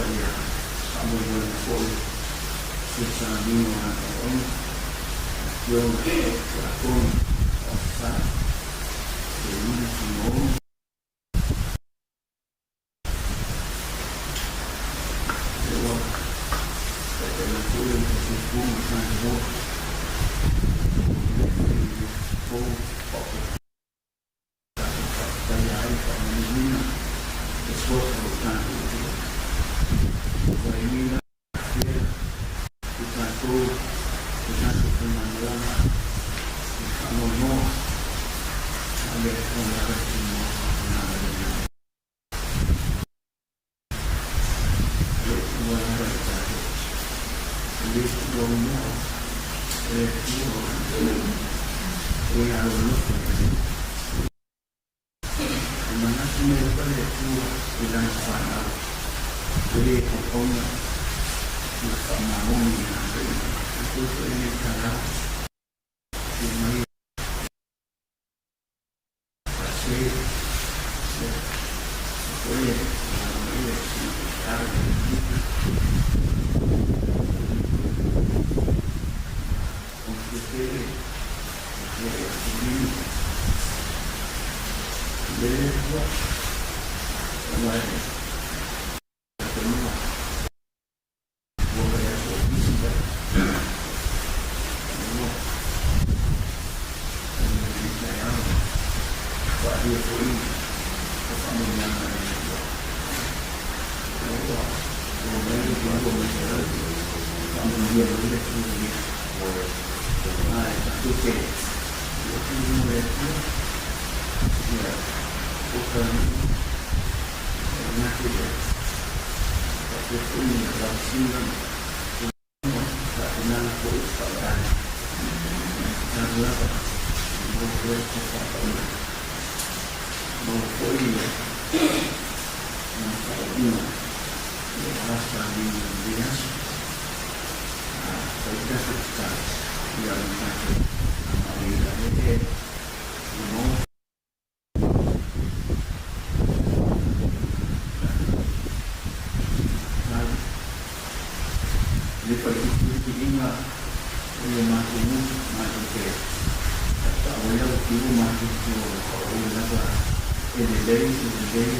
lava ia faamoemoega foi se sauniga o lana auauna, le Afioga i le Tiakono Ofisa, Telina Fuimaono. Ua taitaiina foi le Matatapu ma Samoa o tatou faafetaia ai le faamanuiaina le suafa o lo tatou Atua. Ua emi la afea i tatou le tatou faigamalaga i le faanoanoa a le Atua lava e tumau faapena le agaga. Le Atua lava e tatou le tuuaunoa e le Atua o e alolofa i ai. E manatu mai lava le Atua i lana fanau, e le auauna ma faamaoni i lana vaaiga. Tatou foi i lenei taeao, afio mai. Ua fai atu o isi mea ua lenei taeao faaalia foi o faamanuiaga a le Atua. Ua ua mai le Atua mai selau faamanuia mai le Atua ia. Ae tatou te tuu atu i luma o le Atua ia polokalame uma e le gata i lea faapea foi ia lavasiga ma Faatenaga foi o faaleaga tatalo lava e maua pea le tofa paia, maua foi ia lana faauuga ia aua sauniga o lenei aso. A fai le tatou tatalo, ia ona tatou agai e le Maota. Le faletuputupuiga o le matou motu matou te tautau ai lau afioga matou te o lava e lelei e lelei e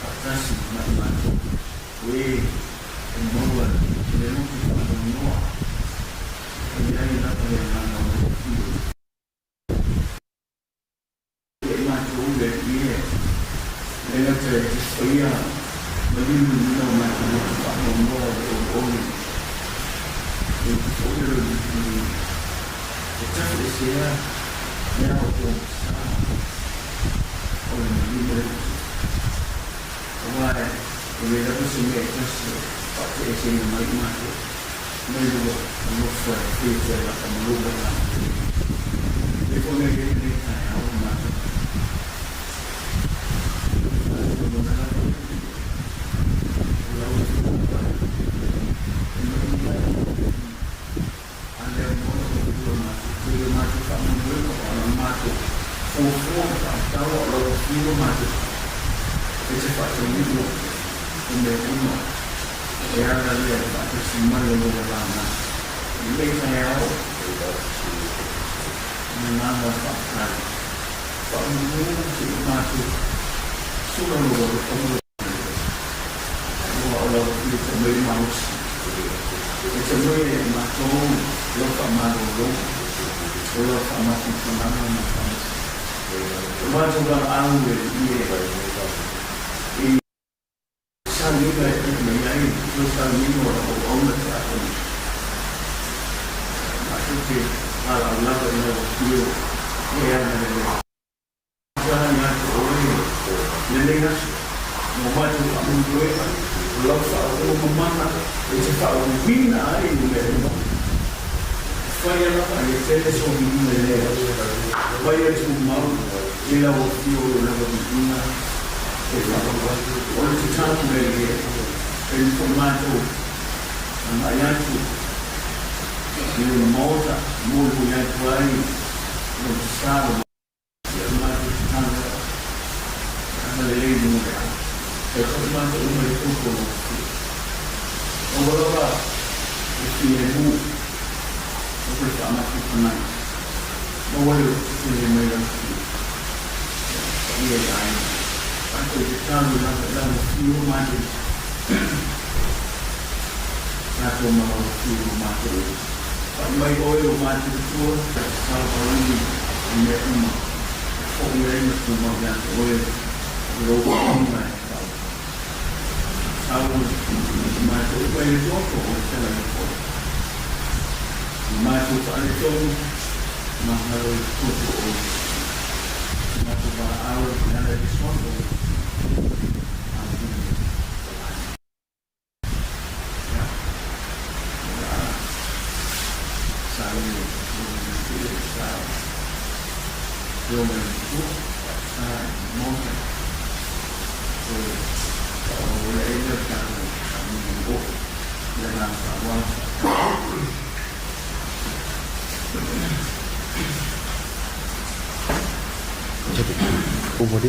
Faatasi ma i matou o e e maua i le loto faanoanoa e i ai lava le agaga o lou afio. Ia i matou le Alii e, le gata e te faia ma liuliuina o matou loto faanoanoa i le olioli, e upu foi le loli e tafiesea mea o pogisa o le maliu ma le utu. Aua e leai lava se mea e tasi e faateeseina mai i matou mai lua alofa e faia pea lava ma lou agaga lelei. Lea foi na i ai lenei taeao i matou. Tatou lagona lava le o lau Afioga e mai mai A lea moe o ua matou tele o matou faamoemoega o ala matou fuafua ma faatatau a o lau afio matou e te faataunuu o mea uma e ala lea e faatasi mai o lou agaga i lenei taeao le agaga o le faafetai faamunu se i matou sula lou alofa ma lou Aua o lau afio te aumai le malosi, e te aumai e matou lau faamalolo, o lau faamafanafanaga ma le faamasino. O matou valaau e Alii e, i sauniga e tuu mai ai lou sauniga o lau auauna te atonu. Matou te valaau lava i lau afio e agalelei. Fesoasoani atu ʻoe i lenei aso mo matou faamoemoega o lau faaooo mamana e te faauuina ai i mea uma. E faia lava ia tele sogiuga i lea aso. Faia tumau i lau afio o lava viiga e faaauau. O le tatalo lea i e, e nofo matou agai atu i lona Maota mo le. Fo'i atu ai lou tatalo ma si a matou tatalo e agalelei mo le a fai foi matou uma i le toto o lou Afio. Aua lava le filemu o le faamafanafanaga, maua le lototetele mai lau Afio. Ia paia i aiga, matou tatalo lava i lau Afio matou tatou ma lau Afio ma matou uma. Pai mai oe o matou Atua, tatalo auli i mea uma e fo'i ai ma tumau ia te oe lou auauna e faaoga. Sau i matou uma i le toto o le fetalaiga foi. I matou faaletonu, magalo i le toto o Iesu. I matou valaau e ala i le suafa o Iesu. Amene. Ia, o le a sauni e le sa o le matua, sa i le Maota, toe faaauau ai lea o le tatou faamoemoe oo i le agaga faaaloalo. Over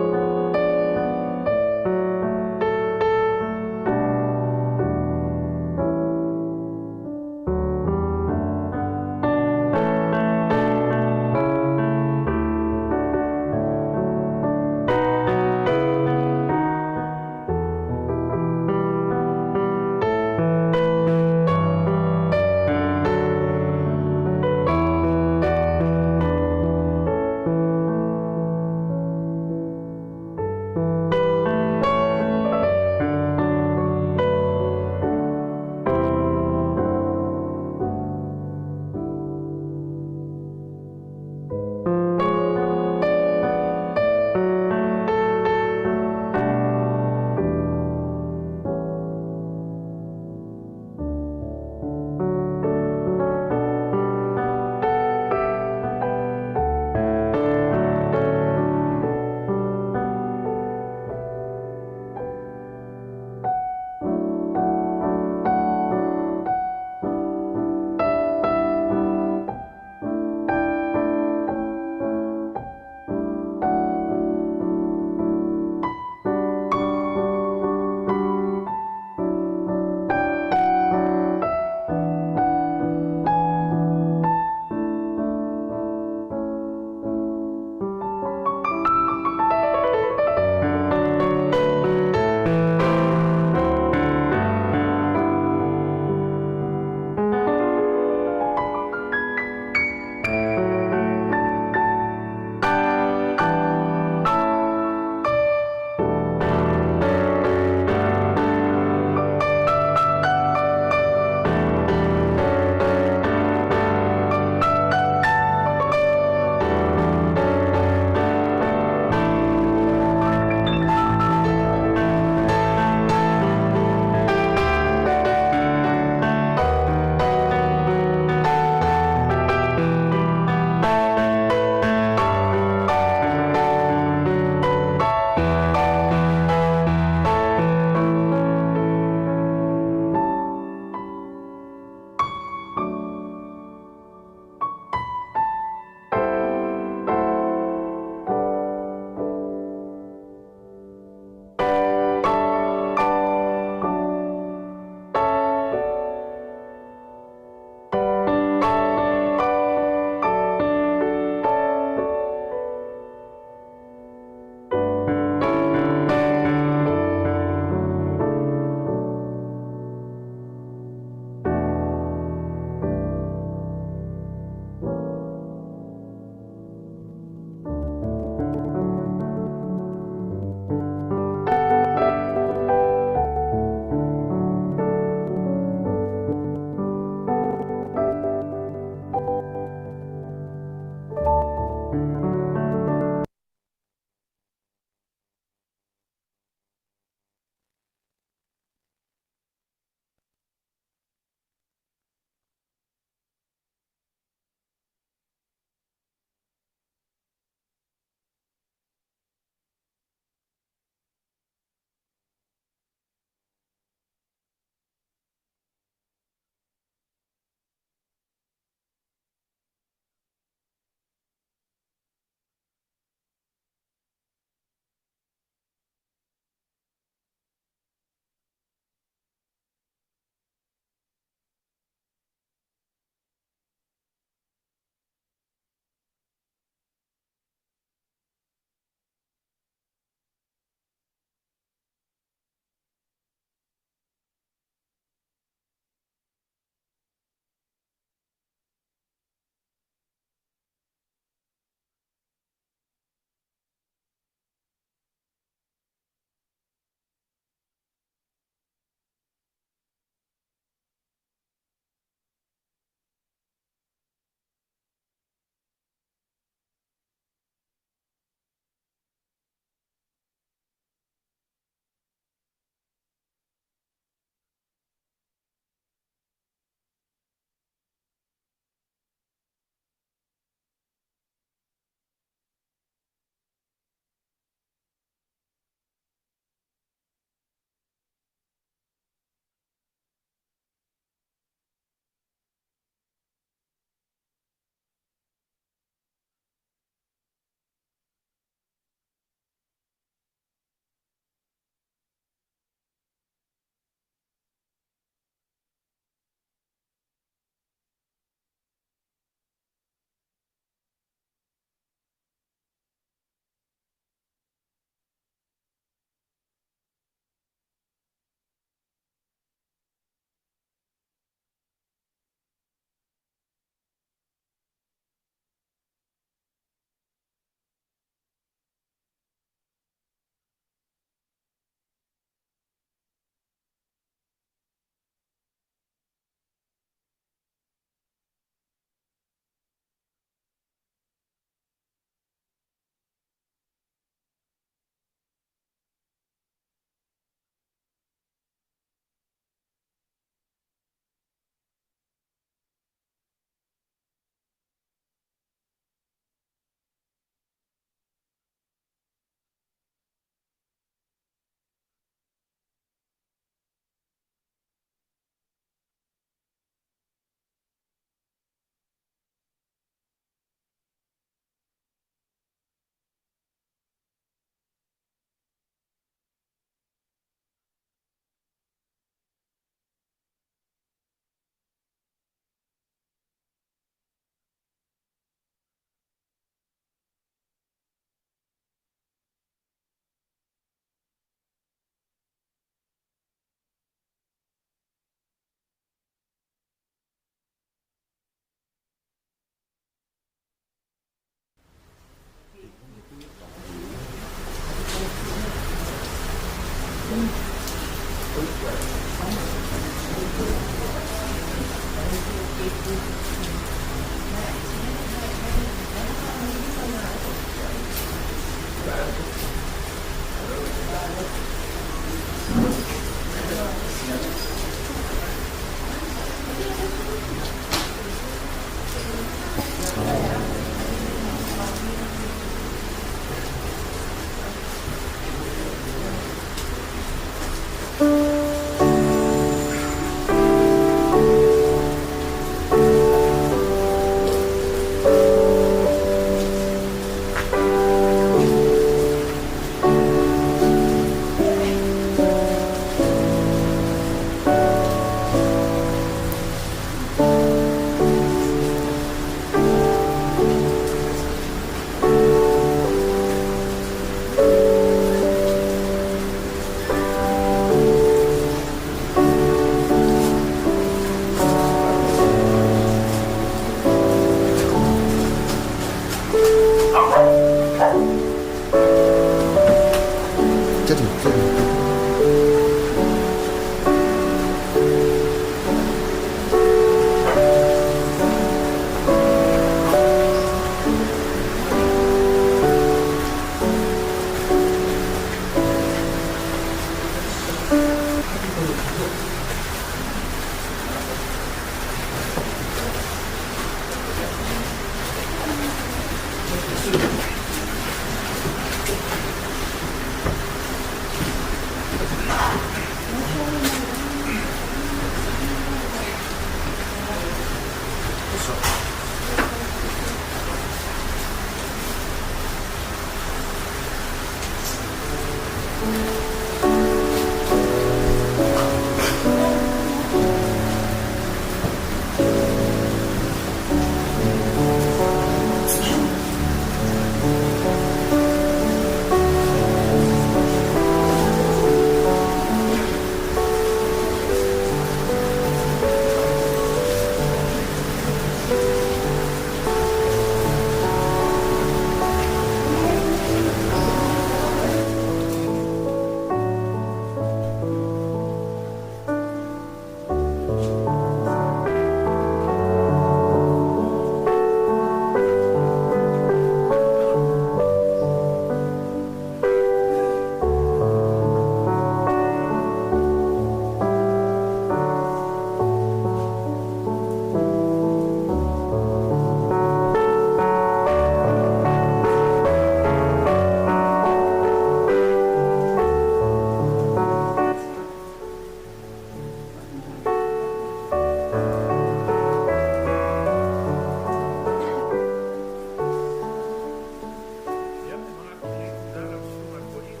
Ia, e manatu i lenei itula lau Susuga i le Toeaina,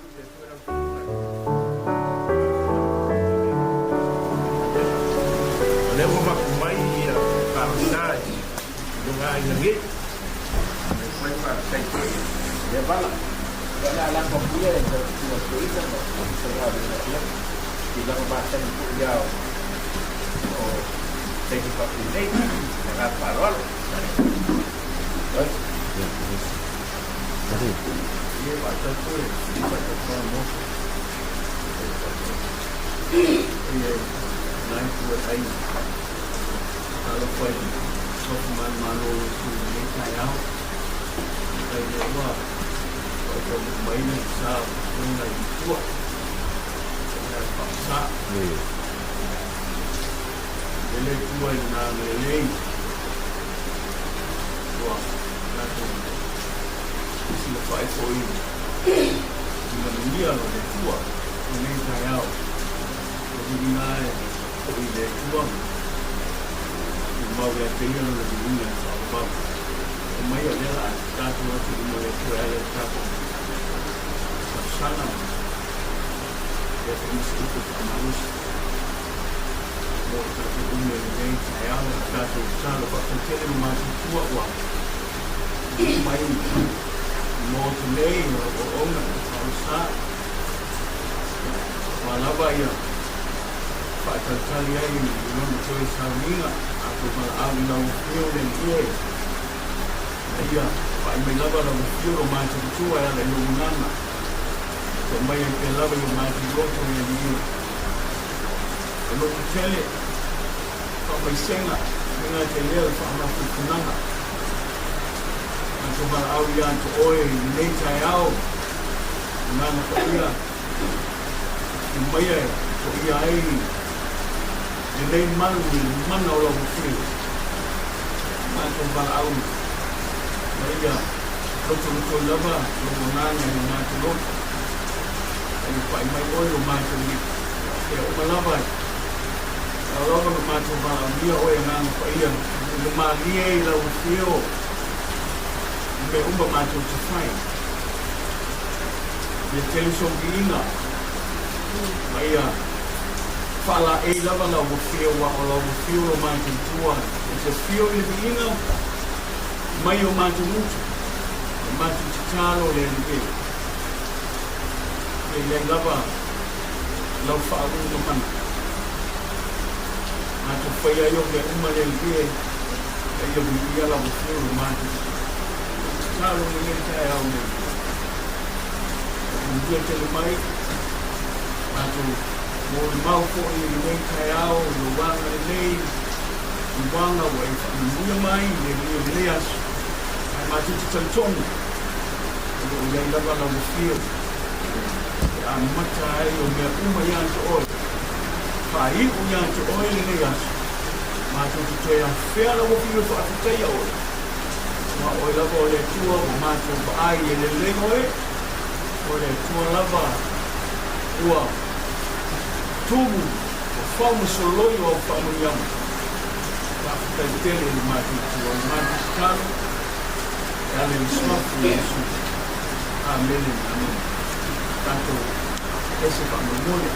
le Atua i lau Susuga O lea ua mapu mai ia Faafita i lona aiga nei. Ia vala, ia o le a lafo atu ia i lau Susuga i le Toeaina ma le Ofisa o tulaga masani foi ia o taimi faapenei. Ma le agaga faaaloalo. Ua tatou silafai foi i manuia o le Atua i lenei taeao. Ua viiga ae foi i le Atua, tumau ia te Ia lona viiga e faavavau. Omai o lea la a tatou atu i luma o le Atua e ala i le tatou talosaga ma lea foi ma se upu e faamalosi mo i tatou uma i lenei taeao. O tatou tatalo faafetai tele lo matou tua ua tuu mai i Maota nei o lau auauna i Faaolesa ua lava ia faatalitali ai i lona toe sauniga a tou valaau i lau afio le Alii e ina ia faai mai lava lau afio lo matou tua e ala i lou agaga toa mai ai pea lava i o matou loto le Alii e. E loto tele faamaisega, e gata i lea o le faamafufunaga. Matou valaau ia te oe i lenei taeao, Agaga Paia, i maia e toia ai lenei malu i le mana o lau Afio. Matou valaau ma ia lotolotoi lava lou agaga i lo matou loto, a ia pai mai oe lo matou lima. Faapea uma lava i ao lava lo matou valaaulia oe Agaga Paia i le malie i lau afio i mea uma matou te fai. Ia tele sou viiga ma ia faalaei lava lau afio aua o lau afio lo matou tua e te afio i le viiga mai o matou gutu e matou tatalo le Alii e. Ia i ai lava lau faauuga mana. Matou faia ai o mea uma le Alii e, a ia viia lau afio lo matou tatalo i lenei taeao nei. Manuia tele mai, matou molimau foi i lenei taeao i lou agalelei, i uaga ua e faamanuia mai i le Alii o lenei aso, ae matou te talitonu o lo o i ai lava lau afio e amata ai o mea uma ia te oe, faaiu ia te oe lenei aso, matou te toe afea lau afio e faafetaia oe, aua o oe lava o le Atua ua matou vaai e lelei oe, o le Atua lava ua tumu, ua fau ma soloi o au faamanuiaga. Faafetai tele i le matuatua o le matou tatalo e ala i le Suafa o Iesu. Amene. Amene. Tatou ese faamolemole.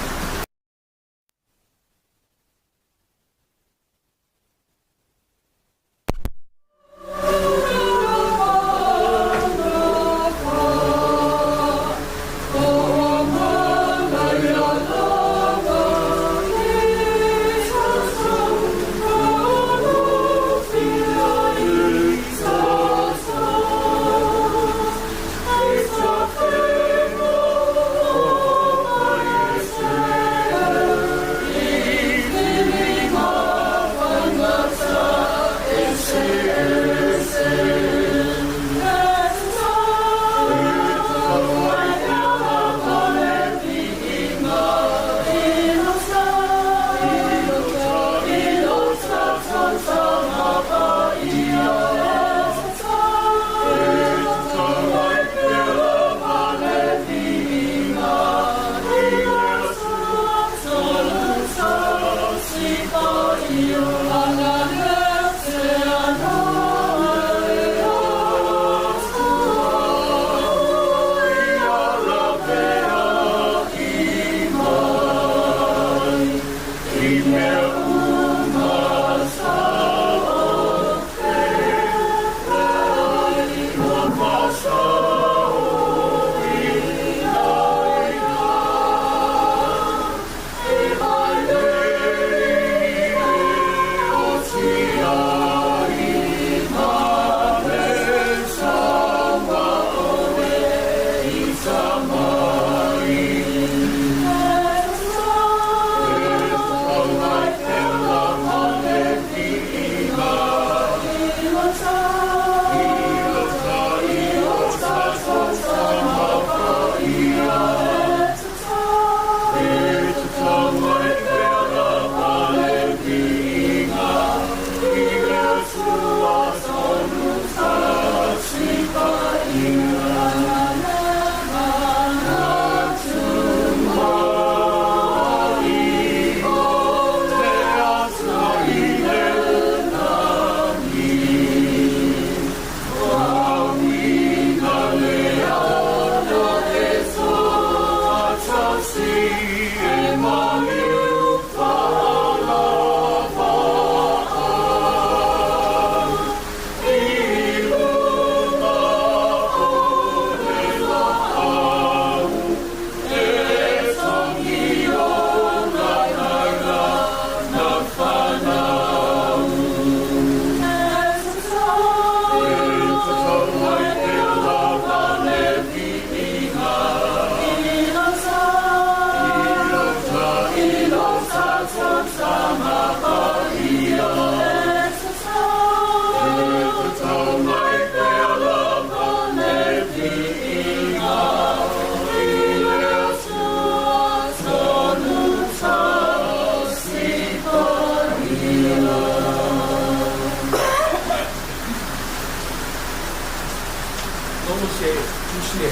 Maua se tusi e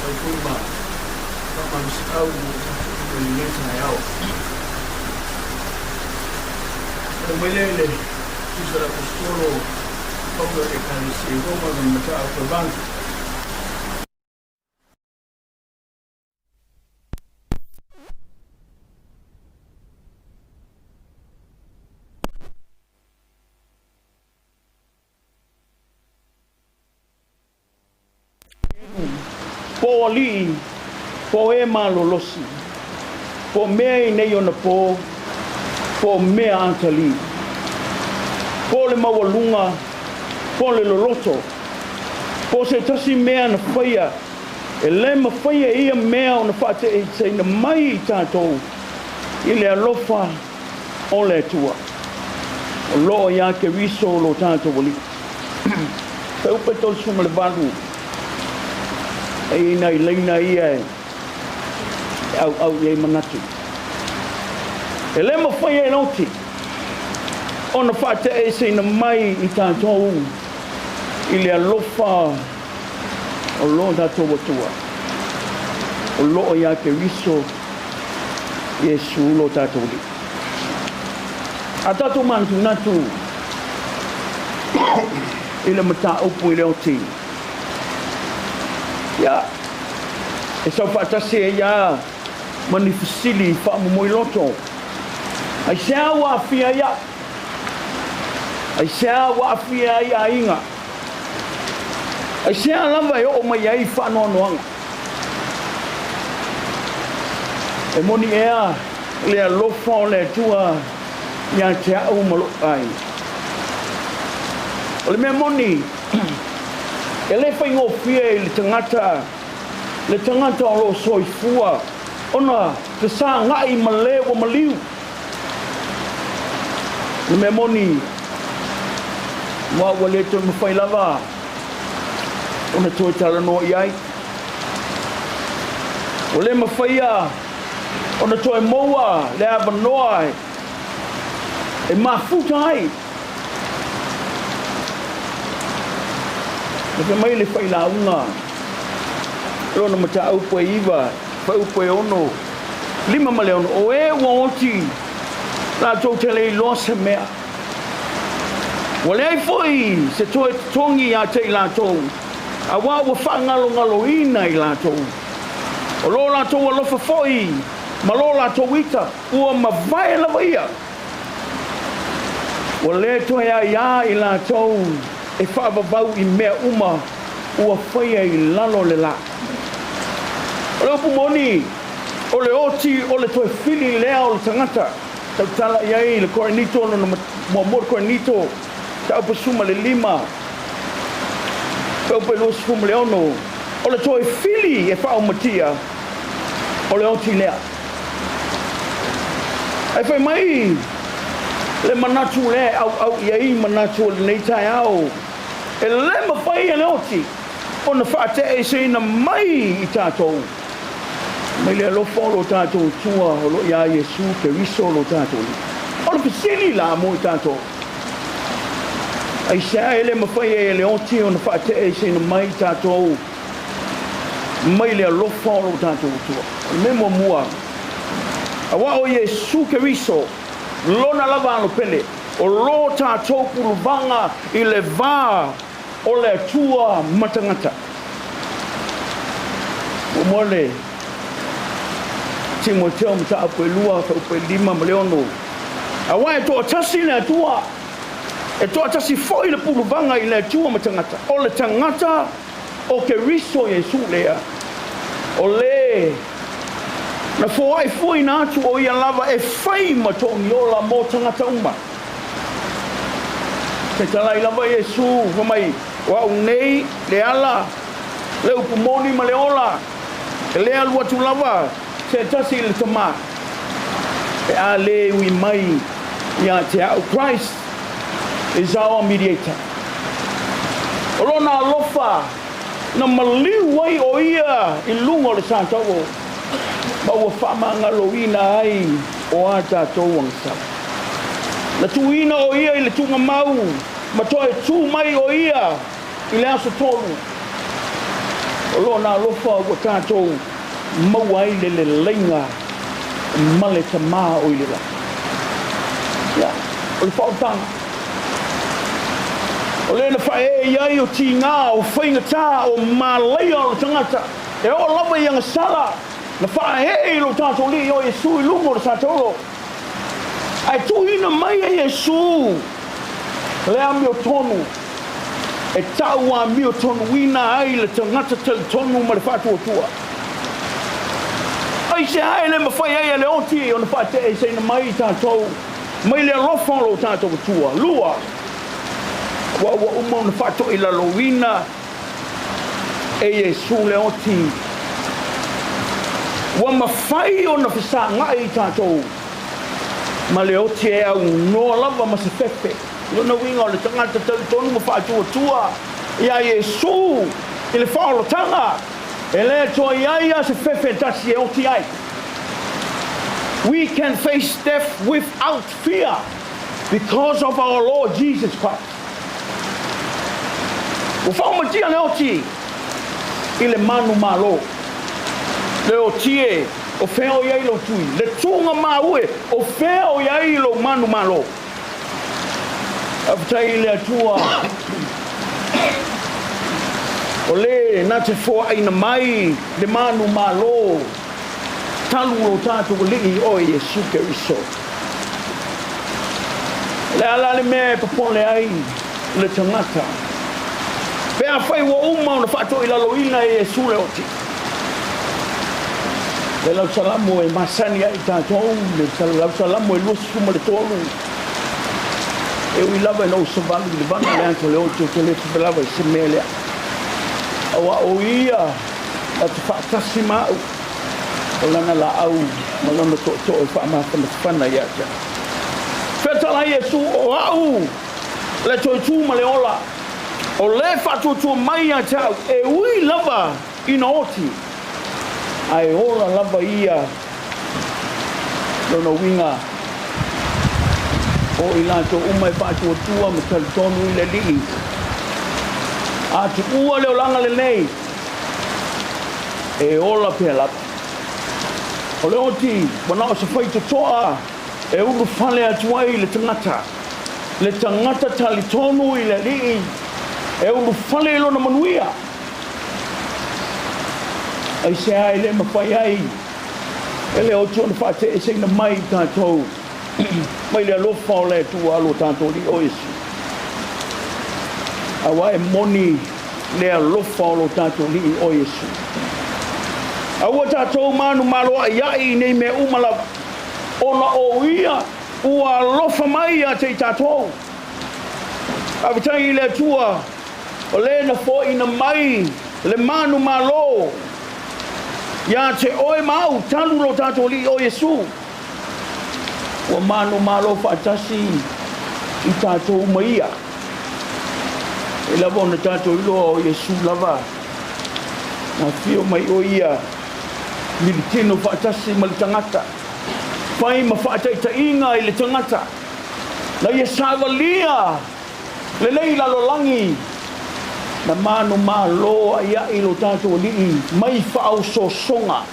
whai foi ma faamalosiau mo tatou uma i lenei taeao. Tau mai lea i le tusi a le Aposetolo Paulo i le Ekalesia i Roma lona mataupu e 8. Po o alii, po o e malolosi, po o mea i nei ona po, po o mea atalii, po o le maualuga, po o le loloto, po o se tasi mea na faia, e le mafai e ia mea ona faateeseina mai i tatou i le alofa o le Atua o lo o iā Keriso lo tatou Alii. Fuaiupu e 38, e i ai nai laina ia e auau i ai manatu. E le mafai e Loti ona faateeseina mai i tatou i le alofa o lo tatou Atua o lo o iā Keriso Iesu lo tatou Alii. A tatou manatunatu i le mataupu i le oti, ia, e sau faatasi ai lava ma ni fesili faamomoiloto. Aisea ua aafia ai au? Aisea ua aafia ai aiga? Aisea lava e oo mai ai faanoanoaga? E moni ea le alofa o le Atua ia te au ma lou aiga? O le mea moni, e le faigofie i le tagata le tagata o lo o soifua ona fesagai ma le ua maliu. O le mea moni, aua ua le toe mafai lava ona toe talanoa i ai. Ua le mafaia ona toe maua le avanoa e mafuta ai. Na fai mai le failauga lona mataupu e 9, fuaiupu e 6, 5 ma le 6, O e ua oti latou te le iloa se mea, ua leai foi se toe totogi ia te i latou, auā ua faagalogaloina i latou. O lo latou alofa foi ma lo latou ita, ua mavae lava ia. Ua le toe aiā i latou e faavavau i mea uma ua faia i lalo o le lā. O le upu moni, o le oti o le toe fili lea o le tagata. Tautala i ai le Korinito lona muamua le Korinito taupa 15, taupa 26, o le toe fili e faaumatia, o le oti lea. Ae fai mai le manatu lea e auau i ai manatu o lenei taeao, e le mafai e le oti ona faateeseina mai i tatou mai le alofa o lo tatou Atua o lo o iā Iesu Keriso lo tatou Alii. O le fesili la mo i tatou, aisea e le mafai ai e le oti ona faateeseina mai i tatou mai le alofa o lo tatou Atua? O le mea muamua, auā o Iesu Keriso lona lava alo pele, o lo tatou puluvaga i le va o le Atua ma tagata. Muamua le Timoteo mataupu e 2, fuaiupu e 5 ma le 6. Auā e toatasi le Atua, e toatasi foi le puluvaga i le Atua ma tagata, o le tagata o Keriso Iesu lea, o le na foai fuaina atu o ia lava e fai ma toogiola mo tagata uma. Fetalai lava Iesu, fai mai, O au nei le ala, le upu moni ma le ola, e le alu atu lava se tasi i le Tama, pe a le ui mai ia te au. Christ is our mediator. O lona alofa na maliu ai o ia i luga o le sataua ma ua faamagaloina ai o a tatou agasala. Na tuuina o ia i le tuugamau ma toe tu mai o ia i le aso tolu. O lona alofa ua tatou maua ai le leleiga ma le Tama o i le lagi. Ia, o le faaolataga. O lea na faaee i ai o tiga, o faigata, o malaia o le tagata, e oo lava i agasala, na faaee i lo tatou Alii o Iesu i luga o le satauro. Ae tuuina mai e Iesu le amiotonu e tau amiotonuina ai le tagata talitonu ma le faatuatua. Aisea e le mafai ai e le oti ona faateeseina mai i tatou mai le alofa o lo tatou Atua? Lua, aua ua uma ona faatoilaloina e Iesu le oti, ua mafai ona fesagai i tatou ma le oti e aunoa lava ma se fefe. O lona uiga o le tagata talitonu ma faatuatua iā Iesu i le faaolataga, e le toe i ai lava se fefe e tasi e oti ai. We can face death without fear because of our Lord Jesus Christ. Ua faaumatia le oti i le manumalo, le oti e, o fea o i ai lou tui? Le tuga maue, o fea o i ai lou manumalo? Faafetai i le Atua o le na te foaina mai le manumalo talu lo tatou Alii o Iesu Keriso. O le a la le mea e popole ai le tagata pe afai ua uma ona faatoilaloina e Iesu le oti? Le lausalamo e masani ai tatou, le lausalamo e 23, E ui lava ina ou savali i le vaga le ata o le oti, ou te le favelava i se mea lea, aua o ia na te faatasi ma au, o lana laau ma lona tootoo e faamafanafana ia te au. Fetalai Iesu, o au le toetū ma le ola, o le faatuatua mai ia te au, e ui lava ina oti, ae ola lava ia. Lona uiga, o i latou uma e faatuatua ma talitonu i le Alii, a tuua le olaga lenei, e ola pea lava. O le oti, ua na o se faitotoa e ulufale atu ai le tagata, le tagata talitonu i le Alii, e ulufale i lona manuia. Aisea e le mafai ai e le oti ona faateeseina mai i tatou mai le alofa o le Atua lo tatou Alii o Iesu? Aua e moni le alofa o lo tatou Alii o Iesu. Aua tatou manumaloa'ia'i i nei mea uma lava, ona o ia ua alofa mai ia te i tatou. Faafetai i le Atua o le na foaina mai le manumalo ia te oe ma au talu lo tatou Alii o Iesu, ua manumalo faatasi i tatou ma ia. E lava ona tatou iloa o Iesu lava na afio mai o ia militino faatasi ma le tagata, fai ma faataitaiga i le tagata, na ia savalia Lelei lalolagi na manumalo a'ia'i lo tatou Alii mai faaosoosoga,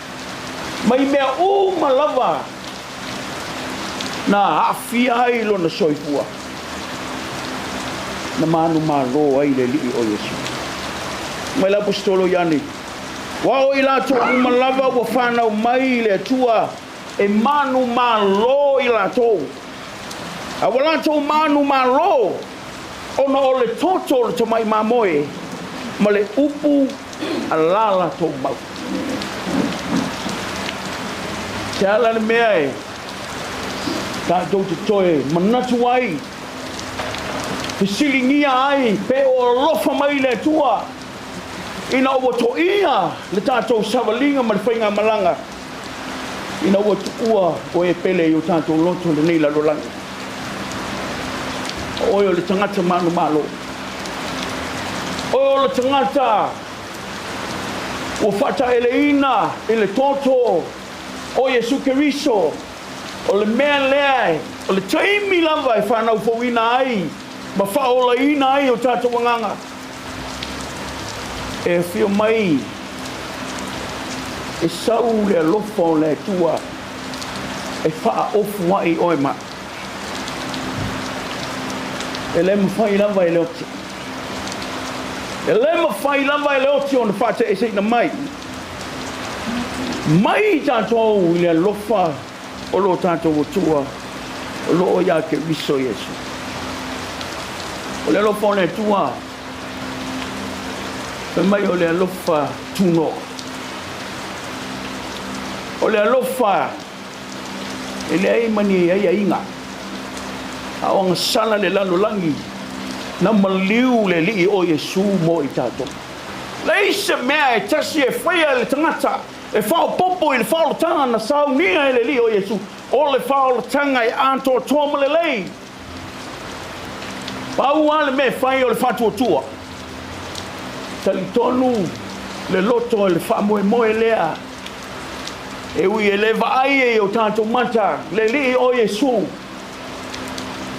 mai mea uma lava na aafia ai lona soifua, na manumalo ai le Alii o Iesu. Mai le Aposetolo Iane, Ua o i latou uma lava ua fanau mai i le Atua, e manumalo i latou, a ua latou manumalo ona o le toto o le tamai mamoe ma le upu a la latou mau. Se ala le mea e tatou te toe manatu ai, fesiligia ai pe o alofa mai le Atua ina ua toia le tatou savaliga ma le faigamalaga. Ina ua tuua o e pele i o tatou loto lenei lalolagi. O oe o le tagata manumalo. Oe o le tagata ua faataeleina i le toto o Iesu Keriso. O le mea lea, o le taimi lava e fanau fouina ai ma faaolaina ai o tatou agaga. E afio mai e sau le alofa o le Atua e faaofu ai oe ma E le mafai lava e le oti. E le mafai lava e le oti ona faateeseina mai mai i tatou i le alofa o lo tatou Atua o lo o ia Keriso Iesu. O le alofa o le Atua, fai mai o le alofa tunoa. O le alofa e leai ma ni aiaiga, a o agasala le lalolagi na maliu le Alii o Iesu mo i tatou. Leai se mea e tasi e faia e le tagata E faaopoopo i le faaolataga na saunia e le Alii o Iesu, o le faaolataga e atoatoa ma lelei. Pau lava le mea e fai o le faatuatua. Talitonu le loto i le faamoemoe lea, e ui e le vaai e i o tatou mata le Alii o Iesu,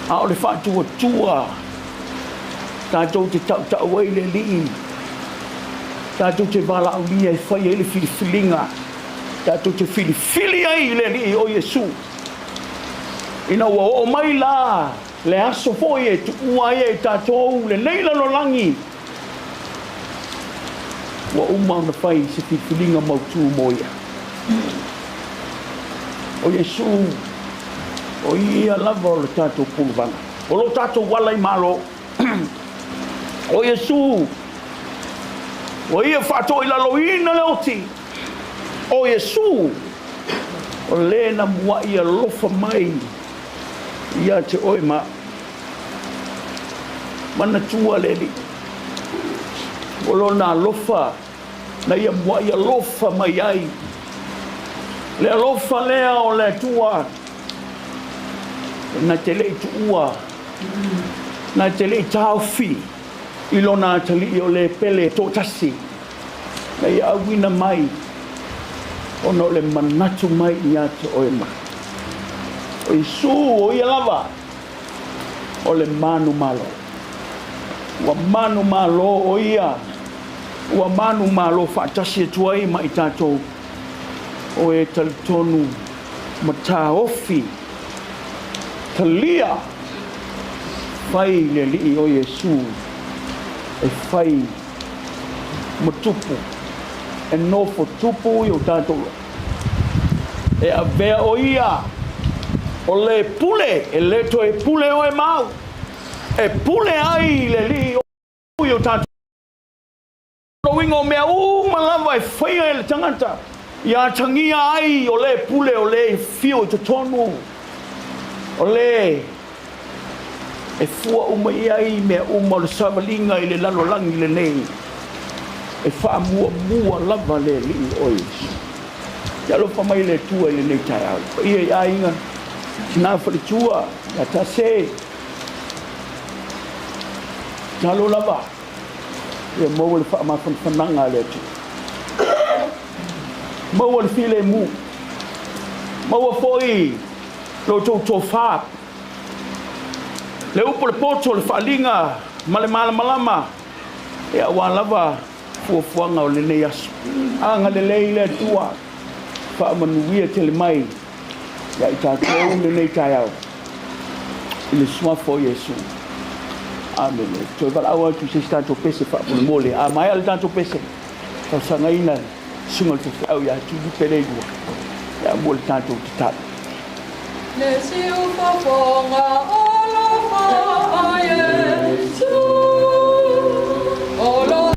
a o le faatuatua tatou te tautau ai le Alii, tatou te valaaulia e fai ai le filifiliga, tatou te filifili ai i le Alii o Iesu. Ina ua oo mai la Le aso foi e tuua ai e tatou lenei lalolagi, ua uma ona fai se filifiliga mautu mo ia. O Iesu, o Ia lava o le tatou puluvala, o lo tatou ala i Malo. O Iesu, ua Ia faatoilaloina le oti. O Iesu, o le na muaʻi alofa mai ia te oe ma au. Manatua le Alii, o Lona alofa na Ia muaʻi alofa mai ai. Le alofa lea o le Atua na te le i tuua, na te le i taofi i Lona atalii o le pele toatasi na Ia auina mai ona o le manatu mai ia te oe ma O Iesu, o Ia lava o le manumalo. Ua manumalo o Ia, ua manumalo faatasi atu ai ma i tatou, o e talitonu ma taofi, talia, fai le Alii o Iesu e fai ma tupu, e nofo tupu i o tatou loto. E avea o Ia o le pule, e le toe pule oe ma au, e pule ai le Alii o i o tatou uiga o mea uma lava e faia e le tagata, ia atagia ai o le pule o le afio i totonu, o le e fua uma i ai mea uma o le savaliga i le lalolagi lenei, e faamuamua lava le Alii o Iesu. Ia alofa mai le Atua i lenei taeao. Le paia i aiga, tina faletua, ia tase. Tatalo lava, ia maua le faamafanafanaga a le Atua. Maua le filemu. Maua foi lo outou tofa, le upu, le poto, le faaaliga ma le malamalama, aua lava fuafuaga o lenei aso. Agalelei le Atua, faamanuia tele mai ia i tatou lenei taeao i le suafa o Iesu. Amene. Toe valaau atu i se isi tatou pese faamolemole. A maea le tatou pese, talosagaina le susuga i le faifeau ia Tuli Peleilua ia mo le tatou tatalo. Le siufofoga alofa a Iesu, o lo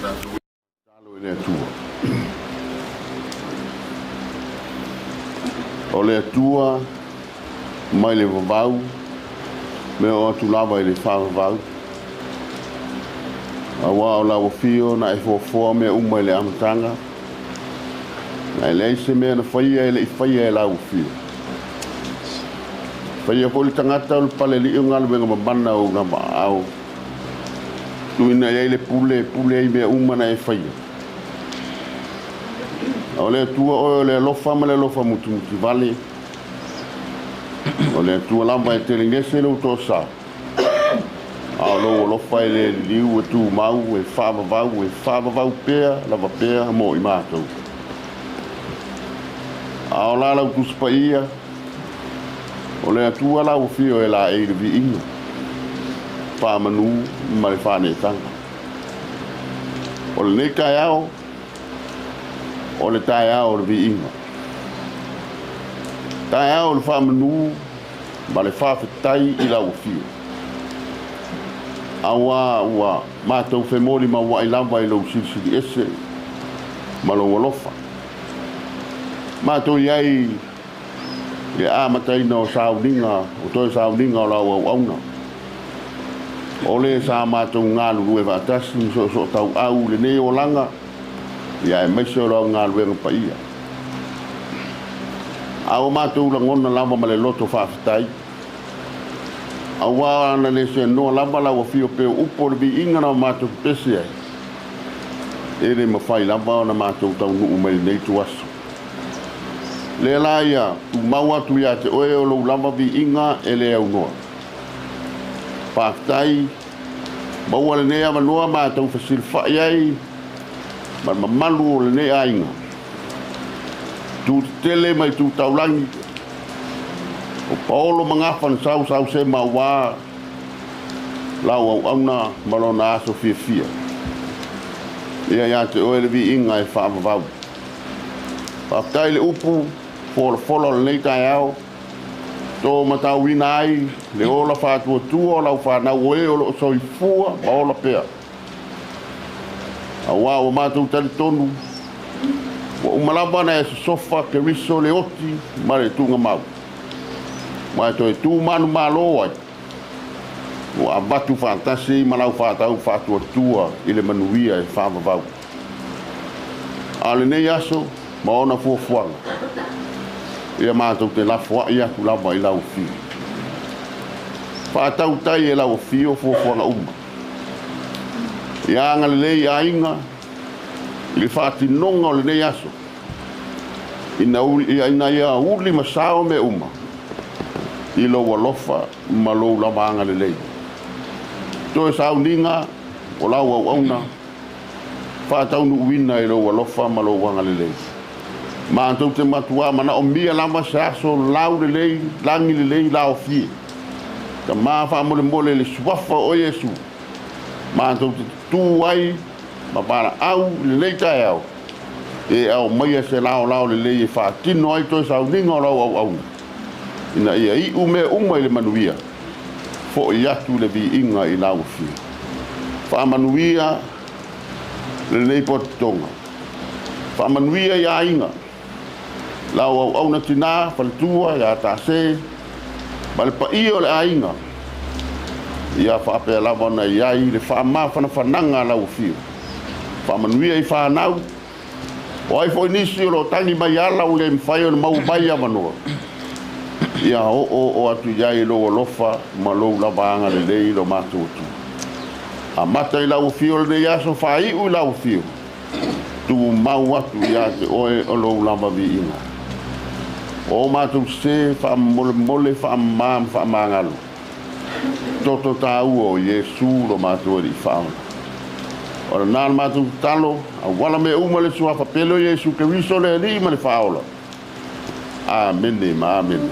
Tatalo i le Atua. O le Atua mai le vavau, me oo atu lava i le faavavau. Auā o lau afio na e foafoa mea uma i le amataga, na e leai se mea na faia e le i faia e lau afio. Faia foi le tagata o le palelii o galuega mamana o ou lava aao, tuuina i ai le pule e pule ai mea uma na e faia. A o le Atua oe o le alofa ma le alofa mutumutivale, o le Atua lava e telegese lou toasa, a o lou alofa e le liliu e tumau, e faavavau, e faavavau pea lava pea mo i matou. A o la lau Tusi Paia, o le Atua lau afio e laei le viiga, faamanu ma le faaneetaga. O lenei taeao, o le taeao o le viiga, taeao o le faamanu ma le faafetai i lau afio. Auā ua matou femolimaua'i lava i lou silisili ese ma lou alofa. Matou i ai i le amataina o sauniga, o toe sauniga o lau auauna. O le sa matou galulue faatasi ma soosootauau i lenei olaga, ia aemaise o lau galuega paia. A ua matou lagona lava ma le loto faafetai, auā ana le seanoa lava lau afio pei o upu o le viiga na matou pepese ai, e le mafai lava ona matou taunuu mai lenei ituaso. Lea la ia tumau atu ia te oe o lou lava viiga e le aunoa. Faafetai, maua lenei avanoa matou fesilafai ai ma le mamalu o lenei aiga. Tu tetele mai tu taulagi, o Paolo ma Gafa na sausau sema auā lau auauna ma lona aso fiafia. Ia ia te oe le viiga e faavavau. Faafetai i le upu folafola o lenei taeao, to matauina ai le ola faatuatua o lau fanau o e o lo o soifua ma ola pea. Auā ua matou talitonu, ua uma lava ona e sosofa Keriso le oti ma le tuugamau, ma e toe tu manumalo ai, ua avatu faatasi ma lau fatau faatuatua i le manuia e faavavau. A o lenei aso ma ona fuafuaga, ia matou te lafoai atu lava i lau afio. Faatautai e lau afio fuafuaga uma. Ia agalelei aiga i le faatinoga o lenei aso, ina ia uli ma sao mea uma i lou alofa ma lou lava agalelei. Toe sauniga o lau auauna, faataunuuina i lou alofa ma lou agalelei. Matou te matuā manaomia lava se aso laulelei, lagi lelei, laofie. Tama faamolemole i le suafa o Iesu, matou te tutū ai ma valaau i lenei taeao, e aumaia se laolao lelei e faatino ai toe sauniga o lau auauna, ina ia iu mea uma i le manuia, fo'i atu le viiga i lau afio. Faamanuia lenei pototoga. Faamanuia i aiga, lau auauna tinā, faletua, iā Tase, ma le paia o le aiga, ia faapea lava ona i ai le faamafanafanaga a lau afio. Faamanuia i fanau, o ai foi nisi o lo o tagi mai ala ua le mafai ona maua mai avanoa, ia oooo atu i ai lou alofa ma lou lava agalelei i lo matou Atua. Amata i lau afio lenei aso, faaiu i lau afio, tumau atu ia te oe o lou lava viiga. O matou sē faamolemole, faamama ma faamagalo, toto taua o Iesu lo matou Alii Faaola. O lena le matou tatalo, auala mea uma le Suafa pele o Iesu Keriso le Alii ma le Faaola. Amene ma amene.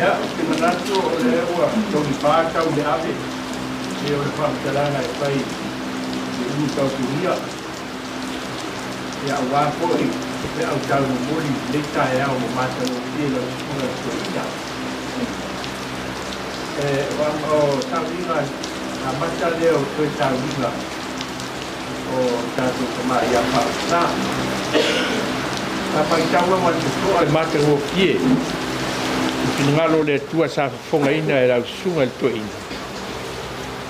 Ia, ou te manatu o lea ua taulipa tau le ave e o le faamatalaga e fai i ulu tautulia, ia aua foi feau taumomoli i lenei taeao ua matagofie lau Susuga i le Toeaina. E, o sauniga amata lea o toe sauniga o tatou tama ia Faaolesa. Sa matau ma le totoa le matagofie i finagalo o le Atua sa fofogaina e lau susuga i le toeaina.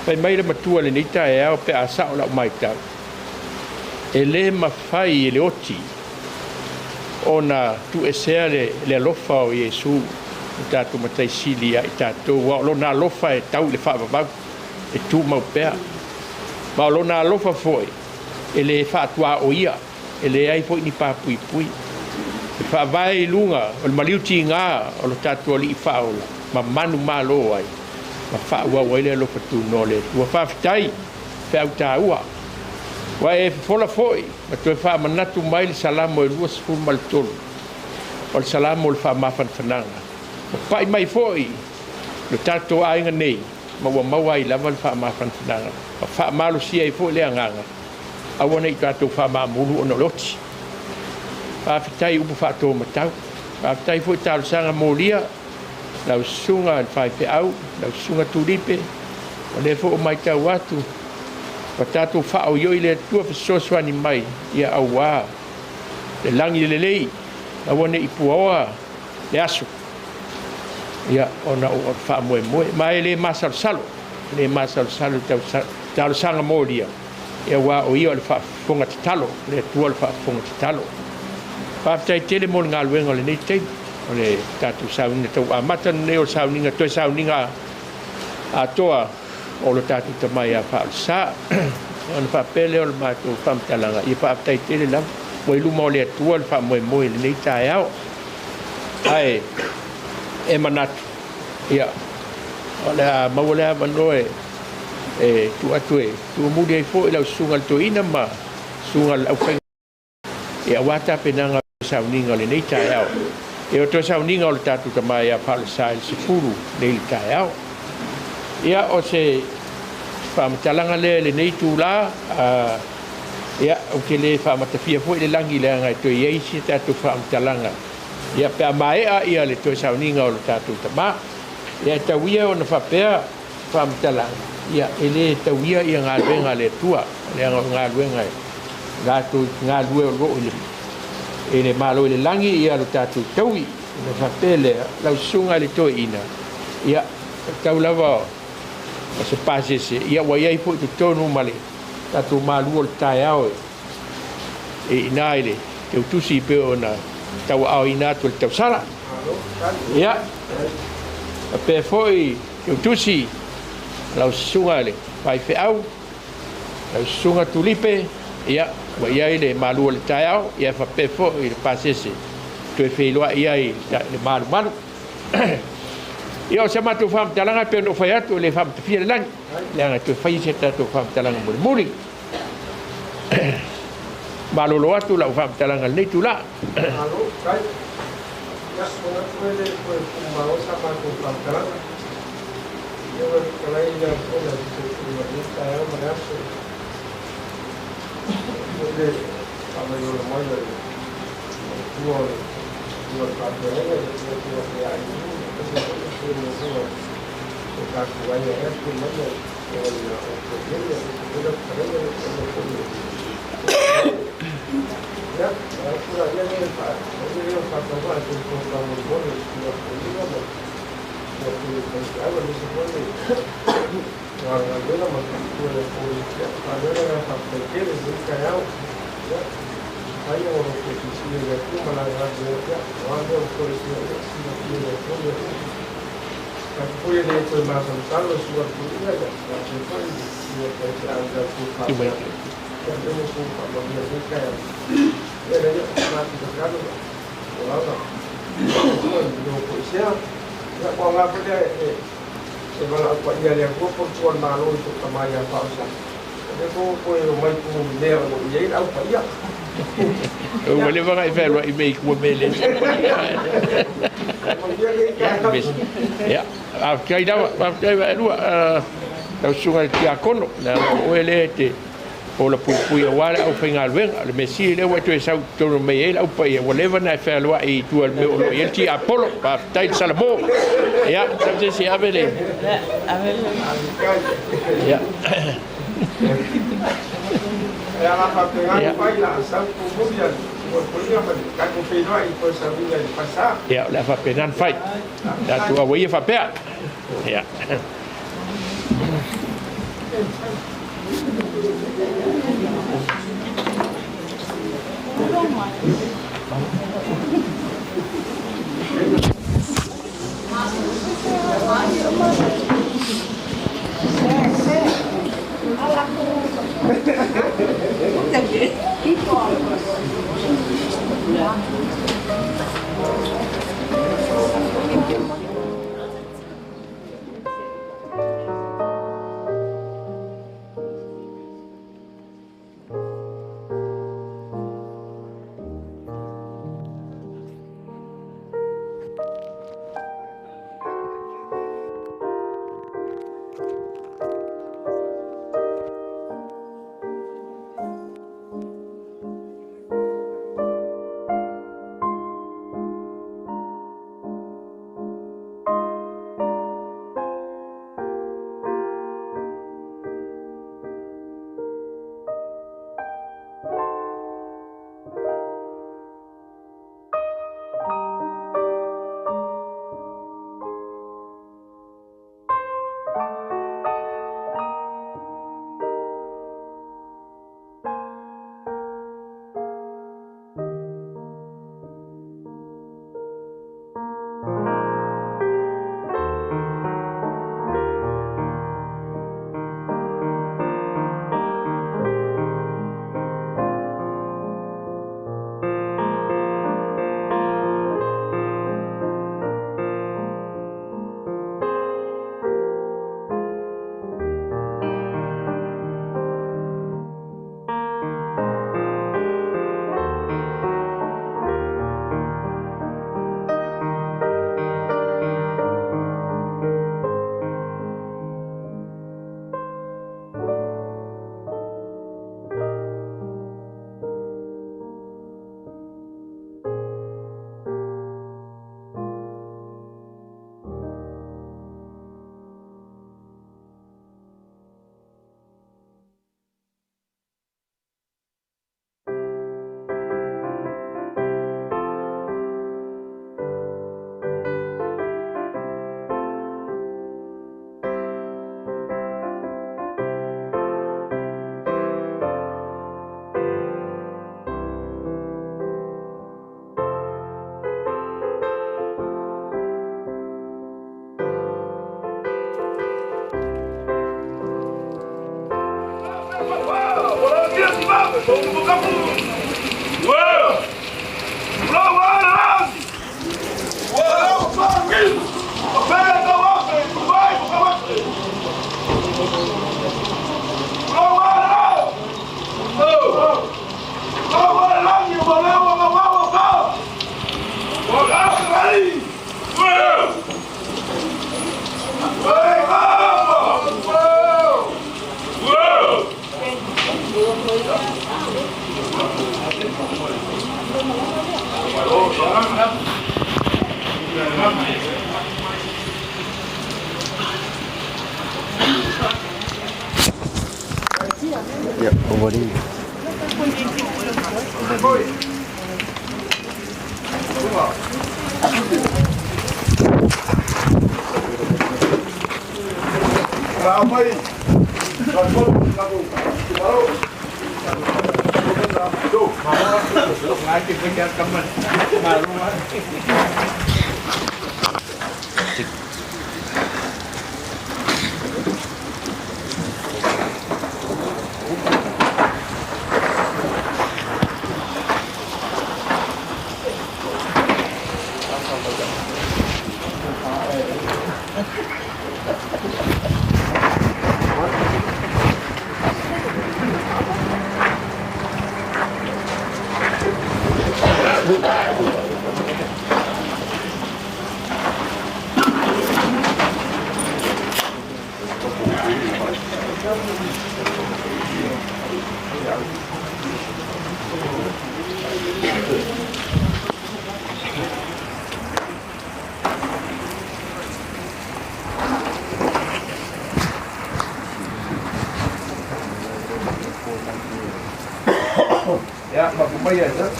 Fai mai le matua i lenei taeao pe a sao lau matau, e le mafai e le oti ona tuuesea le, le alofa o Iesu o tatou Matai Sili ia i tatou, aua o lona alofa e tau i le faavavau, e tumau pea. Ma o lona alofa foi e le faatuaoia, e leai foi ni papuipui. E faavae i luga o le maliu tiga o lo tatou Alii Faaola ma manumalo ai ma faaauau ai le alofa tunoa o le Atua. Faafetai feau taua. Ua e fofola foi ma toe faamanatu mai le Salamo e 23, o le Salamo o le faamafanafanaga. Ua pai mai foi lo tatou aiga nei ma ua maua ai lava le faamafanafanaga ma faamalosia ai foi le agaga, aua ne i tatou faamamulu ona o le oti. Faafetai i upu faatomatau. Faafetai foi talosaga molia lau susuga i le faifeau, lau susuga Tulipe, o lea foi ua matau atu ua tatou faaoioi le Atua fesoasoani mai ia auā le lagi lelei, aua ne i puaoa le aso, ia ona o le faamoemoe. Ma e le masalosalo, e le masalosalo i talosaga molia, ia aua o ia o le faafofoga tatalo, o le Atua o le faafofoga tatalo. Faafetai tele mo le galuega o lenei taimi, o le tatou sauniga tau amata lenei o le sauniga, toe sauniga atoa o lo tatou tama ia Faaolesa. Ona faapea lea o le matou faamatalaga, ia faafetai tele lava, ua i luma o le Atua le faamoemoe i lenei taeao. Ae e manatu, ia, o le a maua le avanoa e tuu atu e tuumuli ai foi lau susuga i le toeaina ma susuga i le aufaiga e aua tapenaga o sauniga o lenei taeao. E o toe sauniga o le tatou tama ia Faaolesa i le 10 nei le taeao. Ia, o se faamatalaga lea i lenei itula, ia, ou te le faamatafia foi le lagi leaga e toe i ai si tatou faamatalaga, ia, pe a maea ia le toe sauniga o le tatou tama. Ia, e tau ia ona faapea faamatalaga, ia, e le tau ia ia galuega a le Atua, leaga o galuega e latou galue o loo i le Malo i le lagi, ia lo tatou taui. Ona faapea lea, lau susuga i le toeaina, ia, e tau lava o se pasese, ia, ua i ai foi totonu ma le tatou malu o le taeao e i ina i le teutusi pei ona tauaaoina atu e le tausala. Ia, faapea foi teutusi lau susuga i le faifeau, lau susuga Tulipe, ia, ua i ai le malu o le taeao, ia, faapea foi le pasese toe feiloai ai le malumalu. Ia, o se matou faamatalaga e pei ona ou fai atu, e le faamatafia le lagi, leaga e toe fai se tatou faamatalaga mulimuli. Malolo atu lau faamatalaga i lenei itula. Malo, tai. Ia, manatu e le toe tuumalo sa matou faamatalaga. Ia, ua fetalai i le Afioga i le Taitaifono o lenei taeao ma le aso. Foi le faamaiola mai o le matua o le matua o le faafeagaiga, le Atua ia Aiulu, aemaise foi le sui muamua o tatou aiga ea tu mai o le o Toelele, aemaise foi le fetalaiga le Ia, o la ia le fa, o le fa fa fa te ko ka mo mo le tua ko ni ma tua ko le ko ka ma le se mo le wa ga le ma ko le ko ya fa le la fa te ke le ni ka ya ya ai o lo ko si le ko ma la ga le ya wa le ko le si le si le le ko le ka ko le ko ma sa sa lo su ko ya ya wa se ko le si le ko sa ga ko fa ya le ko fa ma le ka ya ya le ya ma ti ka lo o la la o ko sia ya ko nga ko le e e wala pa ia le ko ko tuan malo i to kamai a pausa. E ko ko e mai ku mea o ia i au pa ia. Ua leva i whenua i mei kua mele. Ia, faafetai lava, faafetai vaelua, lau susuga i le Tiakono, leaga o oe lea e te ola puipui aua le aufaigaluega. O le mea sili lea ua e toe sau i totonu mai ai le au paia, ua leva ona e fealuai i tua i le mea o lo o i ai le tiapolo. Faafetai le Salamo. Ia, sau se isi ave le... Ia. E ala faapena ona fai la sau tumuli a le puipuiga ma le tatou feiloai i toe sauiga i le falesa. Ia, o le a faapena ona fai. Tatou auaia faapea. Ia. mai ia te au,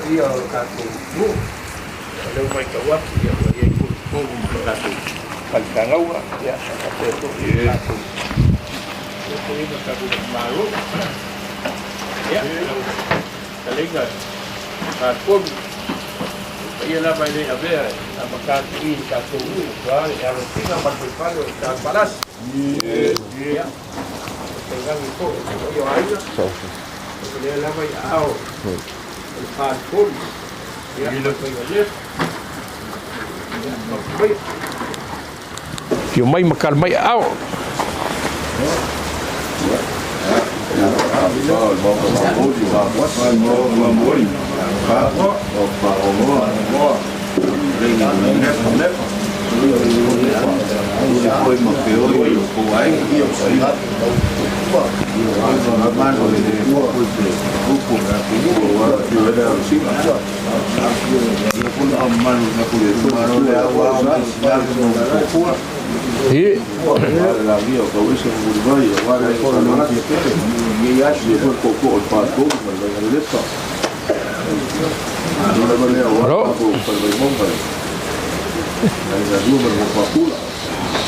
paia o le tatou atunuu. O lea ua matau atu ua i ai foi i totonu ma le tatou falefagauga, ia faapea foi i le tatou foi ma tatou Malo. Ia, lau fetalaiga Faletolu, o paia lava e le avea e amata atu i le tatou nuu, aua le alofiga ma le faifale o le Talapalasi. Ia, tainane foi o le paia o aiga, o lea lava i aao o le Faletolu. Afio mai ma kala mai aao.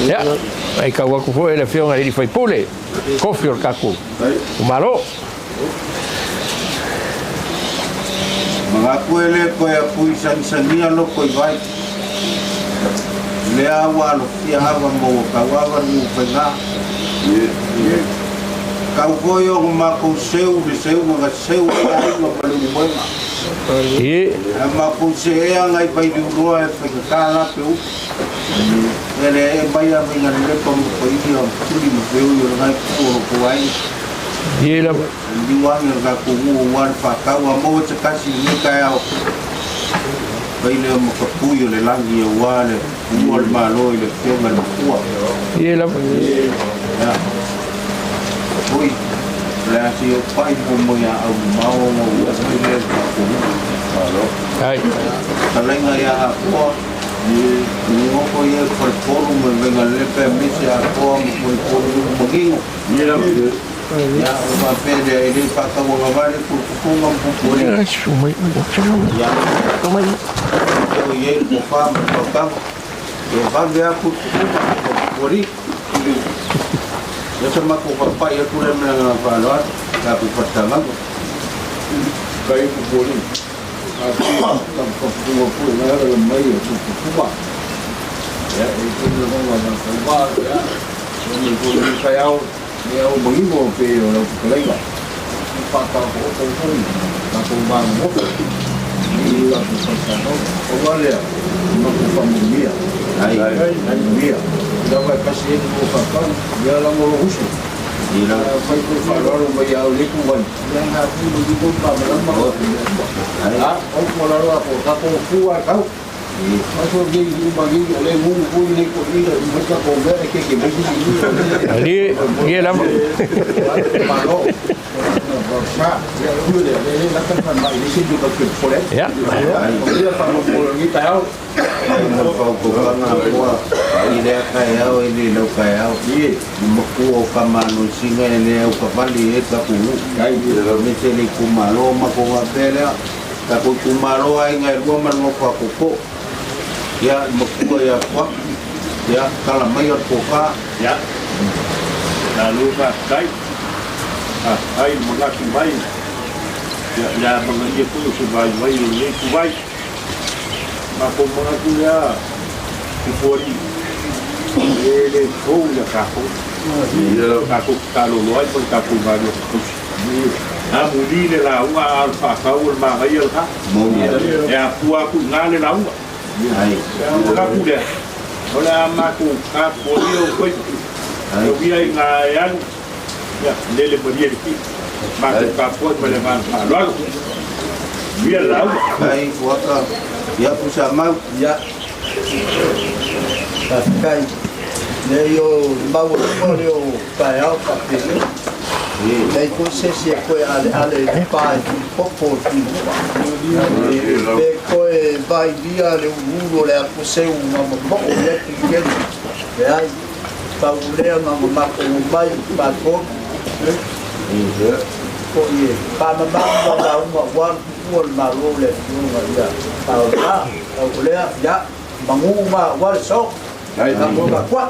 Ia, matau atu foi le Afioga i le sui usufono, kofi o le tatou itumalo. Manatu e le toe apui sagisania loko i vai. Lea ua alofia ava ma ua tau ava nu faiga. Kau foi o makou seu le seuga na seu ai aiga ma le ulumoega. Ae makou seea ngai Vailiuloa e faigata lape upu. E le ee mai a Vainalelepa ma paia o tuli ma feoi o lengai pu'u o loko aiga. Liliu ane o le tatou nuu aua le faatau a maua se tasi i lenei taeao. Fai lea ma tapui o le lagi aua le ua o le Malo i le Afioga i le Makua. Ia, oi, o le a se i ou pai mo moeaau mamao ona ou oo mai lea i le tatou nuu. Fetalaiga ia Apoa, nofo ia i Falepolu ma Vaigalelepa aemaise Apoa ma Falepolu Manino. Ia, o faapea lea, e le faatauagavale pulepupuga ma pupualii. Ia, o i ai le tofa ma le faautaga, ia vave lava pulepupuga ma pupualii. Ia se matou faapai atu lea ma le agaga faaaloalo, tatou faatagaga. Kai pupualii, taputapuga foi ngai ala mai o pupupuga. Ia, e tonu longa na tauva, ia, o nei foi ni kai ao, Me au manino pe o lau fetalaiga, e whātāko'oto foi tātou māngomoko i tātou whaitātou. O ngā lea, matou whamunia. Ai, manuia. Lava e kasi e ni whakau, ia lango lo husu. Ia whai koe whāraro mai au leku wai. Ia ngā tūnu ki kou pāmalama. A, au kua laro a ko tātou fua kau. Ali, ia lava. Ia. I lea taeao e le lau taeao, makua o Kamanoisinga e le aukavali e tatou nuu. Aemaise le itumalo matou gapea lea. Tatou itumalo aiga e lua ma le nofo a Koko. Ia, i matua ia Tuaki. Ia, tala mai a le tofa. Ia, malo faafetai. Faafetai le manatu mai. Ia, le amanaia foi o se vaivai o lenei ituvai. Matou manatu lea, Tupualii, e le fou ia tatou. Tatou tatalo ai ma le tatou galuega tausi. Amuli le lauga a o le faatau o le manaia lena. E afua atu i ina le lauga. Manatu lea, o le a matou tapuaia ou faiva. Tauia i ina e alu, ia, lele malie le tino. Matou tapuai ma le agaga faaaloalo. Manuia le lauga. Ai, Fuata, ia Pusamau. Ia, faafetai. Leai o le maualuga lea o taeao faapenei. Leai foi se isi e toe aleale i le pa e tulipopo o le tuimua. Pe toe vailia le uluulu o le apuseu ma mamoo i ai tuikeli. Leai, pau lea na ona matou omai i Patonu. Foi e faamamalu lau lauga aua le tuua o le Malo o le Afioga ia Paolesa. Tau o lea, ia, manu ma aua le sao. Malo tapuai.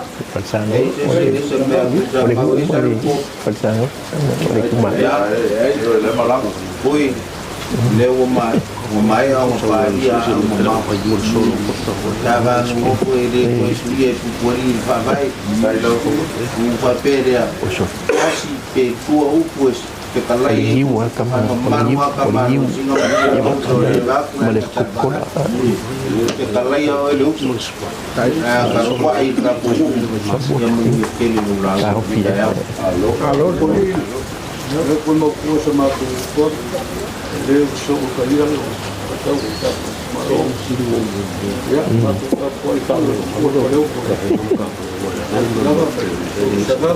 Lea ua maea ona paia au mamao. Sa vaanonofo e le toe suia e Pupualii i le faavae. Ua faapea lea, tasi pe tua upu e fetalai ai, faamamalu lava kamalosiga ma ia o le vaku le talivaa. Fetalai oe le upu, ae a tapuai i le tatou nuu, ia manuia tele lou lauga i lenei taeao. Lea foi maupua sa matou upu atu, e le ua soo talia le matau o tatou Malo. Ia, matou tapuai foi o le ua leo lava, saga,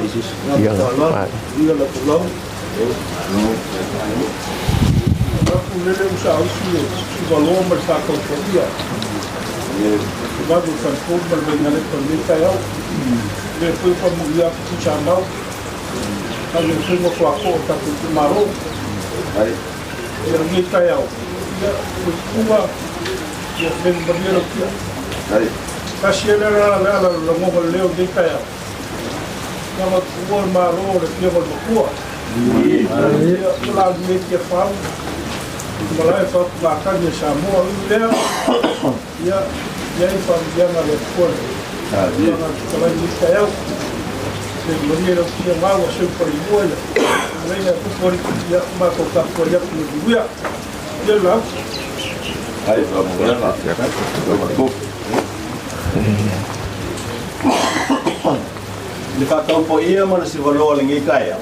na faaaloalo, ia la pulau. Manatu lele ua saausi e Sivaloa ma le Sa-Tautaia, le vave o le Faletolu ma le Vainalepa i lenei taeao. Lea foi ua faamanuia atu Tuisamau, tau le faiga fuafoa o tatou itumalo. Ia lenei taeao, ia, ua tupuga, ia vevemalia lau tia. Tasi ai le ala le ala o le lagoga o le leo i lenei taeao. Lava tuua le Malo o le Afioga i le Matua. Ia, ua laulelei Tiafau, i malae faautugatagi a Samoa. Ui lea, ia, i ai faamanuiaga a le Atua i le tulaga o le fetalai i lenei taeao. Vevemalia lau tia gau a seu falemua ia, malaia a tupu alii, ia, matou tapuai atu i le manuia. Ia le lauga. I le faataupaia ma le sivaloa o lenei taeao,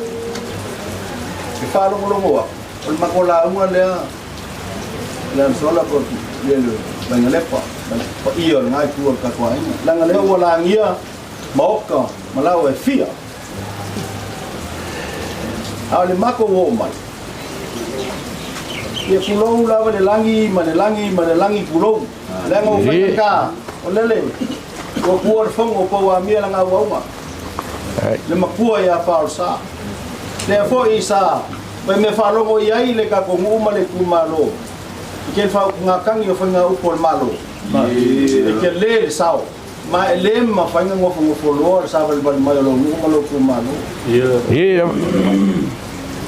e faalogologo atu, o le matou lauga lea i le Anasola po o le Vainalepa ma le paia o lena itu o le tatou aiga, leaga lea ua lagia maota ma laoa e fia. A o le matou oo mai, ia tulou lava le lagi ma le lagi ma le lagi tulou. Leaga ua faigata, o lele ua tua le fono po ua amia lana auauna, le matua ia Paolesa. Lea foi sa fai mea faalogo i ai le tatou nuu ma le itumalo i ke faautugatagi o faiga upu a le Malo. E tele le sao, ma e le mafai ona nofonofo loa le savalivali mai o lou nuu ma lou itumalo.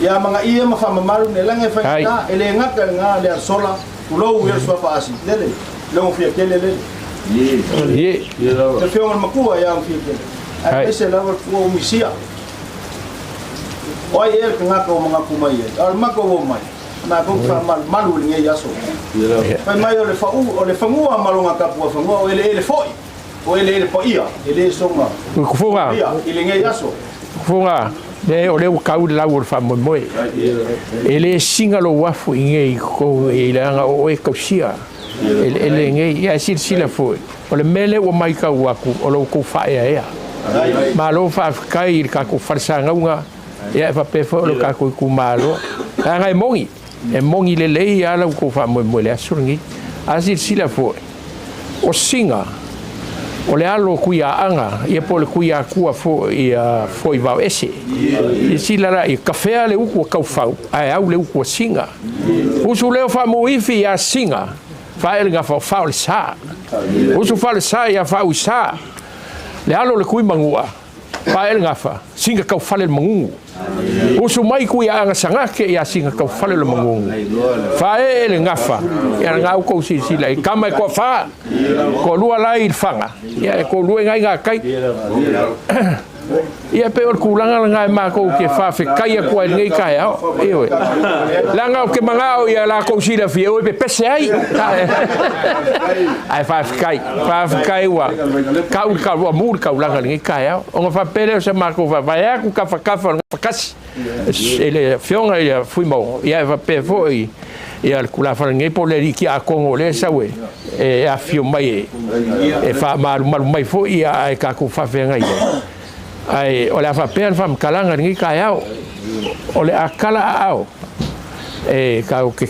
Ia amanaia ma faamamalu nei, leaga e faigata, e le gata i lena le asola, Tulou ia le suafa asi lele, le gofia tele lele. Le afioga i le matua ia gofia tele. Ae ese lava le tua umisia. O ai ea le tagata ua manatu mai ai? A o le matou o mai, matou te faamalumalu i lenei aso. Fai mai o le fau, o le fanua ma lona tapuafanua, o eleele foi, o eleele paia, e le soga paia i lenei aso. Kufuga, le o lea ua tau le lau o le faamoemoe. E le siga lou afu i nei i totonu i leaga o oe e tausia eleele nei. Ia e silasila foi, o le mea lea ua matau atu, o lo outou faaeaea. Malo faafetai i le tatou falesanauga, ia e faapea foi o le tatou itumalo. Leaga e moni, e moni lelei lava la outou faamoemoe i le aso lenei. A silasila foi, O Siga, o le alo o Tuiaaga, ia po o le Tuiatua foi ia foi Vaoese. Silasila la ia tafea le utu a Taufau ae au le utu a Siga. Usu lea o Faamuifi ia Siga, faaee le gafa o Faaolesa. Usu Faaolesa ia Faauisa, le alo o le Tuimanua, Pae le gafa, singa taufale le magugu. Usu mai Tuiaaga Sagake ia singa taufale le magugu. Faee le gafa, ia na outou silasila i tama e toafa, toalua la i le faga, ia e toalua i nai gatai. Ia pei o le tulaga lena e matou te faafetai atu ai i lenei taeao. Ioe. Leaga ou te manao ia latou silafia oi pepese ai. Ae faafetai, faafetai ua tau le tau, ua mu le taulaga i lenei taeao. Ona faapea lea o se matou vaavaai atu tafatafa o le Gafatasi i le Afioga ia Fuimaono, ia e faapea foi ia le tulafale nei po o le alii tiakono o lea e sau e afifio mai e faamalumalu mai foi ia ae tatou faafeagai ai. Ae o le a faapea le faamatalaga i lenei taeao, o le a tala aao e tatou te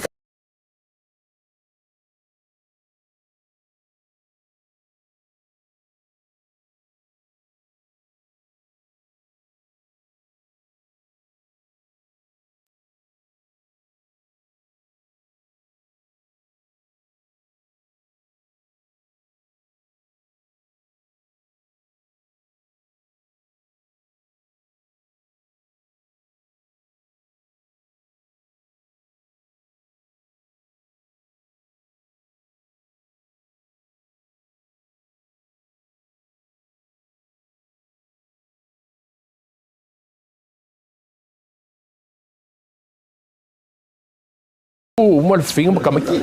Uma le figa ma tamaiti.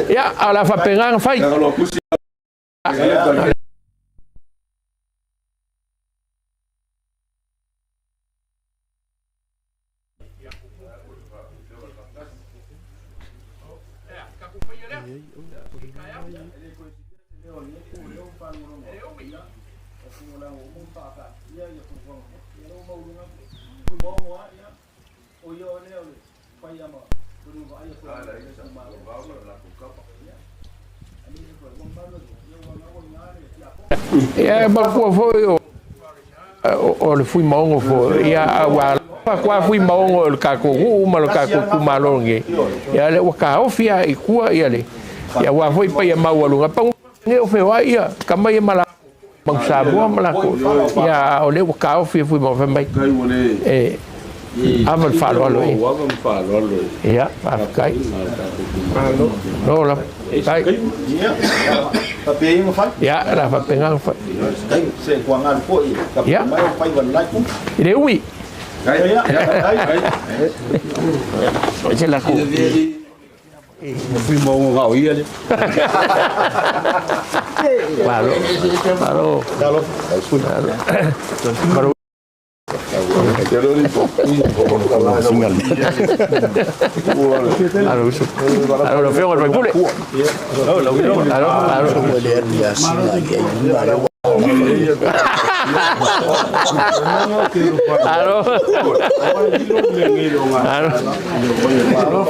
Ia, a o le a faapena ona fai. Ia e manatua foi o o le Fuimaono foi, ia aua lava Fuimaono o le tatou nuu ma le tatou itumalo lenei, ia lea ua taofi lava i tua ia le, ia aua foi paia maualuga, pau nei o feoai ia tama ia ma latou Manu Samoa ma latou, ia a o lea ua taofi e Fuimaono fai mai e ava le faaaloalo i. Ia, faafetai. Malo lava. Faafetai. Ia, o le a faapena ona fai. Ia. E le umi. Se la ku. Malo. Malo. Malo. Malo uso. Malo lau Afioga i le sui usufono. Malo, malo. Malo. Malo.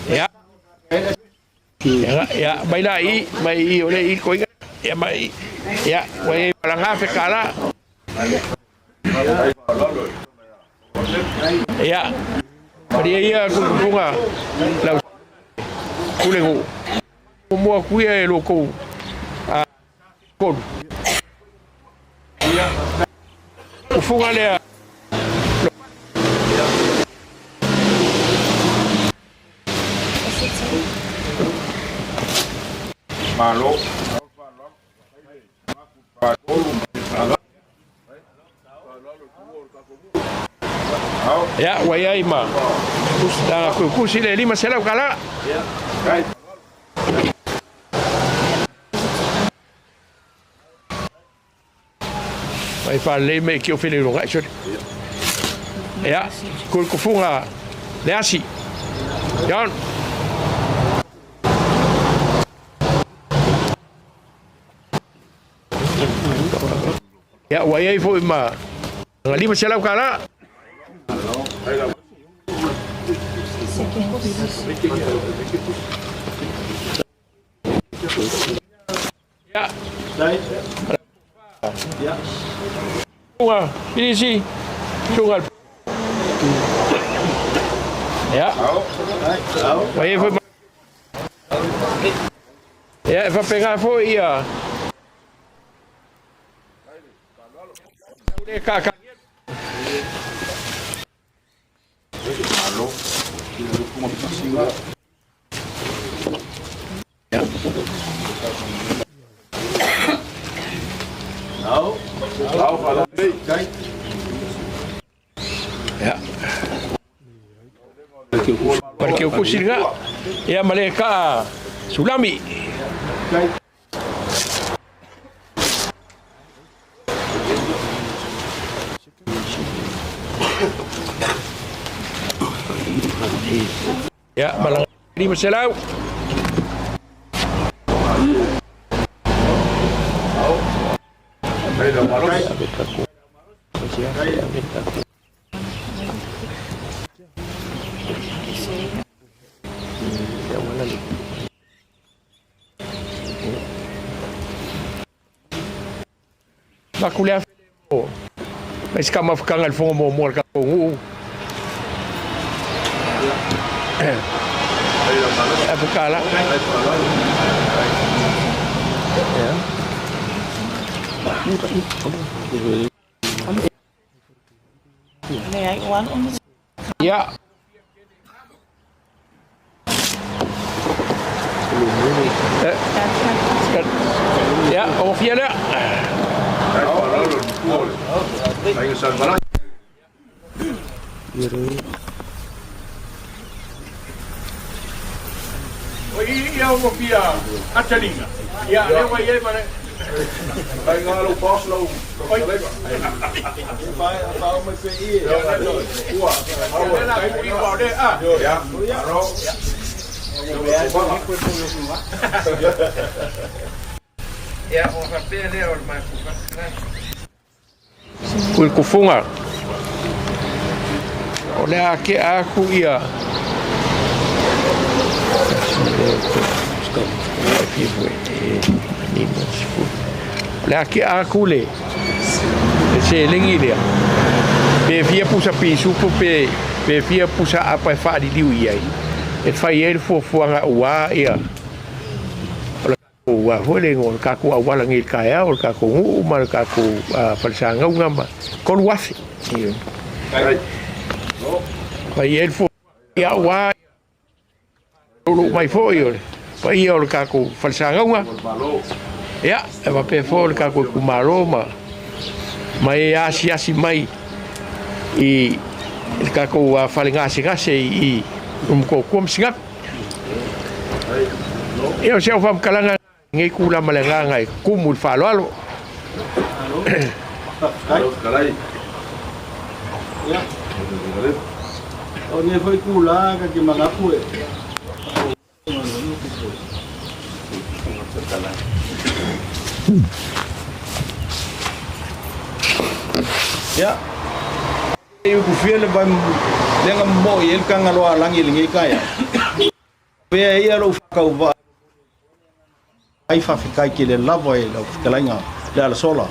Ia. Ia, mai la i, mai i o le i koiga. Ia mai. Ia, ua i ai malaga afe kālā. Ia, malie ia kukukuga lau pulegu. Muamua atu ia e lo kou tolu. Kufuga lea. Malo. Ia, ua i ai ma kusi le 500 kala. Mai faalelei mai ki o fele iloga sole. Ia, kufuga le asi. John. Ia, ua i ai foi ma 500 kala. Ia. Ua, Pilisi, sunga. Ia. Ua i ai foi ma Ia, e faapena foi ia. Le ka ka. Ia. Pale ke kusi nga. Ia ma le ka sulami. Ia, malaga 500. Maku le afe mo mai se kamafakaga i le foga muamua o le tatou nuu. Afe tala. Ia. Ia, o fia lea. O i ia o fia atalinga. Ia, lea ua i ai ma le... Ai ngā lau pass lau kaleva. Ua. Ya. Aro. Ia, o faapea lea o le matou Kuikufuga. O le a tea aku ia O le a tea aku le le seleni lea pe fia pusa pisupo pe pe fia pusa apa e faaliliu i ai e fai ai le fuafuaga aua ia o le Ua foi le igoa o le tatou auala nei i le taeao, o le tatou nuu ma le tatou falesagauga ma 3,000. Fai ai le fua ia aua lou mai foi o le paia o le tatou falesagauga. Ia, e faapea foi o le tatou itumalo ma ma e asiasi mai i le tatou fale gasegase i Ulumotootua ma Sinapu. Ia o si au faamatalaga lenei tulaga ma le agaga e tumu i le faaaloalo. Ia, o nei foi tulaga ke manatu e Ia. I ukufia le vai lea na momo'i ai le Tagaloa alagi i lenei taeao, avea ai ia lou faatauvaa ai faafetai tele lava i lau fetalaiga Lealasola.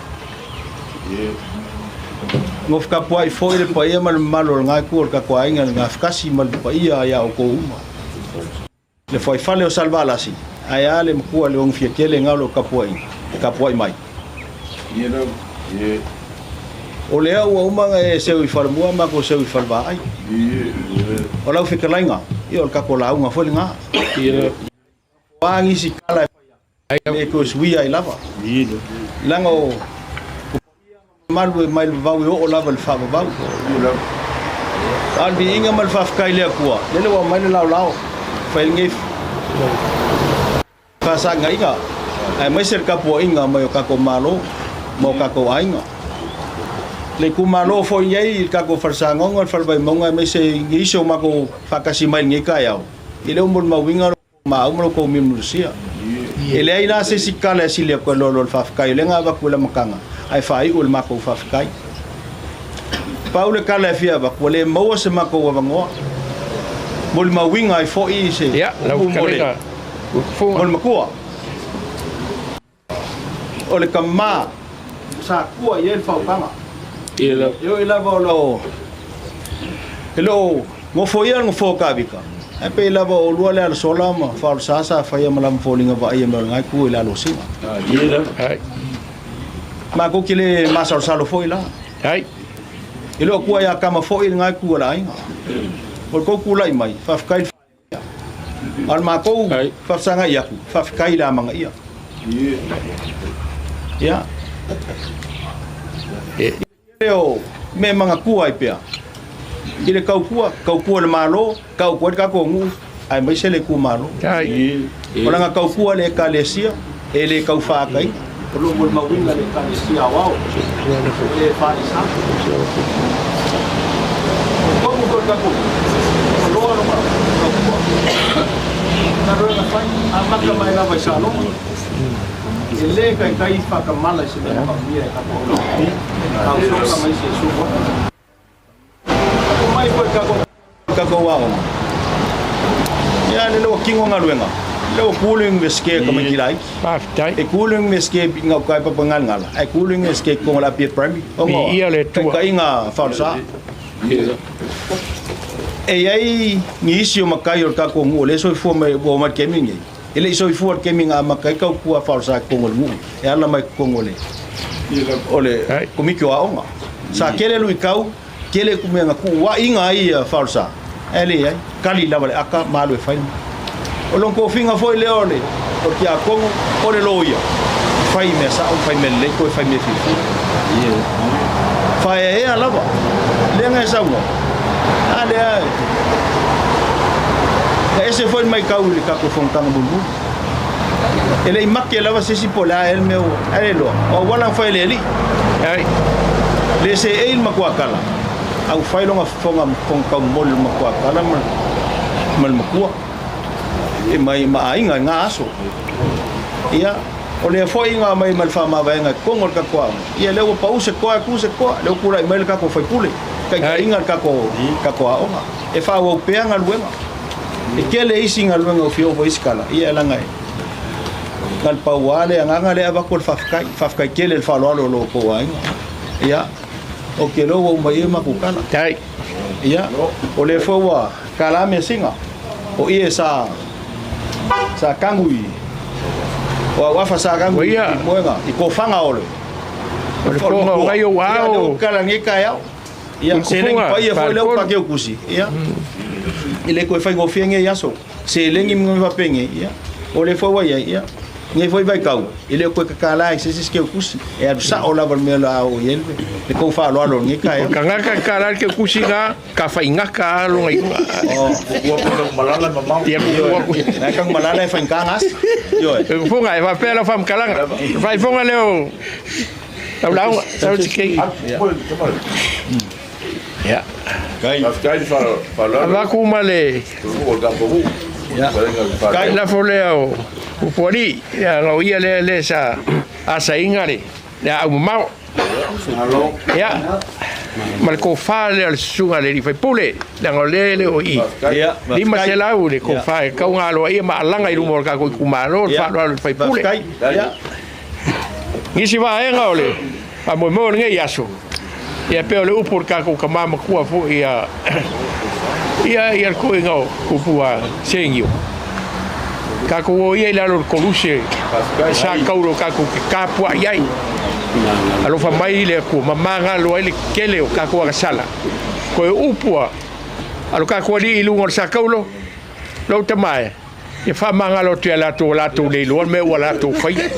Nofo tapuai foi le paia ma le mamalu o lena itu o le tatou aiga i le Gafatasi ma le paia ia outou uma. Le fuaifale o Salevalasi, ae a le matua le ogofia tele na o lou tapuaiga, e tapuai mai. O lea ua uma ona e seu i Falemua matou seu i Falevaai. O lau fetalaiga, ia o le tatou lauga foi lena. O a nisi tala e fai atu, e le toe suia ai lava. Leaga o mamalu e mai le vavau e oo lava i le faavavau. A o le viiga ma le faafetai i le Atua, lele ua aumai le laolao, fai lenei faasagaiga, aemaise le tapuaiga mai o tatou Malo ma o tatou aiga. Le itumalo foi nei i le tatou Falesagoga, le Falevaimauga aemaise i nisi o matou faatasi mai i lenei taeao, e le o molimauina maau ma lo kou mimurusia. E leai la se isi tala e sili atu ai loa le faafetai o lea na avatu i le amataga ae faaiu i le matou faafetai. Pau le tala e fia avatu ua le maua se matou avanoa molimauina ai foi se upu mo le mo le matua o le tama sa tua i ai le faautaga. E ui lava o lo e le o nofoia le nofoa o Kavika, ae pei lava o oulua le alasola ma Faaolesa sa faia ma lama foliga vaaia mai o lena itu i le alosina. Matou te le masalosalo foi la. E le o tua ia Kama foi lena itu o le aiga. O le tou tulai mai, faafetai le A o le matou faafesagai atu, faafetai i le amanaia. Ia. E o mea e manatua ai pea i le tautua, tautua i le Malo, tautua i le tatou nuu, aemaise le itumalo. O lana tautua i le Ekalesia, e le tau faataina. O lo o molimauina le Ekalesia Aoao, o le EFKS. O totonu foi o le tatou nuu, ua loa lona tautua. Galuega fai, amata mai lava i Salogo. E le taitai faatamala i se mea manaomia e tatou atunuu. Tausoga mai se susu atu. Mai foi tatou aoga. Ia lele ua kino galuega. Lele ua ku le Universite a tamaiti laiti. Faafetai. E ku le Universite i gauta i Papagalgala, ae ku le Universite i totonu o le Apia Primary. Ona o Viia le Atua. taitaiga faaolosa. E i ai nisi o matai o le tatou nuu o lea e soifua mai ua omai i le taimi lenei. E le i soifua i le taimi na amata ai tautua faaolosa i totonu o le nuu e ala mai totonu o le o le Komiti o Aoga. Sa tele luitau, tele mea na tuuaiga ai ia faaolosa, ae leai, kali lava le aka ma alu e fai le mea. O lona tofiga foi lea o le o le tiakono, o le loia, fai mea sao, fai mea lelei, toe fai mea fiafia. Faaeaea lava, lea na e saunoa, a lea na ese foi le maitau i le tatou fonotaga mulimuli. E le i make lava se isi po o le a ea le mea ua, ae le iloa, o auala na fai e le alii. Le seei le matuatala, a ua fai lona fofoga fofoga taumoli o le matuatala ma le matua e mai ma aiga i na aso. Ia, o lea foi na aumai ma le faamavaega i totonu o le tatou aoga, ia lea ua pau se toa e tu se toa, lea ua tulai mai le tatou faipule, taitaiga le tatou tatou aoga. E faaauau pea galuega. E tele isi galuega ua fia oo foi isi tala, ia leaga e na o le pau lava le agaga lea e avatu o le faafetai. Faafetai tele i le faaaloalo o lo outou aiga. Ia, ou te iloa ua uma i i matou tala. Ia, o lea foi ua tala measina, o ie sa sa tagu i o au afa sa tagu i moega i kofaga o le O le koga o ngai ou ao. Ia, lea ua lenei taeao. Ia, seleni paia foi lea ua pakeu kusi. Ia, e le toe faigofie nei aso. Seleni ma mea faapenei, ia, o lea foi ua i ai, ia, nei foi vaitau, e le o toe tatala ai se isi keu kusi. E alu sao lava le mea o le a oo i ai le tou faaaloalo i lenei taeao. O tagata e tala ai le keu kusi na, ka faigata lava lona iuga. Ua Tanumalala e mamao. Ia, ua Tanumalala e faigata gasi. Ioe. Fofoga, e faapea lau faamatalaga. Faifoga lea o lau lauga. Sau se keiki. Ia. Faafetai le faaaloalo. Avatu ma le lafo lea o Upualii, ia o ia lea lea sa asaina le aau mamao. Ia. Ma le tofa lea o le susuga a le alii faipule, leaga o lea e le o i i. 500 le tofa e tatau ona aloaia ma alaga i luma o le tatou itumalo, le faaaloalo i le faipule. Nisi vaega o le faamoemoe o lenei aso, ia pei o le upu o le tatou tama matua foi ia ia ia le toeaina o Tupua Senio. Tatou o ia i lalo o le koluse sa taulo tatou te tapuai ai. Alofa mai le Atua ma magalo ai le tele o tatou agasala. Toe upu a lo tatou alii i luga o le sa taulo, lou tama e, ia faamagalo atu ia latou ua latou le iloa le mea ua latou faia.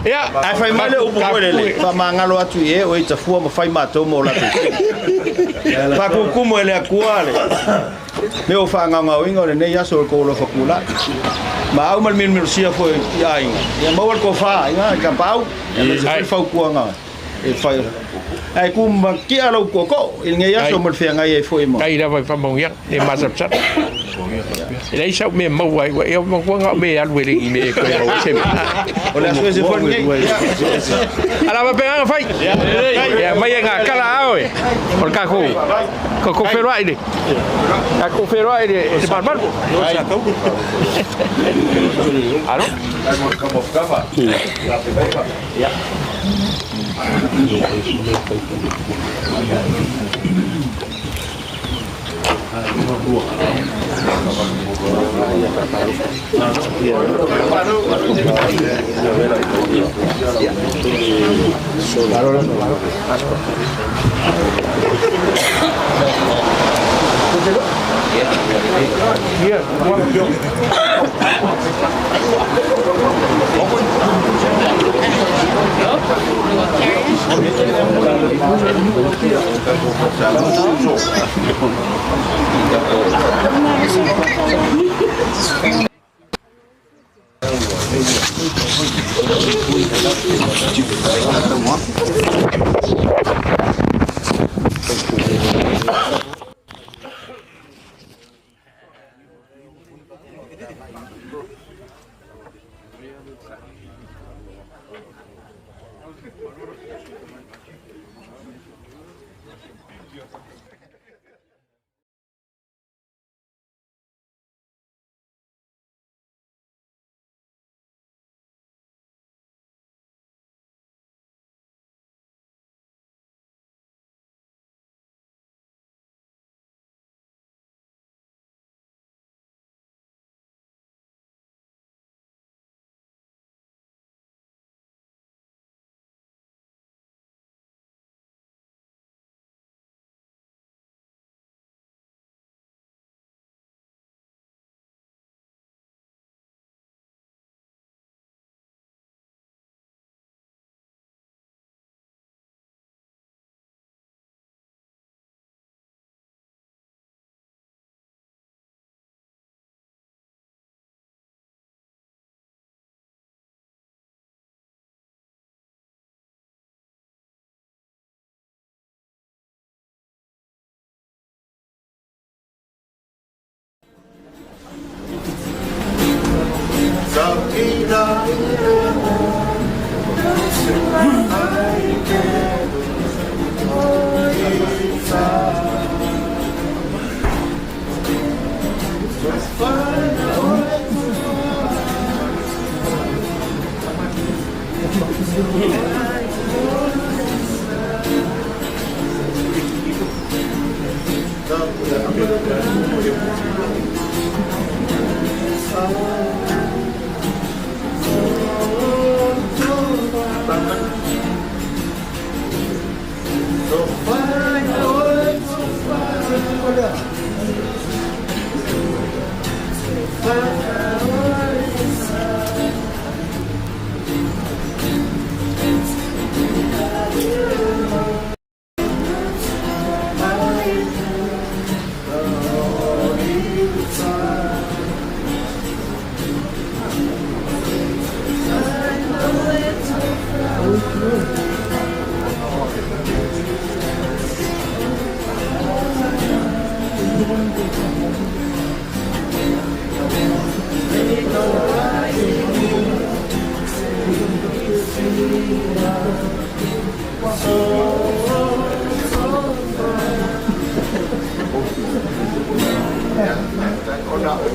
Ia, Ae fai mai le upu foi lele, faamagalo atu i e o e tafua ma fai matou ma o latou sui. Faakukumu e le Atua le mea o faagaogaoina o lenei aso o le tou alofa tulai. Ma au ma le milomilosia foi i aiga, ia maua le tofa i tapaau, aemaise foi le fautuaga e fai. Ae tu ma tia lou tootoo i lenei aso ma le feagai ai foi ma. Tai lava i faamanuiaga, e masalosalo. E leai sau mea maua ai, ua matua na o mea e alu e le i mea e toe maua se mea. O le aso ese foi lenei. Ala faapena ona fai. Ia mai e ngā kala ao e. O le tatou tatou feloai le tatou feloai le le malumalu. Alo.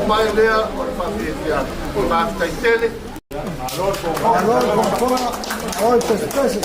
mai lea o le faafiafiaga. Faafetai tele. Malo le fogafoga, o le pesepese.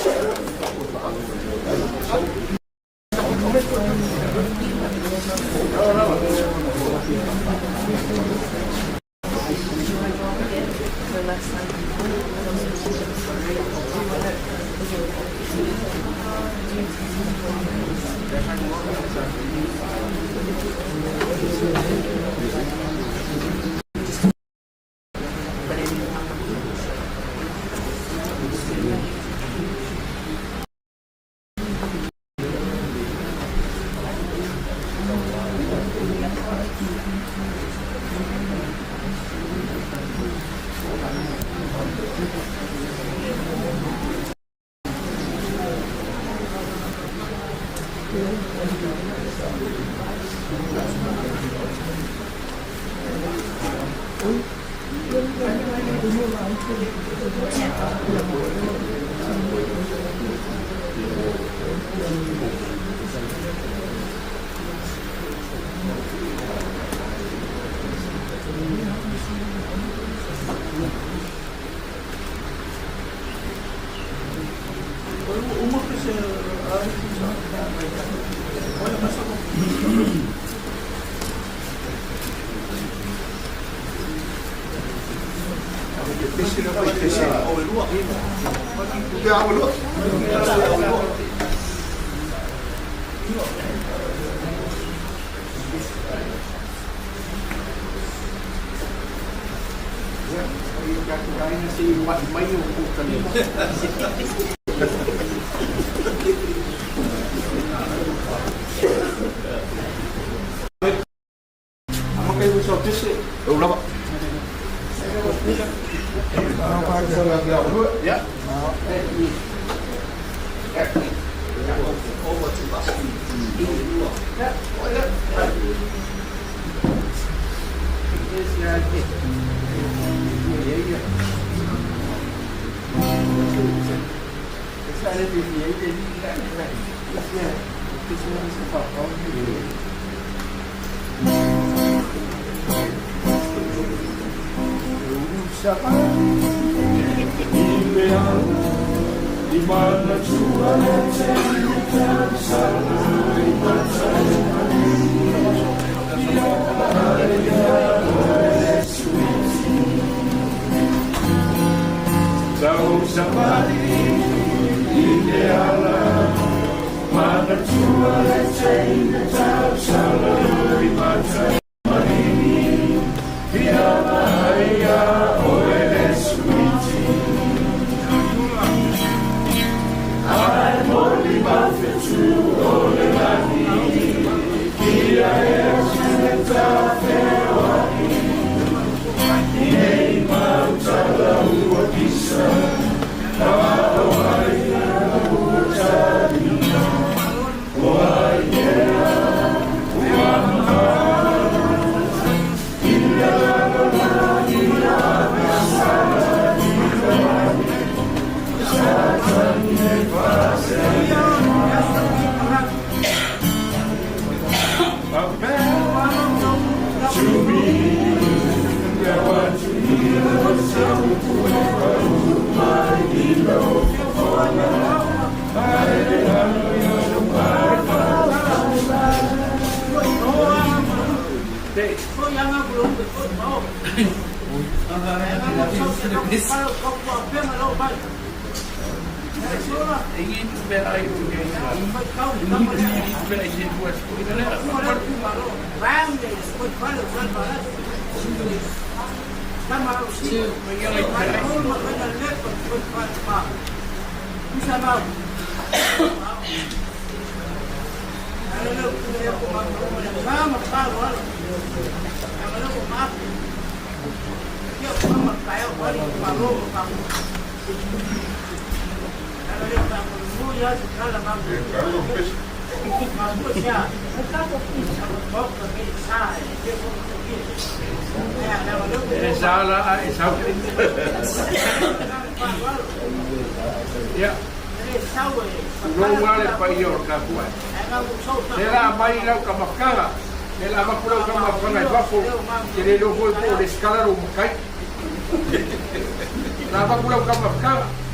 Lea la avatu lau tama i fafo, te le iloa foi po o lesitala lou matai. La avatu lau tama.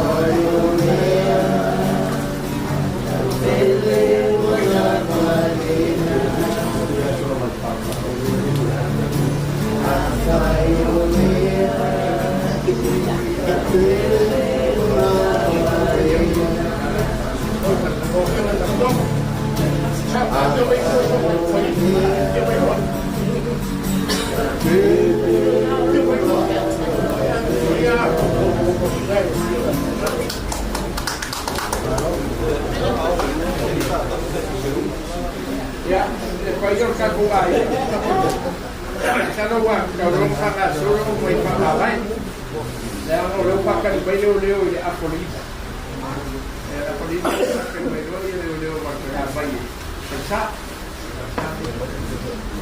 Afaionea. Ia, le paia o le tatou aiga, masalo ua tauloa ma faagasolo mai faamavae, leaga o lea ua faatali mai leoleo i le apo le iva. E apo le iva ua faatali mai loa ia leoleo ma le mai e faisa.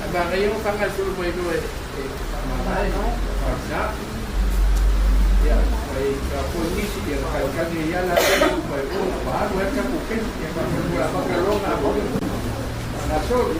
Ae manaia ua faagasolo mai loa e faamavae, faisa. Ia, mai foi nisi ia talitali ai ala mai o ua alu ai le tatou taimi. Ia faamolemole a faataloga a faagasolo.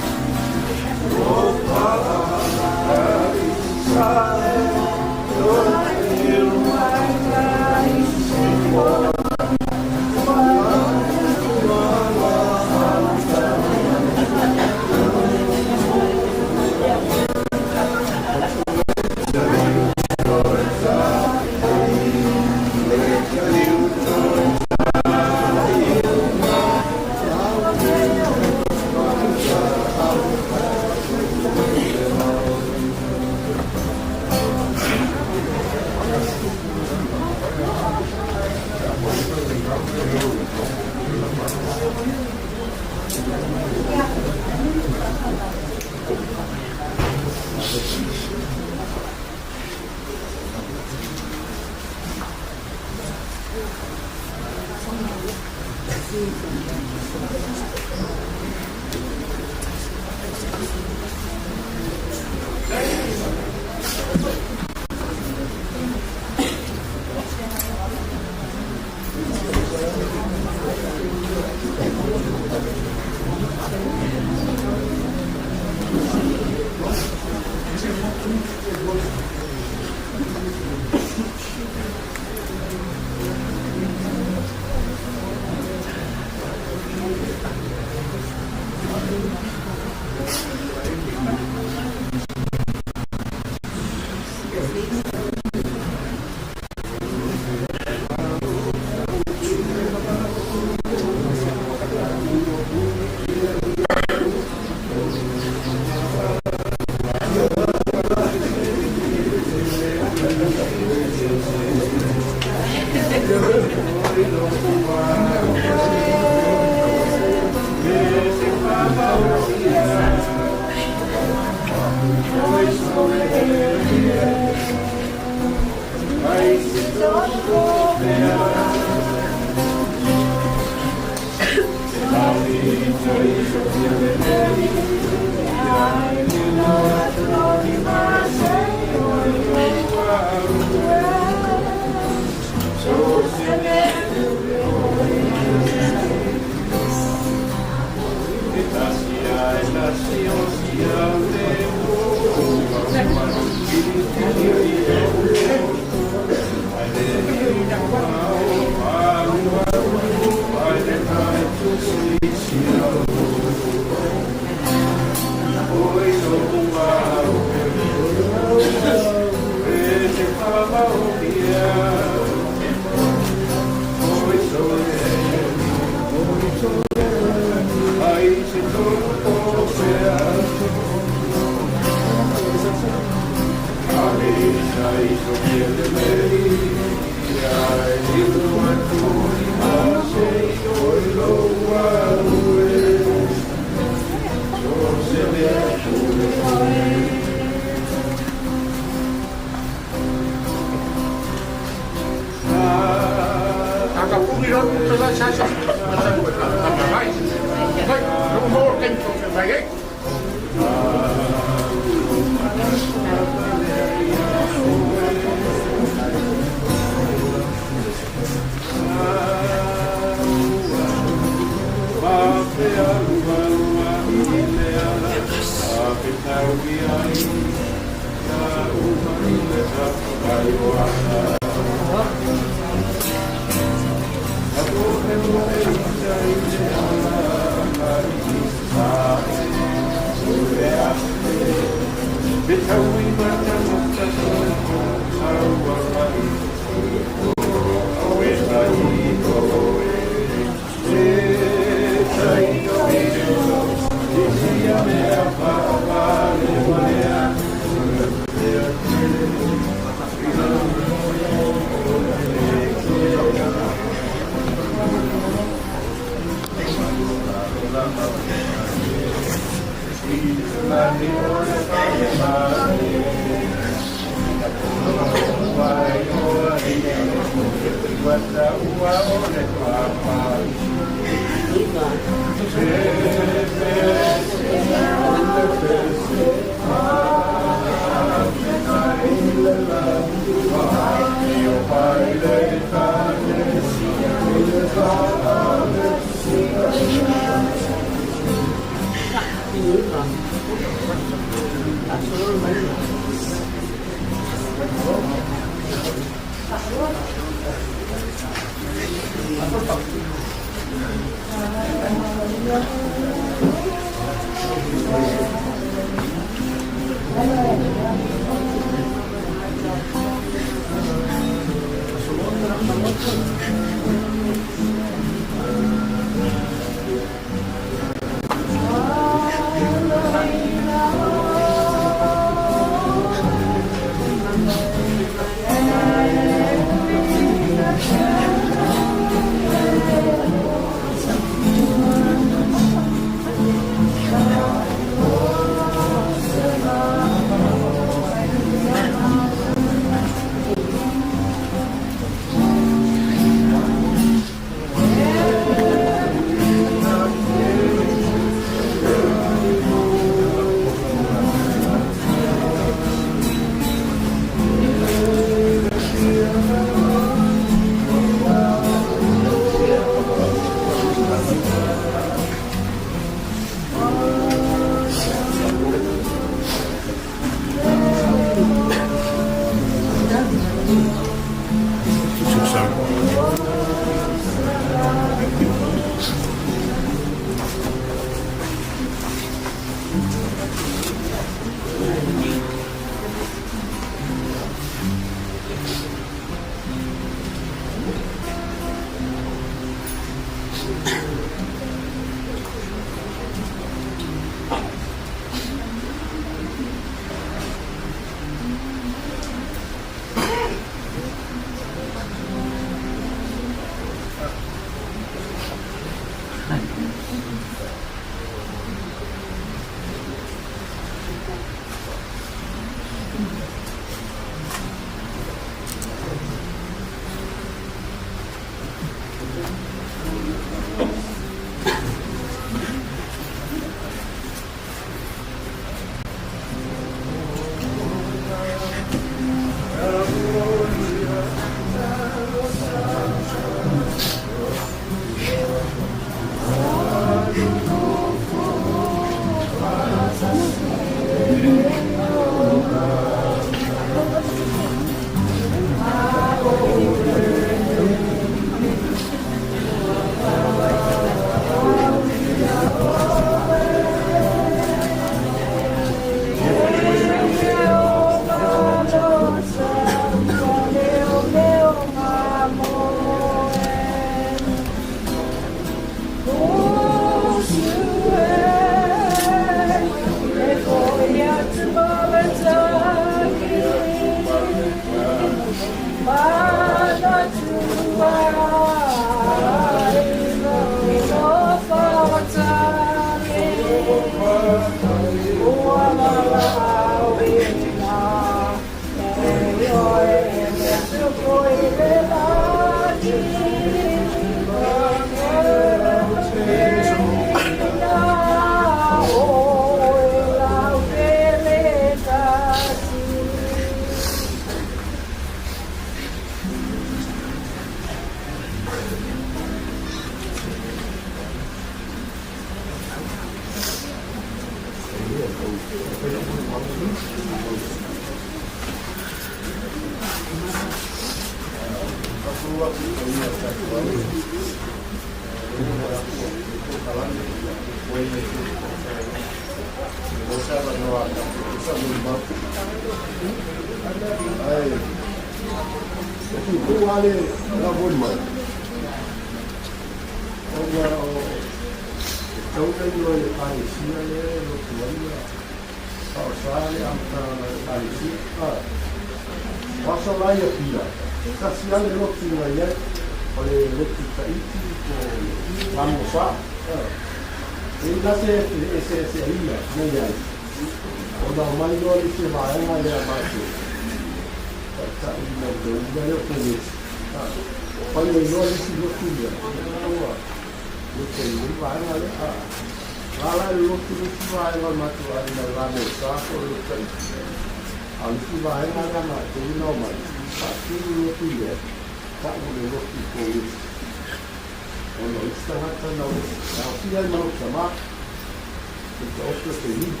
Taofi o Penina.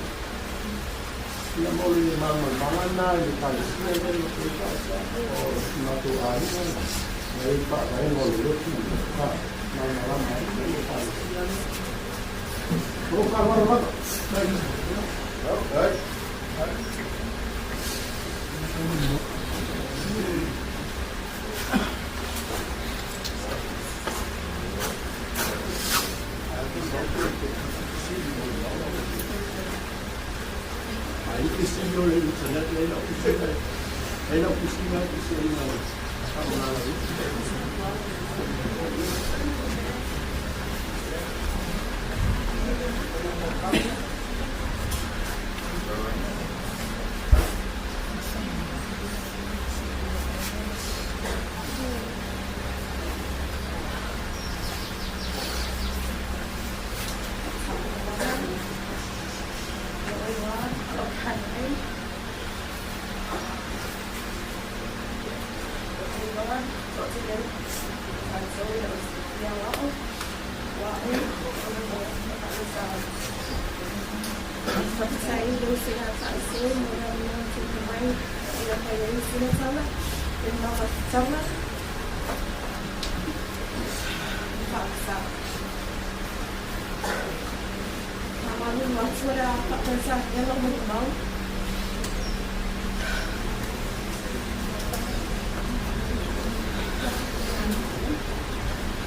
Ia ma o le malamalamaga lena i le Ekalesia lea na matou o si matou aiga na i ai le faavaega o le lotu e malamalama ai le Ekalesia lea. Ma lou faaaloalo lava.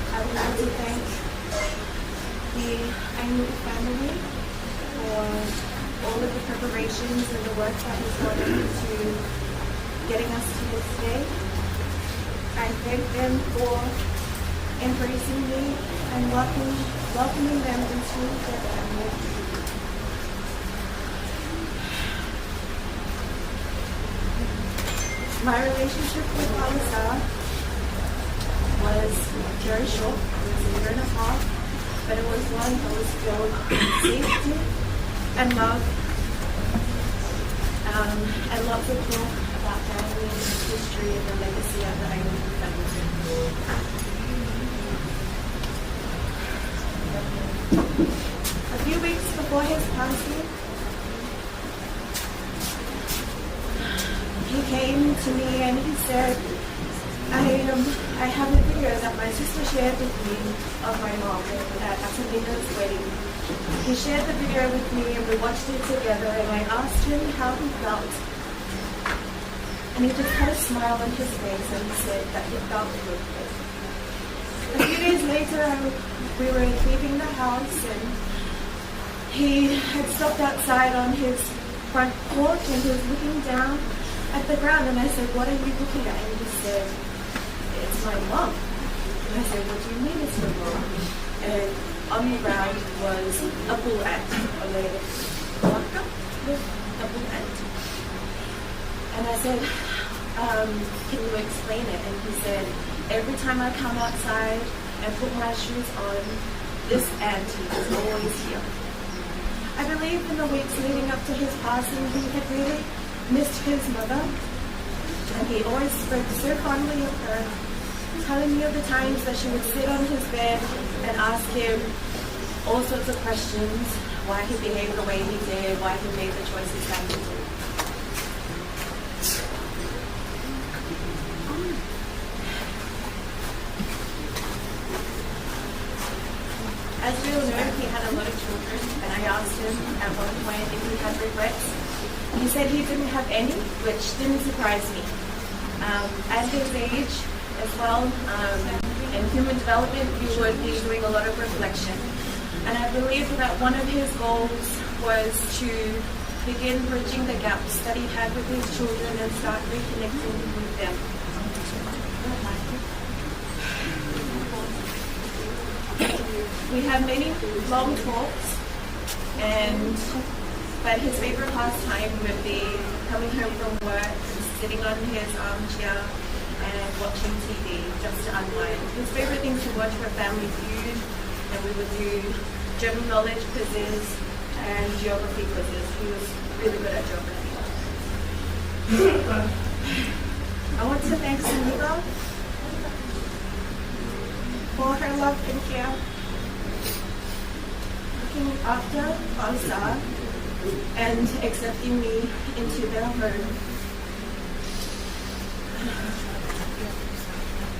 I would like to thank the Ainuu family for all of the preparations and the work that has gone into getting us to this day. I thank them for embracing me and welcoming them into their family. My relationship with Alisa was very short. It was a year and a half, but it was one that was filled with safety and love, and lots of talk about family, history, and the legacy of the Ainuu family. A few weeks before his passing, he came to me and he said, I have a video that my sister shared with me of my mom at Asamina's wedding. He shared the video with me and we watched it together, and I asked him how he felt. And he just had a smile on his face and he said that he felt good. A few days later, we were leaving the house and he had stopped outside on his front porch and he was looking down at the ground, and I said, "What are you looking at?" And he said, "It's my mom." And I said, "What do you mean it's your mom?" And on the ground was a bull ant, a bull ant. And I said, "Can you explain it?" And he said, "Every time I come outside and put my shoes on, this auntie is always here." I believe in the weeks leading up to his passing, he had really missed his mother, and he always spoke so fondly of her, telling me of the times that she would sit on his bed and ask him all sorts of questions, why he behaved the way he did, why he made the choices that he did. As we all know, he had a lot of children, and I asked him at one point if he had regrets. He said he didn't have any, which didn't surprise me. At his age as well, in human development, you would be doing a lot of reflection. And I believe that one of his goals was to begin bridging the gaps that he had with his children and start reconnecting with them. We had many long talks, but his favorite pastime would be coming home from work, sitting on his armchair and watching TV just to unwind. His favorite things to watch were Family Feud, and we would do general knowledge quizzes and geography quizzes. He was really good at geography. I want to thank Suniva for her love and care. after Fausa and accepting me into their home.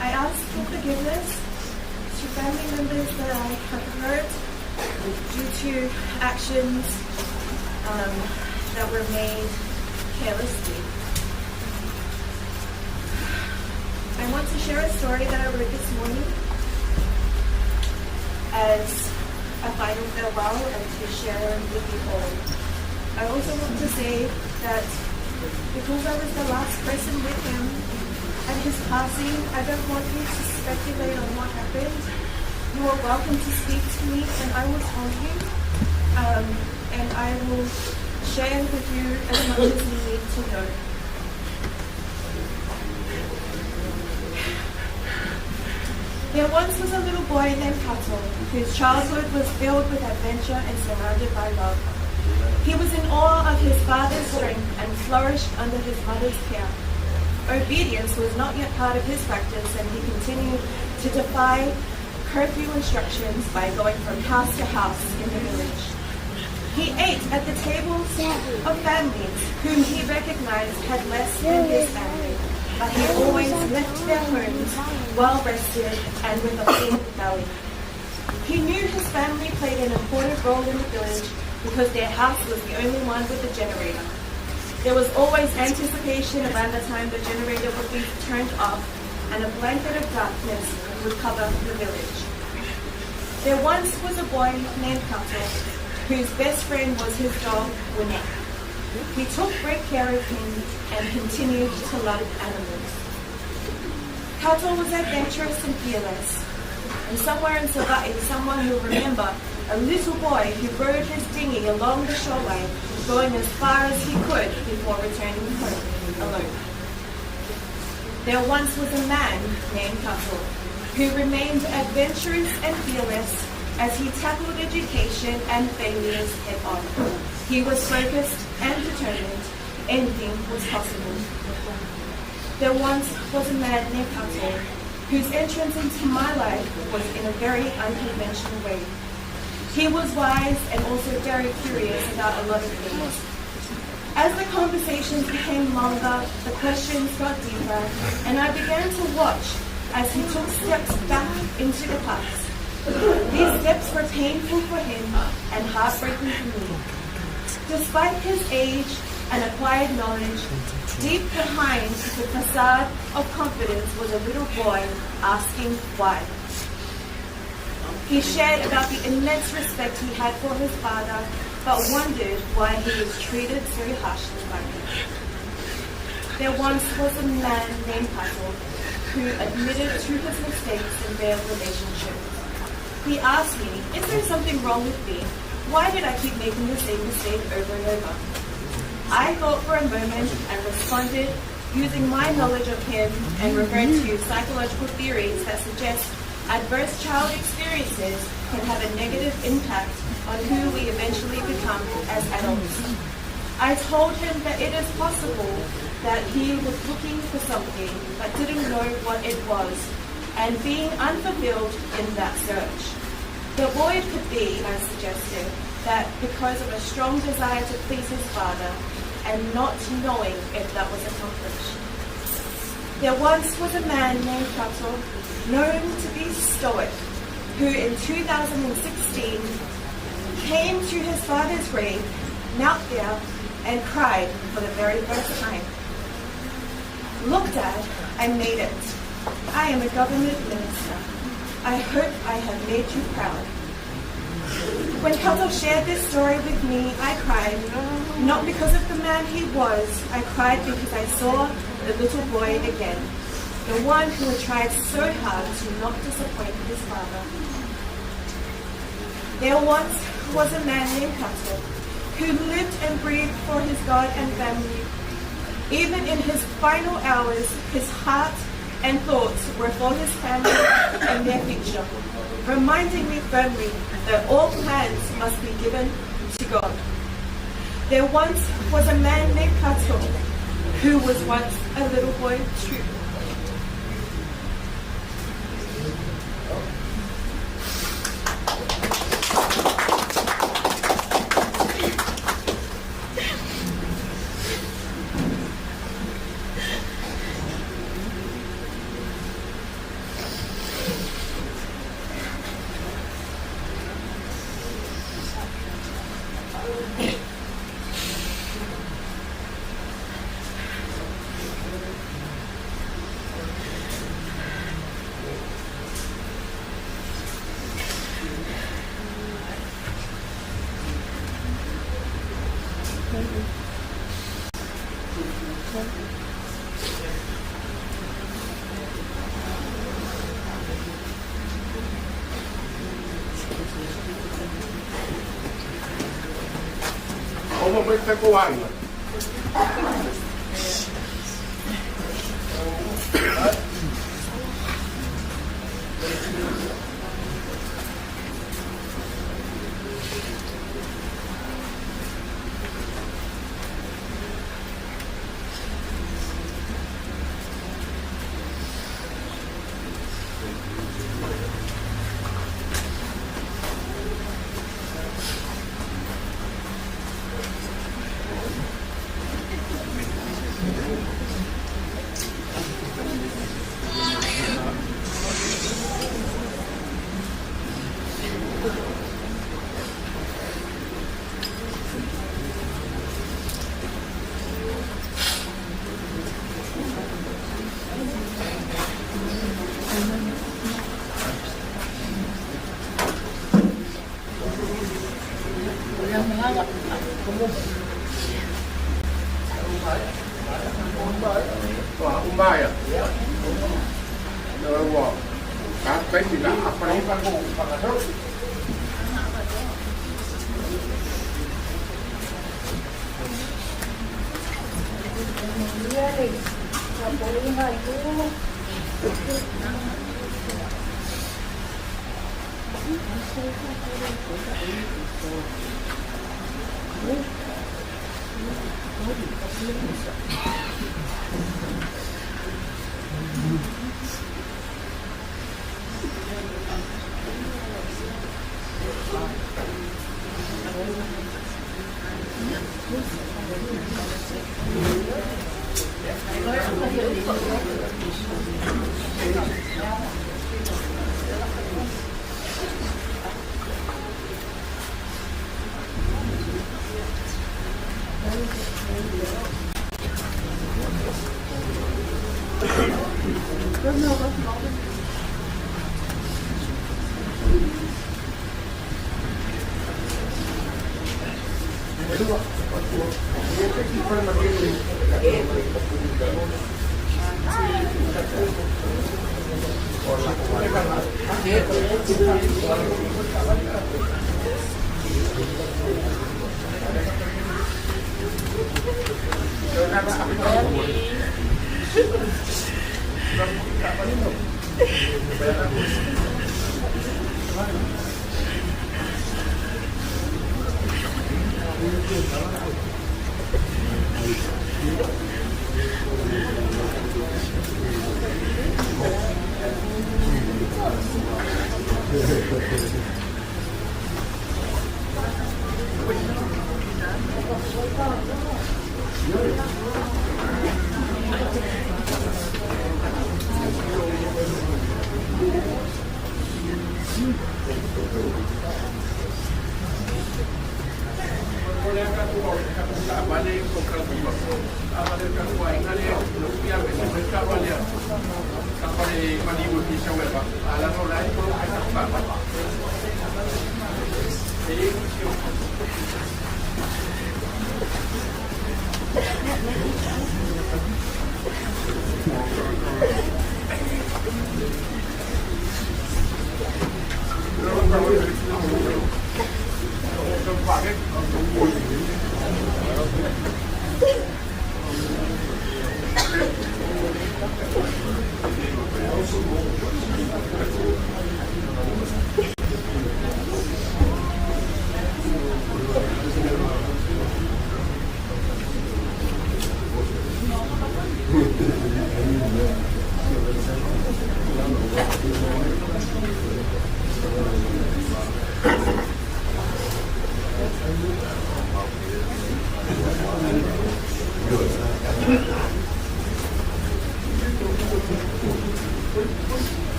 I ask for forgiveness to family members that I have hurt due to actions um, that were made carelessly. I want to share a story that I wrote this morning as a final farewell and to share with you all. I also want to say that because I was the last person with him at his passing, I don't want you to speculate on what happened. You are welcome to speak to me and I will tell you. Um, and I will share with you as much as you need to know. There once was a little boy named Kato, whose childhood was filled with adventure and surrounded by love. He was in awe of his father's strength and flourished under his mother's care. Obedience was not yet part of his practice, and he continued to defy curfew instructions by going from house to house in the village. He ate at the tables of families whom he recognized had less than his family, but he always left their homes well rested and with a full belly. He knew his family played an important role in the village because their house was the only one with a generator. There was always anticipation around the time the generator would be turned off and a blanket of darkness would cover the village. There once was a boy named Kato, whose best friend was his dog, Winnie. He took great care of him and continued to love animals. Kato was adventurous and fearless. And somewhere in Savai'i, someone will remember a little boy who rode his dinghy along the shoreline, going as far as he could before returning home alone. There once was a man named Kato who remained adventurous and fearless as he tackled education and failures head on. He was focused and determined. Anything was possible. There once was a man named Kato whose entrance into my life was in a very unconventional way. He was wise and also very curious about a lot of things. As the conversations became longer, the questions got deeper, and I began to watch as he took steps back into the past. These steps were painful for him and heartbreaking for me. Despite his age and acquired knowledge, deep behind the facade of confidence was a little boy asking why. He shared about the immense respect he had for his father, but wondered why he was treated so harshly by him. There once was a man named Pato who admitted to his mistakes in their relationship. He asked me, Is there something wrong with me? Why did I keep making the same mistake over and over? I thought for a moment and responded using my knowledge of him and referred to psychological theories that suggest adverse child experiences can have a negative impact on who we eventually become as adults. I told him that it is possible that he was looking for something but didn't know what it was and being unfulfilled in that search. The void could be, I suggested, that because of a strong desire to please his father and not knowing if that was accomplished. There once was a man named Kato, known to be stoic, who in 2016 came to his father's grave, knelt there, and cried for the very first time. Look, Dad, I made it. I am a government minister. I hope I have made you proud. When Kato shared this story with me, I cried, not because of the man he was, I cried because I saw the little boy again, the one who had tried so hard to not disappoint his father. There once was a man named Kato who lived and breathed for his God and family. Even in his final hours, his heart and thoughts were for his family and their future, reminding me firmly that all plans must be given to God. There once was a man named Kato who was once a little boy too. Oma mai takou aiga.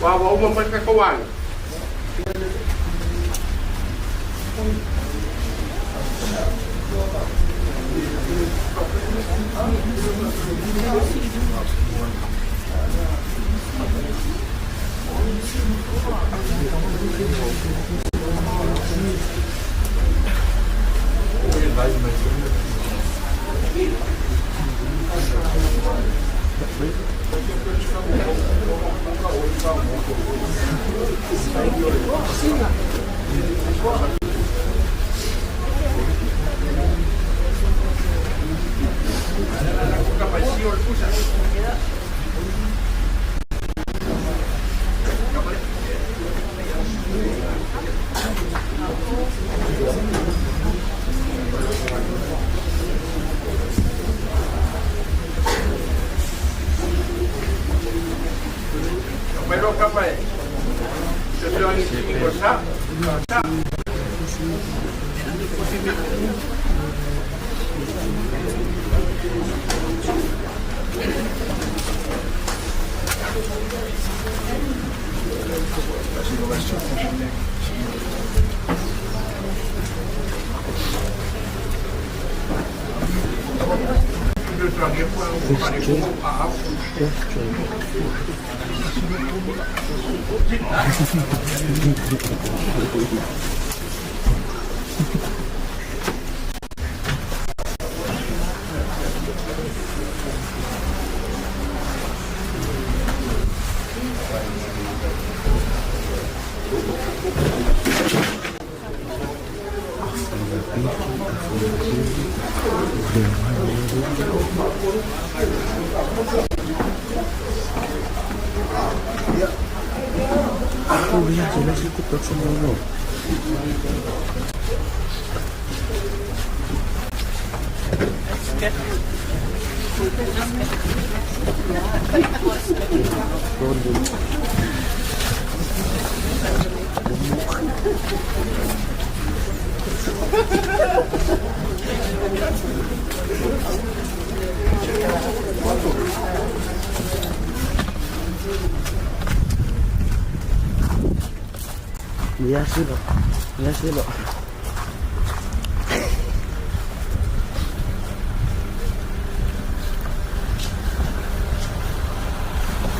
Ua ua uma mai le tatou aiga.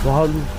8.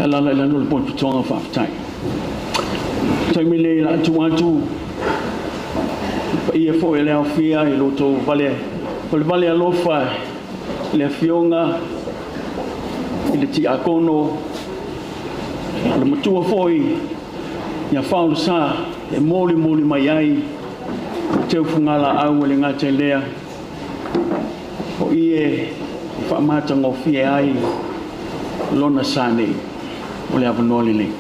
Pe alaala i lalo o le potopotoga faafetai. Taimi lenei o le a tuu atu i le paia foi o le aofia i lo outou vale, o le vale alofa i le afioga i le tiakono, o le matua foi ia Faaolesa e molimoli mai ai teufugalaau e le gata i lea, o i e faamatagofie ai lona sa nei. O le avanoa lenei.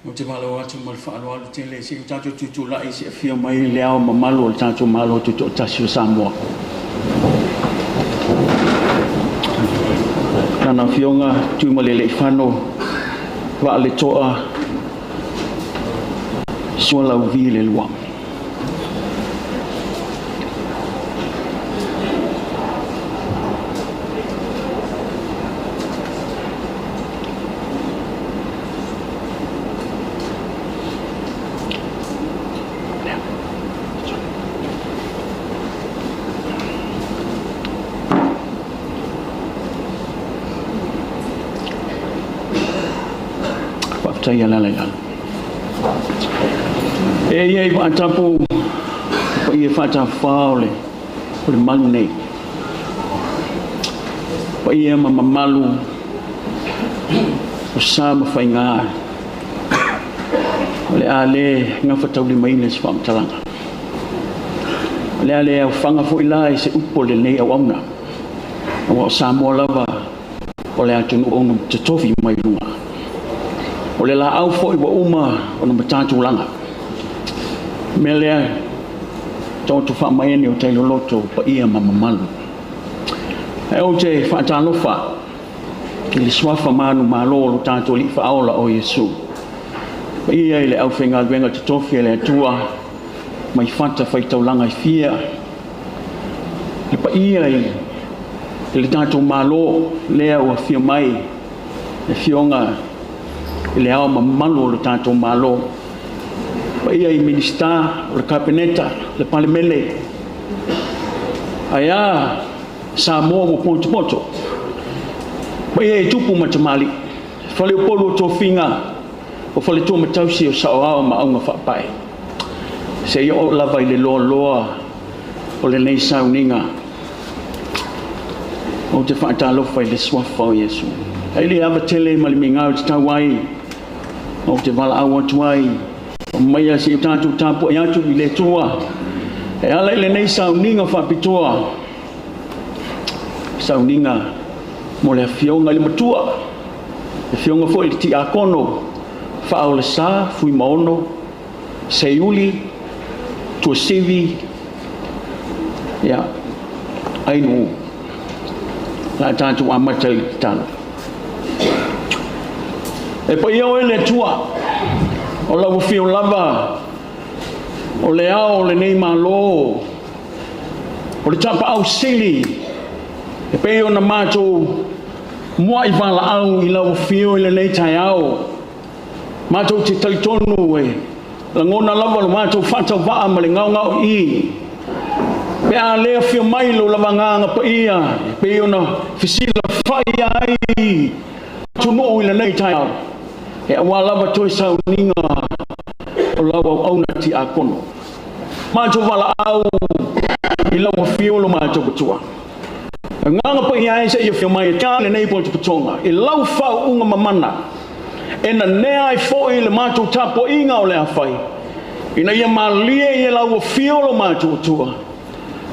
Ou te valaau atu ma le faaaloalo tele se i o tatou tutulai se i afio mai le Ao Mamalu o le tatou Malo Tutoatasi o Samoa. Lana Afioga Tuimalealiifano Vaaletoa Sualauvi le Lua. Faafetai e lala i lalo. E ia i vaatapu paia faatafā o le malu nei. Paia ma mamalu o sa ma faiga o le a le gafataulimaina se faamatalaga. O le a le aofaga foi la i se upu o lenei auauna, aua o Samoa lava o le atunuu ona totofi mai luga. O le laau foi ua uma ona matatulaga. Mea lea, taoto faamaene o tailoloto paia ma mamalu. Ae ou te faatalofa i le suafa manumalo o lo tatou Alii Faaola o Iesu. Paia i le aufaigaluega totofi a le Atua mai fata faitaulaga e fia. Le paia i le tatou Malo lea ua afio mai le Afioga i le Ao Mamalu o le tatou Malo. Paia i Minisita o le Kapeneta, le Palemene, ae a Samoa ua potopoto. Paia i tupu ma tamalii, faleupolu o tofiga, o faletua matausi o saoao ma auga faapae. Seia oo lava i le loaloa o lenei sauniga, ou te faatalofa i le suafa o Iesu. Ai le ava tele ma le migao e tatau ai, ou te valaau atu ai, aumaia se i o tatou tapuai atu i le Atua, e ala i lenei sauniga faapitoa, sauniga mo le afioga i le matua, le afioga foi i le tiakono, Faaolesa Fuimaono, Seiuli, Tuasivi, ia, Ainuu. La tatou amata i le tatalo. E paia oe le Atua, o lau afio lava, o le ao o lenei Malo, o le tapaau sili, e pei ona matou muai valaau i lau afio i lenei taeao. Matou te talitonu e lagona lava lo matou faatauvaa ma le gaogaoii, pe a le afio mai lo lava agaga paia, e pei ona fesilafai ai atunuu i lenei taeao, e aua lava toe sauniga o lau auauna tiakono. Matou valaau i lau afio lo matou Atua. Agaga paia ai seia afio mai e tea lenei potopotoga i lau faauuga mamana, e nanea ai foi le matou tapuaiga o le a fai, ina ia malie i lau afio lo matou Atua,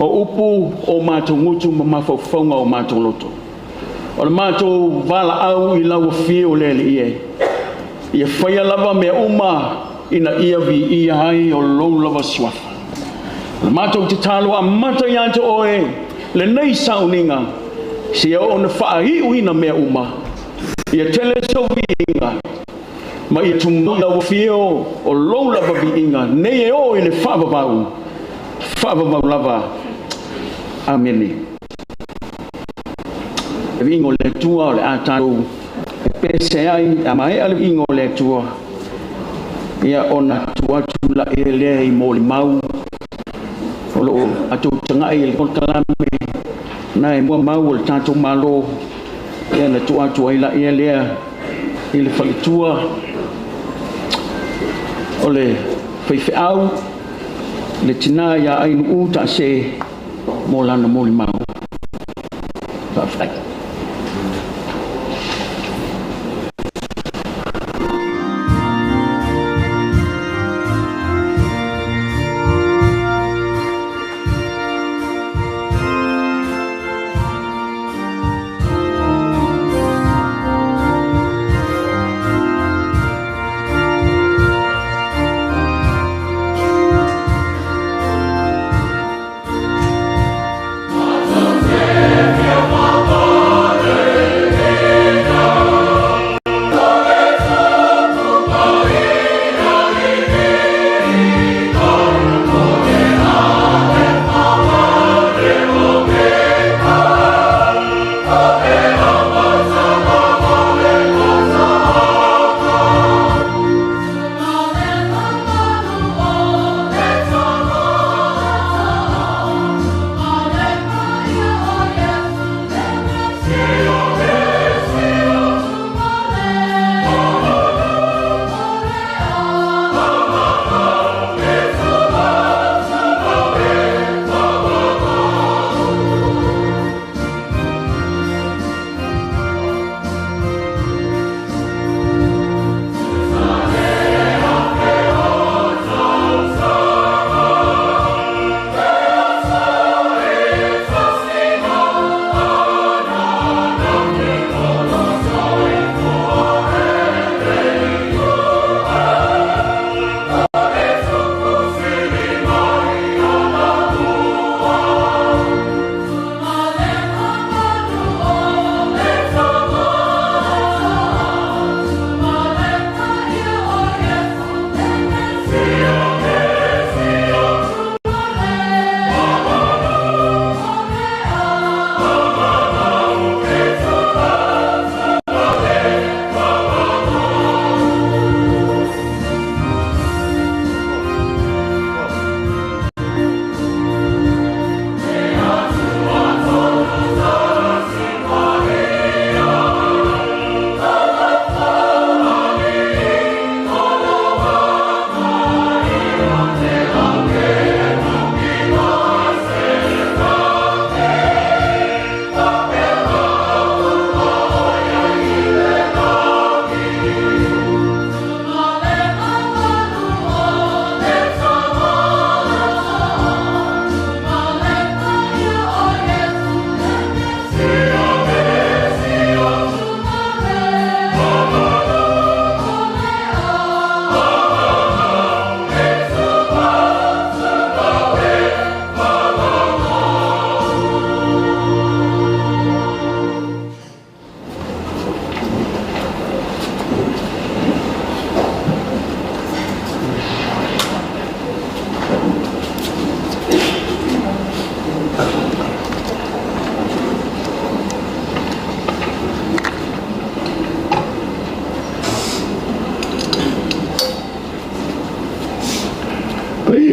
o upu o matou gutu ma mafaufauga o matou loto. O le matou valaau i lau afio le Alii e, ia faia lava mea uma ina ia viia ai o lou lava suafa. O le matou tatalo amata ia te oe lenei sauniga, seia oo ona faaiuina mea uma, ia tele sou viiga, ma ia tumau i lau afio o lou lava viiga, nei e oo i le faavavau, faavavau lava. Amene. Le viiga o le Atua o le a tatou pese ai, a maea le viiga o le Atua, ia ona tuu atu la e lea i molimau o loo tatou tagai i le polokalame na e mua mau o le tatou Malo, ia na tuu atu ai la ia lea i le faletua o le faifeau le tina ia Ainuu Taase mo lana molimau. Faafetai.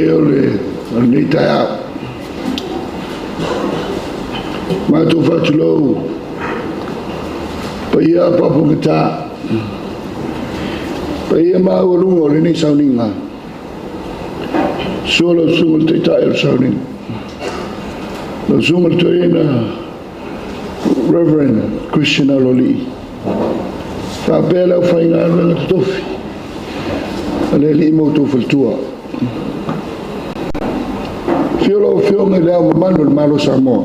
ea o lenei taeao. Matou faatulou paia apoapogata, paia maualuga o lenei sauniga. Sua lau susuga i le Taitai o le sauniga, lau susuga i le Toeaina Reverend Christian Aloalii, faapea le aufaigaluega totofi a le Alii ma outou faletua. Afio lau Afioga i le Ao Mamalu o le Malo o Samoa.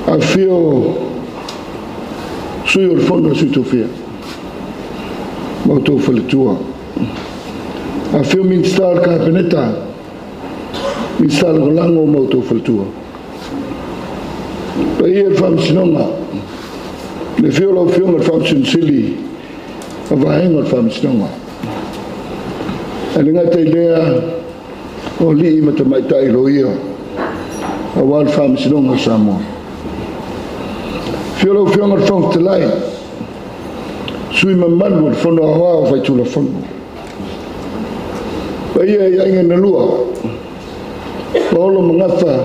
Afio Sui o le Fono a Sui Tofia ma outou faletua. Afio Minisita o le Kapeneta, Minisita Lagolago ma outou faletua. Paia i le Faamasinoga, le afio o lau Afioga i le Faamasino Sili ma Vaega o le Faamasinoga. Ae le gata i lea, o alii ma tamaitai loia aua le Faamasinoga o Samoa. Afio lau Afioga i le Fofoga Fetalai, sui mamalu o le Fono Aoao Faitulafono. Paia i aiga na lua, Paolo ma Gafa,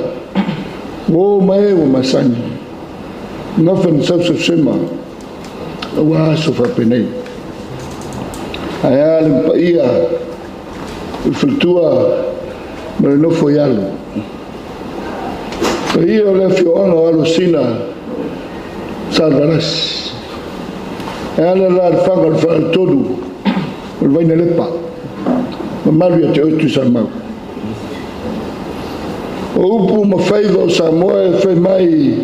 uo ma e ua masani, gafa na sausausema, aua aso faapenei. Ae a le paia o le faletua ma le nofo i alo. Paia o le afioaga o Alosina Salevalasi. E ala la le faga o le faletolu o le Vainalepa, mamalu ia te oe Tuisamau. O upu ma faiva o Samoa e fai mai,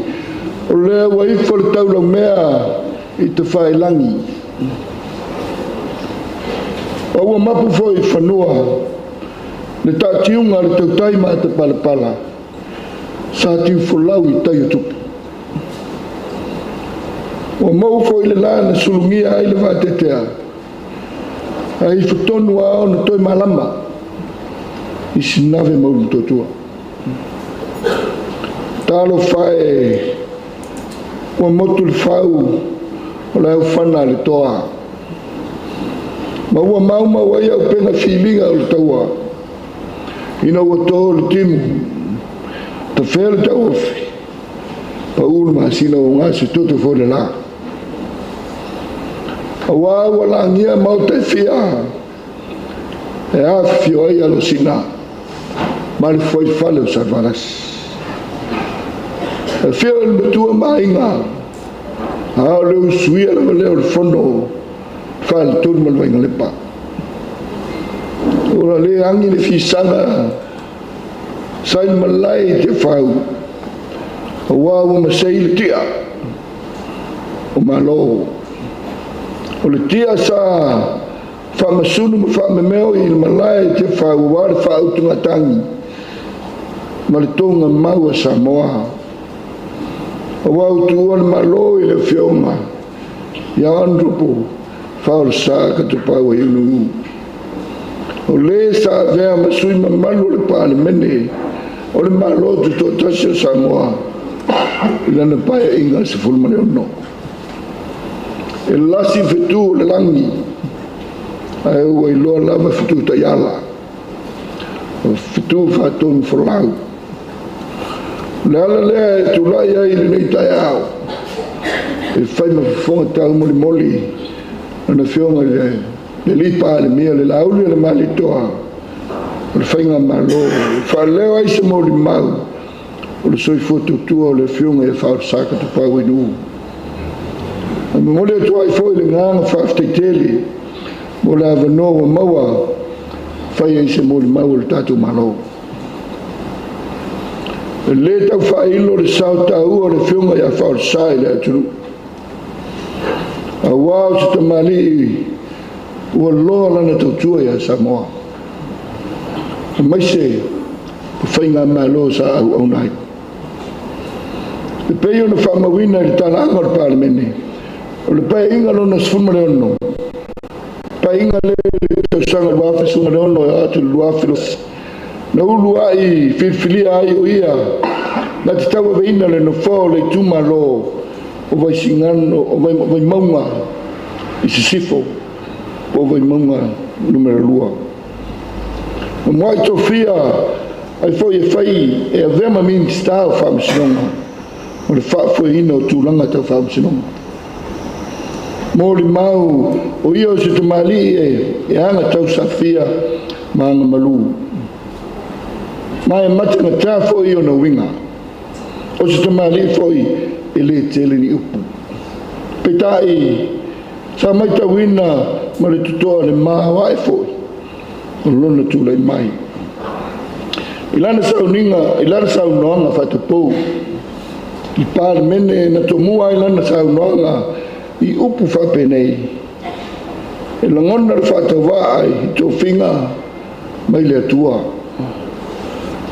o lea ua ifo le taulaumea i tafailagi. A ua mapu foi i fanua le taatiuga a le tautai ma atapalapala, sa tiufolau i tai o tupu. Ua mou foi le la na sulugia ai le vateatea, a ifo tonu a ona toe malama i sinave ma ulutotua. Talofa e, ua motu le fau o le aufana a le toa, ma ua maumau ai auupega filiga o le taua, ina ua to le timu, tafea le tauofi, pau le masina o gase toto foi le la. Aua ua lagia maota e fia, e afifio ai Alosina ma le foifale o Salevalasi. E fia o le matua ma aiga, a o le usuia lava lea o le fono faletolu ma le Vainalepa. Ua le agi le fisaga sa i le malae i Tiafau, aua ua masei le tia o Malo. O le tia sa faamasunu ma faamemeo i le malae i Tiafau aua le faautugatagi ma le toga mau a Samoa. Aua ua tuua le Malo i le afioga ia Honourable Faolesa Katupau Aiulu'u. O le sa avea ma sui mamalu o le Palemene o le Malo Tutoatasi o Samoa i lana paeaiga 16. E lasi fetu o le lagi, ae ua iloa lava fetu taiala, o fetu faatonu folau. O le ala lea e tulai ai i lenei taeao, e fai ma fofoga taumolimoli lana afioga i le alii Palemia, le Lauli o le Malietoa o le Faigamalo, e faaleo ai se molimau o le soifua tautua o le afioga ia Faolesa Katupau Ainu'u. E momoli atu ai foi le agaga faafetai tele mo le avanoa ua maua fai ai se molimau o le tatou Malo. E lē tau faailo le sao taua o le afioga ia Faolesa i le atunuu, aua o se tamalii ua loa lana tautua ia Samoa, aemaise o faigamalo sa auauna ai. E pei ona faamauina i le talaaga o le Palemene, o le paeaiga lona 16, paeaiga lea i le tausaga 2016 e oo atu i le 2021, na uluai filifilia ai o ia na te tauaveina le nofoa o le itumalo o Vaisigano o Vaimauga i Sisifo po o Vaimauga numera 2. Na mua'i tofia ai foi e fai e avea ma Minisita o Faamasinoga mo le faafoeina o tulaga tau faamasinoga. Molimau o ia o se tamalii e aga tausafia ma aga malu. Ma e matagata foi ona uiga. O se tamalii foi e lē tele ni upu. Peitai sa matauina ma le totoa le maoae foi o lona tulai mai. I lana sauniga, i lana saunoaga faatapou i Palemene na tomua ai lana saunoaga i upu faapenei, e lagona le faatauvaa ai i tofiga mai le Atua.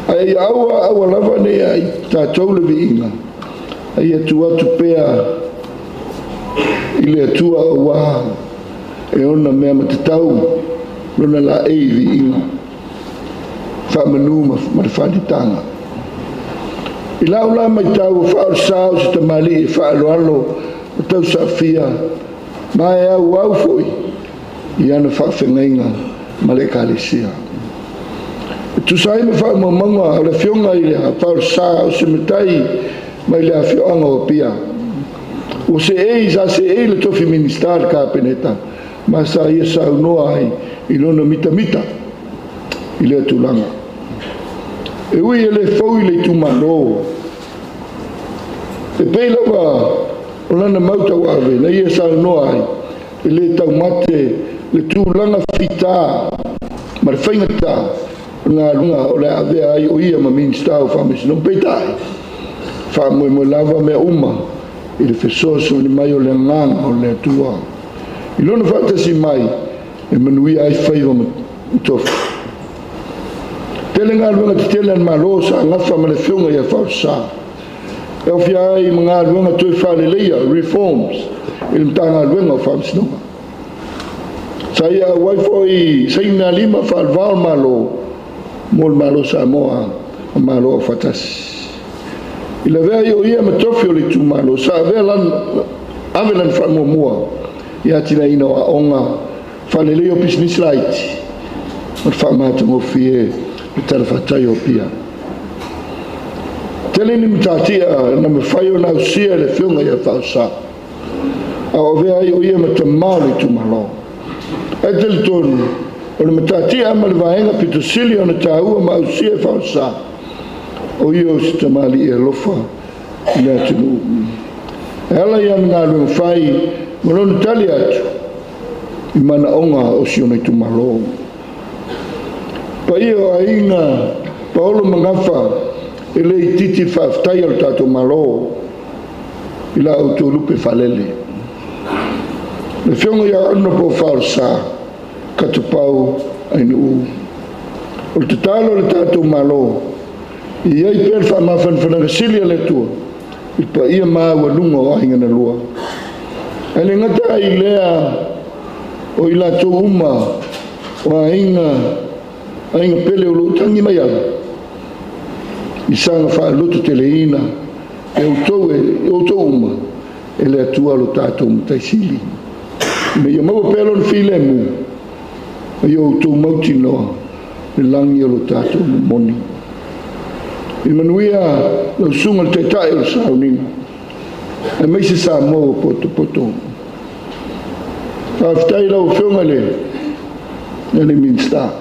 Ae ia aua aua lava nei ai tatou le viiga, a ia tuu atu pea i le Atua auā e ona mea matatau lona laei viiga, faamanu ma le faalitaga. I lau la matau ua faaolosā o se tamalii e faaaloalo ma tausaafia ma e auau foi i ana faafeagaiga ma le Ekalesia. E tusa ai ma faamaumauga o le afioga i le Faaolosā o se matai mai le afioaga o Apia, ua seei sa seei le tofi Minisita i le Kapeneta ma sa ia saunoa ai i lona mitamita i lea tulaga. E ui e lē fou i le itumalo, e pei lava o lana mau tauave na ia saunoa ai e lē taumate le tulaga fitā ma le faigatā o le galuega o le a avea ai o ia ma Minisita o Faamasinoga. Peitai, faamoemoe lava mea uma i le fesoasoani mai o le agaga o le Atua i lona faatasi mai e manuia ai faiva ma tofi. Tele galuega tetele a le Malo sa gafa ma le afioga ia Faaolosā, e aofia ai ma galuega toe faaleleia, reforms, i le Matagaluega o Faamasinoga. Sa ia auai foi sainigalima faalevao o le Malo mo le Malo Samoa ma Malo Aufaatasi. I le avea ai o ia ma tofi o le itumalo, sa avea lana, ave lana faamuamua i atinaeina o aoga, faaleleia o pisinisi laiti ma le faamatagofie le talafatai o Apia. Tele ni matatia na mafai ona ausia e le afioga ia Faaolosā, a o avea ai o ia ma tamā o le itumalo. Ae talitonu o le matatia ma le vaega pito sili ona taua ma ausia e Faaolosā, o ia o se tamalii alofa i le atunuu. E ala i ana galuega fai ma lona tali atu i manaoga o si ona itumalo. Paia o aiga Paolo ma Gafa e lē itiiti le faafetai a le tatou Malo i la outou lupe faalele. Le afioga ia Honourable Faaolosā Katopau Ainuu. O le tatalo a le tatou Malo, i ai pea le faamafanafanaga sili a le Atua i le paia maualuga o aiga na lua. Ae le gata ai lea o i latou uma o aiga aiga pele o loo tagi mai ala i saga faalototeleina e outou e outou uma e le Atua lo tatou Matai Sili, ina ia maua pea lona filemu ma ia outou mautinoa le lagi o lo tatou momoni. I manuia lau susuga i le Taitai o le sauniga, aemaise Samoa ua potopoto. Faafetai i lau Afioga i le Minisita,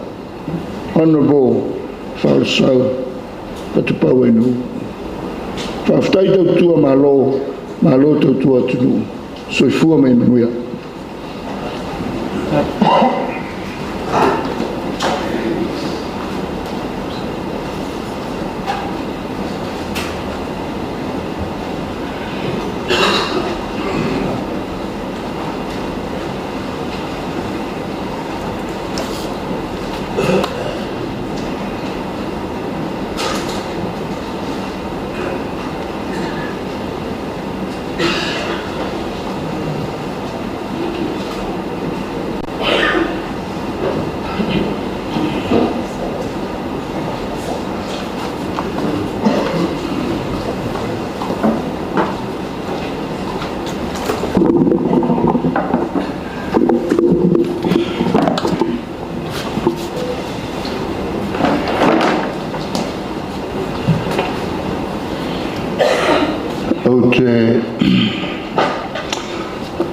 Honourable Faaolosau Katopau Ainuu. Faafetai tautua Malo, malo tautua atunuu. Soifua ma ia manuia.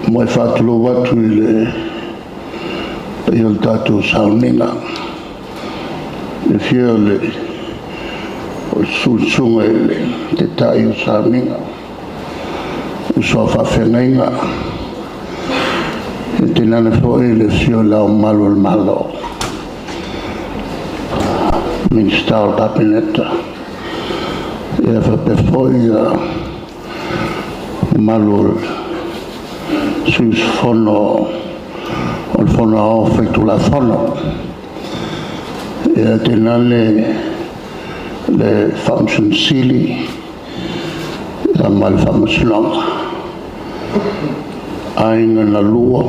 Mo e faatulou atu i le paia o le tatou sauniga, le afio o le susuga i le Taitai o sauniga, uso a faafeagaiga, e tainane foi le afio o Le Ao Mamalu o le Malo, Minisita o le Kapeneta, ia faapea foi le mamalu o sui usufono o le Fono Aoao Faitulafono. Ia tainane le Faamasino Sili ma le Faamasinoga, aiga na lua,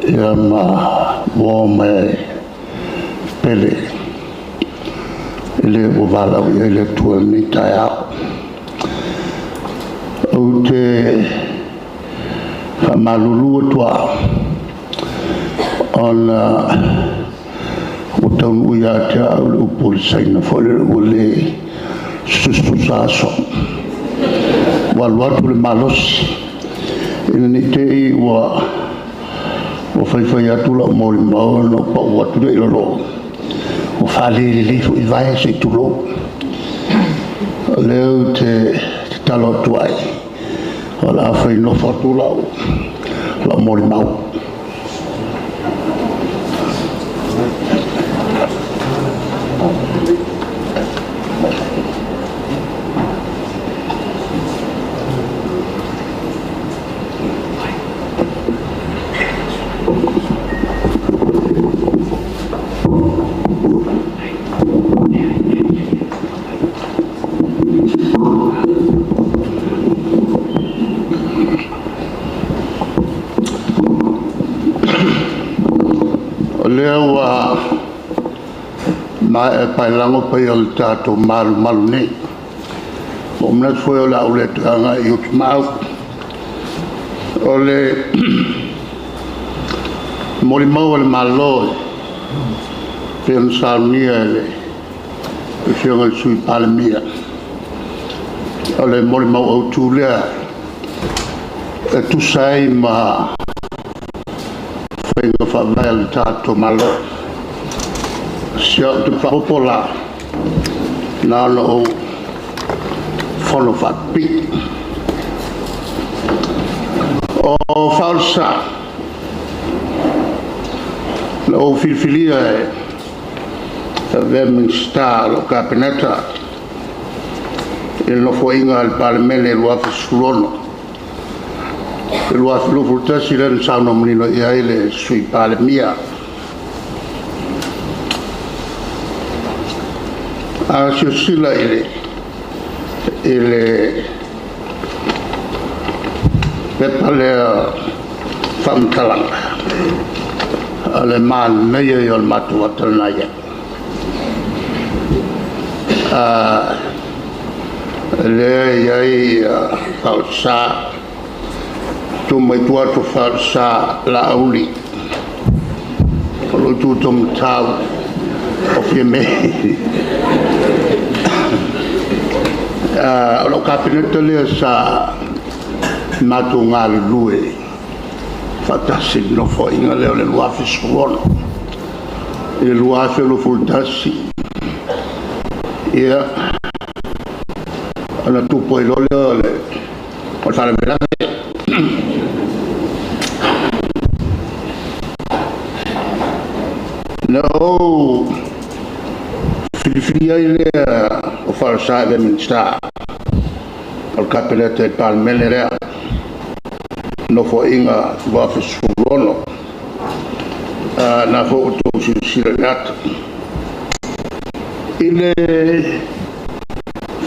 ia ma uo ma e pele i le ua valaau i ai le Atua i lenei taeao. Ou te faamalulu atu lava, ona ua taunuu ia te au le upu a le Saina foi lele ua le tusatusa aso, ua alu atu le malosi, ina ne i te i ua faifai atu lau molimau ona ou pau atu lea i lalo, ua faalelelei foi vae se i tulou. O lea ou te tatalo atu ai, o le a fai nofo atu lau molimau. O lea ua maea paelago paia o le tatou malumalu nei. Ua ou manatu foi o le a ou le toe agai i utumaau. O le molimau a le Malo e pei ona saunia e le Afioga i le Sui Palemia, o le molimau autu lea e tusa ai ma faiga faavae a le tatou Malo. Si au faaopoopo la, na ona ou fono faapipii. O Faaolesa, na ou filifilia e avea ma Minisita o lau Kapeneta i le Nofoaiga a le Palemene 2016. I le 2021 lea na saunoa manino i ai le Sui Palemia. A silasila i le pepa lea faamatalaga, o le manaia ia o le matou ata lena i ai. Lea e i ai Faaolesa, tu mai tua atu o Faaolesa Laauli, o lou itu taumatau o Fiame. O lau Kapeneta lea sa matou galulue faatasi i le Nofoaiga lea o le 2016 i le 2021, ia, ona tupu ai loa lea o le faalavelave. Na ou filifilia ai lea o Faaolesa e avea ma Minisita o le Kapeneta i le Palemene lea, Nofoaiga 2016. Na foi ua outou silasila i le ata. I le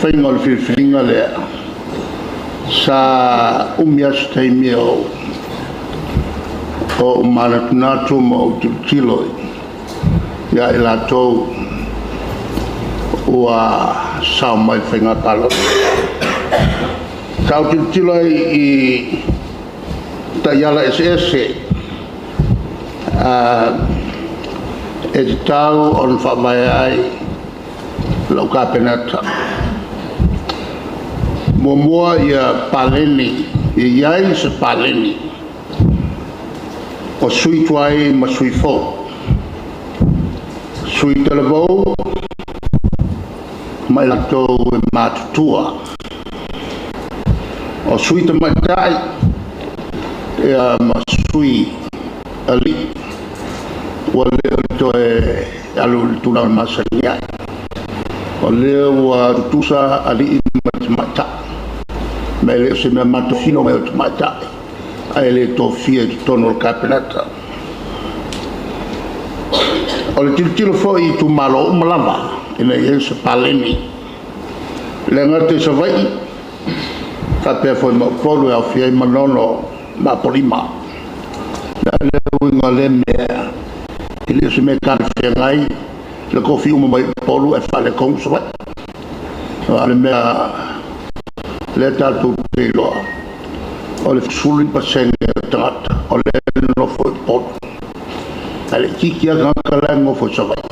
faiga o le filifiliga lea, sa umi lava se taimi o ou manatunatu ma ou tilotilo ia i latou ua sao mai i le faiga palota. Sa ou tilotilo ai i taiala eseese e tatau ona faavae ai lau Kapeneta. Muamua ia paleni E i ai se paleni o sui tuai ma sui fou. Sui talavou ma i latou e matutua. O sui tamaitai ia ma sui alii ua le o toe alu i le tulaga masani ai. O lea ua tutusa alii ma tamaitai. Ma e le o se mea matofino mai o tamaitai, ae le tofia i totonu o le Kapeneta. O le tilotilo foi i itumalo uma lava, ina ia i ai se paleni. E le gata i Savaii, faapea foi ma Upolu e aofia ai Manono ma Apolima. O le a le uiga o lea mea, e le o se mea talafeagai le tofi uma mai Upolu ae faaletonu Savaii. O le mea lea tatou te iloa, o le 15% o tagata o lea e nonofo i Upolu. Ae laitiiti lava tagata la e nonofo i Savaii.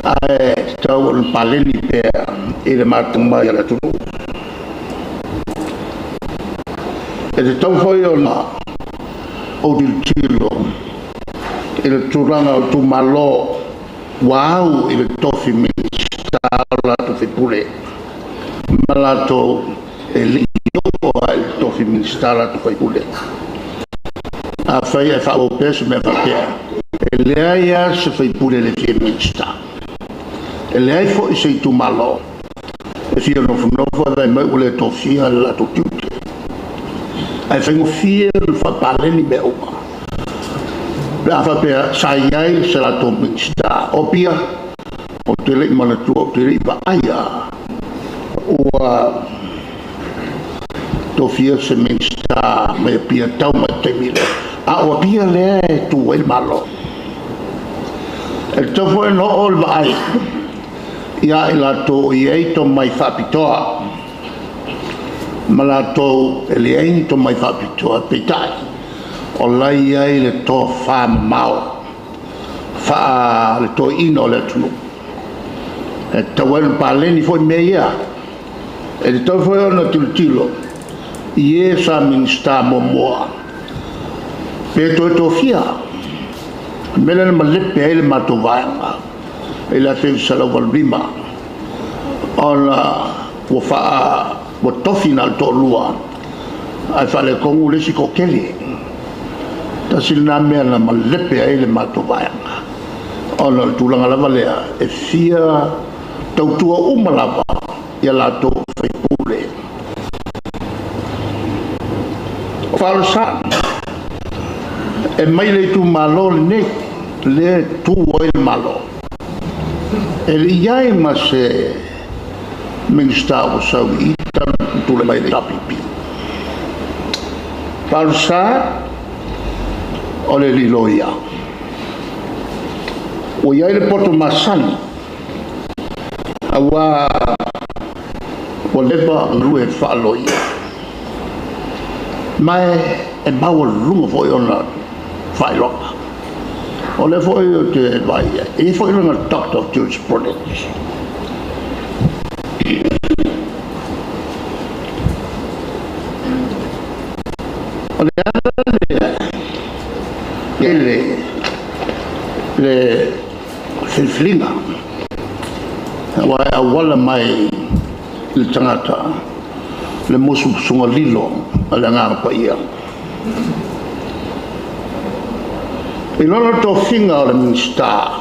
Ae tatau ona paleni pea i le matamai a le atunuu. E tatau foi ona ou tilotilo i le tulaga o itumalo ua au i le tofi Minisita o latou faipule, ma latou e le i oo lava i le tofi Minisita o latou faipule. Afai ae faaauau pea se mea faapea, e leai lava se faipule e le fia Minisita. E leai foi se itumalo e fia nofonofo ae vaai mai ua le tofia lo latou tiute. Ae faigofie ona faapaleni mea uma pe a faapea sa i ai se latou Minisita. O Apia, ou te le i manatua, ou te le i vaaia ua tofia se Minisita mai Apia tau mai i le taimi lea. A o Apia lea e tu ai le Malo. E tatau foi ona oo le vaai ia i latou o i ai tomai faapitoa, ma latou e leai ni tomai faapitoa, peitai o la e i ai le tofamamao faale-toeaina o le atunuu, e tatau ai ona paleni foi mea ia. E tatau foi ona tilotilo i e sa Minisita muamua pe toe tofia. O le mea lea na malepe ai le matou vaega i le 1985, ona ua tofi na o le toalua ae faaletonu le isi toatele. Tasi lena mea na malepe ai le matou vaega, ona o le tulaga lava lea e fia tautua uma lava ia latou faipule. O Faaolesa e mai le itumalo lenei lea e tu ai le Malo. E le i i ai ma se Minisita ua sau i i talu ona tulai mai le HRPP. Faaolesa o le alii loia. Ua i ai le poto masani, aua ua leva ona galue faaloia. Ma e maualuluga foi ona faailoga. O lea foi ou te vaai i ai, e i ai foi lona Doctor of Jurisprudence. O le ala lea le filifiliga, aua e auala mai i le tagata le musumusuga lilo a le Agaga Paia. I lona tofiga o le Minisita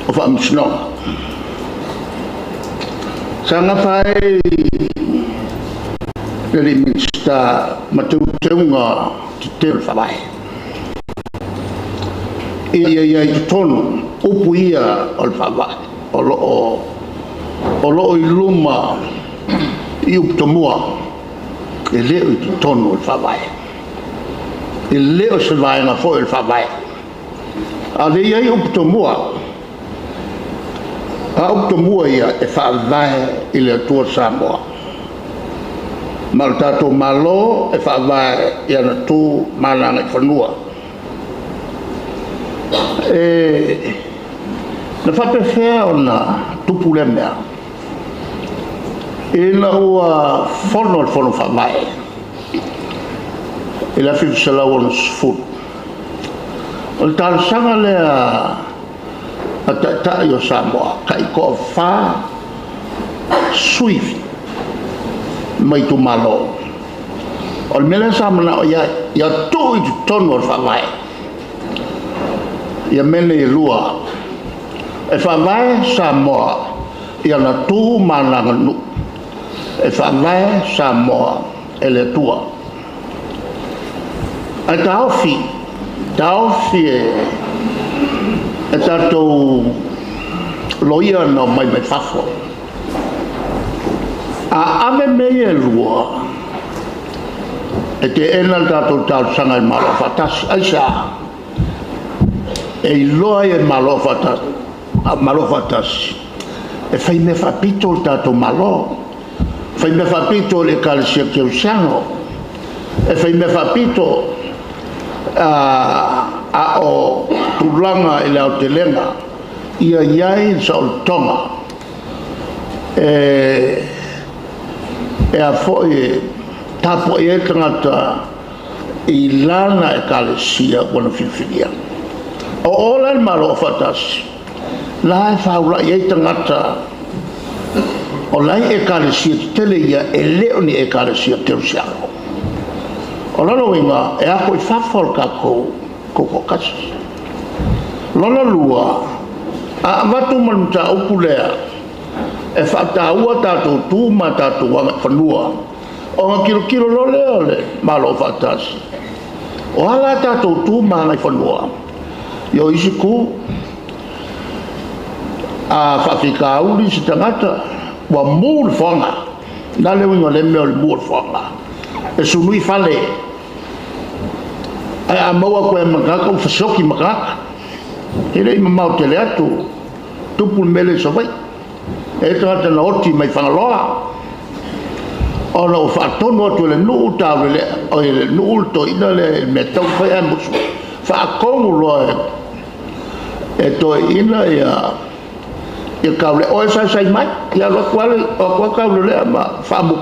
o Faamasinoga, sa gafa ai le Minisita ma teuteuga tetele o le Faavae. Ia i ai i totonu upu ia o le Faavae o lo o i luma i upu tomua, e le o i totonu o le Faavae. E le o se vaega foi o le Faavae. A o lea e i ai upu tomua, a upu tomua ia e faavae i le Atua Samoa. Ma o le tatou Malo e faavae i ana tu ma ana agaifanua. Na faapefea ona tupu lea mea? Ina ua fono le Fono Faavae i le 1960, o le talosaga lea a taitai o Samoa, tai toafa sui mai itumalo. O le mea lea sa manao i ai, ia tuu i totonu o le Faavae ia mea nei e lua, e faavae Samoa i ana tu ma ana aganuu, e faavae Samoa e le Atua. Ae taofi, taofi e tatou loia na omai mai fafo. A ave mea ia e lua, e teena le tatou talosaga i le Malo Afaatasi. Aisea? E iloa ai e le Malo Afaatasi, e fai mea faapito le tatou Malo, fai mea faapito i le Ekalesia Kerisiano, e fai mea faapito, a o tulaga i le aotelega, ia i ai le saolotoga e a foi e tapuai ai le tagata i lana ekalesia ua na filifilia. O o la i le Malo Aufaatasi, la e faulai ai tagata o la e i ekalesia tetele ia e le o ni ekalesia kerisiano. O lona uiga, e ako i fafo le tatou tutoatasi. Lona lua, a avatu ma le mataupu lea, e faataua tatou tu ma tatou agaifanua, ona tilotilo loa lea o le Malo Aufaatasi, o a la tatou tu ma agaifanua? Ia o isi tu, a faafitauli se tagata, ua mu le foaga. O le a le uiga o lea mea o le mu o le foaga? E sului fale, ae a maua atu ai ma tagata ua fasioti ma tagata. E le i mamao tele atu, tupu le mea lea i Savaii. E i ai le tagata na oti mai Fagaloa, ona ua faatonu atu e le nuu le nuu le toeaina lea i le mea e tatau ona fai ae musu. Faatonu loa e toeaiina ia Taulelea, o e saisai mai, ia alu atu lava Taulelea ma faamuta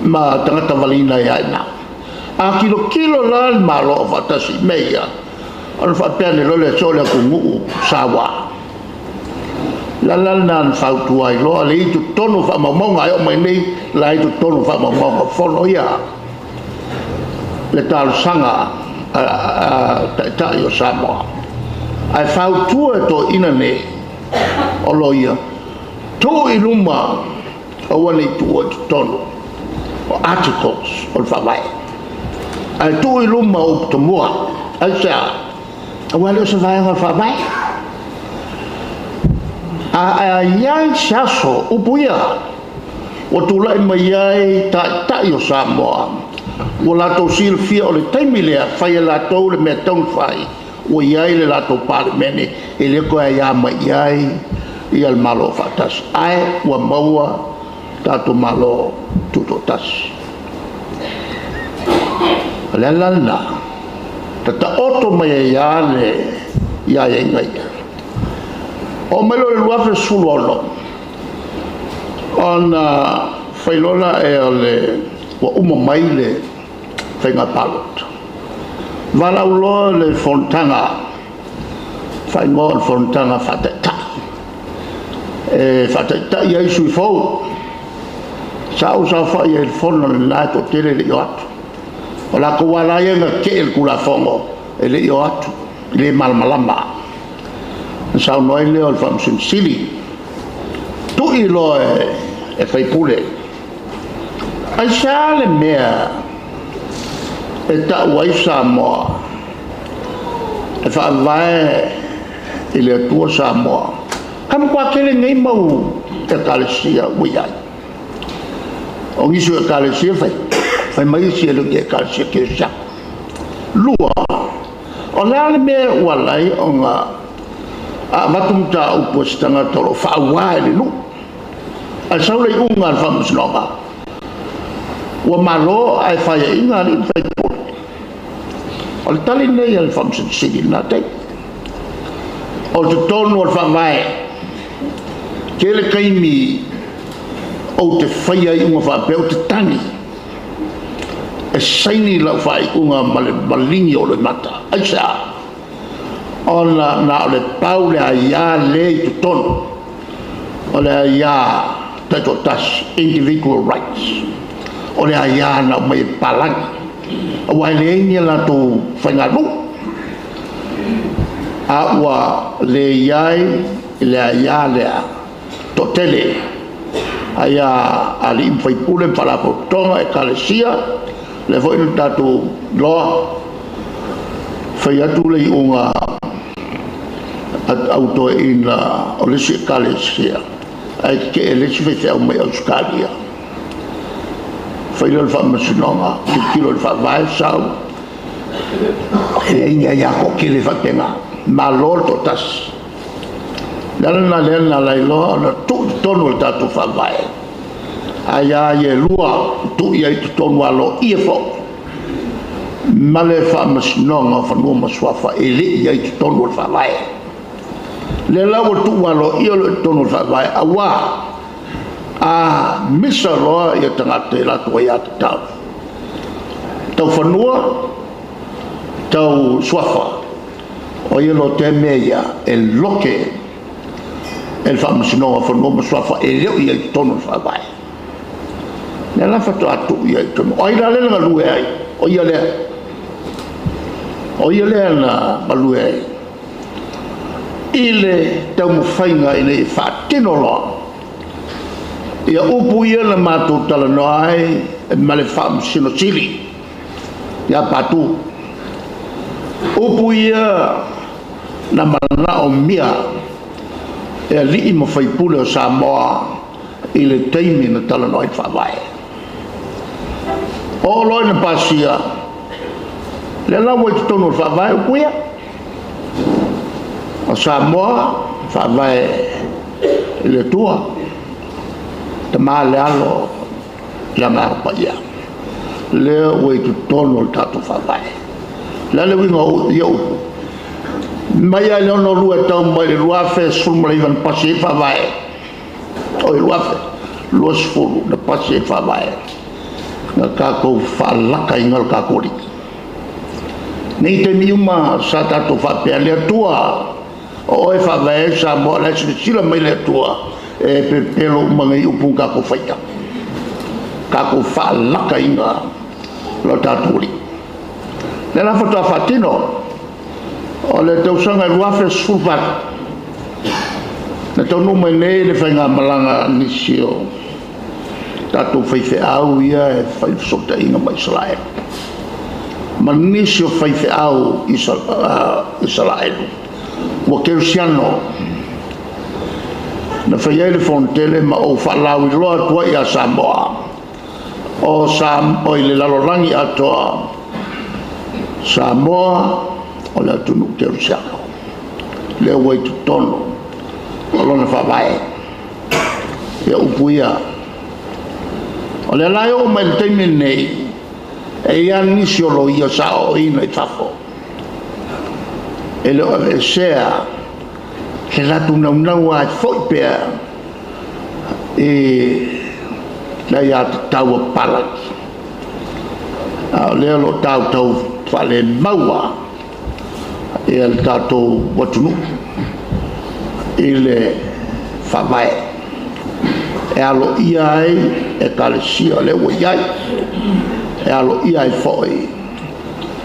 ma tagata valiina ai lava i ina. A tilotilo la le Malo Aufaatasi i mea ia, ona faapea ane loa lea, se o le atunuu saua. O le ala lena na fautua ai loa, lea e i totonu o faamaumauga, e oo mai nei, o la e i totonu o faamaumauga o fono ia, le talosaga a Taitai o Samoa. Ae fautua e toeaiina nei, o loia, tuu i luma, aua ne i tuua i totonu o articles o le Faavae. Ae tuu i luma o upu tomua. Aisea? Aua e le o se vaega o le Faavae. A i ai se aso, upu ia, ua tulai mai ai taitai o Samoa, ua latou silafia o le taimi lea, fai e latou le mea e tatau ona fai, ua i ai le latou Palemene, e le toe aia mai i ai ia le Malo Aufaatasi, ae ua maua tatou Malo Tutoatasi. O le ala lena, tataoto mai ai lava le aiaiga ia. Oo mai loa i le 2016, ona fai loa lea o le ua uma mai le faiga palota. Valaau loa le fonotaga, faaigoa o le fonotaga faataitai, e faataitai ai sui fou. Sa ou saofai ai i le fono lena e toatele e le i o atu. O latou lava la ia na tetee i le Tulafono e le i o atu, e le malamalama. Na saunoa ai lea o le Faamasino Sili, tui loa e faipule. Aisea le mea e tau ai Samoa e faavae i le Atua Samoa? Ka matua tele nei mau ekalesia ua i ai. O nisi o ekalesia fai mai isi e le o ni ekalesia kerisiano. Lua, o le a le mea ua ala ai ona a avatu mataupu a se tagata o lo o faauā i le nuu, ae sau le iuga a le Faamasinoga, ua malo ae faiaina alii ma faipule. O le tali lenei a le Faamasino Sili i lena taimi. O totonu o le Faavae, tele taimi Ou te faia iuga faapea, ou te tagi e saini lau faaiuga ma le maligi o loimata. Aisea? Ona na o le pau le aia lea i totonu, o le aia taitoatasi, individual rights, o le aia na aumai e papalagi, aua e leai ni a latou faiganuu, a ua leai le aia lea toatele, aia a alii ma faipule ma faalapotopotoga, ekalesia, lea foi na tatou iloa, fai atu le iuga a toeaiina o le isi ekalesia, ae tetee e le isi faifeau mai Ausetalia, fai lea o le faamasinoga, tilotilo i le faavae, sau, e leai ni aia toatele faapena, malo le toatasi. O le ala lena lea na ala ai loa ona tuu i totonu o le tatou faavae, aia ia e lua, tuu i ai i totonu aloaia foi ma le Faamasinoga o Fanua ma Suafa e le i i ai i totonu o le Faavae. O lea la ua tuu aloaia loa i totonu o le Faavae, aua a misa loa ia tagata i latou aiatatau, tau fanua, tau suafa, o ia loa tea mea ia e lote e le Faamasinoga o Fanua ma Suafa e le o i ai i totonu o le Faavae. O lea la faatoa tuu i ai i totonu. O ai la lea na galue ai? O ia lea. O ia lea na galue ai i le taumafaiga ina ia faatino loa ia upu ia na matou talanoa ai ma le Faamasino Sili ia Patu. Upu ia na manaomia e alii ma faipule o Samoa i le taimi na talanoa ai le Faavae. Oo loa ina pasia, lea la ua i totonu o le Faavae upu ia. O Samoa Faavae i le Atua, Tama le Alo, le Agaga Paia. Lea ua i totonu o le tatou Faavae. O le a le uiga o ia upu? Mai lava i le 62 e tau mai i le 2019 na pasi ai le Faavae, oi 2020 na pasi ai le Faavae, na tatou faalakaina le tatou Alii. Nei taimi uma sa tatou faapea, le Atua, o oe e faavae ai Samoa, o la e silasila mai le Atua, e pepelo uma nei upu na tatou faia. Tatou faalakaina lo tatou Alii. Lea la faatoa faatino, o le tausaga e 2018, na taunuu mai nei le faigamalaga a nisi o tatou faifeau ia e fai fesootaiga ma Isaraelu, ma nisi o faifeau Isaraelu ua kerisiano, na fai ai le fonotele ma ou faalauiloa atu ai ia Samoa, o i le lalolagi atoa, Samoa o le atunuu kerisiano, lea ua i totonu o lona faavae, ia upu ia. O lea la e oo mai le taimi lenei, e i ai nisi o loia sa aoaoina i fafo, e le o aveesea se latou naunau lava e foi pea i le aiatatau a papalagi. A o lea o lo o tautau faalemaua lava le tatou atunuu i le faavae e aloaia ai ekalesia lea ua i ai, e aloaia ai foi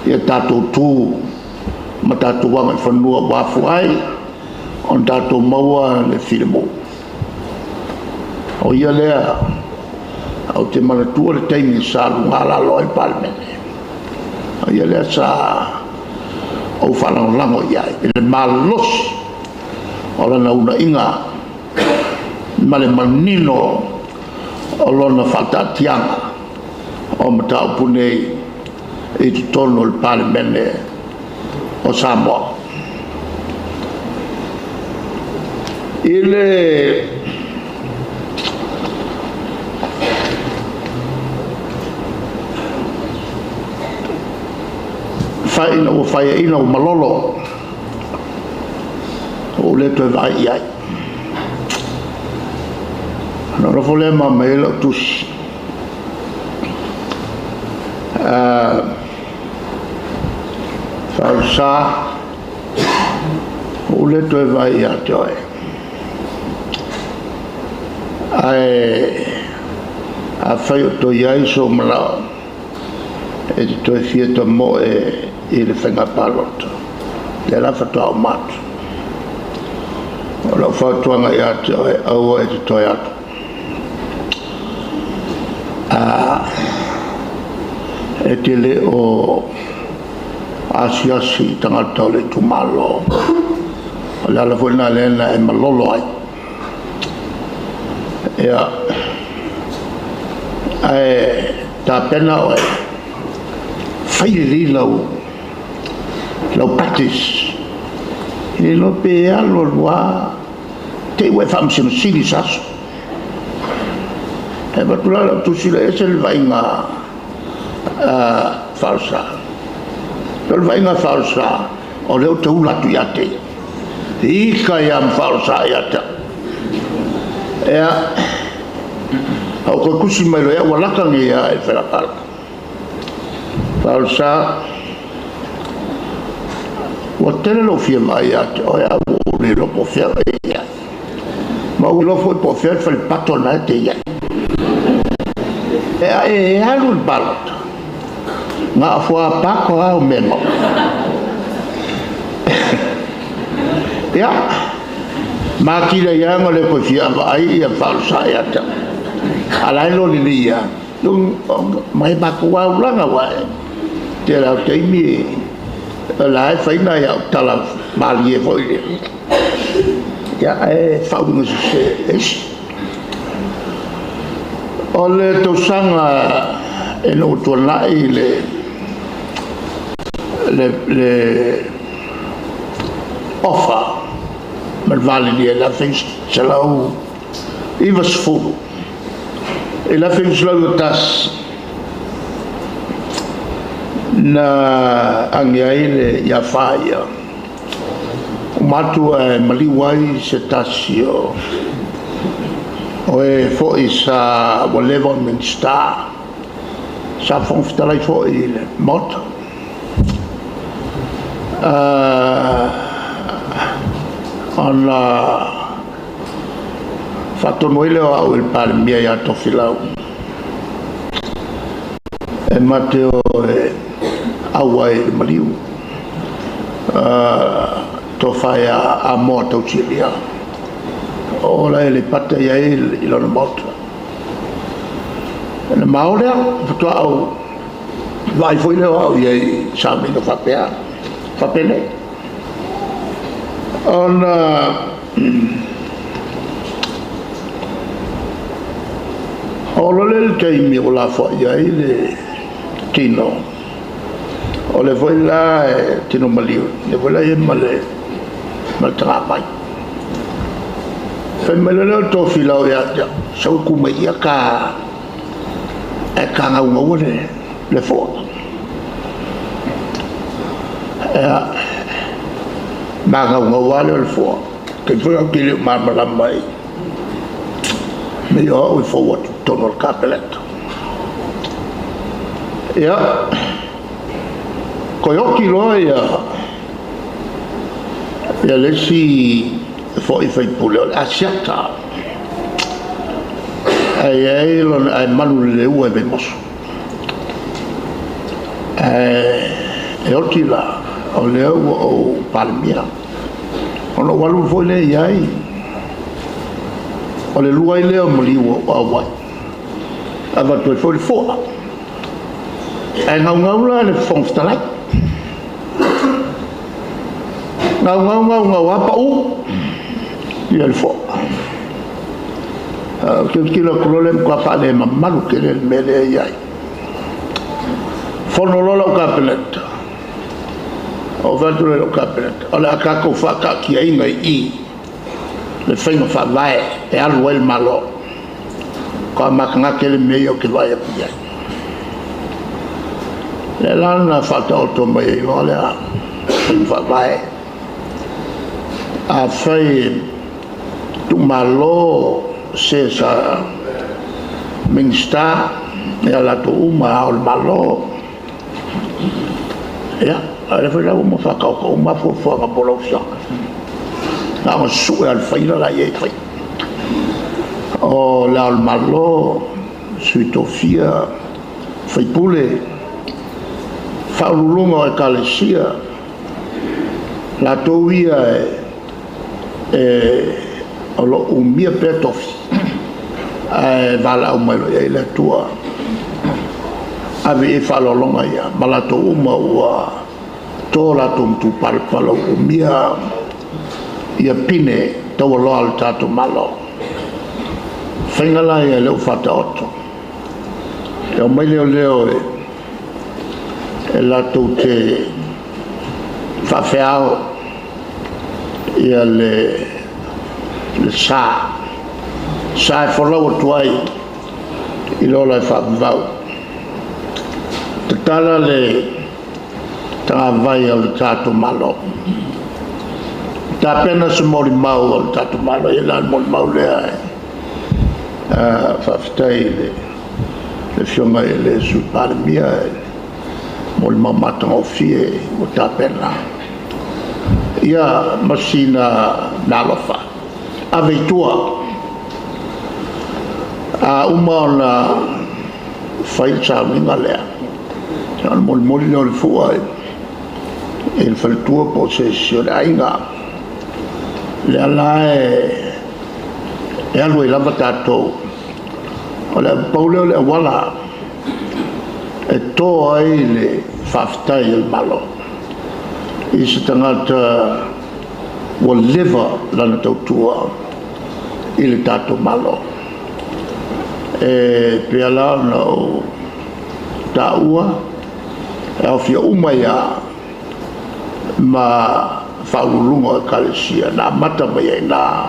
ia tatou tu ma tatou agaifanua ua afua ai ona tatou maua le filemu. O ia lea, ou te manatua le taimi sa luga lalo ai le Palemene. O ia lea sa ou faalagolago i ai, i le malosi o lana unaiga ma le manino o lona faataatiaga o mataupu nei i totonu o le Palemene o Samoa. I le ina ua faiaina ua malolo, ua ou le toe vaai i ai. Ona ou nofo lea ma aumai ai lau tusi. Faaulasa, ua ou le toe vaai ia te oe, ae afai o toe i ai sou manao e te toe fia tamoe i le faiga palota, lea la faatoa uma atu. O lau fautuaga ia te oe, aua e te toe alu. E te le o asiasi i tagata o le itumalo. O le ala foi lena lea na e malolo ai. Ia, ae tapena oe, fai lelei lau practice. E le iloa pe alu alu lava, te i ua e faamasino sili i se aso. E avatu la lau tusi lea, e ese le vaaiga faaolesa. O le vaaiga faaolesa, o lea ou te ula atu ia te ia. Ika ia ma faaolesa ia te au. Ia, ou toe tusi mai loa, ua lata nei lava i le faiga palota. Faaolesa, ua tele lou fia vaai ia te oe, ae ua ou le iloa po o fea o e i ai. Ma ua iloa foi po o fea le falepato lena e te i ai. E a e alu i le palota, na o fuapato lava au mea e maua. Ia, ma atili ai lava ona le toe fia vaai ia faaolesa ia te au. A la e iloa lelei lava, ma e matou lava ulaga, aua e tele lava o taimi o la e fai nai au tala malie foi lea. Ia, ae faauiga sese e isi. O le tausaga ina ua tuanai le ofa ma le valilia i le 1990 i le 1991 na agi ai le afa ia uma atu ae maliu ai se tasi o e foi sa ua leva ona Minisita, sa Fofoga Fetalai foi i le Maota. Ona faatonu ai lea o au e le Palemia ia Tofilau e ma te o e auai i le maliu tofa ia Amoa Tausialia o la e Aleipata i ai i lona maota. Na mao lea, faatoa au vaai foi lea o au i ai i saunoaga faapea, faapenei. Ona oo loa lea i le taimi ua lafoai ai le tino, o le foi la e tino maliu, le foi la e i ai ma le tagavai. Fai mai loa lea o le Tofilau ia te au, sau e tu mai ia ta e ta gaugaua le foa. Ea, ma gaugaua lea o le foa. Taimi foi au te le o malamalama i me i o au e fou atu totonu o le Kapeneta. Ia, toe oti loa ia le isi foi faipule o le Asiata. Ai ai lona ai malu le leua e Vaimoso. E oti la o lea ua ou Palemia. Ona ou alu foi lea i ai. O le lua ai lea o maliu o auai. Avatu ai foi le foa. Ae gaugau la le Fofoga Fetalai. Gaugau, gaugau, a pau ia le foa. O te tilo atu loa le matua faale mamalu tele le mea lea i ai. Fono loa lau Kapeneta. O fai atu lea i lau Kapeneta, o le a tatou faataatiaina i i le faiga faavae e alu ai le Malo. Ko a matagate le mea ia ou te vaai atu i ai. Le la na faataoto mai ai loa lea faiga faavae. A fai tuumalo se sa Minisita, ia latou uma Ao o le Malo. Ia, a o lea foi la ua uma faataoto uma lava fuafuaga mo lau Afioga. Na ona susue lava o le faila la i ai e fai. O le Ao o le Malo, Sui Tofia, Faipule, Faauluuluga o Ekalesia, latou ia o lo o umia pea tofi, ae valaau mai loa i ai le Atua, ave i ai faaaloaloga ia, ma latou uma ua to latou matupalapala ua umia ia pine taualoa a le tatou Malo. Faiga la ia lea ua faataoto, e omai leoleo e latou te faafeao ia le sa, sa e folau atu ai i le ola e faavavau. Tatala le tagavai o le tatou Malo. Tapena se molimau a le tatou Malo, ia la le molimau lea e faafetai i le Afioga i le Sui Palemia, molimau matagofie ua tapena. Ia ma sina meaalofa ave i tua. A uma ona fai le sauniga lea, ona molimoli lea o le fua i le faletua po o se isi o le aiga. Lea la e alu ai lava tatou. O le pau lea o le auala e to ai le faafetai a le Malo i se tagata ua leva lana tautua i le tatou Malo. E pei la ona ou taua, e aofia uma ia ma faauluuluga o Ekalesia, na amata mai ai na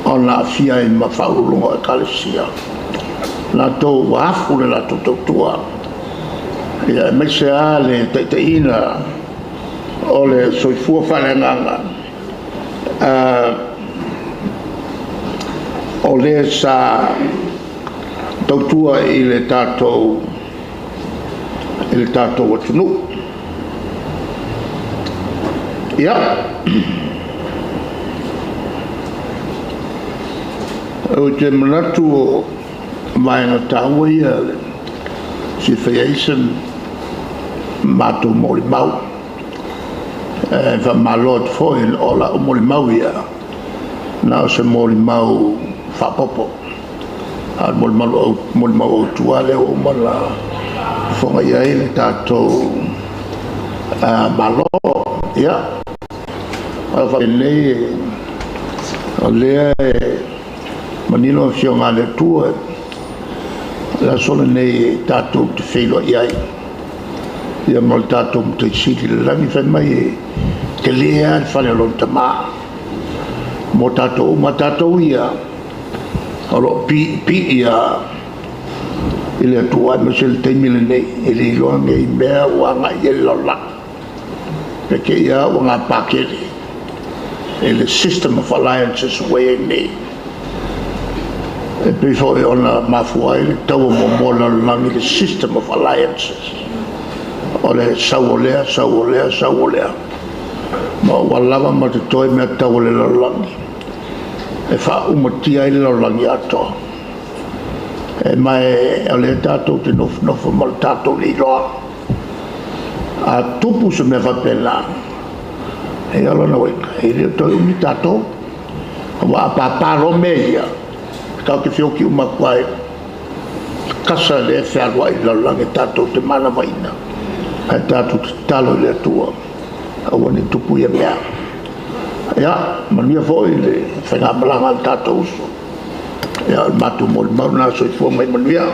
ona aafia ai ma faauluuluga o Ekalesia. Latou ua afu le latou tautua, ia aemaise lava le taitaiina o le soifua faaleagaga o le sa tautua i le tatou atunuu. Ia, ou te manatu o vaega taua ia fia fai ai se matou molimau. E faamalo atu foi o lau molimau ia, na o se molimau faaopoopo. A o le molimau autu lea ua uma ona fofoga i ai le tatou Malo. Ia, faapenei o lea e manino Afioga a le Atua, le aso lenei tatou te feiloai ai ia ma le tatou Matai Sili i le lagi. Fai mai e tele lava le fale o lona tama mo tatou uma, tatou ia o lo o piipii i le Atua, aemaise le taimi lenei e le iloa nei mea ua agai i ai le lalolagi. Pe te ia ua gapakele e le system of alliances ua i ai nei. E pei foi ona mafua ai le taua muamua o le lalolagi, le system of alliances. O le sau o lea, sau o lea, sau o lea. Ma ua lava ma totoe mea tau o le lalolagi e faaumatia ai le lalolagi atoa. E mai o lea tatou te nofonofo ma le tatou leiloa. A tupu se mea faapena, e ia lona uiga, e le o toe umi tatou. Ua apapa loa mea ia, tatou te feoki uma atu ai kasa le fealuai i le lalolagi tatou te manavaina. Ae tatou tatalo i le Atua, aua ne i tupu ia mea. Ia, manuia foi le faigamalaga a le tatou uso. Ia, o le matou molimau lena, soifua mai manuia.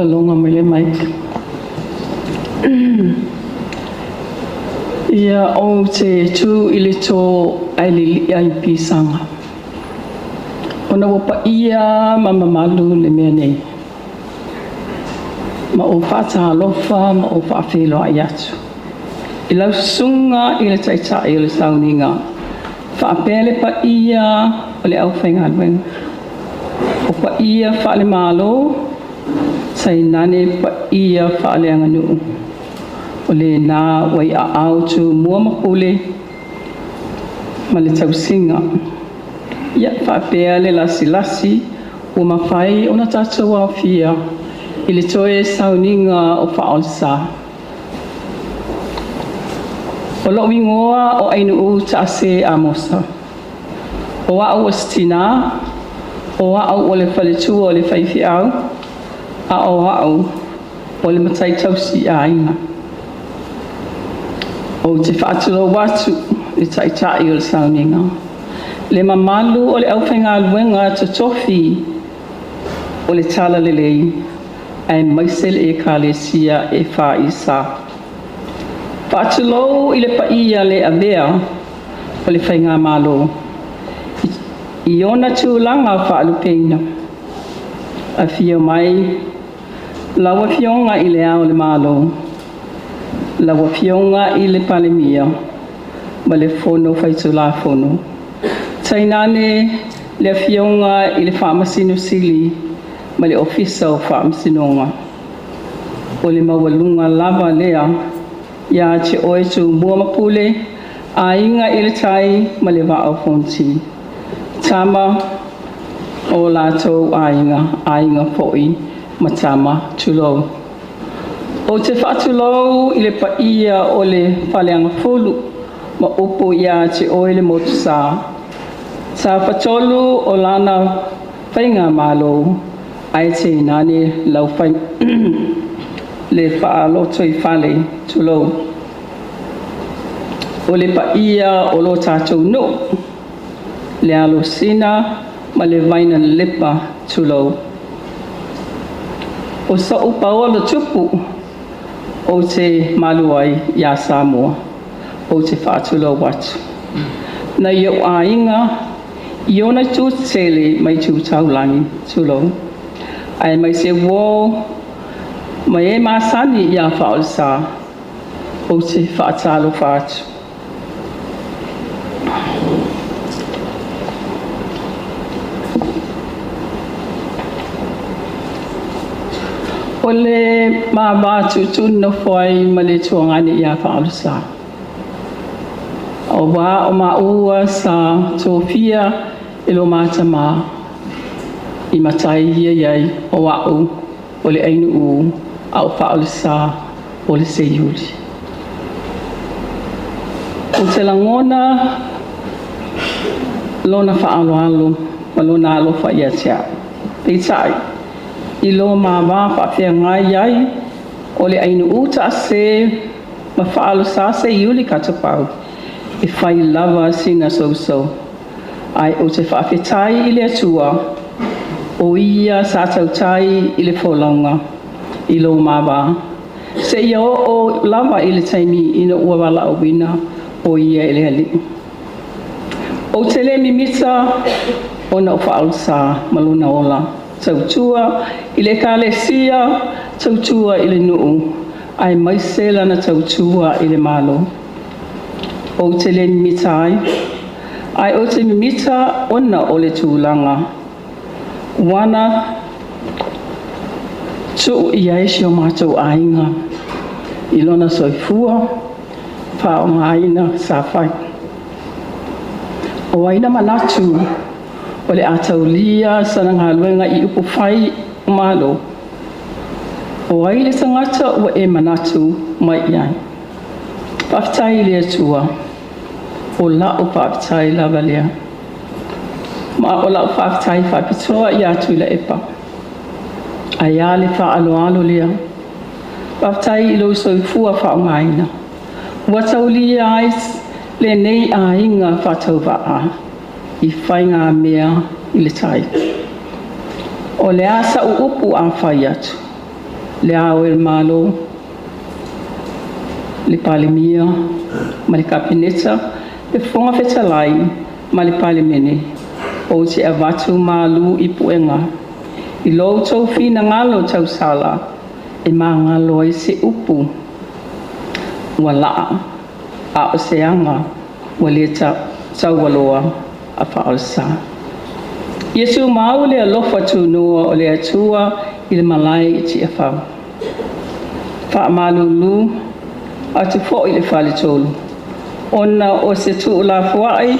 Laloga mai le mic. Ia ou te tu i le tō ae lilia i pisaga. Ona ua paia ma mamalu le mea nei. Ma ou faatalofa ma ou faafeiloai atu. I lau susuga i le taitai o le sauniga, faapea le paia o le aufaigaluega. O paia faale-Malo, tainane paia faaleaganuu. O lena ua i aao Tumua ma Pule ma le tausiga. Ia faapea le lasilasi ua mafai ona tatou aofia i le toe sauniga o Faaolesa. O lou igoa o Ainuu Taase Amosa. O au o se tinā, o au o le faletua o le faifeau, a o au o le matai tausi aiga. Ou te faatulou atu i le taitai o le sauniga, le mamalu o le aufaigaluega totofi o le Talalelei, aemaise le Ekalesia EFIS. Faatulou i le paia le avea o le Faigamalo i ona tulaga faalupeina. Afio mai lau Afioga i le Ao o le Malo, lau Afioga i le Palemia ma le Fono Faitulafono, tainane le Afioga i le Faamasino Sili ma le Ofisa o Faamasinoga. O le maualuga lava lea ia te oe Tumua ma Pule, Aiga i le Tai ma le Vaa o Fonoti. Tama o latou aiga, aiga foi ma tama, tulou. Ou te faatulou i le paia o le Faleagafulu ma upu ia te oe le Motusa. Tafatolu o lana faigamalo, ae tainane lau fai le faalotoifale, tulou. O le paia o lo tatou nuu, le Alosina ma le Vainalepa, tulou. O so'u paolo tupu ou te malu ai iā Samoa, ou te faatulou atu. Nai ou aiga i ona itu tetele ma itu taulagi, tulou. Aemaise uō ma e masani iā Faaolesa, ou te faatalofa atu. O le ma va tutu nofo ai ma le tuagane iā Faaolesa. O wā o maua sa tofia e lo mātama i matai ia iai o a'u o le Ainuu a o Faaolesa o le Seiuli. Ou te lagona lona faaaloalo ma lona alofa ia te a'u. Peitai, i lo ma vā faafeagai ai o le Ainuu taase ma Faaolesa Seiuli Katopau, e fai lava sina sousou. Ae ou te faafetai i le Atua, o ia sa tautai i le folauga i lo ma vā. Seia oo lava i le taimi ina ua valaauina o ia e le Alii. Ou te le mimita ona o Faaolesa ma lona ola tautua i le Ekalesia, tautua i le nuu, aemaise lana tautua i le Malo. Ou te le mimita ai, ae ou te mimita ona o le tulaga ua na tuu i ai si o matou aiga i lona soifua faaaogaina sa fai. O ai na manatu o le a taulia sana galuega i upufai o Malo? O ai le tagata ua e manatu mai i ai? Faafetai i le Atua, o la'u faafetai lava lea. Ma o la'u faafetai faapitoa iā Tuilaepa. Ae a le faaaloalo lea. Faafetai i lou soifua faaaogaina. Ua taulia ai lenei aiga faatauvaa i faigamea i le tai. O le a sa'u upu a fai atu? Le Ao o le Malo, le Palemia ma le Kapeneta, le Fofoga Fetalai ma le Palemene, ou te avatu malu i puega i lo outou finagalo tausala e magalo ai se upu ua laa a o se aga ua le taualoa a faaolesa. Ia tumau le alofa tunoa o le Atua i le malae i Tiafau. Faamalulu atu foi i le faletolu, ona o se tuulafoai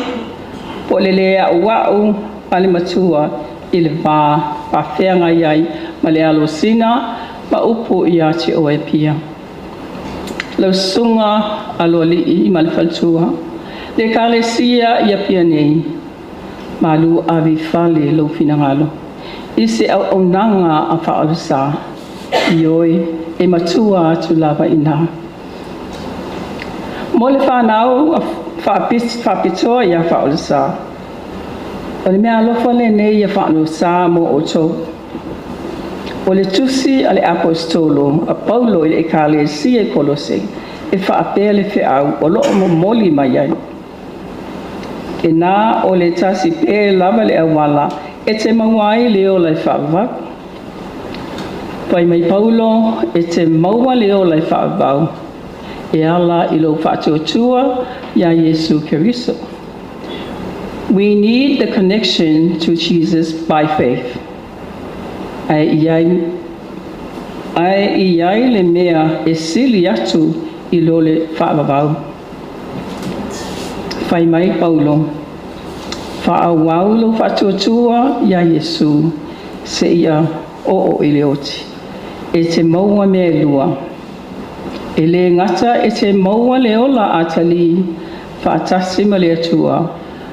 po o le lē a'ua'u a le matua i le va faafeagai ai ma le alosina ma upu ia te oe Pia. Lau susuga Aloalii ma le faletua, le Ekalesia i Apia nei, malu ave i fale lou finagalo i se auaunaga a faaolesa, ioe, e matua atu lava i ina. Mo le fanau faapitoa ia faaolesa, o le meaalofa lenei ia faaolesa mo outou. O le tusi a le Aposetolo a Paulo i le Ekalesia i Kolose e faapea le feau o loo momoli mai ai. E na o le tasi pē lava le auala e te maua ai le ola e faavavau. Fai mai Paulo e te maua le ola e faavavau e ala i lou faatuatua iā Iesu Keriso. We need the connection to Jesus by faith. Ae i ai, ae i ai le mea e sili atu i lo le faavavau. Fai mai Paulo, faaauau lou faatuatua iā Iesu seia oo i le oti. E te maua mea e lua. E lē gata e te maua le ola atalii faatasi ma le Atua,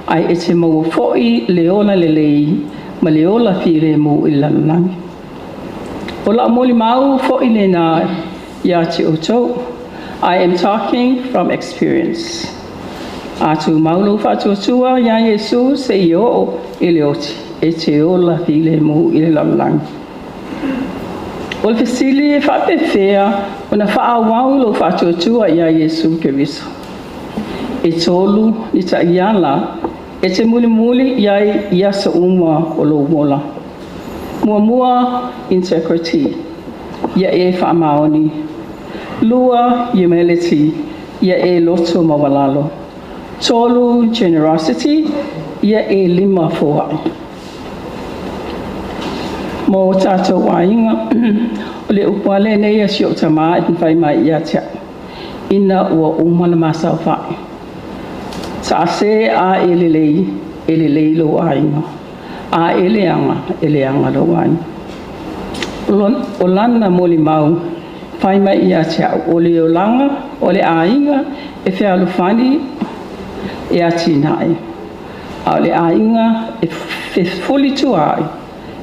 ae e te maua foi le ola lelei ma le ola filemu i le lalolagi. O lau molimau foi lena ia te outou. I am talking from experience. A tumau lou faatuatua iā Iesu seia oo i le oti, e te ola filemu i le lalolagi. O le fesili e faapefea ona faaauau lou faatuatua iā Iesu Keriso. E tolu ni taiala e te mulimuli i ai i aso uma o lou ola. Muamua, integrity, ia e faamaoni. Lua, humility, ia e loto maualalo. Tolu, generosity, ia e lima foai. Mo tatou aiga, o le upu lava lenei a si ou tamā e fai mai ia te au, ina ua uma le ma saofai. Taase a e lelei, e lelei lou aiga. A e leaga, e leaga lou aiga. O lana molimau, fai mai ia te au, o le olaga o le aiga e fealofani e atinae, a o le aiga e fefolitua'i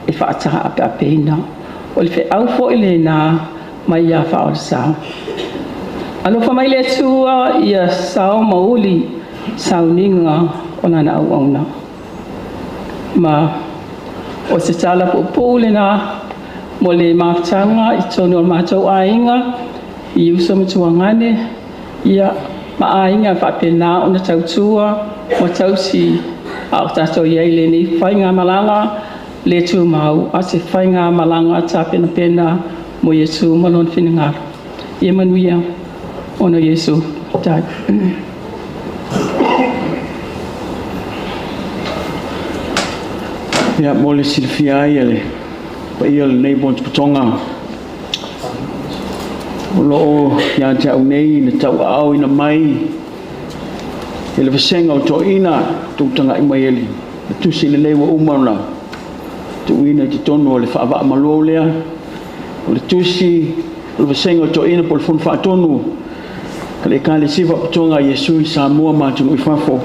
e faataapeapeina. O le feau foi lenā mai iā Faaolesa. Alofa mai le Atua ia sao ma uli sauniga o lana auauna. Ma o se tala puupuu lenā mo le mafutaga i totonu o le matou aiga i uso ma tuagane, ia ma aiga faapena ona tautua ma tausi a o tatou i ai i lenei faigamalaga le tumau, a o se faigamalaga tapenapena mo Iesu ma Lona finagalo. Ia manuia ona o Iesu. Faafetai. Ia, mo le silafia ai e le paia o lenei potopotoga, o lo o ia te au nei le tauaaoina mai e le vasega o toeaiina tutagai mai e le tusi lenei ua uma ona tuuina i totonu o le faavaa malo lea o le tusi o le vasega o toeaiina po o le Fono Faatonu a le Ekalesia Faapotopotoga a Iesu i Samoa ma atunuu i fafo.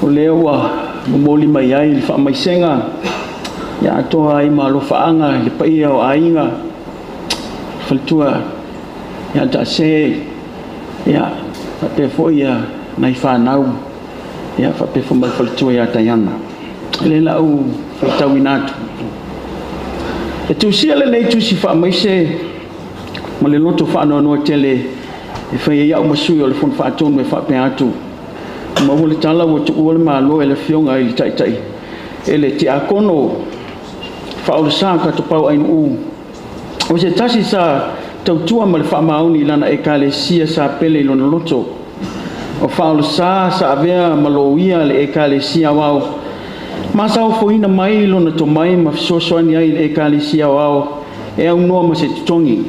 O lea ua momoli mai ai le faamaisega ia atoa ai ma alofaaga i le paia o aiga faletua ia Taase, ia faapea foi ia nai fanau, ia faapea foi ma le faletua ia Taiana. E le lau faitauina atu. E tusia lenei tusi faamaise Ma le loto faanoanoa tele e fai ai a'u ma sui o le Fono Faatonu e faapea atu, maua le tala ua tuua le Malo e le Afioga i le Taitai e le Tiakono Faaolesa Katopau Ainuu, o se tasi sa tautua ma le faamaoni i lana Ekalesia sa pele i lona loto. O Faaolesa sa avea ma loia le Ekalesia Aoao ma sa ofoina mai lona tomai ma fesoasoani ai i le Ekalesia Aoao e aunoa ma se totogi.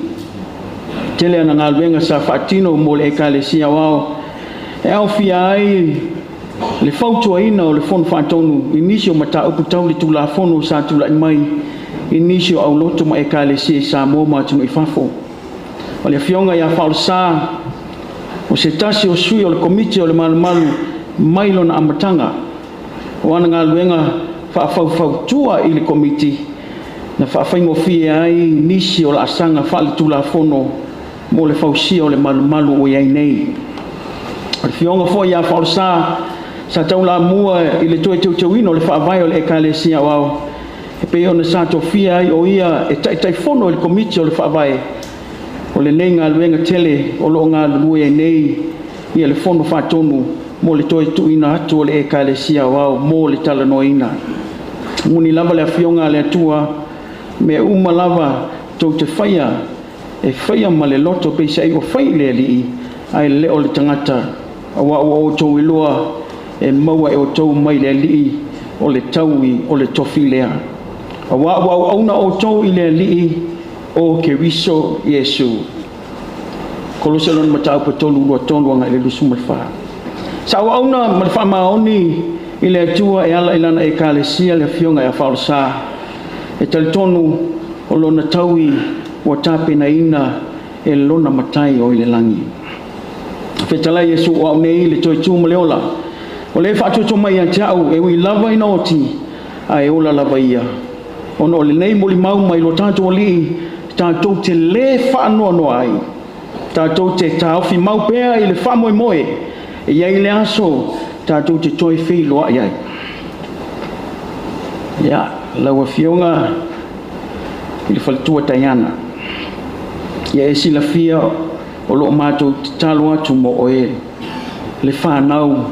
Tele ana galuega sa faatino mo le Ekalesia Aoao e aofia ai le fautuaina o le Fono Faatonu i nisi o mataupu tau le Tulafono sa tulai mai i nisi o aulotu ma Ekalesia i Samoa ma atunuu i fafo. O le Afioga ia Faaolesa o se tasi o sui o le Komiti o le Malumalu mai lona amataga. O ana galuega faafaufautua i le Komiti na faafaigofie ai nisi o laasaga faaletulafono mo le fausia o le malumalu ua i ai nei. O le Afioga foi ia Faaolesa sa taulamua i le toe teuteuina o le faavae o le Ekalesia Aoao e pei ona sa tofia ai o ia e Taitaifono i le Komiti o le Faavae. O lenei galuega tele o loo galulue ai nei ia le Fono Faatonu mo le toe tuuina atu o le Ekalesia Aoao mo le talanoaina. Moni lava le Afioga a le Atua, mea uma lava tou te faia, e faia ma le loto peiseai ua fai i le Alii, ae le o le tagata, auā ua outou iloa e maua e outou mai le Alii o le taui o le tofi lea. Auā ua auauna outou i le Alii o Keriso Iesu. Kolose lona mataupu e 3, 23 agai le 24. Sa auauna ma le faamaoni i le Atua e ala i lana Ekalesia le Afioga ia Faaolesa, e talitonu o lona taui ua tapenaina e lona Matai o i le lagi. Fetalai Iesu o au nei le toe tu ma le ola, o le faatoto mai ia te au e ui lava ina oti, ae ola lava ia. Ona o lenei molimau mai lo tatou Alii, tatou te lē faanoanoa ai, tatou te taofi mau pea i le faamoemoe e i ai le aso tatou te toe feiloai ai. Ia, lau Afioga i le faletua Taiana, ia e silafia o loo matou tatalo atu mo oe, le fanau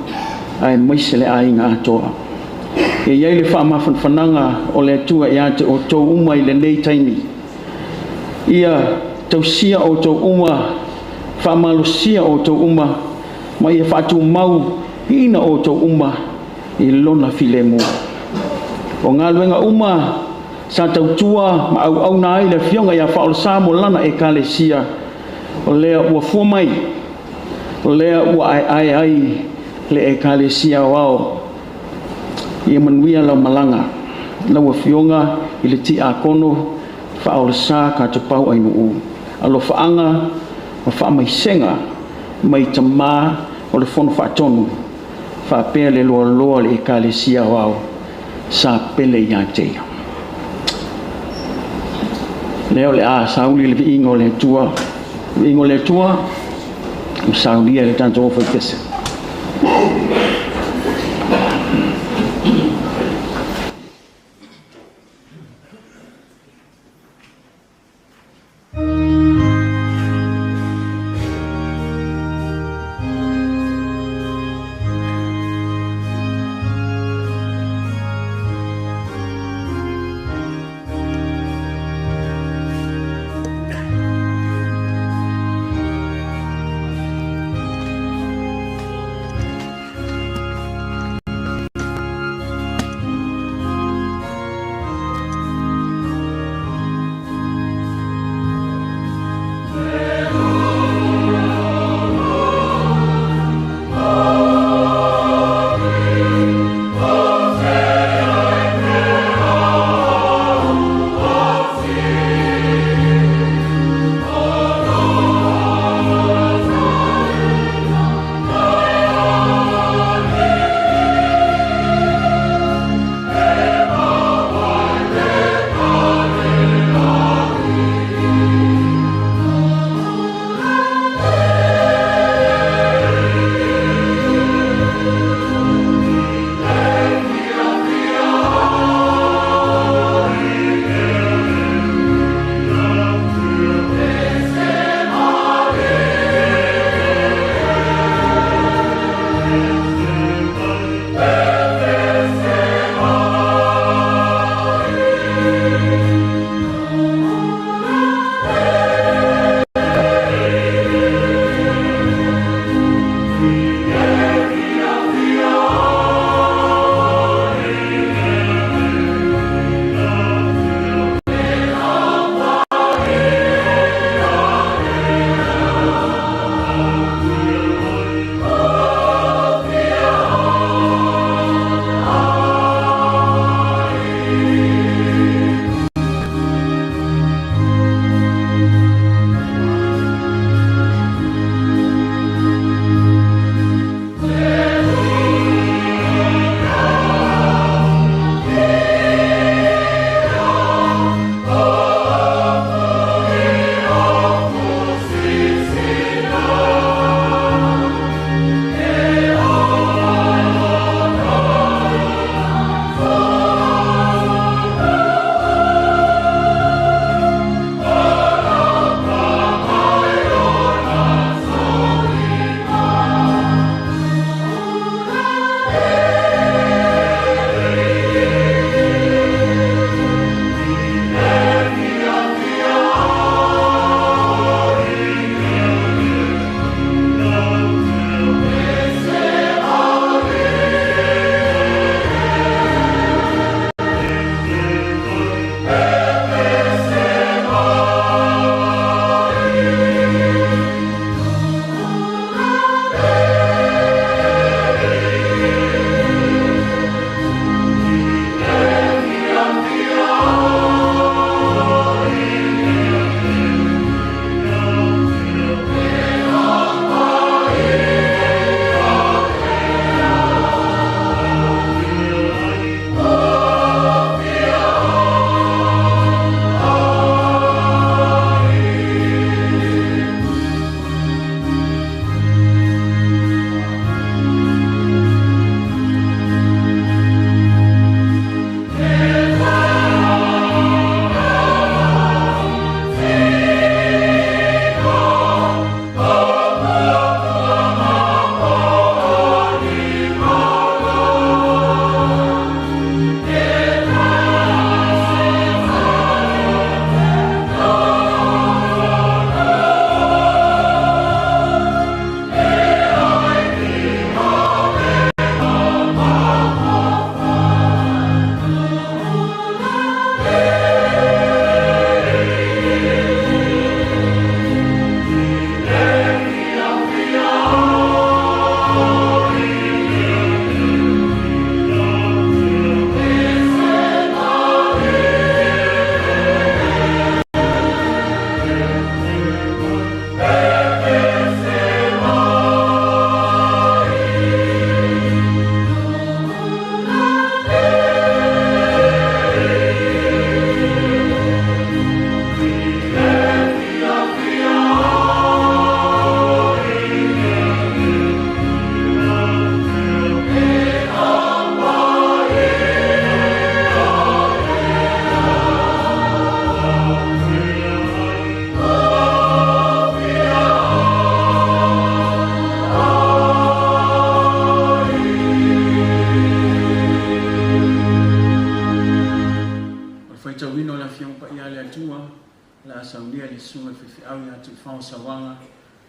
aemaise le aiga atoa. E i ai le faamafanafanaga o le Atua ia te outou uma i lenei taimi. Ia tausia outou uma, faamalosia outou uma, ma ia faatumau ina outou uma i lona filemu. O galuega uma sa tautua ma auauna ai le Afioga ia Faaolesa mo lana Ekalesia, o lea ua fua mai, o lea ua aeae ai le Ekalesia Aoao. Ia manuia lau malaga, lau Afioga i le Tiakono Faaolesa Katopau Ainuu. Alofaaga ma faamaisega mai tamā o le Fono Faatonu faapea le loaloa o le Ekalesia Aoao sa pele ia te ia. Lea o le a sauli le viiga o le Atua, viiga o le Atua, ma saulia le tatou ofaipese.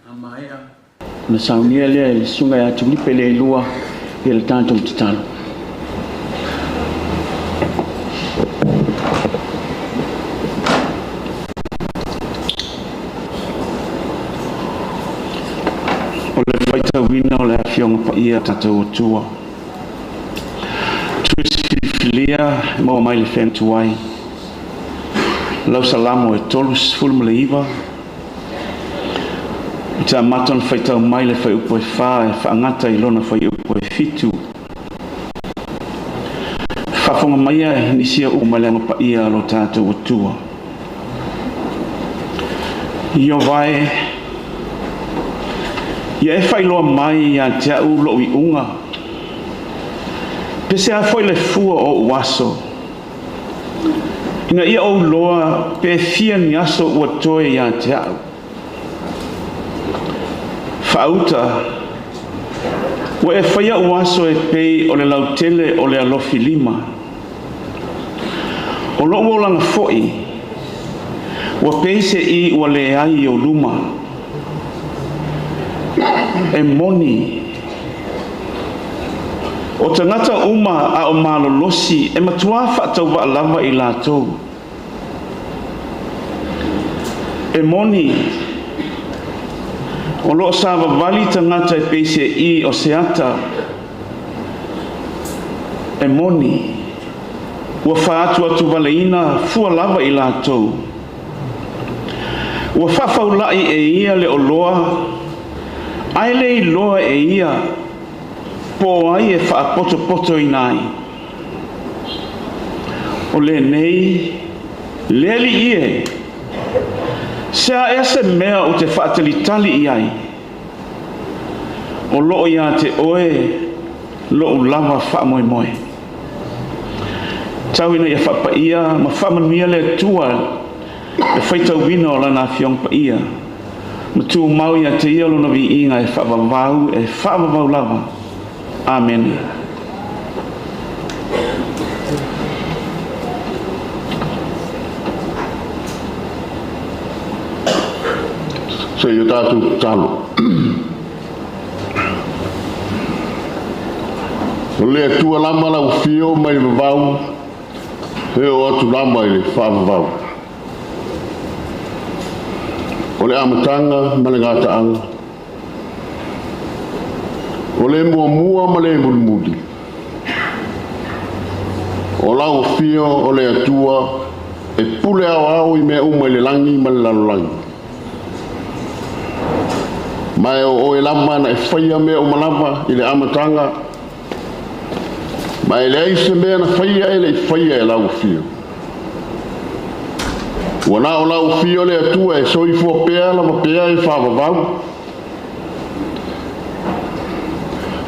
A maea ona saunia lea e le Susuga ia Tulipe Leilua i le tatou tatalo. O le faitauina o le Afioga Paia tatou Atua. Tusi filifilia e maua mai le Feagatuai. Lau Salamo e 39. Ou te amata ona faitau mai le fuaiupu e 4 e faagata i lona fuaiupu e 7. Faafofoga maia e nisi upu mai le Aga Paia a lo tatou Atua. Ieova e, ia e faailoa mai ia te au lou iuga, pe se a foi le fua o ou aso, ina ia ou iloa pe fia ni aso ua toe ia te au. Faauta, ua e faia ou aso e pei o le lautele o le alofi lima. O lou olaga foi, ua pei se i ua leai i ou luma. E moni, o tagata uma a o malolosi e matuā faatauvaa lava i latou. E moni, o lo o savavali tagata e pei se i o se ata. E moni, ua faaatuatuvaleina fua lava i latou. Ua faafaulai e ia le oloa, ae le iloa e ia po o ai e faapotopotoina ai. O lenei, le Alii e, se a ea se mea ou te faatalitali i ai? O lo o ia te oe lou lava faamoemoe. Tau ina ia faapaia ma faamanuia le Atua le faitauina o Lana Afioga Paia, ma tumau ia te Ia Lona viiga e faavavau e faavavau lava. Amene. Se i o tatou tatalo. O le Atua lava lau afio mai le vavau, e oo atu lava i le faavavau. O le amataga ma le gataaga, o le muamua ma le mulimuli, o lau afio o le Atua e pule aoao i mea uma i le lagi ma le lalolagi. Ma e o oe lava na e faia mea uma lava i le amataga, ma e leai se mea na faia e le i faia e lau afio. Ua na o lau afio le Atua e soifua pea lava pea e faavavau.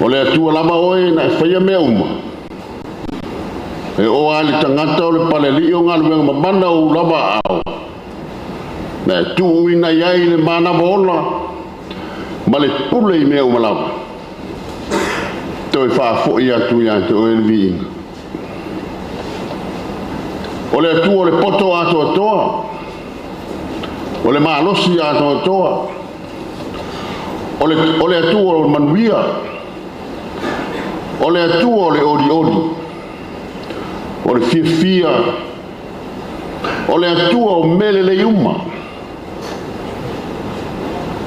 O le Atua lava oe na e faia mea uma. E oo lava i le tagata o le palealii o galuega mamana o ou lava aao, na e tuuina i ai le manava ola ma le pule i mea uma lava. Toe faafoi atu ia te oe le viiga. O le Atua o le poto atoatoa, o le malosi atoatoa, o le, o le Atua o le manuia, o le Atua o le olioli, o le fiafia, o le Atua o mea lelei uma,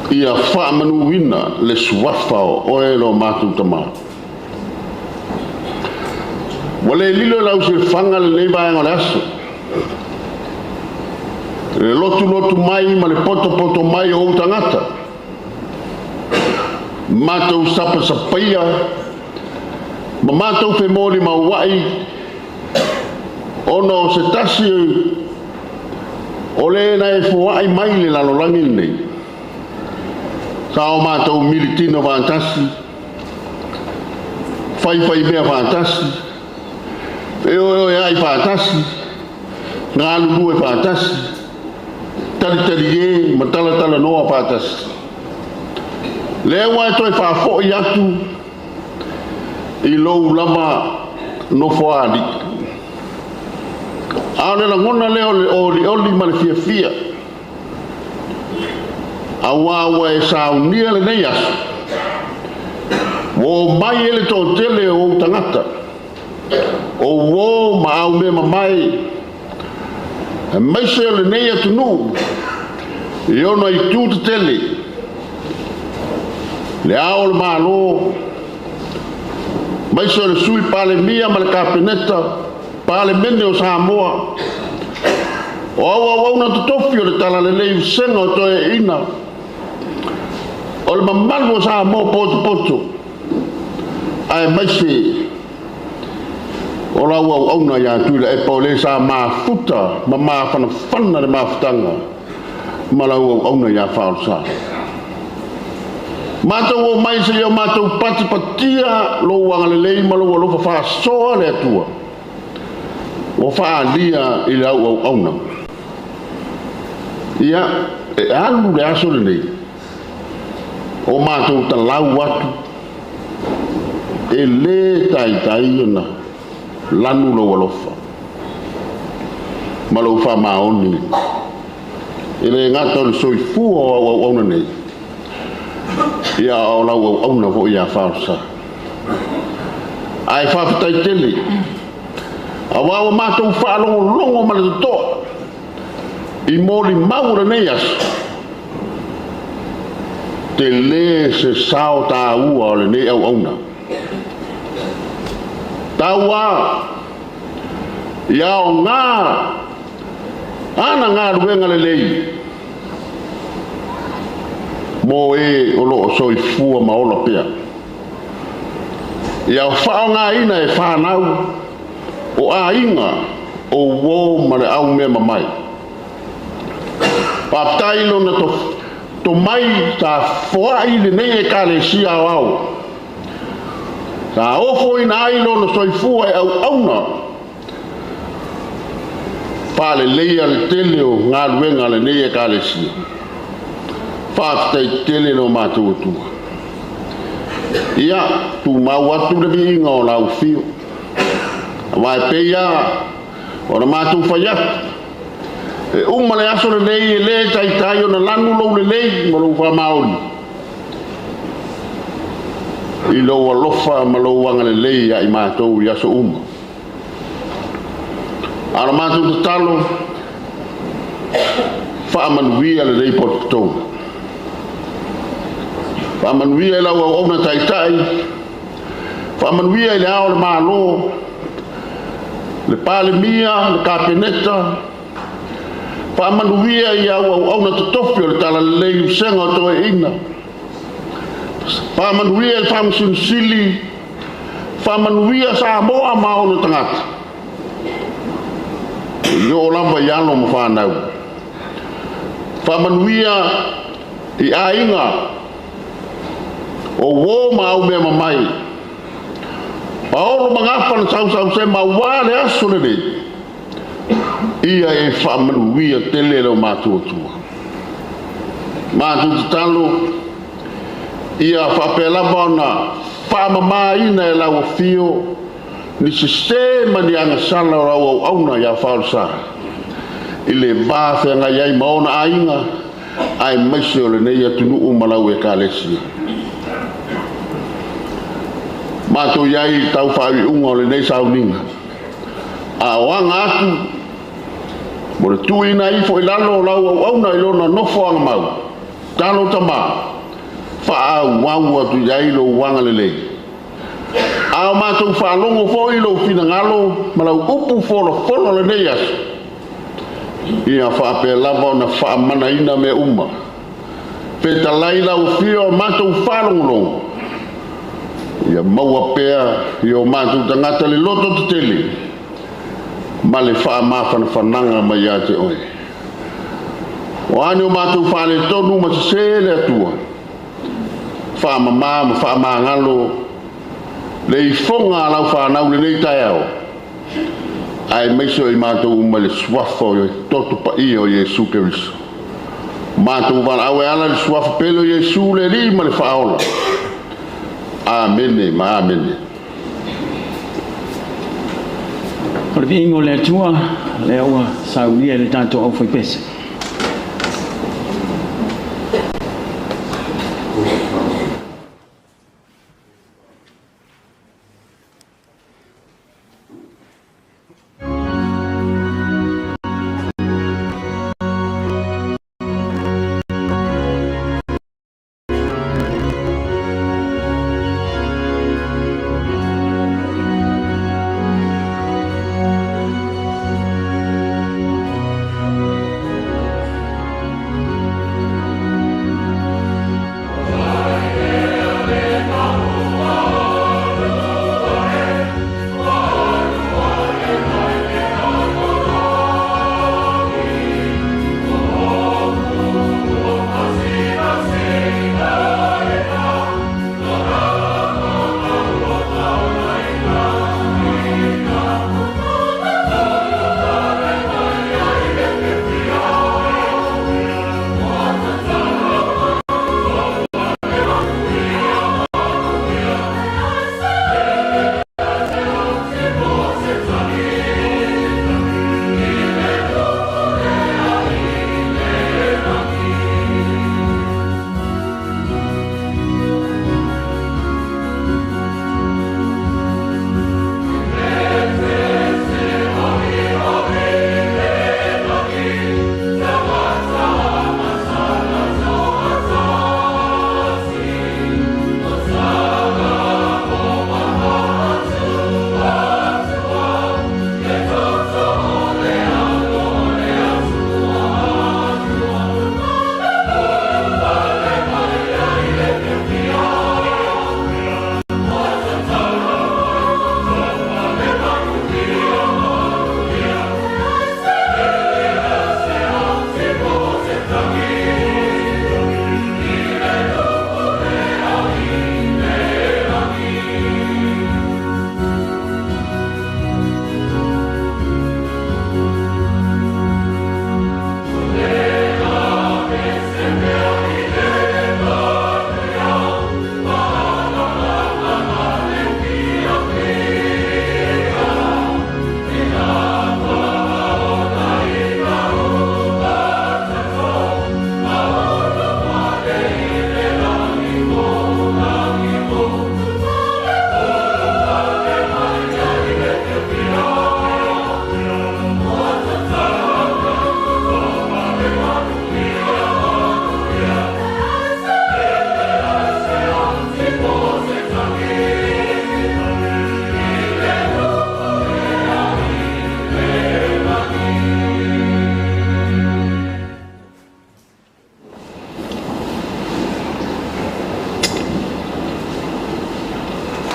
ia faamanuina le suafa o oe lo matou Tama. Ua le lilo i lau silafaga lenei vaega o le aso, le lotulotu mai ma le potopoto mai o ou tagata, matou sapasapaia ma matou femolimauai ona o se tasi o le na e foai mai le lalolagi lenei. Sa o matou militino faatasi, faifaimea faatasi, feoeoeai faatasi, galulue faatasi, talitalie ma talatalanoa faatasi. Lea ua e toe faafoi atu i lou lava nofoalii. A o le lagona lea o le olioli ma le fiafia. Auā ua e saunia lenei aso, ua omai ai le toatele o ou tagata, o uō ma au mea mamae, aemaise o lenei atunuu i ona itu tetele, le Ao o le Malo, aemaise o le Sui Palemia ma le Kapeneta, Palemene o Samoa, o au auauna totofi o le Talalelei Vasega o Toeaiina, o le mamalu o Samoa potopoto, aemaise o lau auauna ia Tuilaepa o le sa mafuta ma mafanafana le mafutaga ma lau auauna ia Faaolesa. Matou omai seia o matou patipatia lou agalelei ma lou alofa faasoa le Atua ua faaalia i lau auauna. Ia, e alu le aso lenei, o matou talau atu, e lē taitai ona lanu lou alofa ma lou faamaoni, e le gata o le soifua o au auauna nei, ia a o lau auauna foi ia Faaolesa. Ae faafetai tele, auā ua matou faalogologo ma le totoa i molimau o lenei aso, tele se sao taua o lenei auauna. Tauā ia aoga ana galuega lelei mo e o lo o soifua ma ola pea. Ia faaaogaina e fanau o aiga o uo ma le au mea mamae. Faafetai lona tomai sa foai lenei Ekalesia Aoao, sa ofoina ai lona soifua e auauna faaleleia le tele o galuega a lenei Ekalesia. Faafetai tele lo matou Atua. Ia, tumau atu le viiga o lau afio. Aua e pei lava ona matou fai atu, e uma le aso lenei e le taitai ona lanu lou lelei ma lou faamaoni i lou alofa ma lou agalelei ia i matou i aso uma. A o la matou tatalo, faamanuia lenei potopotoga. Faamanuia i lau auauna taitai, faamanuia i le Ao o le Malo, le Palemia, le Kapeneta, faamanuia i au auauna totofi o le Talalelei Vasega o Toeaiina, faamanuia i le Faamasino Sili, faamanuia Samoa ma ona tagata, e oo lava i alo ma fanau. Faamanuia i aiga o uo ma au mea mamae, paolo ma gafa na sausausema aua le aso lenei, ia e faamanuia tele lo matou Atua. Matou tatalo, ia faapea lava ona faamamaina e lau afio ni sese ma ni agasala o lau auauna ia Faaolesa i le va feagai ai ma ona aiga aemaise o lenei atunuu ma lau Ekalesia. Matou i ai i tau faaiuiuga o lenei sauniga, a o aga atu mo le tuuina ifo i lalo o lau auauna i lona nofoaga mau, talo tama, faaauau atu i ai lou agalelei. A o matou faalogo foi i lou finagalo ma lau upu folafola o lenei aso, ia faapea lava ona faamanaina mea uma. Fetalai lau afio o matou faalogologo, ia maua pea i o matou tagata le loto tetele ma le faamafanafanaga mai ia te oe. O a ni o matou faaletonu ma sesē le Atua, faamama ma faamagalo le ifoga a lau fanau lenei taeao, aemaise o i matou uma i le suafa o le toto paia o Iesu Keriso. Matou valaau e ala i le suafa pele o Iesu le Alii ma le Faaola. Amene ma amene. O le viiga o le Atua, lea ua saunia e le tatou aufaipese.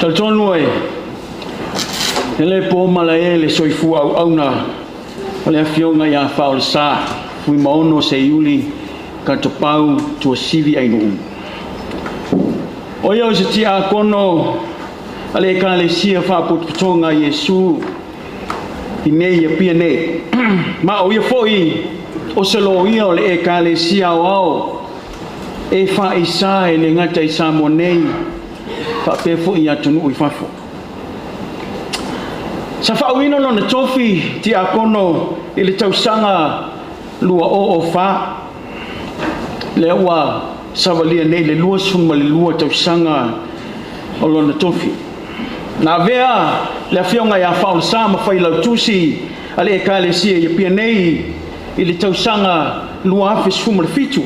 Talitonu e e le po malae le soifua auauna o le afioga ia Faaolesa Fuimaono Seiuli Katopau Tuasivi Ainuu. O ia o se tiakono a le Ekalesia Faapotopotoga a Iesu i nei Apia nei. Ma o ia foi o se loia o le Ekalesia Aoao e faaisa e le gata i Samoa nei faapea foi i atunuu i fafo. Sa faauina lona tofi tiakono i le tausaga 2004, lea ua savalia nei le 22 tausaga o lona tofi. Na avea le afioga ia Faaolesa ma Failautusi a le Ekalesia i Apia nei i le tausaga 2017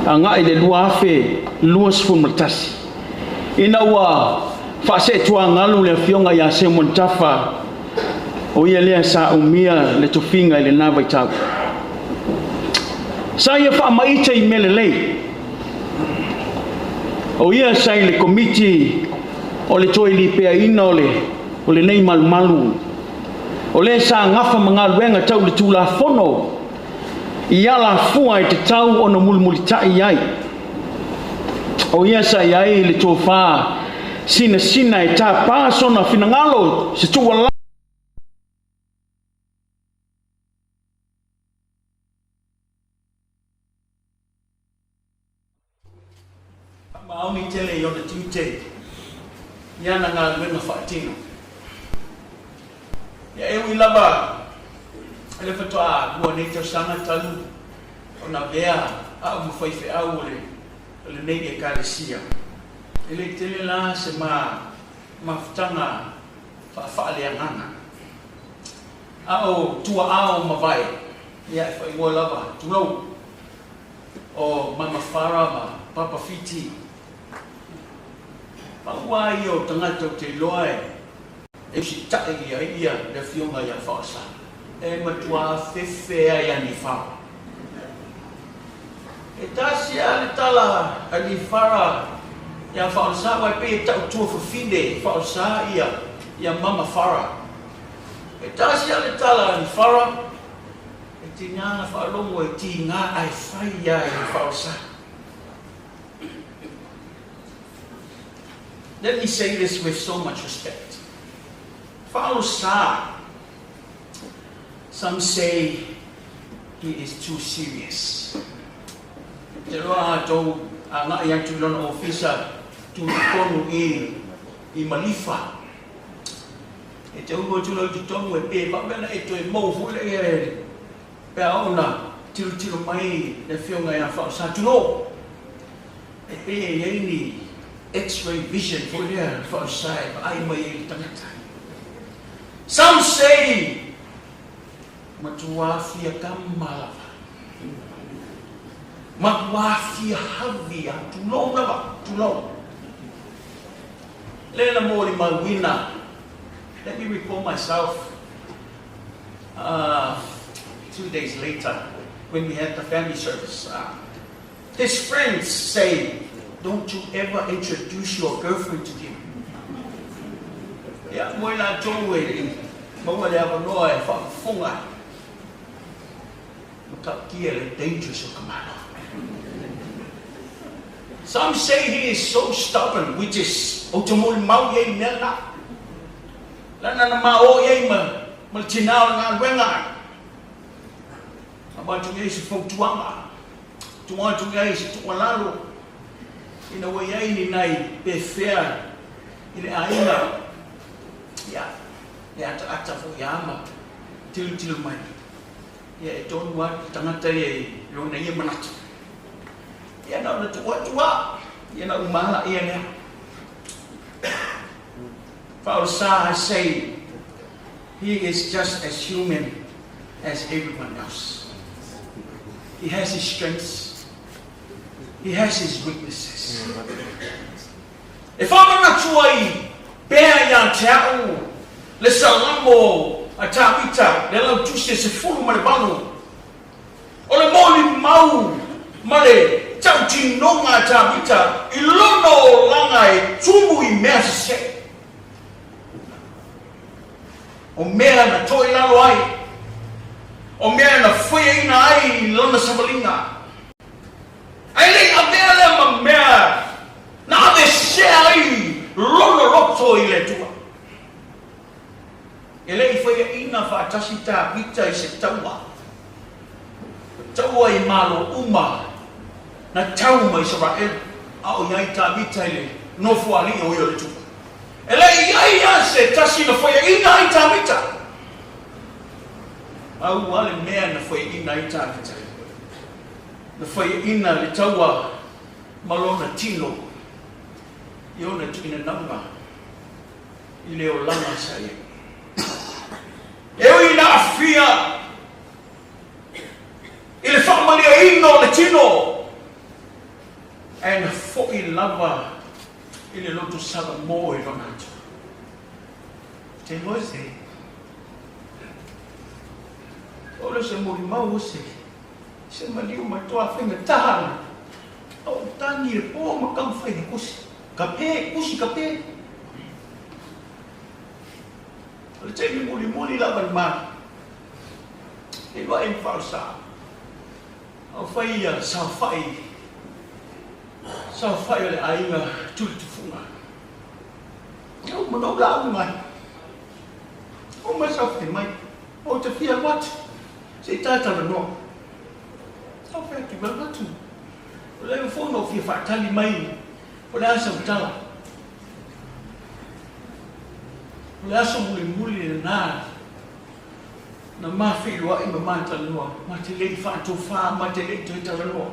agai le 2021, ina ua faaseetuagalu le afioga ia Seumanu Tafa, o ia lea sa umia le tofiga i lena vaitau. Sa ia faamaite i mea lelei. O ia sa i le komiti o le toe lipeaina o le o lenei malumalu. O le sa gafa ma galuega tau le Tulafono i alafua e tatau ona mulimulitai ai. O ia sa i ai le tofa sinasina e tapa sona finagalo se tuualalo. Faamaoni tele i ona tiute i ana galuega faatino. Ia e ui lava i le faatoa lua nei tausaga talu ona avea au ma faifeau o le. lenei Ekalesia. E le i tele la se ma mafutaga faafaaleagaga. A o tuaao ma vae, ia e faaigoa lava, tulou, o Mama Fara ma Papa Fiti. Pau lava ia o tagata ou te iloa e e usitai i ai ia le afioga ia Faosa, e matua afefe lava ia Nifara. E tasi lava le tala a Nifara ia Faosa, aua e pei e tautua fafine Faosa ia ia Mama Fara. E tasi lava le tala a Nifara, e tiga na faalogo e tiga ae fai lava e Faosa. Let me say this with so much respect. Fa'aolosā, some say he is too serious. Te loa tou agai atu i lona ofisa tutotonu i i Malifa. E te ulu atu loa i totonu e pe vave ana e toe mou foi lea e pe a oo na tilotilo mai le afioga ia Fa'aolosā. Tulou! E pei e i ai ni X-ray vision foi lea faaosa e vaai mai ai le tagata. Some say matua fia kama lava. Matua fia havi a tulou lava, tulou. Lea na molimauina. Let me recall myself 2 days later when we had the family service. His friends say, "Don't you ever introduce your girlfriend to him." Ia, mo i latou e maua le avanoa e faafofoga ai. Matautia le dangerous o ka Malo. Some say he is so stubborn, which is, ou te molimau i ai i mea na. Lana na ma o i ai ma, ma le tinā o le galuega ai. Avatu i ai se fautuaga, tuu atu i ai se tuualalo ina ua i ai ni nai pefea i le aiga, ia, e ataata foi lava ma tilotilo mai, ia e tonu lava le tagata ia i lona ia manatu. Ia na ona tuu atu lava, ia na uma lava lea. Fa'aolosā, I say, he is just as human as everyone else. He has his strengths. He has his weaknesses. E faamanatu ai pea iā te a'u le Salamo a Tavita, le lautusi e 18, o le molimau ma le tautinoga a Tavita i lona olaga e tumu i mea sesē. O mea na toilalo ai, o mea na faiaina ai i lona savaliga. Ae le i avea lea ma mea na avesea ai lona loto i le Atua. E le i faiaina faatasi Tavita i se taua, taua i malo uma na tau ma Isaraelu, a o i ai Tavita i le nofoalii o ia o le Atua. E le i ai lava se tasi na faiaina ai Tavita. Pau lava le mea na faiaina ai Tavita, na faiaina le taua ma lona tino i ona tuuina nauga i le olaga sa i ai. E ui ina aafia i le faamalieina o le tino, ae na foi lava i le loto salamo i lona Atua. Te iloa se, o le se molimau o se, se maliu matua faigata na ou tagi i le po ma taumafai e kusi. Ka pe, kusi ka pe. O le taimi mulimuli lava le malu. E iloa e ma fa'aolosā. A o fai ia saofa'i, saofa'i o le aiga tulitufuga. Ia uma na ou lauga ai. O mai saofa'i mai, ou te fia alu atu, se i tatalanoa. Sa ou fai atu, alu atu. O le foi na ou fia fa'atali mai, o le a sau tala. O le aso mulimuli lenā na ma feiloai ma ma talanoa, ma te le i faatofā, ma te le i toe talanoa.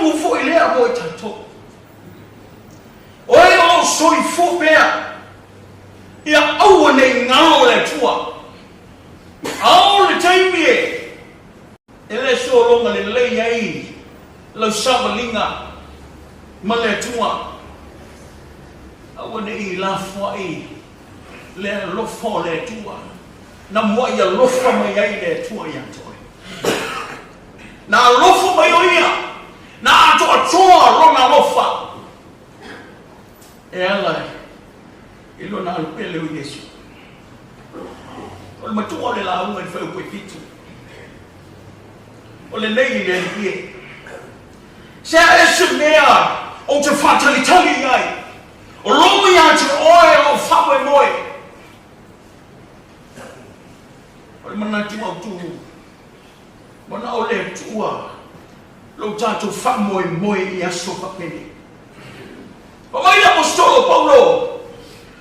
tonu foi lea mo i tatou. O e o lo o soifua pea, ia aua ne i galo le Atua. Ao le taimi e e le sologa lelei ai lau savaliga ma le Atua. Aua ne i lafoai le alofa o le Atua, na muai alofa mai ai le Atua ia te oe. Na alofa mai o Ia, na atoatoa Lona alofa e ala i Lona alupele o Iesu. O le matua o le lauga i le fuaiupu e fitu, o lenei i le Alii e. Se a e se mea ou te faatalitali i ai, o lou ia te oe lou faamoemoe. O le manatu autu, manao le Atua lou tatou faamoemoe i aso faapenei. Fai mai le Aposetolo o Paulo,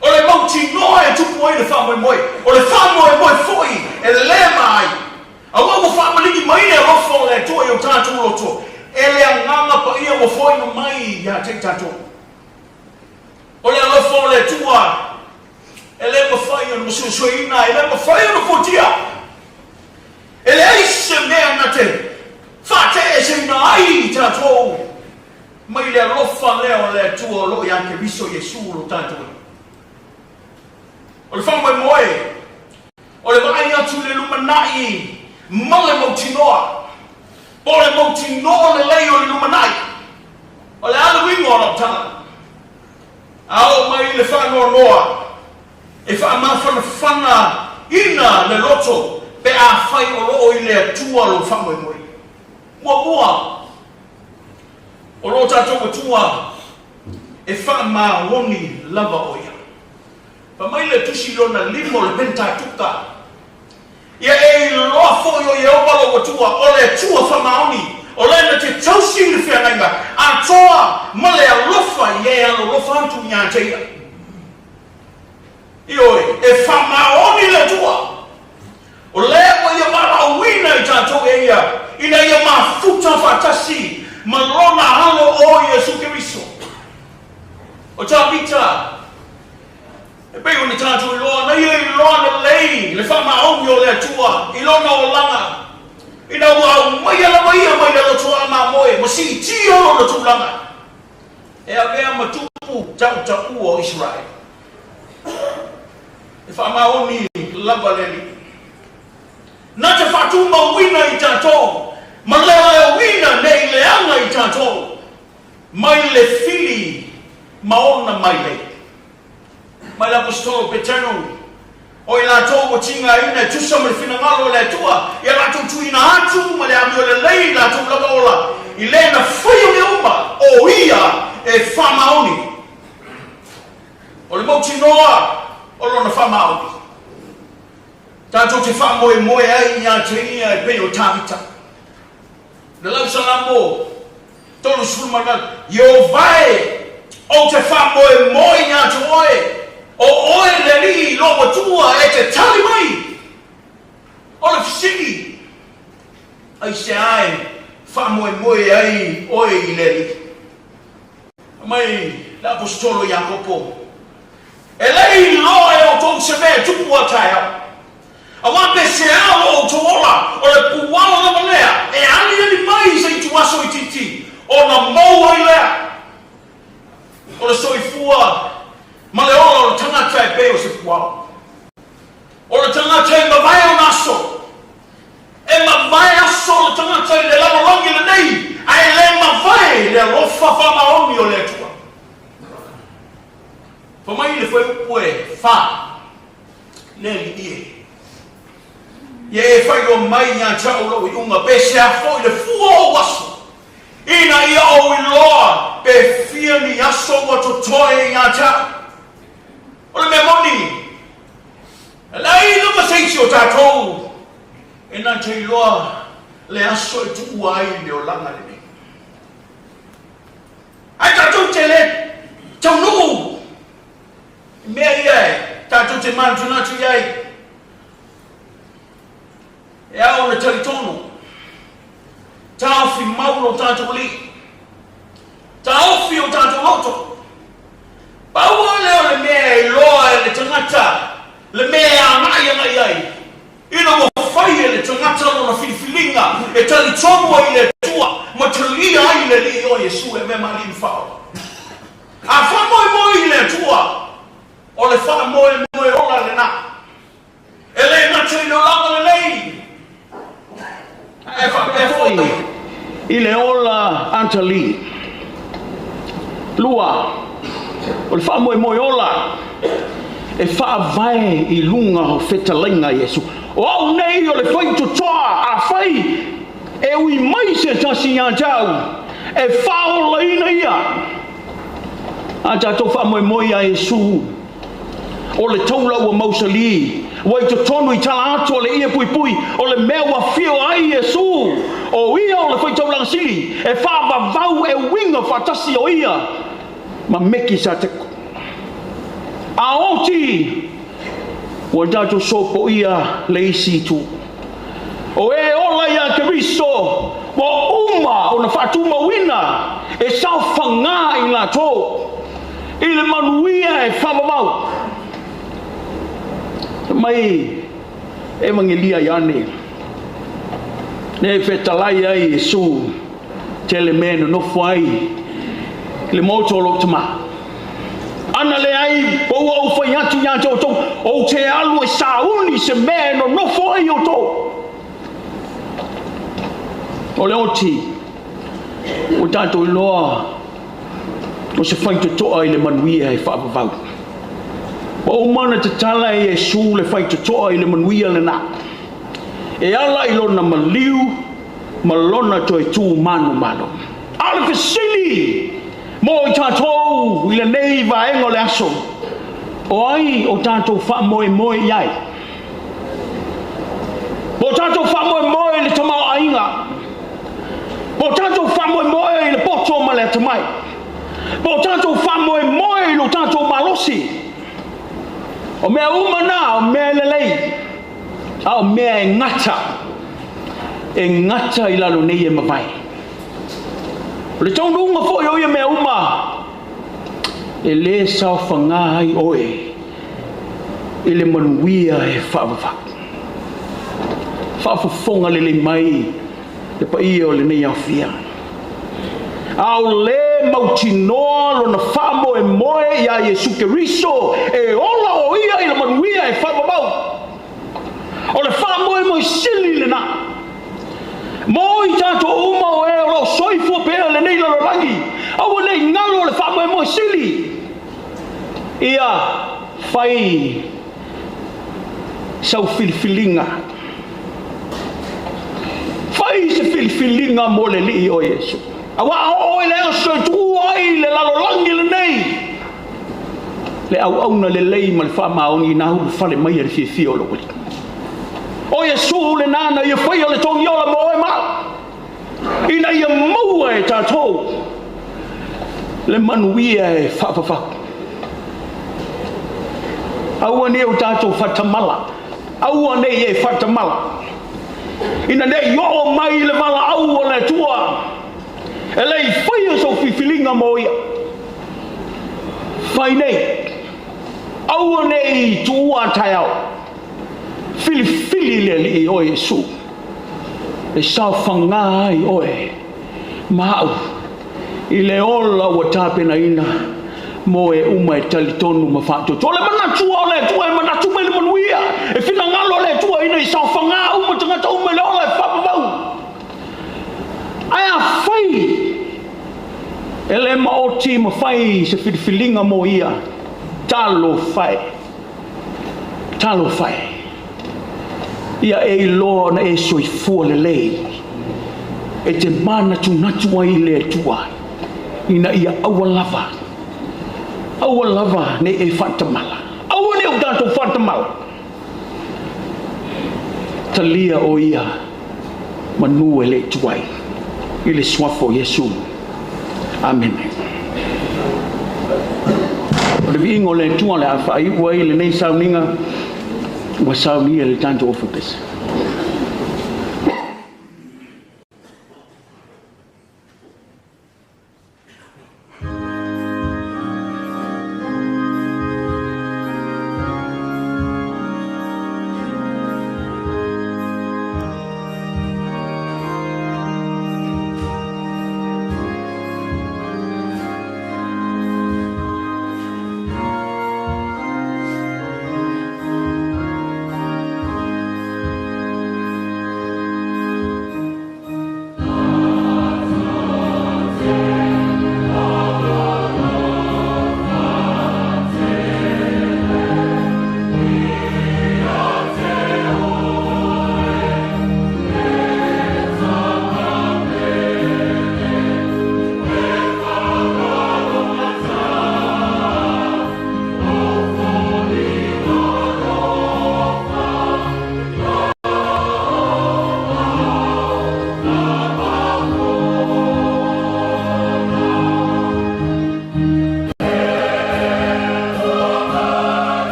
O le mautinoa e tupu ai le faamoemoe, o le faamoemoe foi e lema ai. Aua ua faamaligi mai le alofa o le Atua i o tatou loto, e le Agaga Paia ua foaina mai ia te i tatou. O le alofa o le Atua e le mafai ona masuesueina, e le mafai ona fuatia. E leai se mea na te faateeseina ai i tatou mai le alofa lea o le Atua o lo o ia Keriso Iesu lo tatou Alii. O le faamoemoe, o le vaai atu i le lumanai ma le mautinoa, po o le mautinoa lelei o le lumanai. O le a le uiga o lau tala? A oo mai le faanoanoa, e faamafanafana ina le loto pe afai o lo o i le Atua lou faamoemoe. Muamua, o lo tatou Atua e faamaoni lava o Ia. Fai mai le Tusi lona lima o le Penitatuka, Ia e iloa foi o Ieova lou Atua, o le Atua faamaoni, o le na te tausi i le feagaiga atoa ma le alofa i e alolofa atu ia te ia. Ioe, e faamaoni le Atua, o lea ua ia valaauina i tatou e Ia, ina ia mafuta faatasi ma Lona Alo o Iesu Keriso. O Tavita, E pei ona tatou iloa, na ia iloa lelei le faamaoni o le Atua i lona olaga, ina ua aumaia lava ia mai le lotoa mamoe ma siitia lona tulaga e avea ma tupu tautaua o Isaraele. E faamaoni lava le Alii. Na te faatumauina i tatou ma leoleoina ne i leaga i tatou mai le fili ma ona mailei. Mai le Aposetolo Peteru, O i latou ua tigaina e tusa ma le finagalo o le Atua, ia latou tuuina atu ma le amio lelei i latou lava ola, i le na faia mea uma, o Ia e faamaoni. O le mautinoa o Lona faamaoni, tatou te faamoemoe ai ia te Ia e pei o Tavita. Le lau Salamo 38, Ieova e, ou te faamoemoe ia te oe, o oe le Alii lou Atua e te tali mai. O le fesili, aisea e faamoemoe ai oe i le Alii? Fai mai le Aposetolo Iakopo, E le i iloa e outou se mea e tupu a taeao. Aua pe sea lo outou ola, o le puao lava lea e aliali mai i se ituaso itiiti, ona mou ai lea. O le soifua ma le ola o le tagata e pei o se puao. O le tagata e mavae ona aso, e mavae aso le tagata i le lalolagi lenei, ae le mavae le alofa faamaoni o le Atua. Fai mai le fuaiupu e fa. Le Alii e. Ia e faailoa mai ia te au lou iuga, pe sea foi le fua o ou aso, ina ia ou iloa pe fia ni aso ua totoe ia te au. O le mea moni, e leai lava se isi o tatou e na te iloa le aso e tuua ai le olaga lenei. Ae tatou te le taunuu I mea ia e tatou te manatunatu i ai, e ao ona talitonu, taofi mau lo tatou Alii. taofi o tatou loto. Pau lava lea o le mea e iloa e le tagata le mea e agai agai ai, ina ua fai e le tagata lona filifiliga e talitonu ai i le Atua ma talia ai le Alii o Iesu e avea ma Alii ma Faaola. A faamoemoe i le Atua, o le faamoemoe ola lena. E le gata i le olaga lelei, ae faapea foi i le ola atalii. 2, o le faamoemoe ola e faavae i luga o fetalaiga a Iesu. O au nei o le faitotoa, afai e ui mai se tasi ia te au, e faaolaina ia. A tatou faamoemoe ia Iesu, O le taula ua mausali, ua i totonu i tala atu o le ie puipui, o le mea ua afio ai Iesu, o ia o le faitaulaga sili, e faavavau e uiga faatasi o ia ma Mekisateko. A oti, ua tatou sopoia le isi itu. O e ola iā Keriso, ua uma ona faatumauina e saofagā i latou i le manuia e faavavau. Mai Evagelia Ioane, lea e fetalai ai Iesu tele mea e nonofo ai i le maota o lou Tama. Ana leai, po ua ou fai atu ia te outou, ou te alu e sauni se mea e nonofo ai outou. O le oti, ua tatou iloa o se faitotoa i le manuia e faavavau. Ua uma ona tatala e Iesu le faitotoa i le manuia lena, e ala i lona maliu ma lona toe tu manumalo. A o le fesili mo i tatou i lenei vaega o le aso, o ai o tatou faamoemoe i ai? Po o tatou faamoemoe i le tamaoaiga, po o tatou faamoemoe i le poto ma le atamai, po o tatou faamoemoe i lo tatou malosi. O mea uma na, o mea e lelei, a o mea e gata, e gata i lalo nei e mavae. O le taunuuga foi o ia mea uma, e lē saofagā ai oe i le manuia e faavavau. Faafofoga lelei mai le paia o lenei aofia. A o lē mautinoa lona faamoemoe iā Iesu Keriso e ola o ia i le manuia e faavavau. O le faamoemoe sili lena. Mo i tatou uma o e o lo o soifua pea i lenei lalolagi, aua ne i galo le faamoemoe sili. Ia fai sau filifiliga. Fai se filifiliga mo le Alii o Iesu. Aua a oo i le aso e tuua ai le lalolagi lenei, le auauna lelei ma le faamaoni ina ulufale mai e le fiafia o lou Alii. O Iesu lena na ia faia le togiola mo oe ma au, ina ia maua e tatou le manuia e faavavau. Aua ne i o tatou faatamala, aua ne i e faatamala, ina ne i oo mai le valaau a le Atua e le i faia sou filifiliga mo ia. Fai nei, aua ne i tuua a taeao, filifili le Alii o Iesu e saofagā ai oe ma au i le ola ua tapenaina mo e uma e talitonu ma faatuatua. O le manatu o le Atua e manatu mai le manuia, e finagalo le Atua ina i saofagā uma tagata uma i le ola e faavavau. Ae afai e le maoti ma fai se filifiliga mo ia, talofa e, talofa e, ia e iloa ona e soifua lelei, e te manatunatu ai i le Atua, ina ia aua lava, aua lava ne i e faatamala, aua ne i o tatou faatamala. Talia o ia manu e le tuai i le suafa o Iesu. Amene. O le viiga o le Atua o le a faaiu ai lenei sauniga ua saunia i le tatou ofa pese.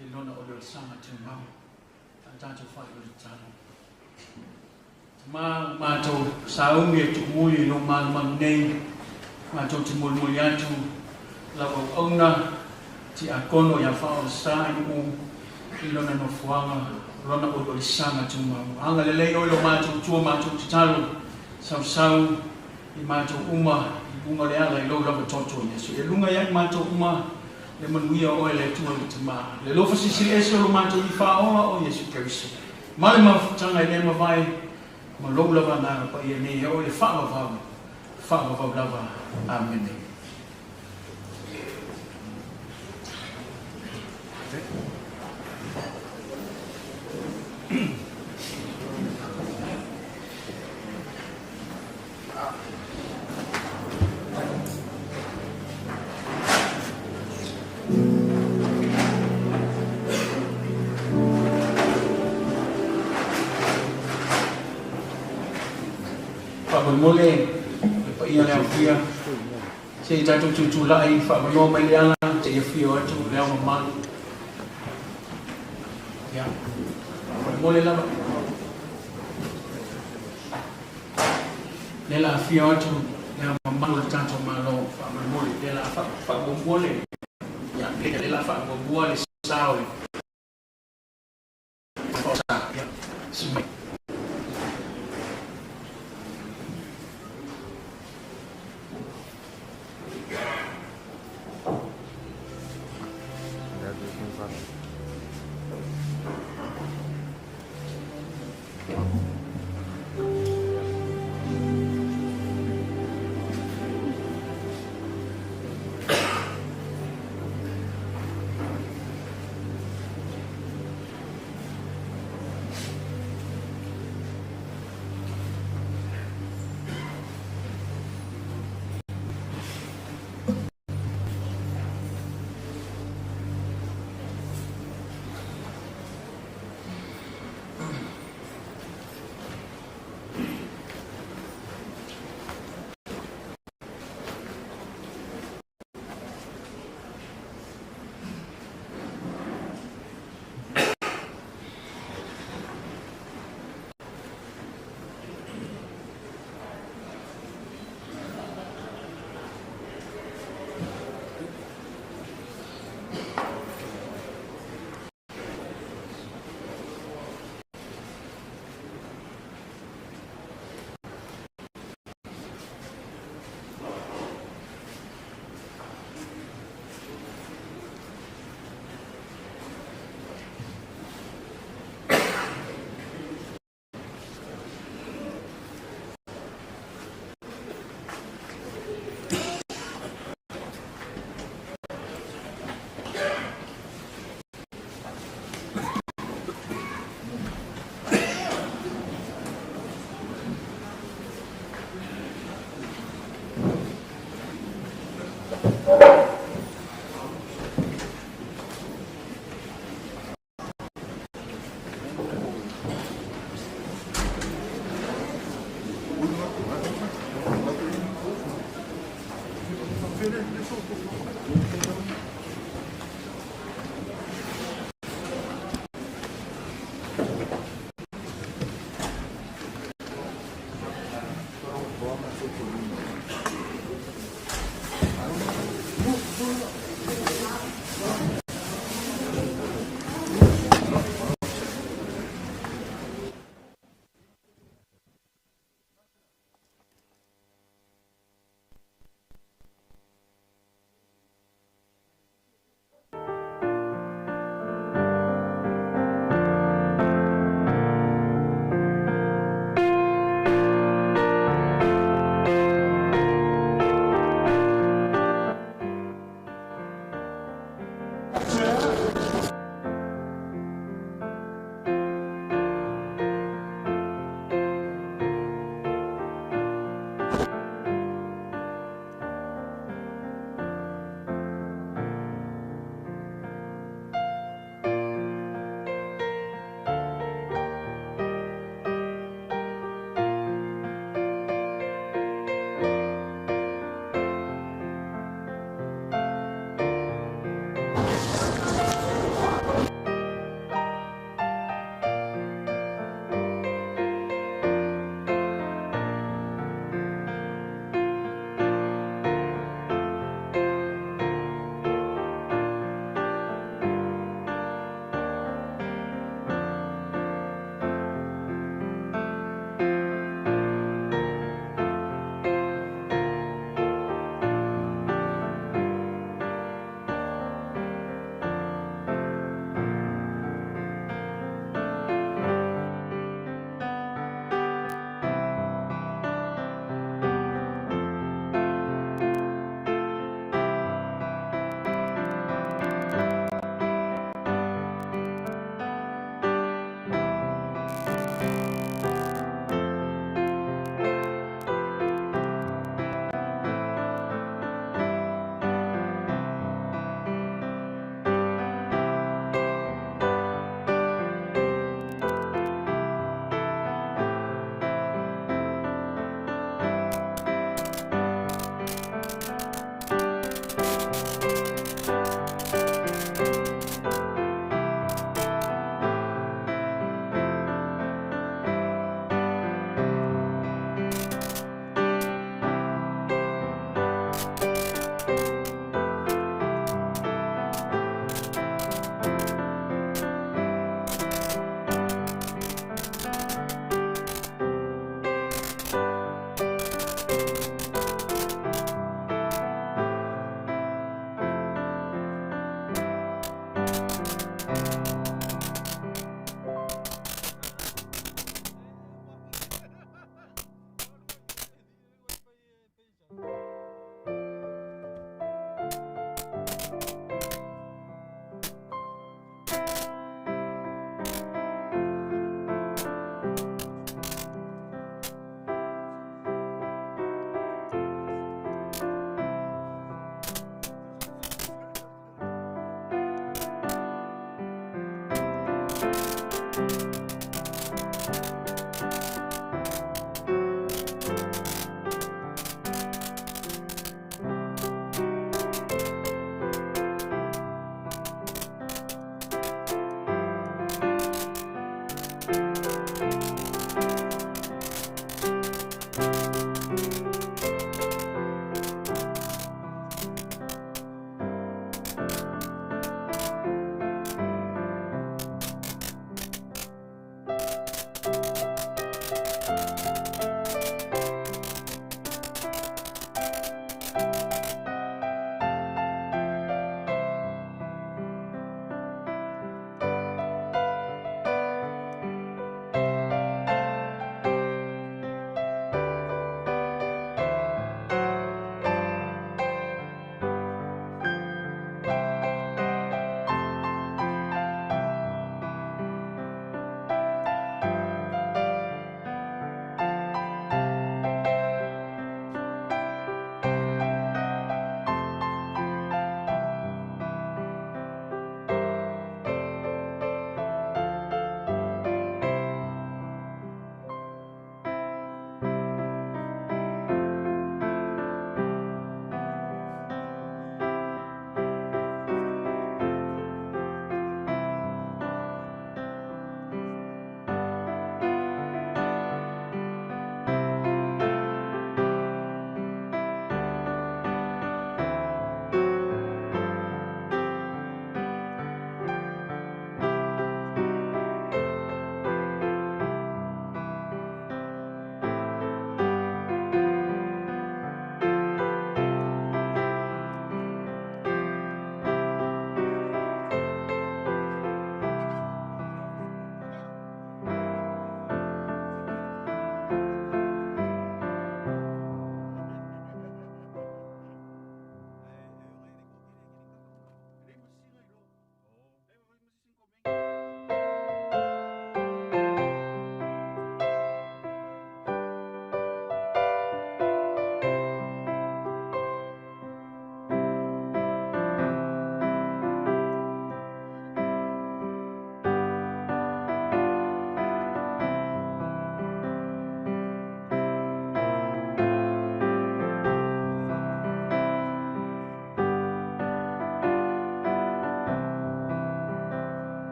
I lona oliolisaga tumau. A tatou faaiu le tatalo. Tamā, ua matou sauni e tuumuli i lou malumalu nei, matou te molimoli atu lau auauna tiakono ia Faaolesa i nuu i lona nofoaga, lona oliolisaga tumau. Agalelei oe lo matou tua matou tatalo, sausau i matou uma i luga o le ala i lou lava toto Iesu. E luga ia i matou uma le manuia o oe le Atua le Tamā, le alofa silisili ese o lo matou Alii Faaola o Iesu Keriso, ma le mafutaga e le mavae ma lou lava Agaga Paia nei e oe le faavavau, faavavau lava. Amene. Faamolemole le paia le aofia se i tatou tutulai faavanoa mai le ala se i afio atu le ao mamalu. Ia, faamolemole lava. Lea la afio atu le Ao Mamalu o le tatou Malo, faamolemole, lea la faamuamua le, ia, lea la faamuamua le sa o le sa, ia, sumai.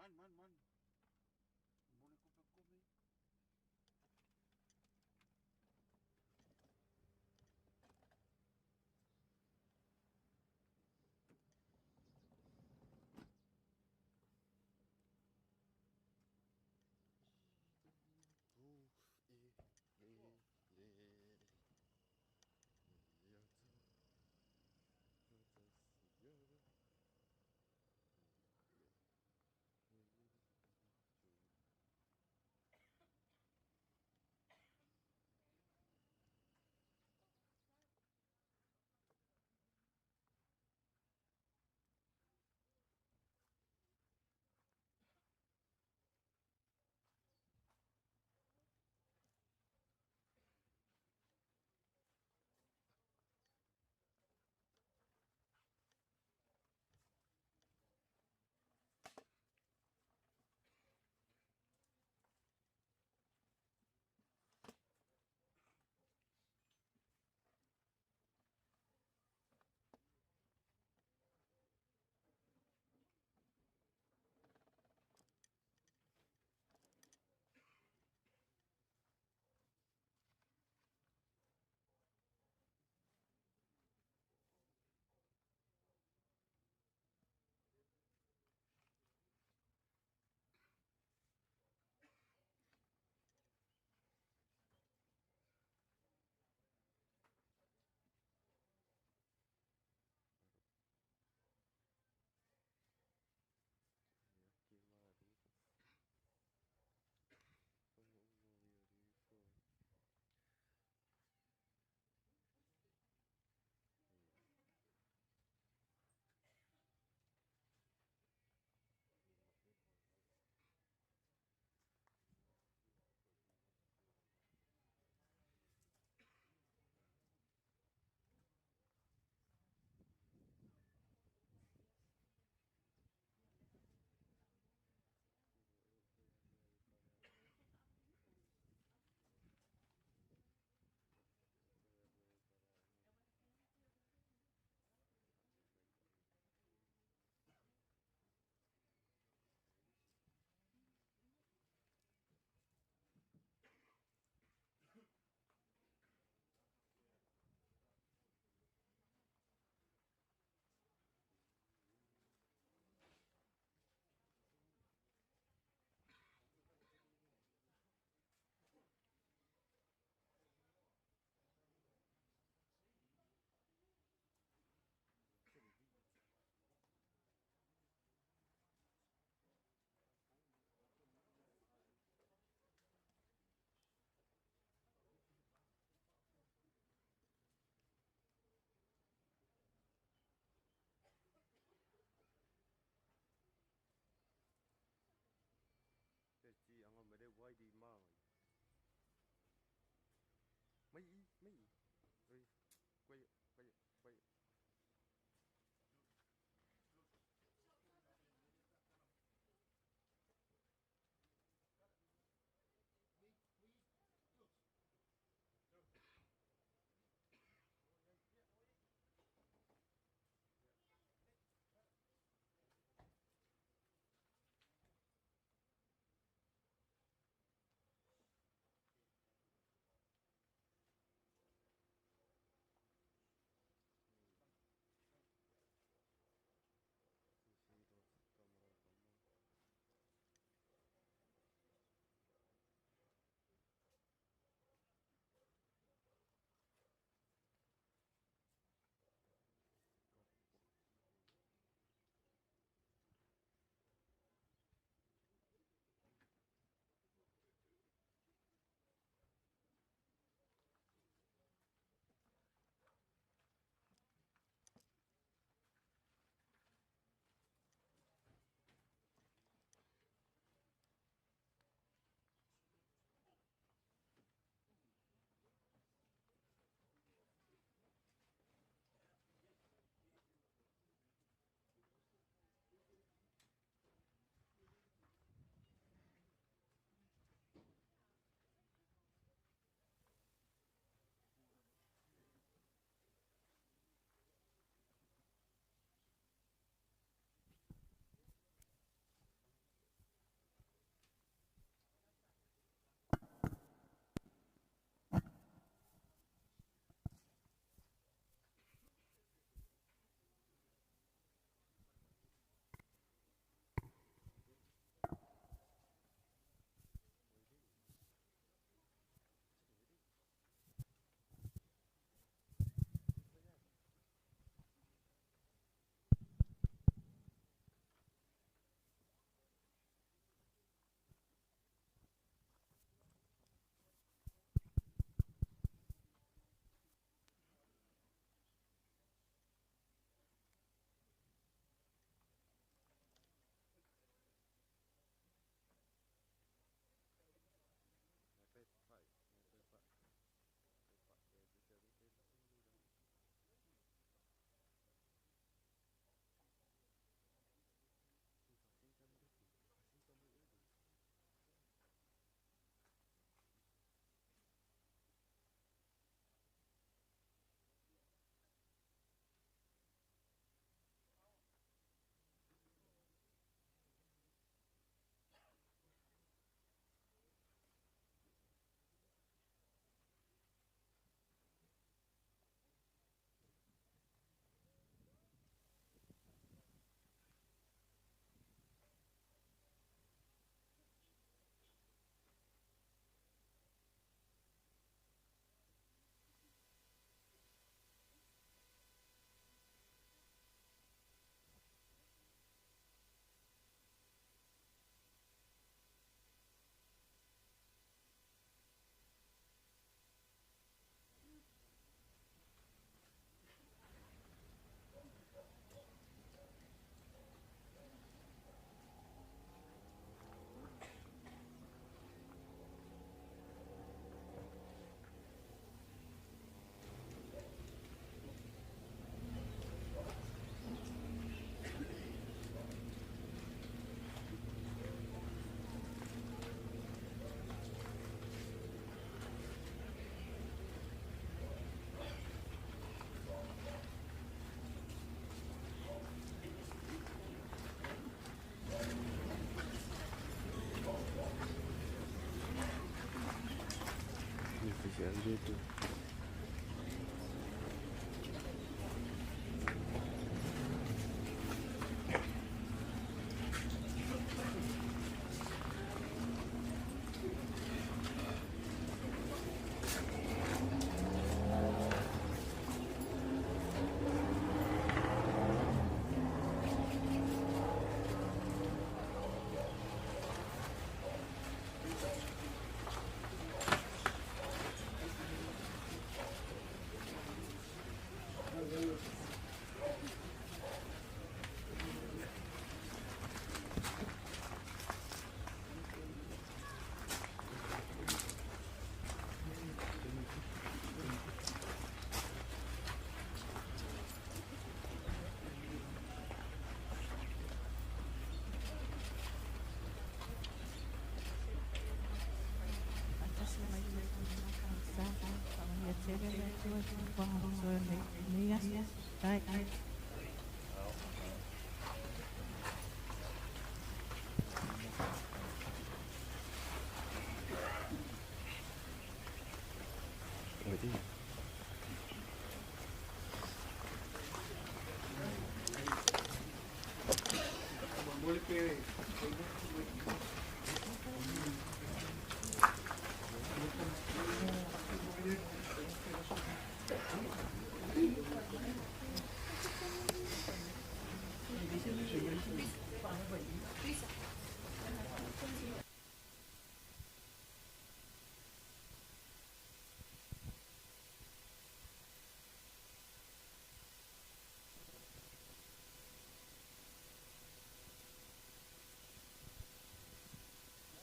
Man, man, man. Mole kope kope.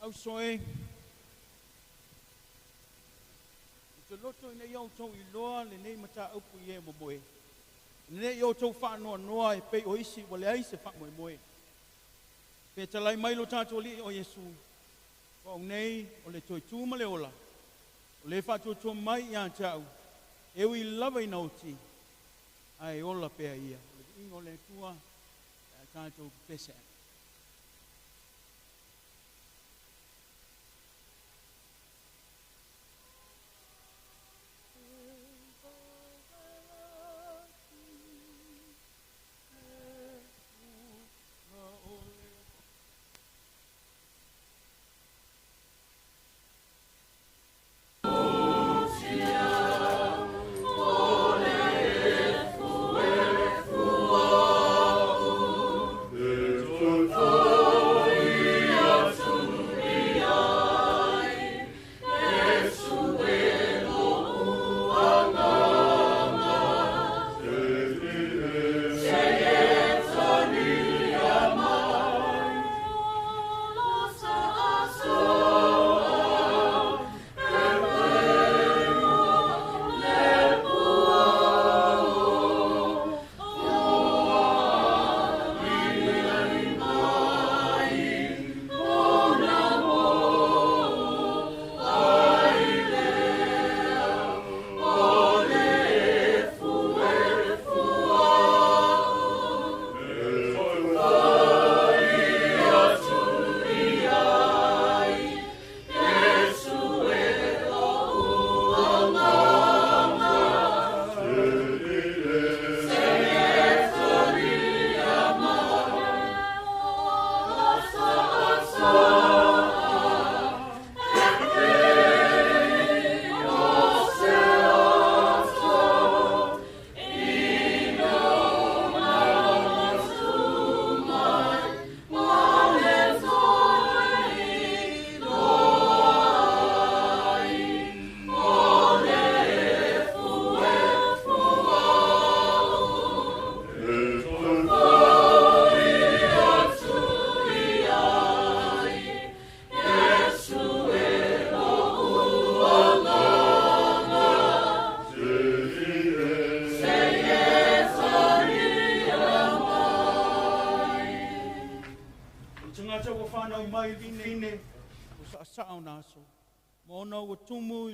Auso e, i te loto ina ia outou iloa lenei mataupu i e momoe. Ina ne i outou faanoanoa e pei o isi ua leai se faamoemoe. Pe talai mai lo tatou Alii o Iesu, o au nei o le toe tu ma le ola, o le faatuatua mai ia te au, e ui lava ina oti, ae ola pea ia. O le viiga o le Atua, pe a tatou pepese ai.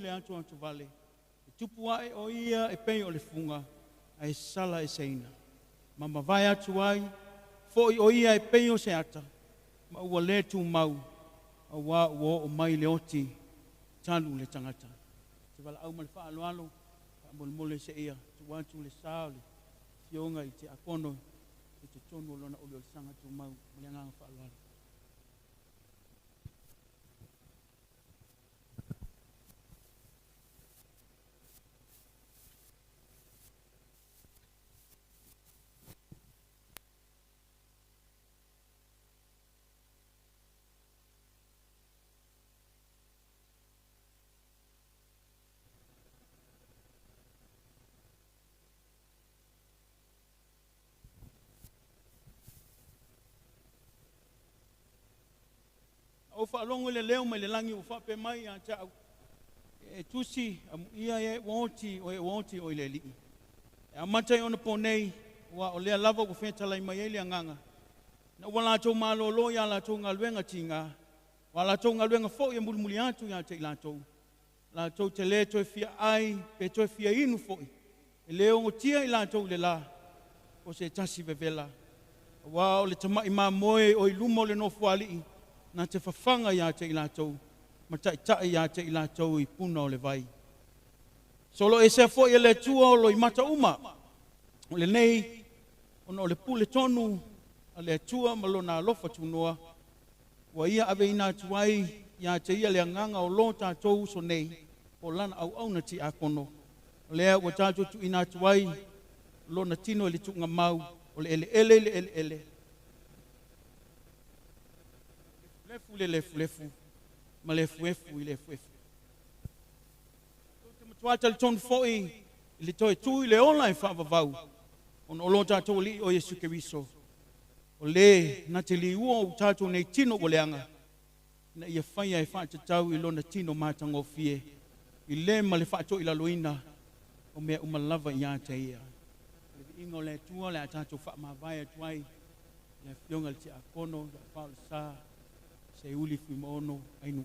Atuatuvale. E tupu ae o ia e pei o le fuga, ae sala e seina. Ma mavae atu ai, fo'i o ia e pei o se ata, ma ua lē tumau, auā ua oo mai le oti talu le tagata. te valaau ma le faaaloalo faamolemole seia tuu atu le sa o le afioga i tiakono i totonu o lona oliolisaga tumau. Ma le agaga faaaloalo. O faalogo i le leo mai le lagi ua faapea mai ia te au, E tusi, amuia e ua oti o e ua oti oe i le Alii. E amata i ona po nei, aua o lea lava ua fetalai mai ai le agaga, ina ua latou malōlō i a latou galuega tigā, o a latou galuega foi e mulimuli atu ia te i latou, latou te lē toe fia ai pe toe fia inu foi, e lē ogotia i latou i le lā o se tasi vevela. Aua o le tama'i mamoe o i luma o le Nofoalii na te fafaga iā te i latou ma taʻitaʻi iā te i latou i puna o le vai. Soloesea foi e le Atua o loimata uma o lenei, ona o le pule tonu a le Atua ma lona alofa tunoa, ua ia aveina atu ai iā te ia le agaga o lo tatou uso nei, po o lana auauna tiakono. O lea ua tatou tuuina atu ai lona tino i le tuugamau o le eleele i le eleele, lefulefu i le lefulefu, ma le efuefu i le efuefu. Tou te matua talitonu foi i le toe tu i le ola e faavavau, ona o lo tatou Alii o Iesu Keriso, o le na te liua o tatou nei tino ua leaga, ina ia faia e faatatau i lona tino matagofie, i le ma le faatoilaloina o mea uma lava ia te ia. O le viiga o le Atua o le a tatou faamavae atu ai i le afioga i le Tiakono ia Faaolesa Seiuli Fuimaono Ainuu.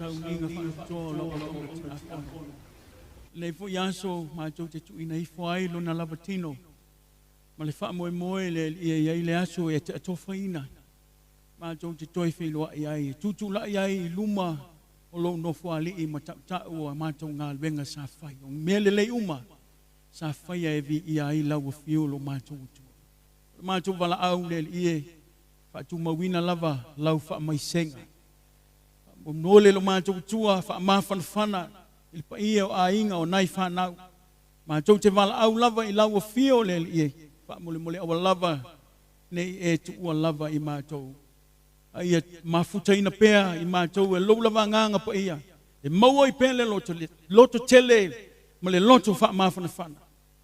sauniga faapitoa o lau auauna tiafono. Lenei foi aso matou te tuuina ifo ai lona lava tino ma le faamoemoe le Alii e i ai le aso e te atofaina matou te toe feiloai ai e tutulai ai i luma o lou nofoalii ma tautau a matou galuega sa fai. O mea lelei uma sa faia e viia ai lau afio lo matou Atua. O le matou valaau le Alii e faatumauina lava lau faamaisega. Faamolemole lo matou Atua faamafanafana i le paia o aiga o nai fanau. Matou te valaau lava i lau afio le Alii e faamolemole aua lava nei e tuua lava i matou. A ia mafutaina pea i matou e lou lava agaga paia e maua ai pea le loto tele ma le loto faamafanafana.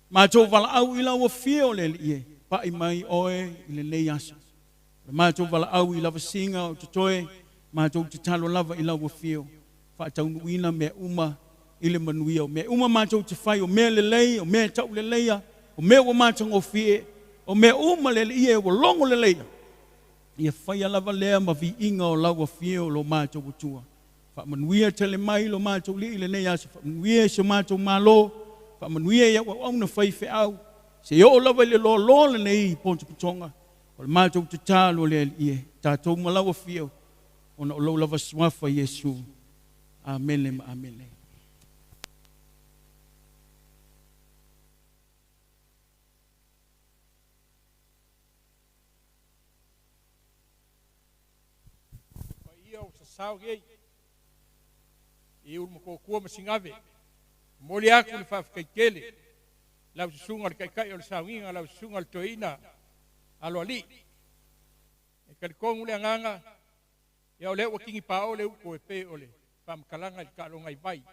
Matou valaau i lau afio le Alii e pai mai oe i lenei aso. O le matou valaau i lavasiga o totoe, matou tatalo lava i lau afio, faataunuuina mea uma i le manuia. O mea uma matou te fai, o mea lelei, o mea tauleleia, o mea ua matagofie, o mea uma le Alii e ua logo leleia, ia faia lava lea ma viiga o lau afio lo matou Atua. Faamanuia tele mai lo matou Alii i lenei aso, faamanuia i si o matou Malo, faamanuia i au auauna faifeau, se oo lava i le loaloa lenei potopotoga, o le matou tatalo le Alii e tatou ma lau afio, ona o lou lava suafa Iesu. Amene ma amene. Paia o sasao nei i Ulumotootua ma Sigave. Momoli atu le faafetai tele lau susuga o le Taitai o le Sauniga, lau susuga o le Toeaina Aloalii. E talitonu le agaga, ia o lea ua tigi pao le uto e pei o le faamatalaga i le taaloga i vai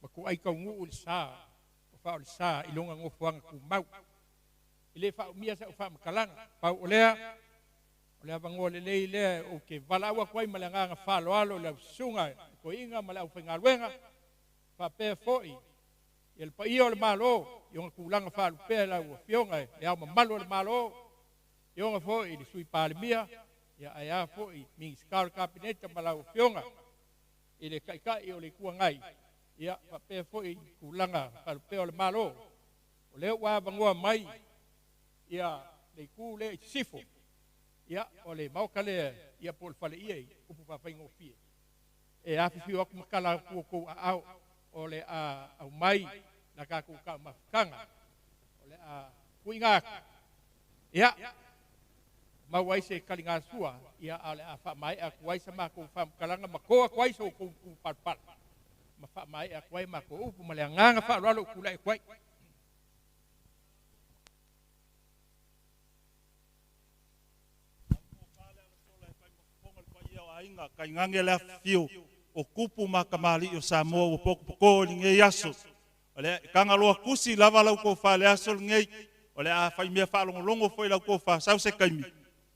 ma tuai taunuu i le sa o faaolesa i lona nofoaga tumau. E le faaumia sau faamatalaga, pau o lea, o le avanoa lelei lea ou te valaau atu ai ma le agaga faaaloalo i lau susuga i le toeaina ma le aufaigaluega, faapea foi i le paia o le Malo i ona tulaga faalupea i lau Afioga i Le Ao Mamalu o le Malo, Afioga foi i le Sui Palemia, ia ae a foi Minisita o le Kapeneta ma lau Afioga i le Taitai o le Itu Agai, ia faapea foi tulaga faalupea o le Malo. O lea ua avanoa mai ia le itu lea i sisifo, ia o le maota lea ia po o le faleie i upu faafaigofie, e afifio atu ma tala atu outou aao o le a aumai la tatou taumafataga o le a tuuina atu, ia maua ai se taligasua, ia a o le a faamaea atu ai sa matou faamatalaga ma to atu ai so outou matupalapala ma faamaea atu ai matou upu ma le agaga faaaloalo ou tulai atu ai. Aiga tainane le afifio o tupu ma tamalii o Samoa ua potopoto i lenei aso. O le tagaloa tusi lava lau tofa i le aso lenei. O le a fai mea faalogologo foi lau tofa sau se taimi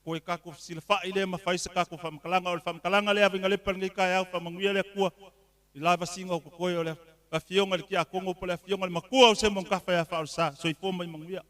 toe tatou fesilafai lea ma fai se tatou faamatalaga. O le faamatalaga lea avegalepa lenei taeao, faamanuia le Atua i lavasiga o totoe o le afioga i le Tiakono po o le afioga i le Matua o Seumanutafa ia Faaolesa. Soifua ma ia manuia.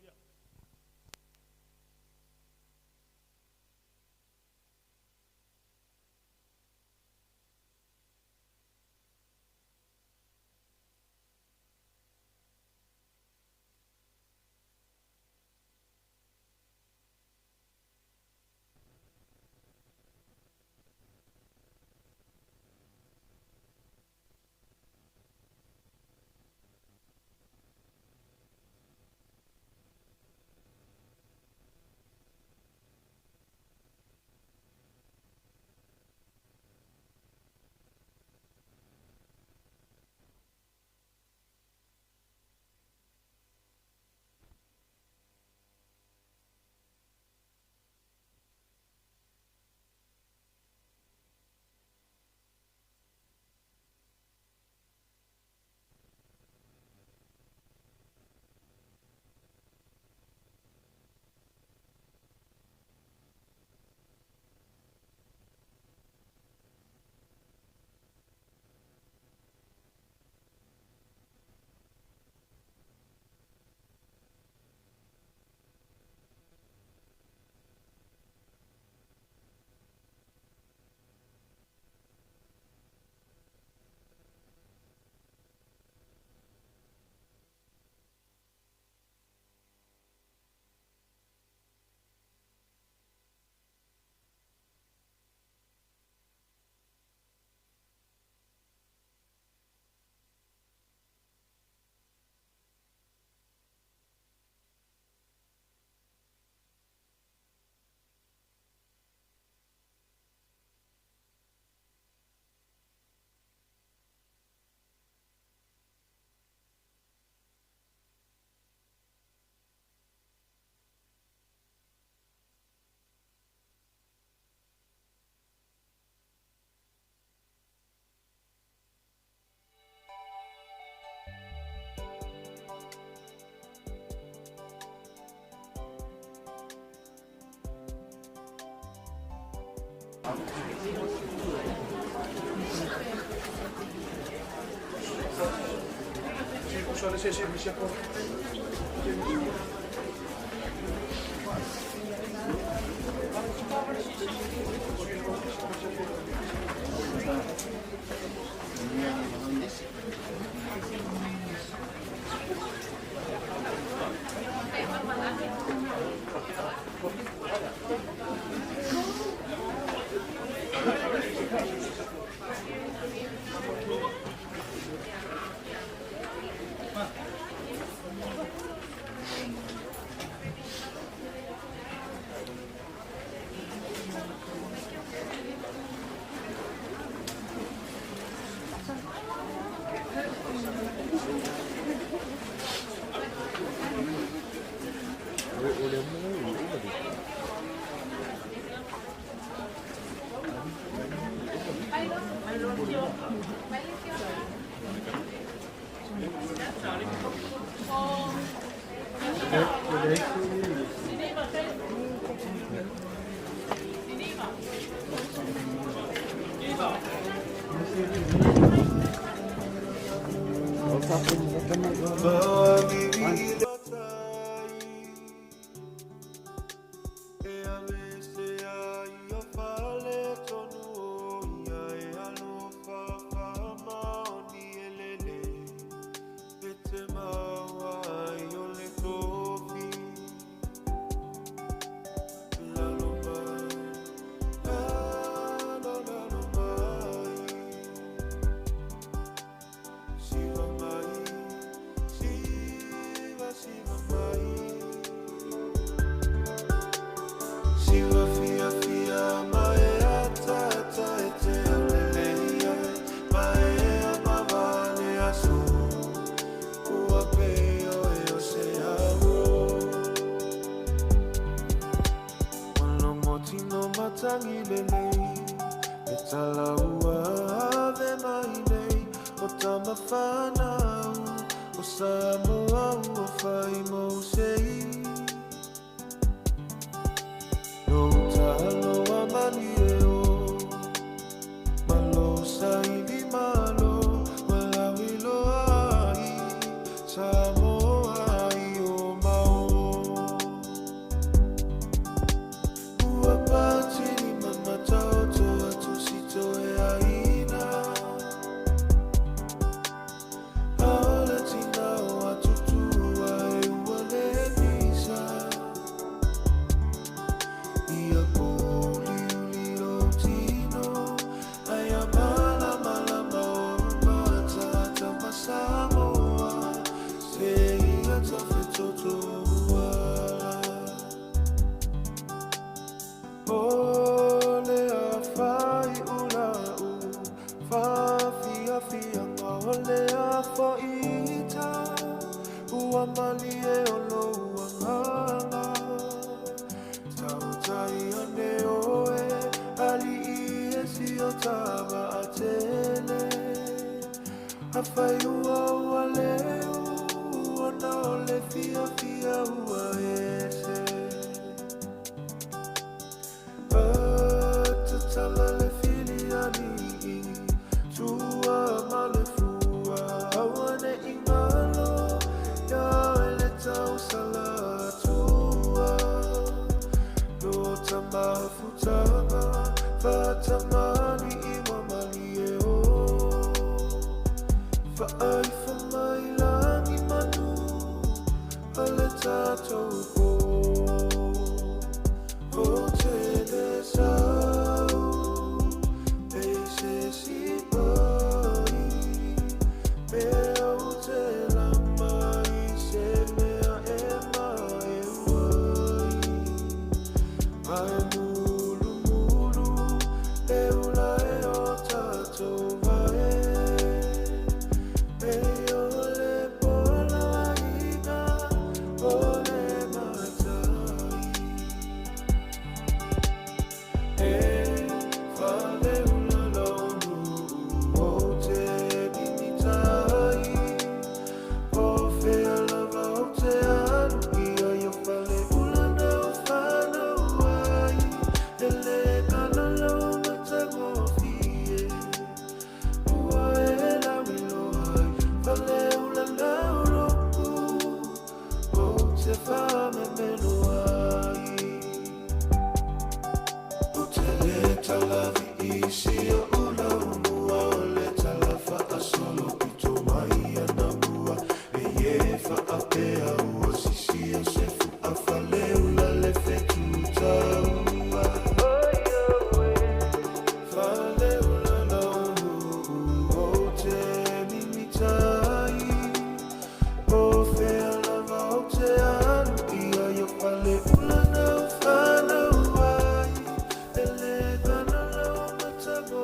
E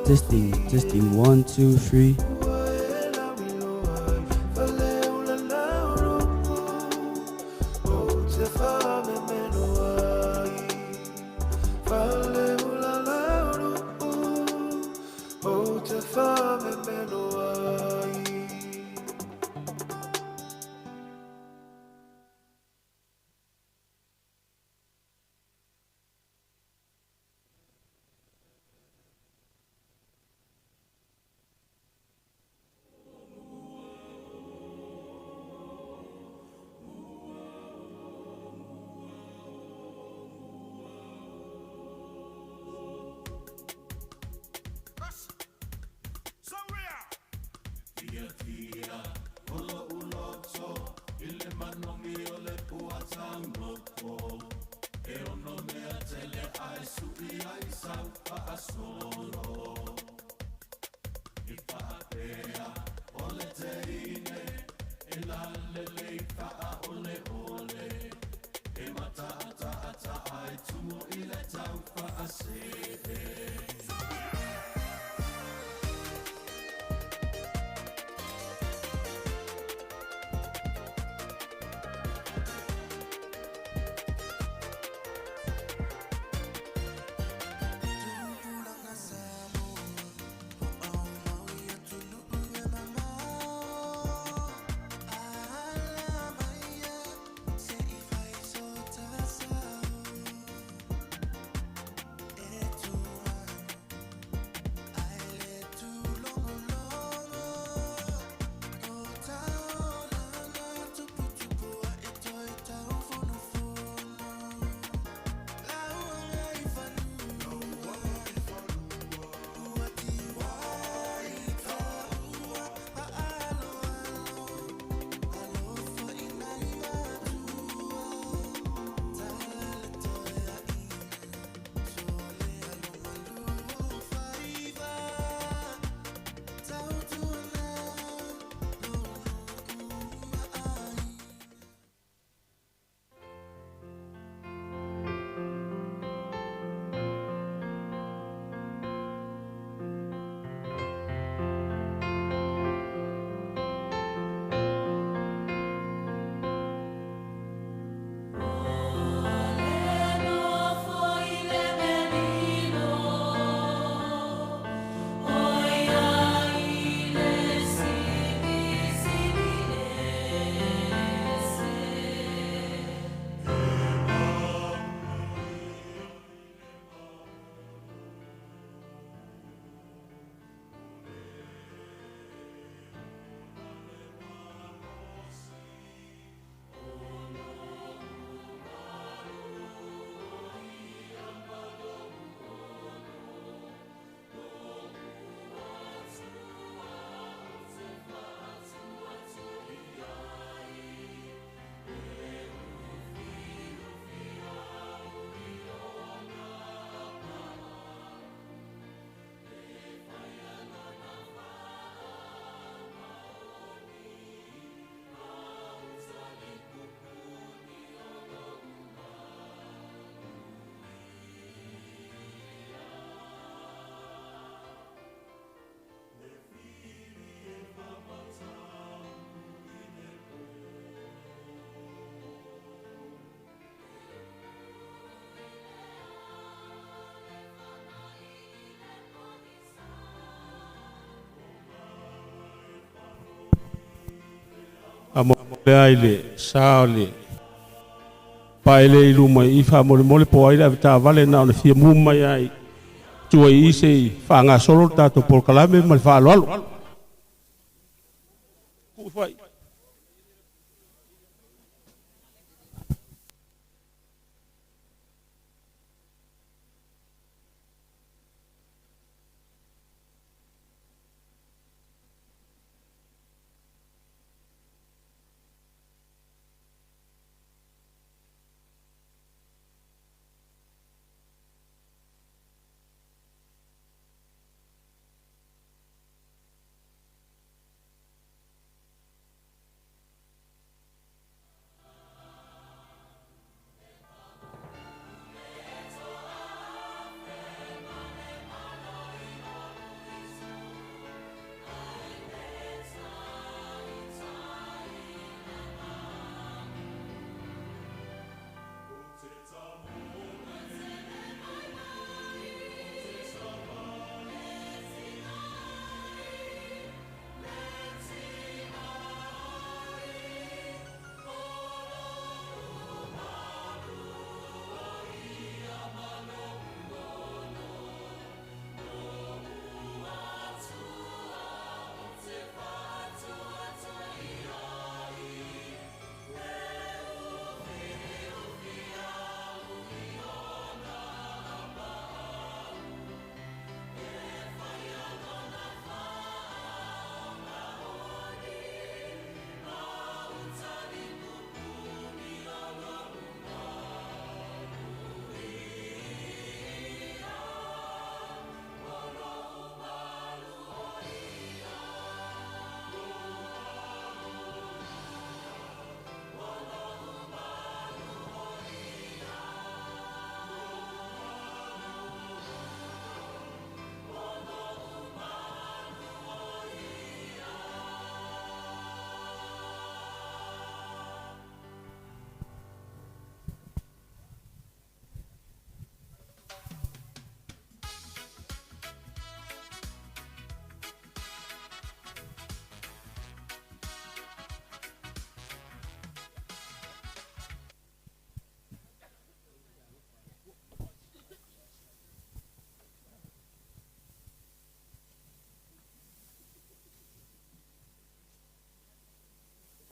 Testing, testing, 1, 2, 3. Lea i le sa o le paele i luma i faamolemole po o ai le avetaavale na ona fia mu mai ai tua i se i faagasolo le tatou polokalame ma le faaaloalo.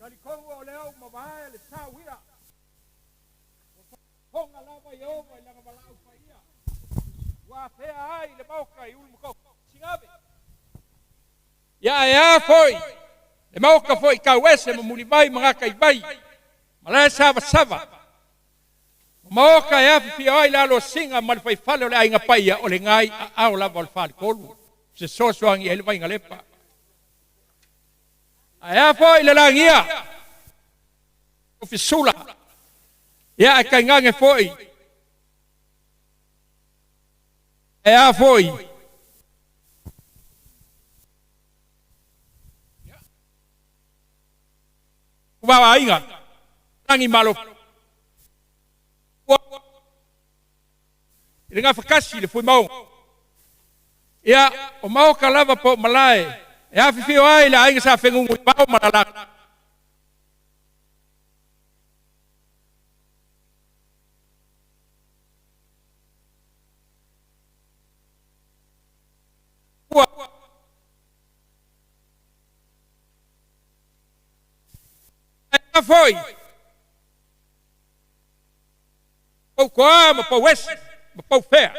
Talitonu o lea ua mavae le sauia. Ua faafofoga lava Ieova i lana valaau paia, ua afea ai le maoka i Ulumakau-sigave. Ia ae a foi le maoka foi i Tauese ma Mulivai ma Gataivai ma lae savasava. O maoka e afifio ai le aloasiga ma le faifale o le aiga paia o le gai aao lava o le faletolu se soasoagi ai le vaigalepa. Ae a foi le lagia o fisula, ia ae tainane foi, ae a foi vaoaiga lagi malo i le gafatasi le fuimaoga. Ia, o maoka lava po o malae e afifio ai le aiga sa fegugu i vao ma lalaga. Ua ae foi pou toa ma pou ese ma pou fea.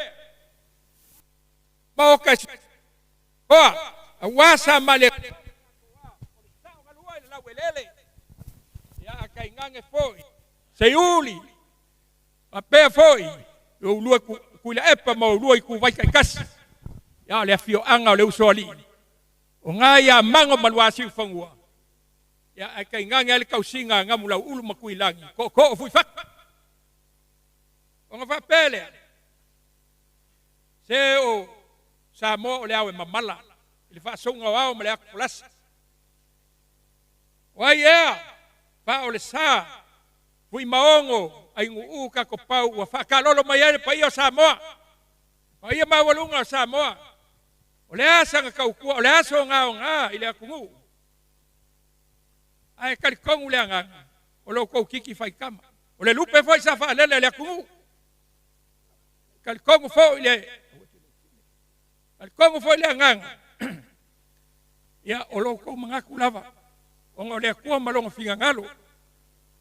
Maoka e toa, aua sa male ia a tainane foi seiuli faapea foi i oulua Tuilaepa ma oulua ituvai taitasi. Ia o le afioaga o le Usoalii o na ia mago ma Luasiufanua, ia ae tainane ai le tausiga a Namulauulu ma Tuilagi tootoo o Fuifatu. Ona faapea lea, se o Samoa o le ao e mamala i le faasouga o ao ma le atufolasa. O ai ea faa o le sa Fuimaono Ainuuu Takopau ua faakalolo mai ai le paia o Samoa, paia maualuga o Samoa. O le a sana tautua, o le a sona aoga i le atunuu. Ae talitonu le agaga o lo outou kiki faitama. O le lupe foi sa faalele a le atunuu. Talitonu foi le talitonu foi le agaga ia o lo outou manatu lava ona o le Atua ma lona finagalo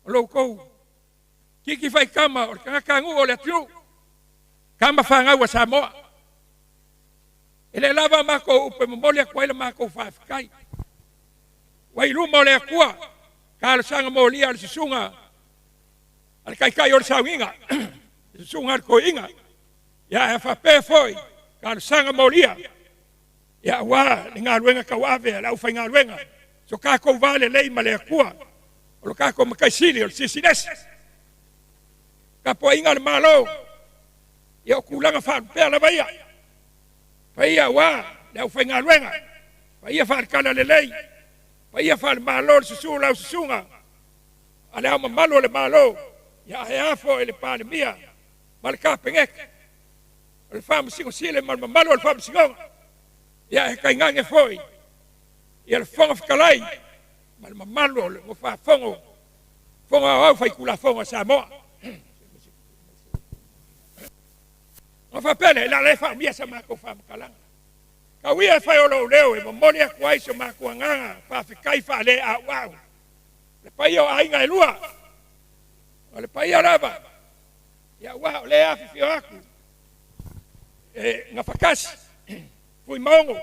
o lo outou kiki faitama o le tagata nuu o le atunuu tama fanau a Samoa. E le lava matou upu e momoli atu ai le matou faafetai. Ua i luma o le Atua talosaga molia a le susuga a le taitai o le sauniga, le susuga a le toeaina, ia ae faapea foi talosaga molia ia aua le galuega tauave a le aufaigaluega, so tatou va lelei ma le Atua, o lo tatou Matai Sili o le Silisili Ese. Tapuaiga a le Malo, ia o tulaga faalupea lava ia, paia aua le aufaigaluega, paia faaletala lelei, paia faalemalo le susu lau susuga a le Ao Mamalu o le Malo, ia ae a foi le Palemia ma le Kapeneta, o le Faamasino Sili ma le mamalu o le Faamasinoga, ia e tainane foi ia le Fofoga Fetalai ma le mamalu o le Nofoafono Fono Aoao Faitulafono a Samoa. Ona faapea lea, o le a le faaumia sa matou faamatalaga. Tau ia e fai o lou leo e momoli atu ai so matou agaga faafetai faaleauau. Le paia o aiga e lua, o le paia lava, ia aua o lea afifio atu e gafatasi Fuimaono,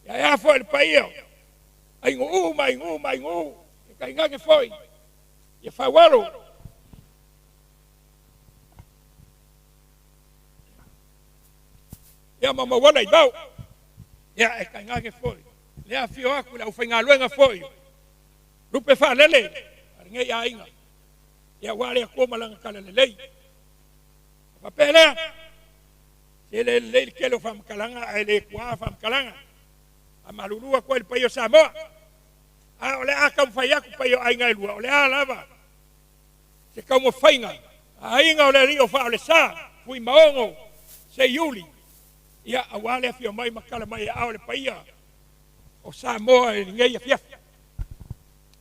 ia e a foi le paia o Ainuuu ma Ainuuu ma Ainuuu, e tainane foi ia Faualo. Ia ma mauala i vao, ia e tainane foi le afio atu le aufaigaluega foi lupe faalele a lenei aiga, ia aua le Atua ma lana tala lelei. Faapea lea, se le lelei le tele o faamatalaga ae le tuaa faamatalaga. A malulu atu ai le paia o Samoa, a o le a taumafai atu paia o aiga e lua, o le a lava se taumafaiga a aiga o le alii o Faaolesa, Fuimaono, Seiuli, ia aua le afio mai ma tala mai e ao le paia o Samoa i lenei afiafi.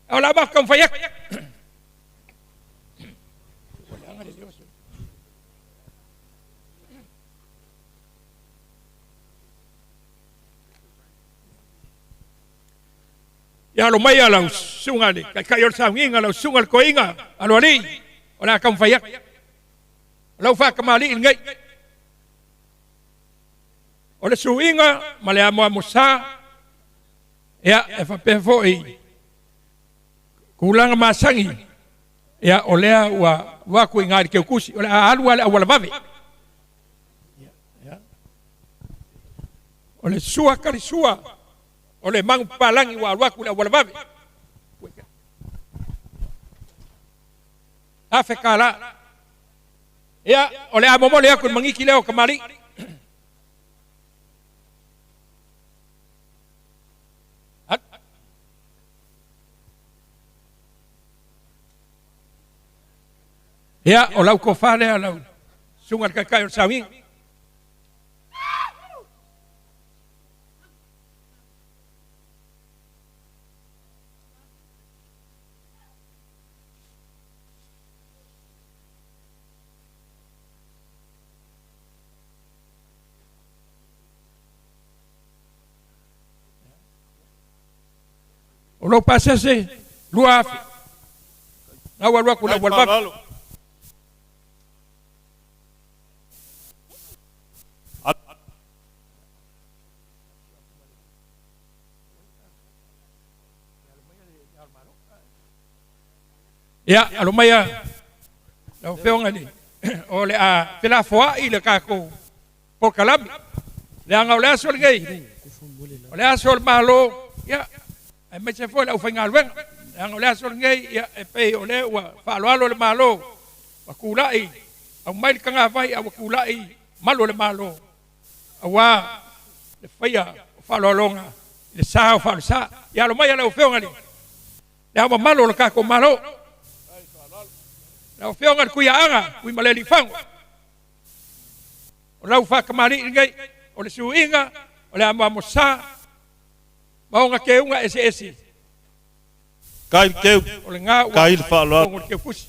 A o le a matou taumafai atu. Ia alo mai lau susuga le taitai o le sauniga, lau susuga le toeaina aloalii, o le a taumafai atu. O lau faatamalii lenei. O le suiga ma le amoamosā, ia e faapea foi tulaga masani, ia o lea ua alu atu i ina i le teutusi, o le a alu lava i le auala vave. O le sua talisua o le manupapalagi ua alu atu i le auala vave. $1,000. Ia, o le a momoli atu i le magiti lea o tamalii. Ia, o lau tofa lea lau susuga i le taitai o le sauniga. O lou pasese, 2,000. Na ua alu atu i le auala vave. Ia, alo maia lau Afioga i le o le a felafoai le tatou polokalame. Leaga o le aso lenei, o le aso o le Malo, ia, aemaise foi le aufaigaluega. Leaga o le aso lenei, ia, e pei o lea ua faaaloalo le Malo, ua tulai, aumai le tagavai a ua tulai malu o le Malo, aua le faia o faaaloaloga i le sa o Faalesa. Ia alo maia lau Afioga i le Ao Mamalu o le tatou Malo, lau Afioga i le Tuiaaga, Tuimalealiifano, o lau faatamalii lenei, o le suiga, o le amoamosa, ma ona teuga eseese. Kai le teu, O lena ua kai le faaaloalo. totonu o le teutusi.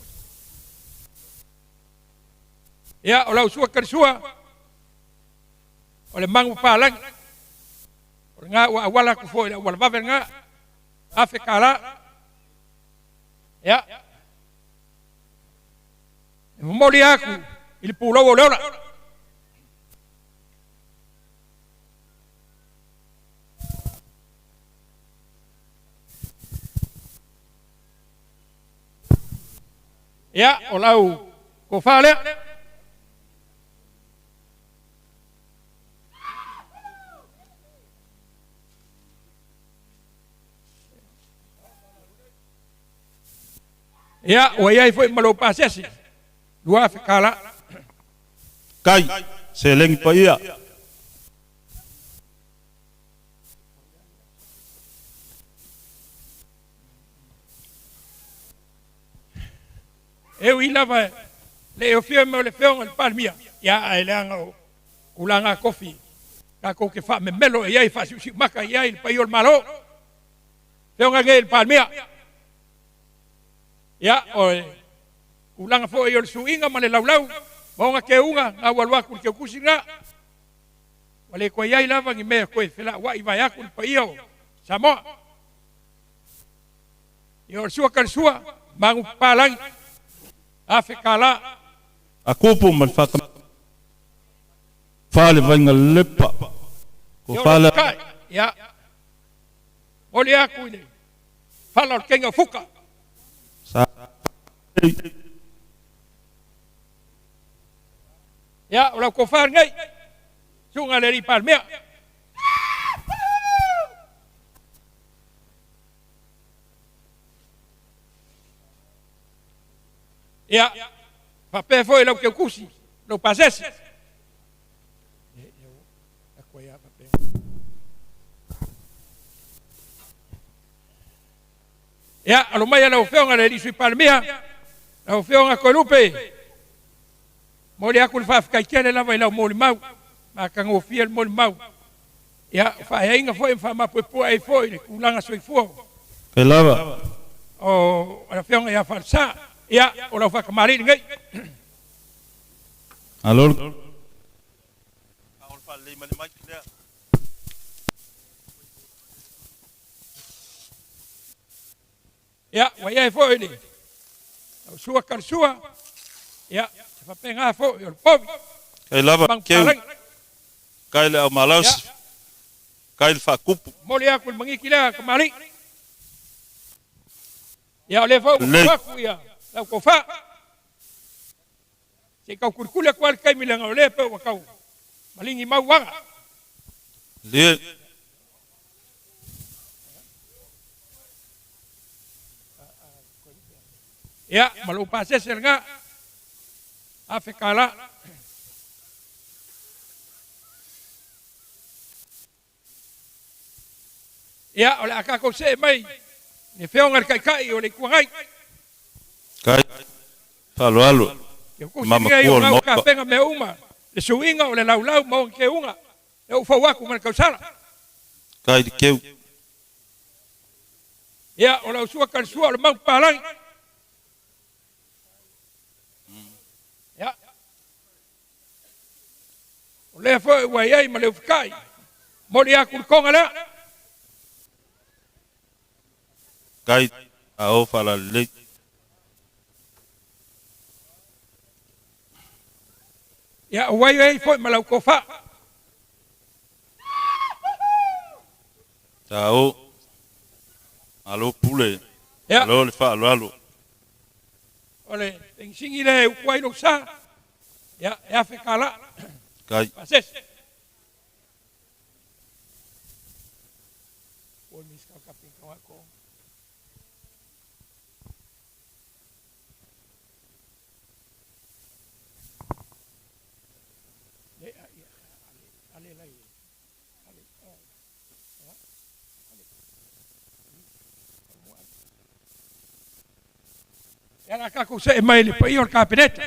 Ia, o lau sua talisua, o le manu papalagi, o lena ua auala atu foi i le auala vave lena, $1,000. Ia, e momoli atu i le pulou o le ola. Ia, o lau tofa lea. Ia, ua i ai foi ma lou pasese, $2,000. Kai, seleni paia. E ui lava le e ofia mai o le Afioga i le Palemia, ia ae leaga o tulaga tofi tatou te faamemelo i ai, faasiusiumaka i ai le paia o le Malo. Afioga nei i le Palemia, ia o le tulaga foi o le suiga ma le laulau ma ona teuga na ua alu atu i le teutusi lena. Ua le toe i ai lava ni mea toe felauai vaeatu le paia o Samoa. Ia o le sua talisua, magu papalagi, $1,000. A kupu ma le whakam... Fale vainga lepa. Ko Ia o fale... le kai, ia, moli aku i le fala o le keiga o fuka. Sa... Ia, o lau tofa lenei, susuga i le alii Palemia. Ia, faapea foi lau teutusi, lau pasese. Ia, alo mai lau Afioga i le alii Sui Palemia, lau Afioga Toelupe, momoli atu le faafetai tele lava i lau molimau, matagofie le molimau. Ia, o faaeaina foi ma faamapuepue ai foi le tulaga soifua Kai lava. o le Afioga ia Falesa. Ia, o lau faatamalii lenei. Alo. Ia, ua i ai foi le lau sua kalasua, ia, se faapena foi o le povi. Kai lava keu. Manupalagi. Kai le aumalausi. Kai le faakupu. Momoli aku le magiki lea kamali'i. Ia, o lea foi ua Lelei. tuu aku ia lau tofa. Se i tau kulikuli atu lava le taimi leaga o lea pei ua tau maligi mau aga. Lie. Ia, ma lou pasese lena, $1,000. Ia, o le a tatou see mai i le Afioga i le Taitai o le Itu Agai. Kai. Faaaloalo. Ia outou Mama silia i kua o o le na ua Maoka. tapena mea uma, le suiga o le laulau ma ona teuga, e ou fau atu ma le tausala. Kai le keu. Ia, o lau sua talisua o le mau papalagi. Ia, o lea foi ua i ai ma le ufikai, momoli atu le toga lea. Kai a o faalalelei. Ia, ua i ai foi ma lau tofa. Sa o. Malo pule. Ia. Malo le faaaloalo. O le pegisini lea e utu ai lou sa, ia, e $1,000. Kai. Pasese. Ia, o le a tatou see mai i le paia o le Kapeneta.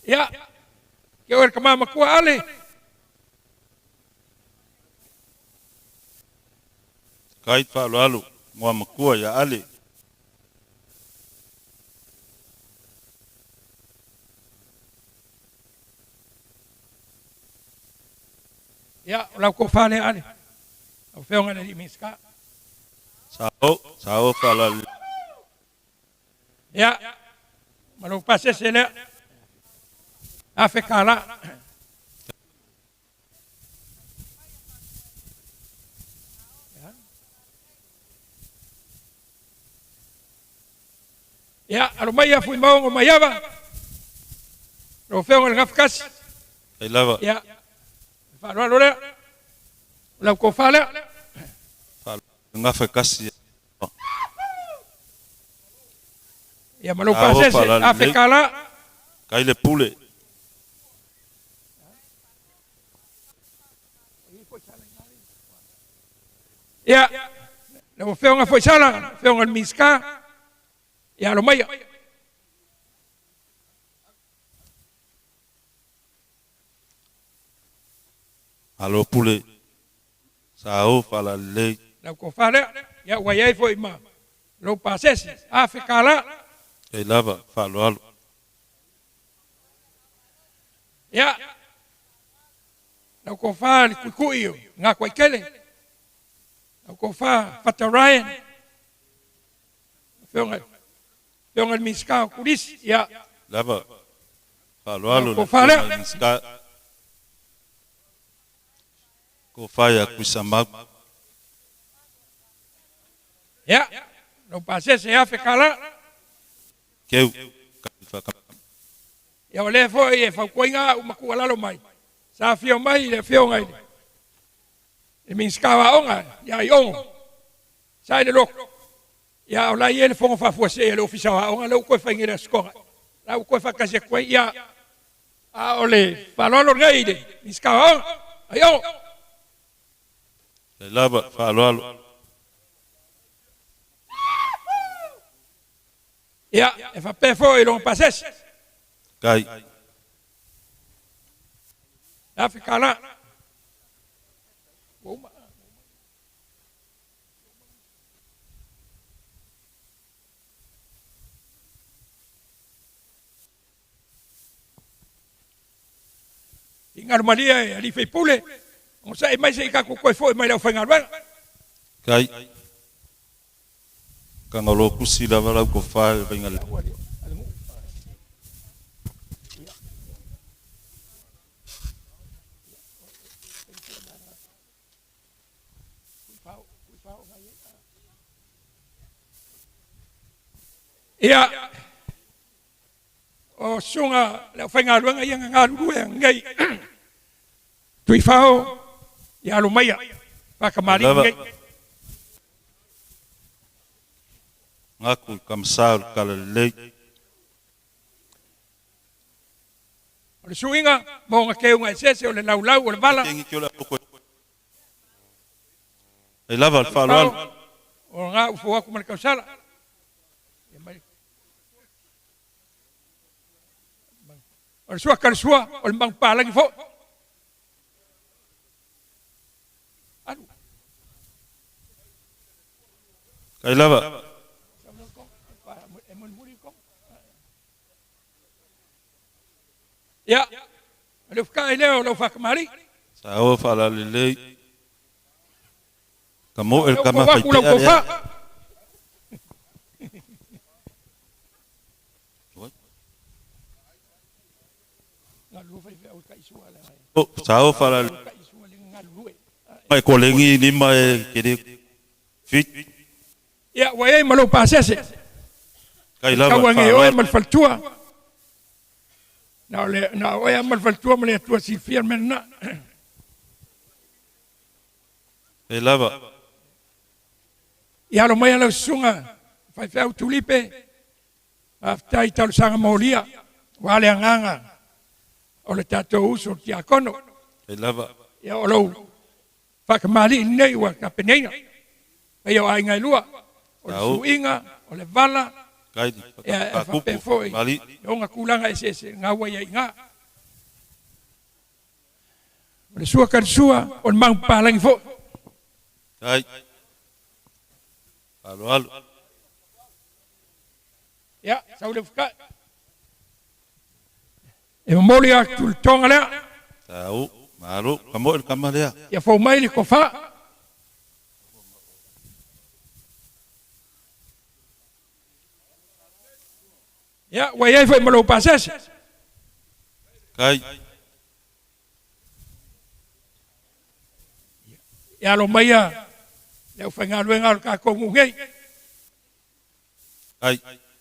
Ia, ke oe le tama matua Ale. Kai faaaloalo igoa matua ia Ale. Ia, o lau tofa lea Ale, lau Afioga i le alii Minisita. Sao, sao faalalelei. Ia, ma lou pasese lea, $1,000. Ia, alo mai ia Fuimaono Maiava, lau Afioga i le Gafatasi. Kai lava. Ia, le faaaloalo lea, o lau tofa lea. Faaloalo gafa kasi. Ia, ma lou Sao pasese, faalalelei. $1,000. Kai le pule. Ia, lau Afioga Foisala, lau Afioga i le Minisita, ia alo maia. Malo pule. Sao faalalelei. Lau tofa lea, ia ua i ai foi ma lou pasese, $1,000. Kai lava faaaloalo. Ia, lau tofa le tuitui o Gatoaitele, lau tofa Fata Ryan, afioga afioga i le Minisita o Turisi, ia. Lava faaaloalo Lau le tofa Afioga lea. i le Minisita. Tofa ia Tuisamau. Ia, lou pasese $1,000. Keu. Kai whaka. Ia, o lea foi e fautuaina au ma tuualalo mai, sa afio mai le Afioga i le le Minisita o Aoga ia Aiogo, sa i le loto. Ia, o la e i ai le fono faafuasei a le Ofisa o Aoga lea ua toe fai nei i le Aso Toga. La ua toe faatasi atu ai, ia, a o le faaaloalo lenei i le Minisita o Aoga, Aiogo. Kai lava faaaloalo. Ia, e faapea foi i lona pasese. Kai. $1,000. Ua uma. Finagalo malie e alii faipule Ogosaʻi mai se i tatou toe foʻi mai le aufaigaluega. Kai. Kagalokusi lava lau tofa i le Vaigalelepa. Ia, o susuga le aufaigaluega ia na galulue nei Tuifao ia Alomaia faatamalii Lava. nei. Gaku i Kamasa o le Talalelei. O le suiga ma ona keuga eseese o le laulau o le vala. Ai lava le faaaloalo. O lena ua fou atu ma le tausala. O le sua kalasua, o le manupapalagi foi. Alu. Ai lava. Ia, o le ufukai lea o lau faatamalii. Saoa faalalelei. Ka moe le Lea ua tama fou atu lau faipea tofa. lea. Saoa faalalelei. Mai kolegi lima e kele fit. Ia, ua i ai ma lou pasese. Kai lava Tau age oe faaaloalo. ma le faletua. Na o le na o oe lava ma le faletua ma le Atua silafia le mea lena. Kai lava. Ia alo maia lau susuga faifeau Tulipe, faafetai i talosaga molia aua le agaga o le tatou uso le tiakono. Kai lava. Ia o lou faatamalii lenei ua tapenaina. Paia o aiga e lua, o le Tau. suiga, o le vala, Kai ia e faapea fakupu foi mali. i ona tulaga eseese na ua i ai i ina. O le sua kalasua, o le manupapalagi foi. Kai. Faaaloalo. Ia, sau le ufukai. E momoli atu le toga lea. Tau. Malo. Ka moe le tama lea. Ia fou mai le tofa. Ia, ua i ai foi ma lou pasese. Kai. Ia alo maia le aufaigaluega o le tatou nuu nei. Kai.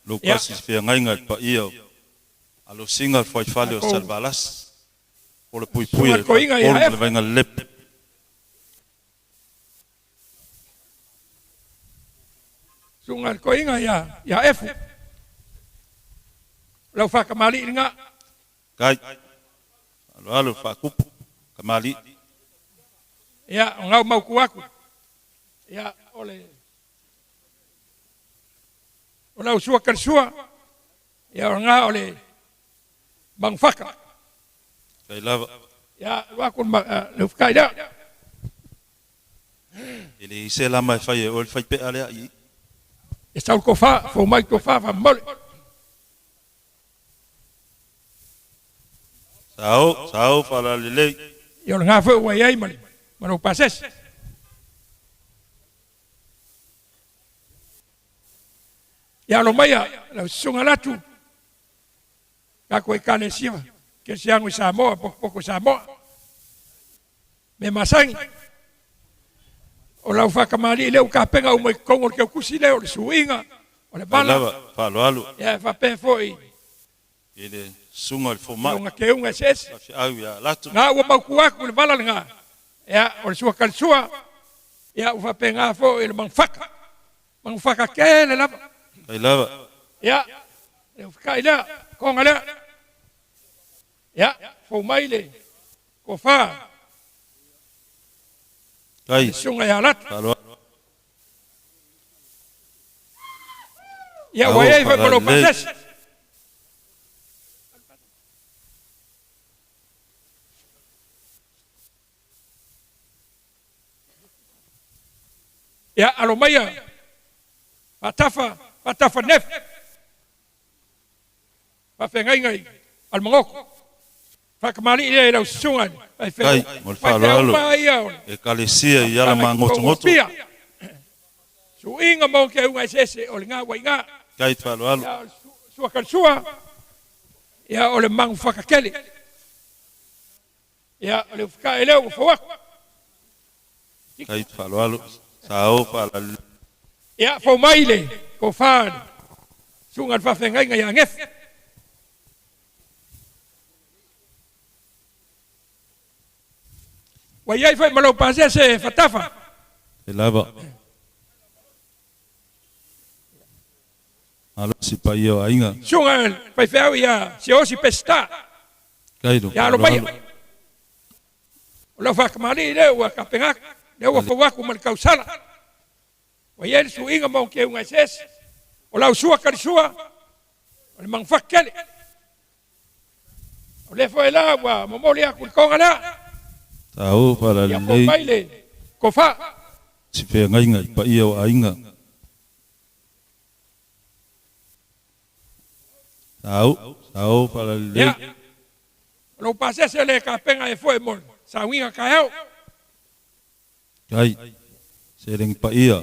Lou Ia. kasi feagaiga i le paia o alosiga o le fuaifale o Tatou Salevalasi. O le puipui susuga e le toeaina le ia faletolu ma Efu. le Vaigalelepa. Susuga le toeaina ia ia Efu. O lau faatamalii lena. Kai. Faaaloalo faakupu tamalii. Ia, o gau mautu atu. Ia, o le o lau sua kalasua, ia o lena o le manufaka. Kai lava. Ia, alu atu le ufukai lea. E leai se lama e fai e oe le faipea lea i. E sau le tofa, fou mai le tofa faamomoli. Sao, sao faalalelei. Ia o lena foi ua i ai ma le ma lou pasese. Ia alo maia lau susuga Latu, tatou Ekalesia Kerisiano i Samoa, potopoto i Samoa. Me masani, o lau faatamalii lea ua tapena uma i totonu o le teutusi lea o le suiga, o le Kai vala, lava faaaloalo. ia e faapea foi I le susuga i le i fomai. ona keuga eseese. Faifeau ia Latu. Na ua mautu atu le vala lena, ia o le sua kalasua, ia ua faapena foi i le manufaka. Manufaka tele lava. Kai lava. Ia, le ufukai lea, toga lea. Ia, fou mai le tofa. Kai. Le susuga ia Latu. Faaaloalo. Ia ua Sao i ai foi ma lou faalalelei. pasese. Ia, alo maia, faatafa, faatafa nefe. Faafeagaiga i Alamagoto. Faakamali'i lea i lau susuga i le Kai, faifeau. mo le Faifeau faaaloalo, ma ia o le Ekalesia i ala tausaga i totonu o magotogoto. Apia. Suiga ma okeuga eseese o le gauaiga. Kai te faaaloalo. Ia, o le suakalasua, ia, o le magufakatele. Ia, o le ufita'i lea ua fou atu. Kai te faaaloalo, sa o faalalelei. Ia, fou mai le tofa le susuga i le faafeagaiga ia Gefe. Ua i ai foi ma lou pasese e fatafa. E lava. Malosi paia o aiga. Susuga i le faifeau ia Siaosi Peseta. Kai lo Ia alo maia. faaaloalo. O lau faatamalii lea ua tapena atu, lea ua fou atu ma le tausala. Ua i ai le suiga ma okeuga eseese. O lau sua talisua, o le manufatu tele. O lea foi la ua momoli atu le toga lea. Sa o Ia fou faalalelei. mai le tofa. Si feagaiga i paia o aiga. Sa o, sa o faalalelei. Ia, o lou pasese le tapena e foi mo le sauiga taeao. Kai, seleni paia.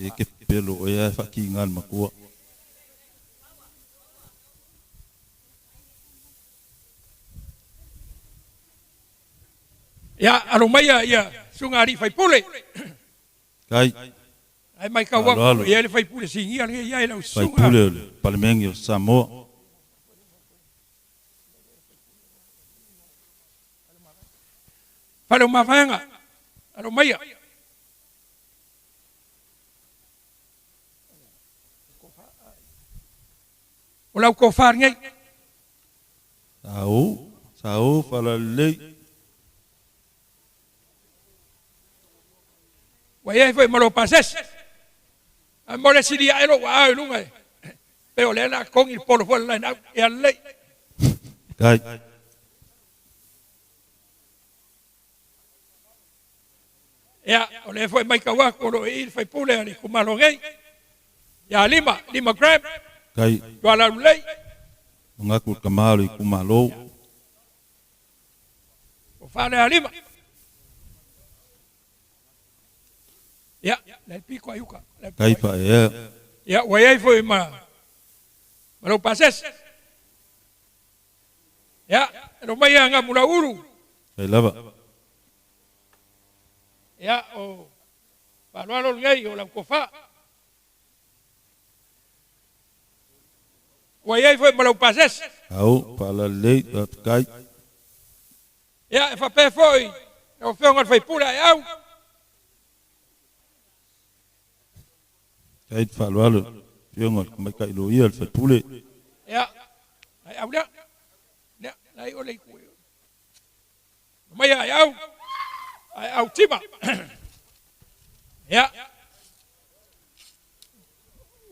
E ke pelo o ia e whakiinga le makua. Ia, alo maia ia susuga alii faipule. Kai, Ae matau atu faaaloalo, e i ai le faipule sinia lenei ia i lau susuga. Faipule o le Palemene o Samoa. Fale o Mavaega, alo maia. O lau tofa lenei. Sa o, sa o faalalelei. Ua i ai foi ma lou pasese. Ae mo le sili ae lou aao i luga e pei o lea o le a togi le polo foi o le line out. Ia lelei. Kai. Ia, o lea foi e matau atu o lo o i i le faipule a le itumalo nei, ia Lima, Lima Graham, Kai. Tualaulelei. Manatu le tama o le itumalo. O Falealima. Ia, le piko ai uka. Le Kai faaea. Ia, ua i ai foi ma ma lou pasese. Ia, e lo mai ia Gamulaulu. Kai lava. Ia, o faaaloalo lenei o lau tofa. Ua i ai foi ma lau pasese. Ao faalalelei faafetai. Ia, e faapea foi lau Afioga i le sui usufono Aeau. Kai te faaaloalo Afioga i le Tamaitai Loia le Faipule. Ia, Aeau lea. Lea, la i o le itu. Mai Aeau. Aeau Tima. Ia.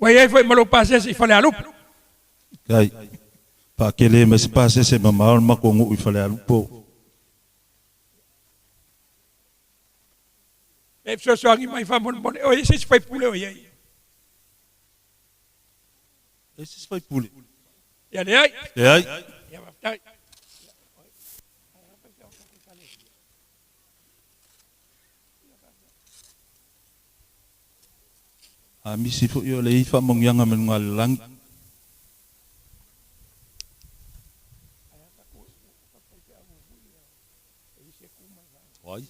Ua i ai foi ma lou pasese i Falealupo. Kai. Faakele ma se pasese mamao le matou nuu i Falealupo. E fesoasoani mai faamolemole. O i ai se isi faipule o i ai? E se isi faipule. Ia leai. Leai. Ia faafetai. A misi foi o le i faamanuiaga mai luga o le lagi. Ai.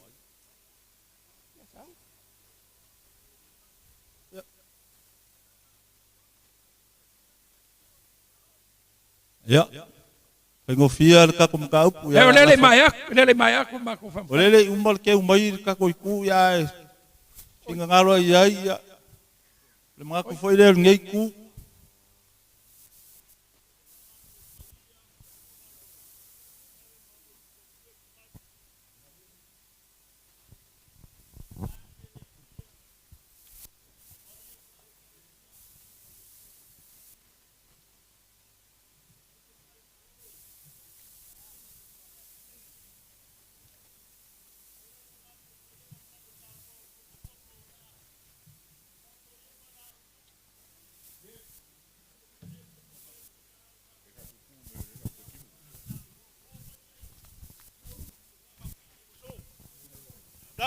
Ia. Faigofie le tatou mataupu Ia, o lea le i maea atu, o lea le i maea atu matou O faamatalaga. lea le i uma le keu mai le tatou itu ia e finagalo ai i ai ia. O le manatu foi lea o lenei itu.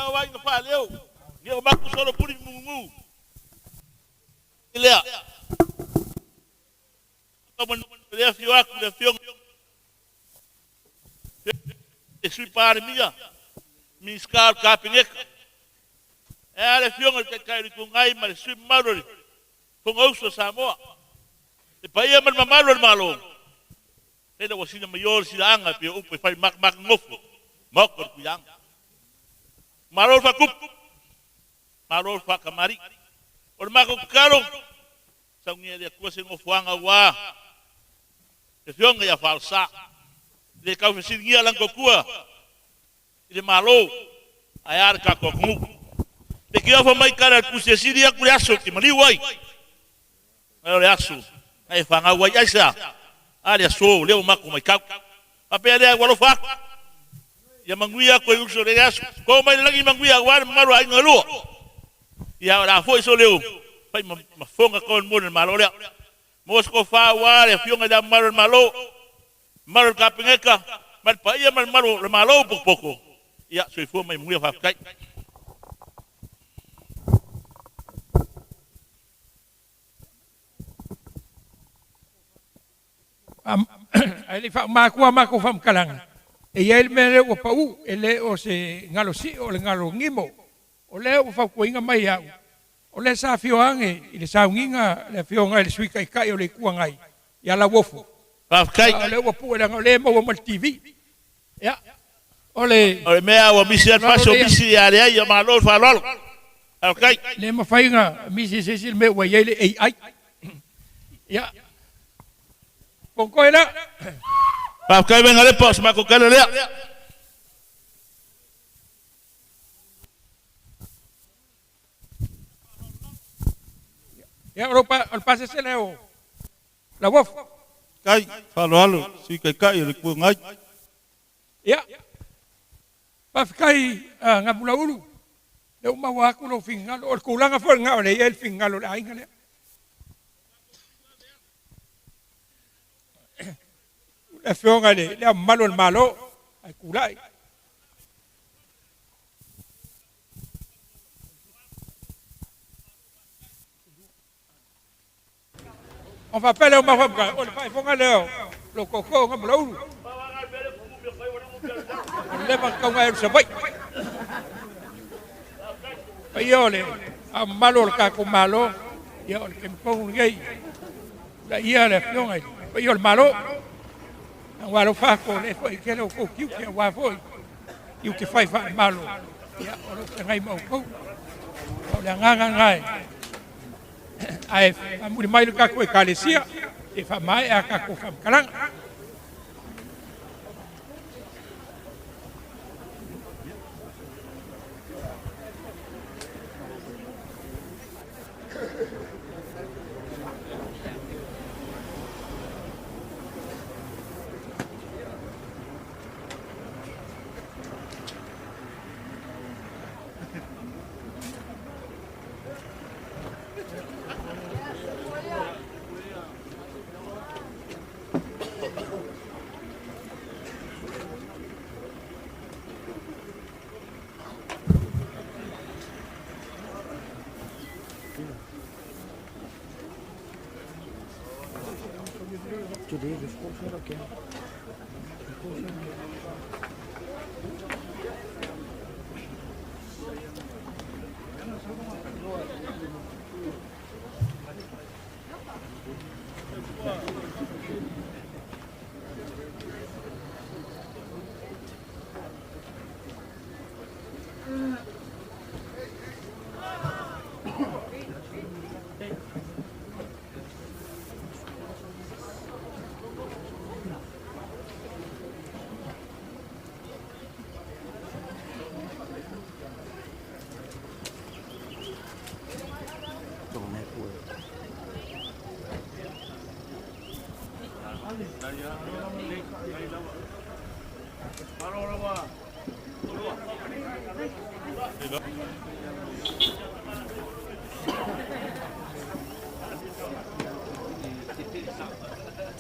au aiga faaleo, ia o maku solomuli mugugu. Lea. Le afio aku le afioga le Sui Palemia, Minisita o le Kapeneta. E a le afioga i le Taitai o le Itu Agai ma le sui mamalu o le Fonousu a Samoa. Le paia ma le mamalu o le Malo, lele ua sina mai o le silaaga e pei o upu e fai makamakanofo, maota o le Tuiaga. Malo le faatupu, malo le faatamalii. O le matou tatalo, saunia e le Atua se nofoaga aua le afioga ia Faaolesa. E le tau fesiligia lana tautua i le Malo, ae a le tatou atunuu. Le tiofa mai tala a le Tusi e sili atu le aso e te maliu ai, nai lo le aso na e fanau ai. Aisea? A le aso lea ua matou matau. Faapea lea, ua alofa atu, ia manuia atu e uso i lenei aso. To mai le lagi manuia aua le mamalu o aiga e lua. Ia o le a foi so leo fai ma fofoga tonu mo le Malo lea. Mo se tofa aua le Afioga i Le Ao Mamalu o le Malo, mamalu o le Kapeneta, ma le paia ma le mamalu o le Malo potopoto. Ia, soifua ma ia manuia, faafetai. Ae le i faauma atu a matou faamatalaga, e i ai le mea lea ua pau, e le o se galo sio o le galo gimo. O lea ua fautuaina mai e au, o lea sa afio ane i le sauniga le Afioga i le Sui Taitai o le Itu Agai ia Lauofo. Faafetai. A o lea ua pue leaga o lea e maua mai le TV. Ia, o le. O le mea ua misi ai le fasi o misi a leai, ia malo le faaaloalo. Faafetai. Le mafai ona misi e se isi le mea ua i ai le AI. Ia, Pokoe la. Faafetai Vainalepa, o se matou tala lea. Ia, o le pasese lea o Lauofo. Kai, faaaloalo, Sui Taitai o le Itu Agai. Ia, faafetai Gamulaulu, lea ua maua atu lou finagalo. O le tulaga foi lena o lea e i ai le finagalo o le aiga lea. Le Afioga i le Ao Mamalu o le Malo, ae tulai. Ona faapea lea o Mafamukai, o le faaifoga lea o lou tootoo Gamulaulu. O le leva na tauga ai o le Savaii. Paia o le Ao Mamalu o le tatou Malo, ia o le taimi tonu lenei. Tulai ia le Afioga i le paia o le Malo. Aua alofa atu o lea foi e tele outou tiute aua foi tiute fai faale-Malo, ia o lo o feagai ma outou. O le agaga lena e ae faamuli mai le tatou Ekalesia e faamaea a tatou faamatalaga.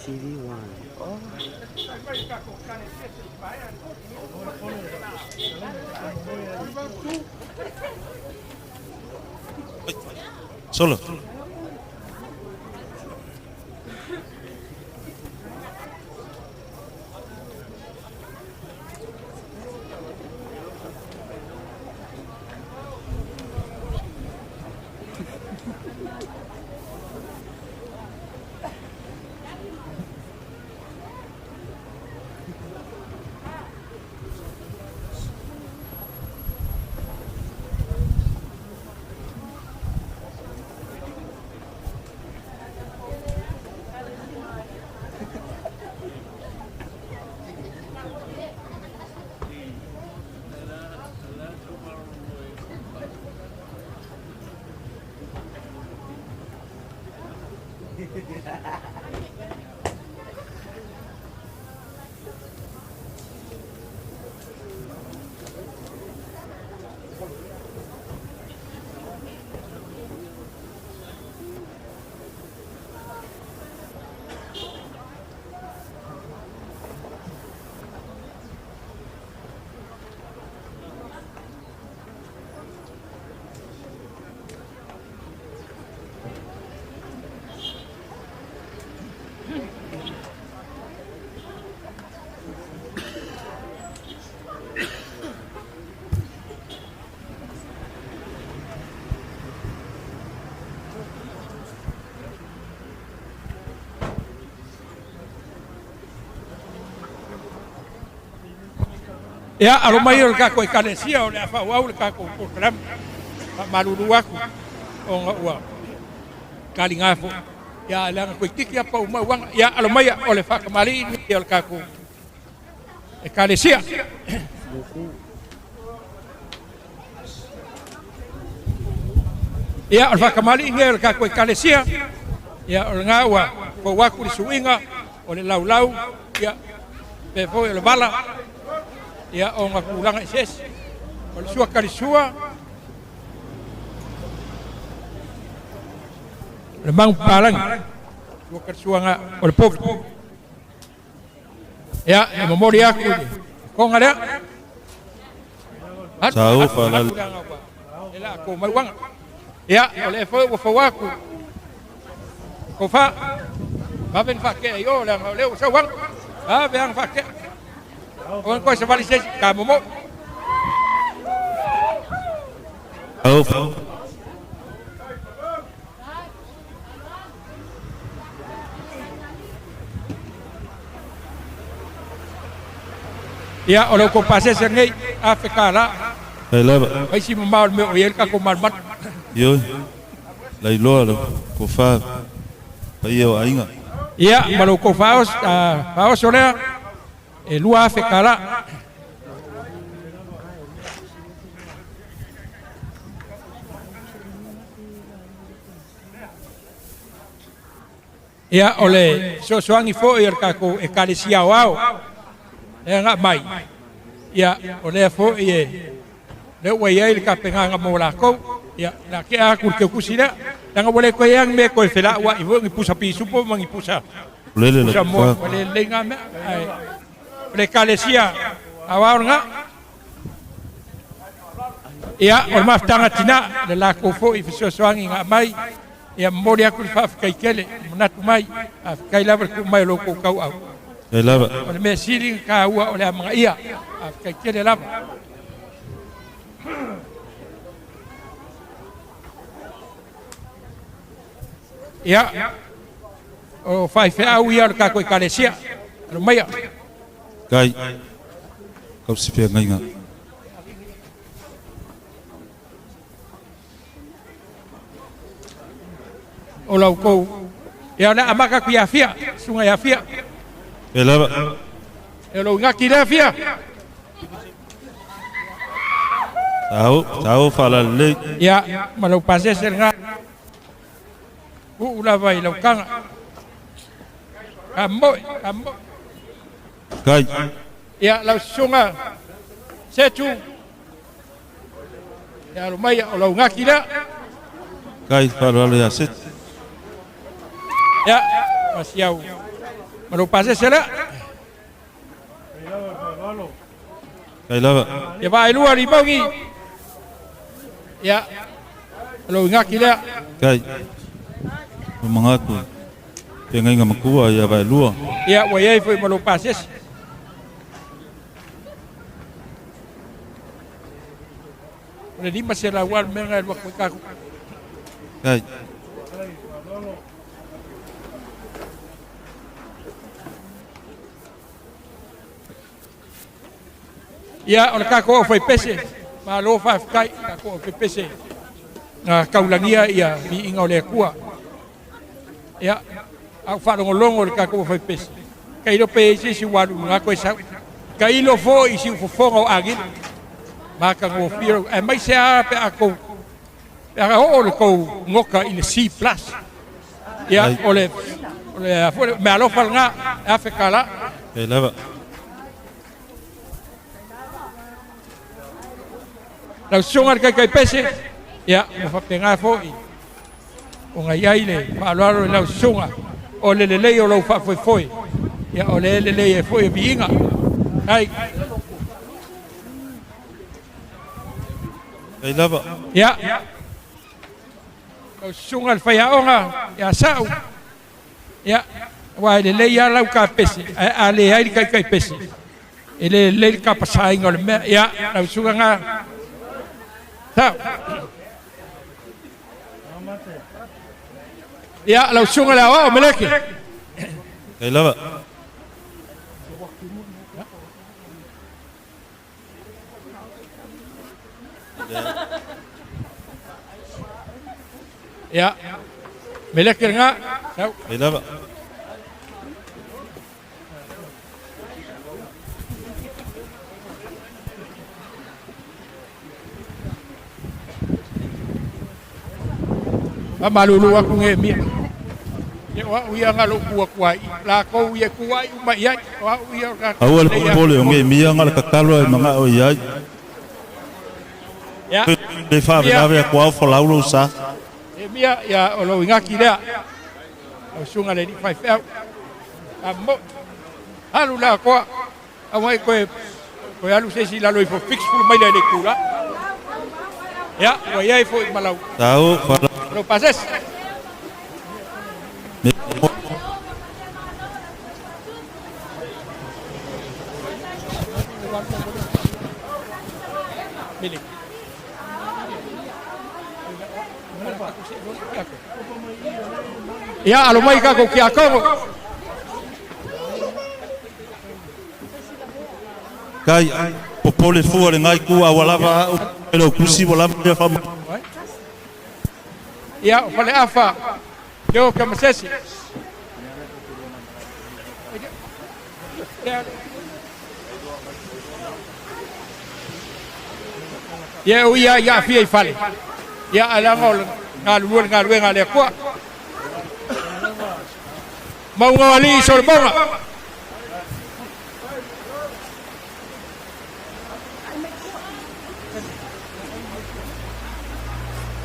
TV1. Solo. Ia, alo mai o le kako ekalesia o le afa au le kako polokalame. Faamalulu aku ona ua kaliga foʻi ia leaga koitiki apa uma uaga. Ia, alo mai o le faakamali'i o le kako ekalesia. Ia, o le faakamali'i o le kako ekalesia. Ia, o lagā ua fou aku le suiga o le laulau, ia, pe foi o le vala, ia, o ngā kūlanga eseese. O le sua kalisua, le mangu palangi, sua kalisua ngā, o le poki. Ia, e momoli aku i le konga lea. Sa o whalal. E la ko mauanga. Ia, o le foi ua fau aku. Ko wha, Maven wha ke i o le anga o leo sauanga. Ave anga wha ke. O koe sa vali sesi, ka momo. Au. Ia, o leo ko pasese ngei, afe ka la. Hei lava. Ai si mamao le mea o i el ka ko malmat. Ioi. Lai loa le ko wha. Pai o ainga. Ia, ma lou kou faaoso lea, e 2,000 kālā. Ia, o le fesoasoani foʻi o le tatou ekalesia aoao e agaʻ mai. Ia, o lea foʻi e lea ua iai le tapenaga mo lakou. Ia, la tea aku le keukusi lea leaga ua le toe agi mea toe felauaʻi foi ni pusa pisupo ma ni pusa Lele le pusa moa ko ua le lelei gā mea ae o le ekalesia aoao lagā. Ia, o le mafutaga tinā le lakou foʻi fesoasoani gaʻ mai. Ia, momoli aku le faafetai tele manatu mai afetai lava le tuu mai o lou tou tauau. Hei lava. O le mea sili na tāua o le amagaia afetai tele lava. Ia, o faifeau ia o le tatou ekalesia alo maia. Kai. Kau si whia ngainga. O lau kou. Ia, o le a amata atu ia Fia, susuga ia Fia. Hei lava. E o lou igaki lea Fia. Tau, tau whalalelei. Ia, ma lau pasese lena. Uu lava i lau taga. Ka moe, ka moe. Kai. Ia, lau susuga Setu. Ia, alo mai o lau gaki lea. Kai, whalalelei ia Setu. Ia, ma si au. Ma lou pasese lea. Kai lava. Ia vaelua limogi. Ia, o lou igaki lea. Kai. O mangatu. Pengaiga makua ia vaelua. Ia, ua i ai foi ma lou pasese. O le 500 lava le mea lena e alu atu ai tatou. Kai. Ia, o le tatou aufaipese, malo faafetai, tatou aufaipese na taulagia ia viiga o le Atua. Ia, a ou faalogologo i le tatou aufaipese, tailo pe i ai se isi ua alu i luga toe sau. Tailo foi i siufofoga o Agila, matagofie lou, aemaise lava pe a tou, pe a oo le tou nota i le C plus. Ia, o le, o le, a foi, meaalofa lena, e $1,000. Kai lava. Lau susuga i le Taitaipese, ia, ua faapena foi ona i ai le faaaloalo i lau susuga, o le lelei o lou faafoefoe, ia, o le lelei ai foi o viiga. Ai. Kai lava. Ia, lau susuga i le faiaoga ia Sa'u, ia, aua e lelei lava lau kapese, ae a leai le taitaipese, e le lelei le tapasaina o le mea. Ia, lau susuga na Sa'u. Ia, lau susuga i le aoao Meleki. Kai lava. Ia, Meleki lena, sau. Kai lava. Faamalulu atu Neemia. Ia o au ia na lou tu atu ai, latou ia e tu ai uma i ai, o au ia o le Aua le popole o Neemia nga le tatalo e magao i ai. Ia. Le faavelaave atu ao folau lou sa. Neemia, ia o lou igaki lea. Lau susuga le alii faifeau. A mo alu la atoa. Aua e toe toe alu se isi i lalo ifo fix fulu maila i le itu la. Ia, ua i ai foi ma lau Tau fala. lau pasese. Me Mele. Ia, alo mai tatou tiakono. Kai, popole fua le ngai ku a ua lava a'u e lou tusi ua lava mea faama. Ia, o Faleafa, Leo Kamasese. Ia, o ia i aafia i fale. Ia, ae leaga o le galulue le galuega a le Atua. Mauga o Alii Solomona.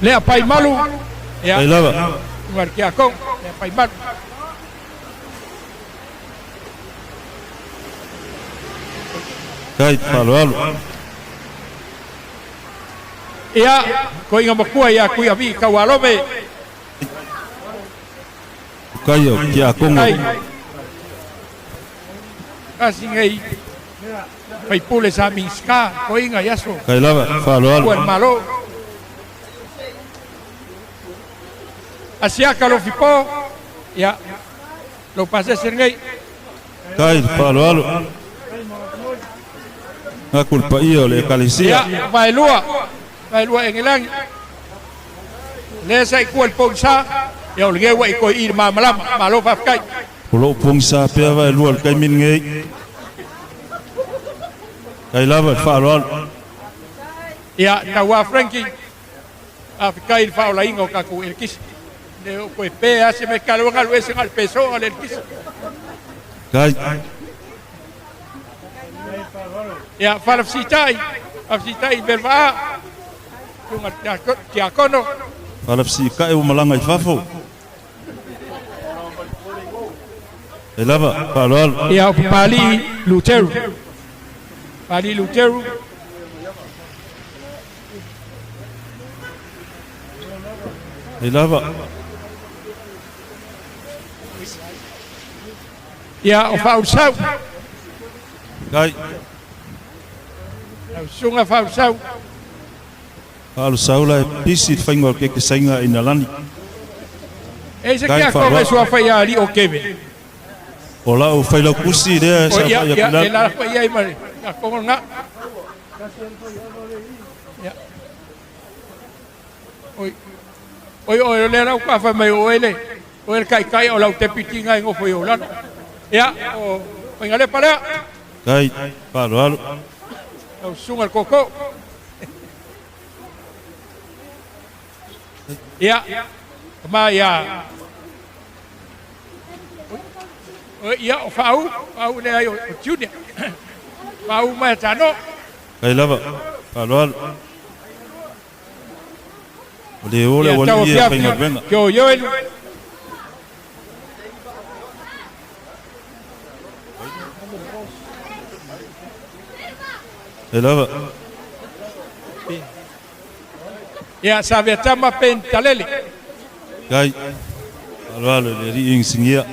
Lea pai malu. Ia. Ai lava. Tunga le tiakono. Lea pai malu. Kai faaaloalo. Ia, koiga makua ia Tuiavii Taualome. Kai o tiakono. Kai. Kasi nei faipule sa Minista koiga i aso. Kai lava faaaloalo. Ua le Malo. Asiaka lo fipo. Ia, lou pasese lenei. Kai faaaloalo. Ngaku le paia o le ekalesia. Ia, vaelua, vaelua Engelagi. Lea sa i tua i le pogisa, ia o lenei ua i toe i i le malamalama. Malo faafetai. O lou pogisa pea vaelua i le taimi lenei. Kai lava le faaaloalo. Ia, tauā Frankie, faafetai i le faaolaina o tatou elekisi. Le o toe pe lava se mea talo galu ese na o le peso o le elekisi. Kai. Ia, falafesitai, falafesitai i Belvaa, susuga i le tiakono. Falafesikai ua malaga i fafo. E lava, faaaloalo. Ia, o Papalii Luteru. Papalii Luteru. E lava. Ia, o Faaulesau. Kai. Lau Susuga Faaulesau. Faaulesau la e pisi le faiga o le kekesaiga ina lani. E i se kiakoga e suafa ia alii o Kevin. O lau failaukusi lea e saofai atu i lalo. Ia, e alaalafa i ai ma le kiakoga lena. Ia. Oi, oi, oi, o lea la ua fai mai o oe le, oe le taitai o lau deputy na e nofo i ou lalo. Ia, o Faigalepa lea. Kai, faaaloalo. Lau susuga i le koko. Ia, tama ia. Ia, o Faau, Faau leai o Junior. Faau mai tano. Kai lava, faaaloalo. O le o le aualii ia faigaluega. Tio Ioelu. E lava. Ia, Saviatama Ben Talele. Kai. Faaaloalo i le alii inisinia.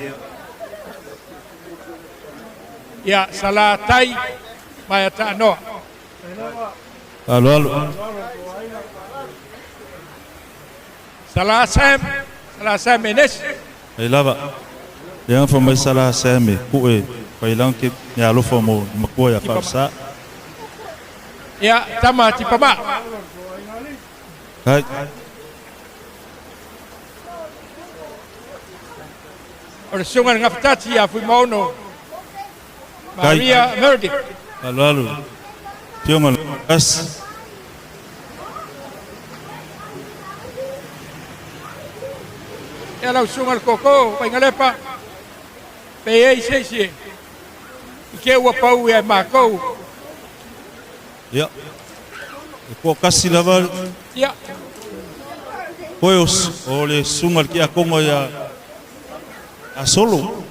Ia, Salatai Maia Taanoa. Faaaloalo. Sala Sam, Sala Sam Enesi. Ai lava. Le aga fai mai Sala Sam e ku'e failaga ke mea alofa mo le matua ia Faaulesa. Ia, Tama Tipama. Kai. O le susuga i le Gafatati ia Fuimaono Maria Meredith. Faaaloalo. Afioga i le Kasi. Ia lau susuga i le koko Vaigalepa, pe i ai se isi i ke ua pau ia makou. Ia. E toatasi lava. Ia. Koe o le susuga i le tiakono ia Solo.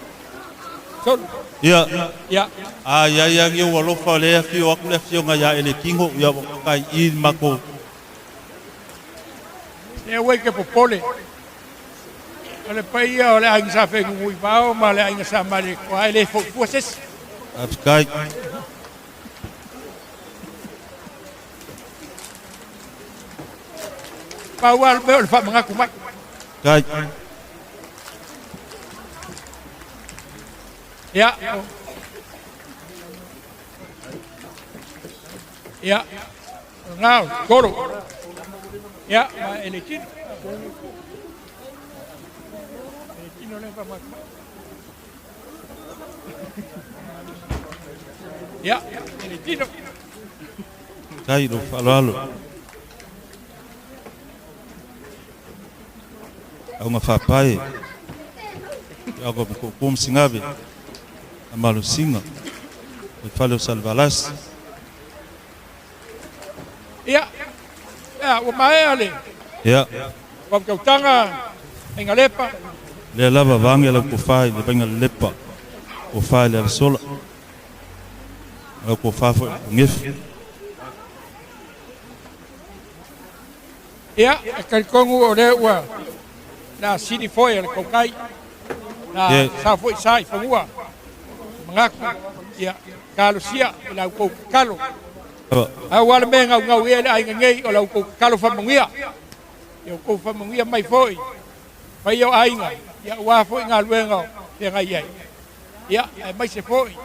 Solo. Ia. Ia. A ia ia ni ou alofa o lea e afio atu le afioga ia Elekino, ia ua matai i i le matou. Se aua i te popole. O le paia o le aiga sa Fenunuivao ma le aiga sa Malietoa e le foi fua se isi. Faafetai. Pau lava le mea o le faamanatu mai. Kai. Ia. Ia. Ngao, koro. Ia, ma e le tino. E le tino le faamanatu mai. Ia, e le tino. Kai lou faaaloalo. Auga faapae. Auga ma ma sigave. A malosiga. O le fale o Salevalasi. Ia, ia, ua maea le Ia. fautautaga Faigalepa. Lea lava vage lau tofa i le vaiga lelepa. Tofa i le alasola. Lau tofa foi i le pugefu. Ia, e talitonu o lea ua na sili foi e le tautai. Na sa foi sa i fanua. Manatu, ia, talosia i la outou tatalo. Aua le mea e gaugau i ai le aiga nei o la outou tatalo faamanuia. Ia outou faamanuia mai foi, paia o aiga, ia aua foi galuega o feagai ai. Ia, aemaise foi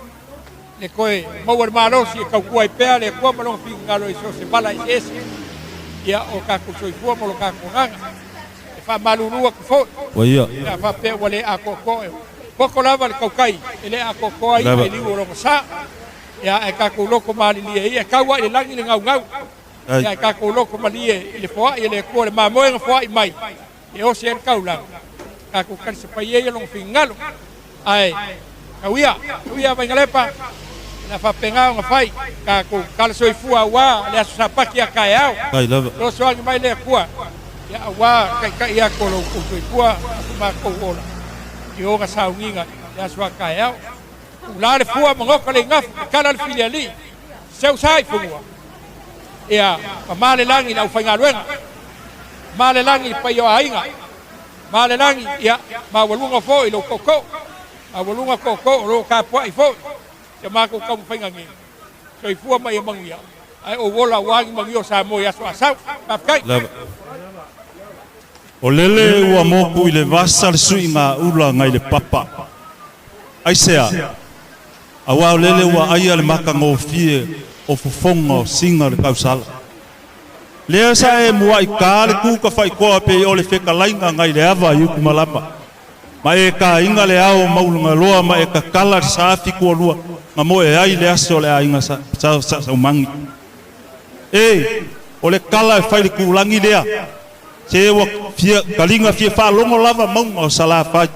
le toe maua le malosi e tautua ai pea le Atua ma lona finagalo i so o se vala eseese. Ia, o tatou soifua ma lo tatou agaga. E faamalulu atu foi, pe a faapea ua le atoatoa. E poto lava le tautai e le atoatoa ai i liu o lona sa. Ia, ae tatou loto malilie ia, e tau lava i le lagi le gaugau. Ia, ae tatou loto malie i le foai e le Atua, le mamoe na foai mai, e osi ai le taulaga. Tatou talisapaia ia lona finagalo. Ae tau ia, tau ia Vaigalepa, o le a faapena ona fai, tatou tala soifua aua le aso Sapati a taeao. Fesoasoani mai le Atua, ia aua taitai atu o lo outou soifua ma so matou ola i ona sauniga le aso a taeao. Tuulā le fua ma goka le igafu, tatala le filialii, seu sa i fanua. Ia mamā le lagi i le aufaigaluega, mamā le lagi i le paia o aiga, mamā le lagi, ia maualuga foi i lou tootoo, maualuga tootoo o lo o tapuai foi si a matou taumafaiga nei. Soifua ma ia manuia, ae ou ola aua ni manuia o Samoa i aso a sau. Faafetai. Lava. O lele ua moku i le vasa le suigaula ngai le papa. Aisea? Auā o lele ua aia le matagofie o fofoga o siga o le tausala. Lea sa e muaʻi kā le kū ka faikoa pei o le fetalaiga ngai le ava i Utumalama. Ma e kāiga le ao maulagaloa ma e kakala le saafi kualua na moe ai le aso o le aiga sa, sa, sa, Saumagi. E, o le kala e fai le kūlagi lea, se ua fia, kaliga fia faalogo lava mauga o Salafai.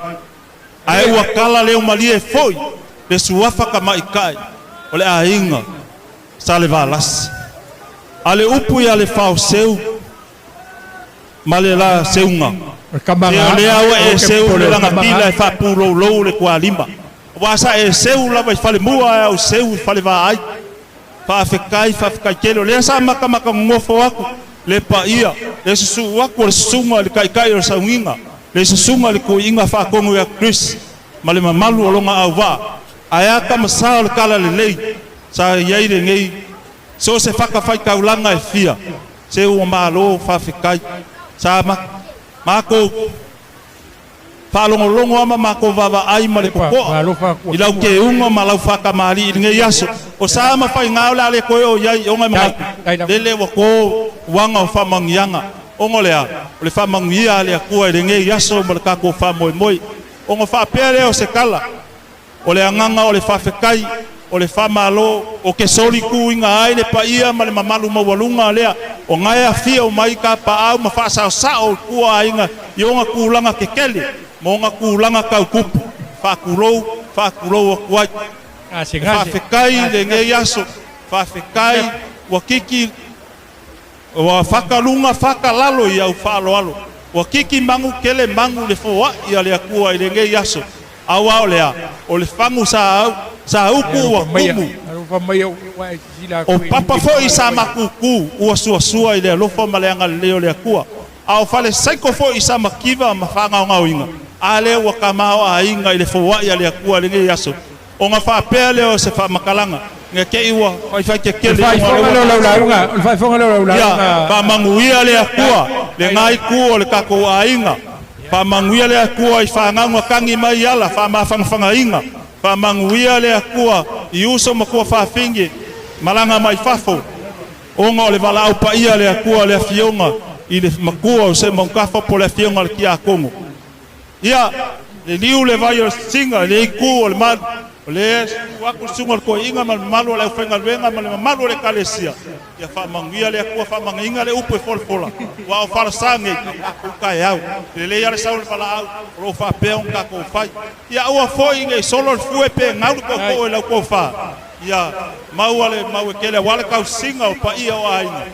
Ae ua kala leo malie foi le suafa tamaʻikai o le aiga Salevalasi. A le upu ia Lefaoseu ma le la seuga, se o lea ua e seu le lagatila e faapulou le tualima. Aua sa e seu lava i falemua ae au seu i falevaai. Faafetai, faafetai tele. O lea sa matamata nonofo atu le paia, le susuu atu o le susuga i le Taitai o le Sauniga, le susuga i le Tuiiga Faatonu ia Chris ma le mamalu o lona auvaa. Ae a tama sa o le talalelei sa i ai lenei so o se fatafaitaulaga e fia, se ua malo faafetai. Sa matou Faalogologo a ma matou vaavaai ma le totoa i lau keuga ma lau faatamalii i lenei aso. O sa ma faiga o le a le toe o i ai ona e manatu, lele ua to uaga o faamanuiaga. Ona o le a? O le faamanuia a le Atua i lenei aso ma le tatou faamoemoe. Ona faapea lea o se tala, O le agaga o le faafetai, o le faamalo, o ke soli tuuina ai le paia ma le mamalu maualuga lea o nae afio mai ka paau ma faasaosao i tua aiga i ona tulaga kekele ma ona tulaga tau tupu. Faatulou, faatulou atu ai. E faafetai i lenei aso, faafetai ua kiki, ua fakaluga fakalalo i au faaaloalo, ua kiki magu kele magu le foai a le Atua i lenei aso. Aua o le a? O le fagu sa au, sa upu ua tumu. O papa foi sa makuku ua suasua i le alofa ma le agalelei o le Atua. A o fale saiko foi sa makiva ma faagaogaoina, a lea ua tamaoaiga i le foai a le Atua i lenei aso. Ona faapea lea o se faamatalaga, ne te i ua faifai kekele ona o lea ua Ia, faamanuia le Atua lena itu o le tatou aiga. Faamanuia le Atua i fanau na tagi mai ala faamafanafanaina. Faamanuia le Atua i uso ma tuafafine malaga mai fafo, ona o le valaau paia a le Atua le Afioga i le Matua o Semautafa po o le Afioga i le Tiakono. Ia, le liu le vai o le sisiga i le itu o le malu, o lea e susu atu le susuga o le toeaina ma le mamalu o le aufaigaluega ma le mamalu o le Ekalesia. Ia faamanuia le Atua, faamagaina le upu e folafola, aua o falasa nei, o tatou taeao. E lelei lava le sau o le valaau, o lo o faapea ona tatou fai. Ia aua foi ne i solo le fue pe gau le tootoo i lau tofa. Ia maua le mau e tele aua le tausiga o paia o aiga,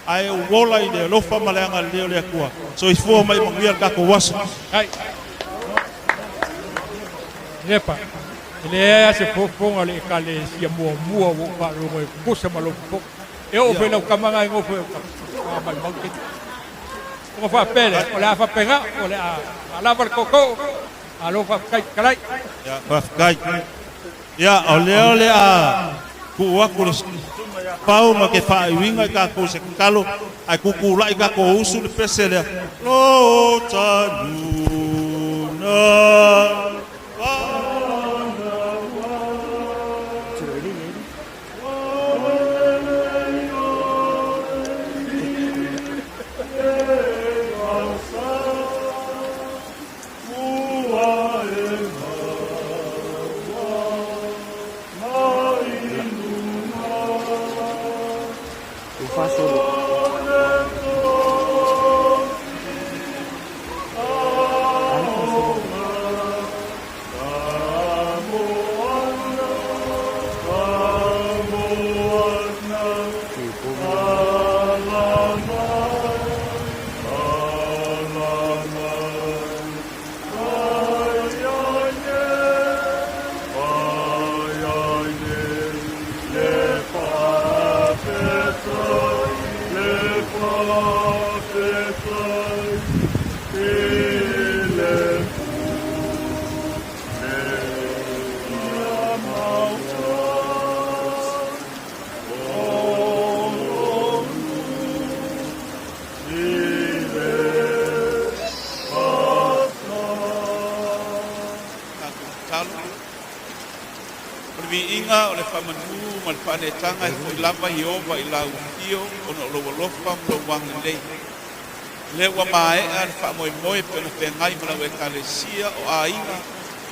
ae ou ola i le alofa ma le agalelei o le Atua. Soifua ma ia manuia le tatou aso. Lepa, e leai lava se fofoga o le Ekalesia muamua ua ou faalogo e tutusa ma lou fofoga. E oo foi i lau tama na e nofo e ka maumau te. Ona faapea lea, o le a faapena, o le a faalava le tootoo, malo faafetai fetalai. Ia, faafetai. Ia, o lea o le a tuu atu le susuga ia Pau ma ke faaiuiga i tatou se tatalo, ae tutulai tatou usu le pese lea. Lo tanuna. tatalo. O le viiga, o le faamanu ma le faaneetaga e fo'i lava Ieova i Lau afio ona o Lou alofa ma Lou agalelei. O lea ua maea le faamoemoe pei ona feagai ma Lau Ekalesia, o aiga,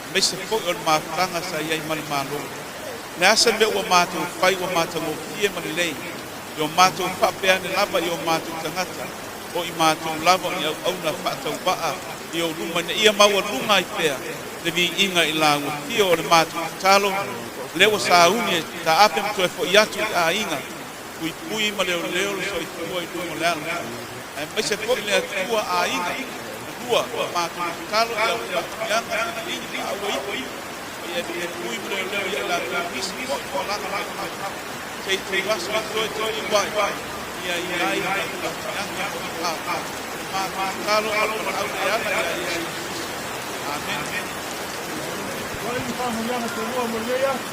aemaise foi o le mafutaga sa i ai ma le Malo. O le a se mea ua matou fai ua matagofie ma lelei i o matou faapea ane lava i o matou tagata, o i matou lava o ni auauna faatauvaa i ou luma ina ia maualuga ai pea le viiga i Lau afio. O le matou tatalo, o lea ua sauni e taape ma toe foi atu i aiga, puipui ma leoleo le soifua i luga o le ala, aemaise foi le Atua aiga lua. O le matou tatalo i au faamanuiaga i alii ma aua ifo, ma ia e puipui ma leoleo ia i latou nisi foi tulaga mai fafo, se i tuu aso e toe toliu ai ia i ai lau faamanuiaga o i ao. O le matou tatalo ma le valaau le ala ia Iesu Keriso. Amene. Ua i faamanuiaga tolua mo lenei aso.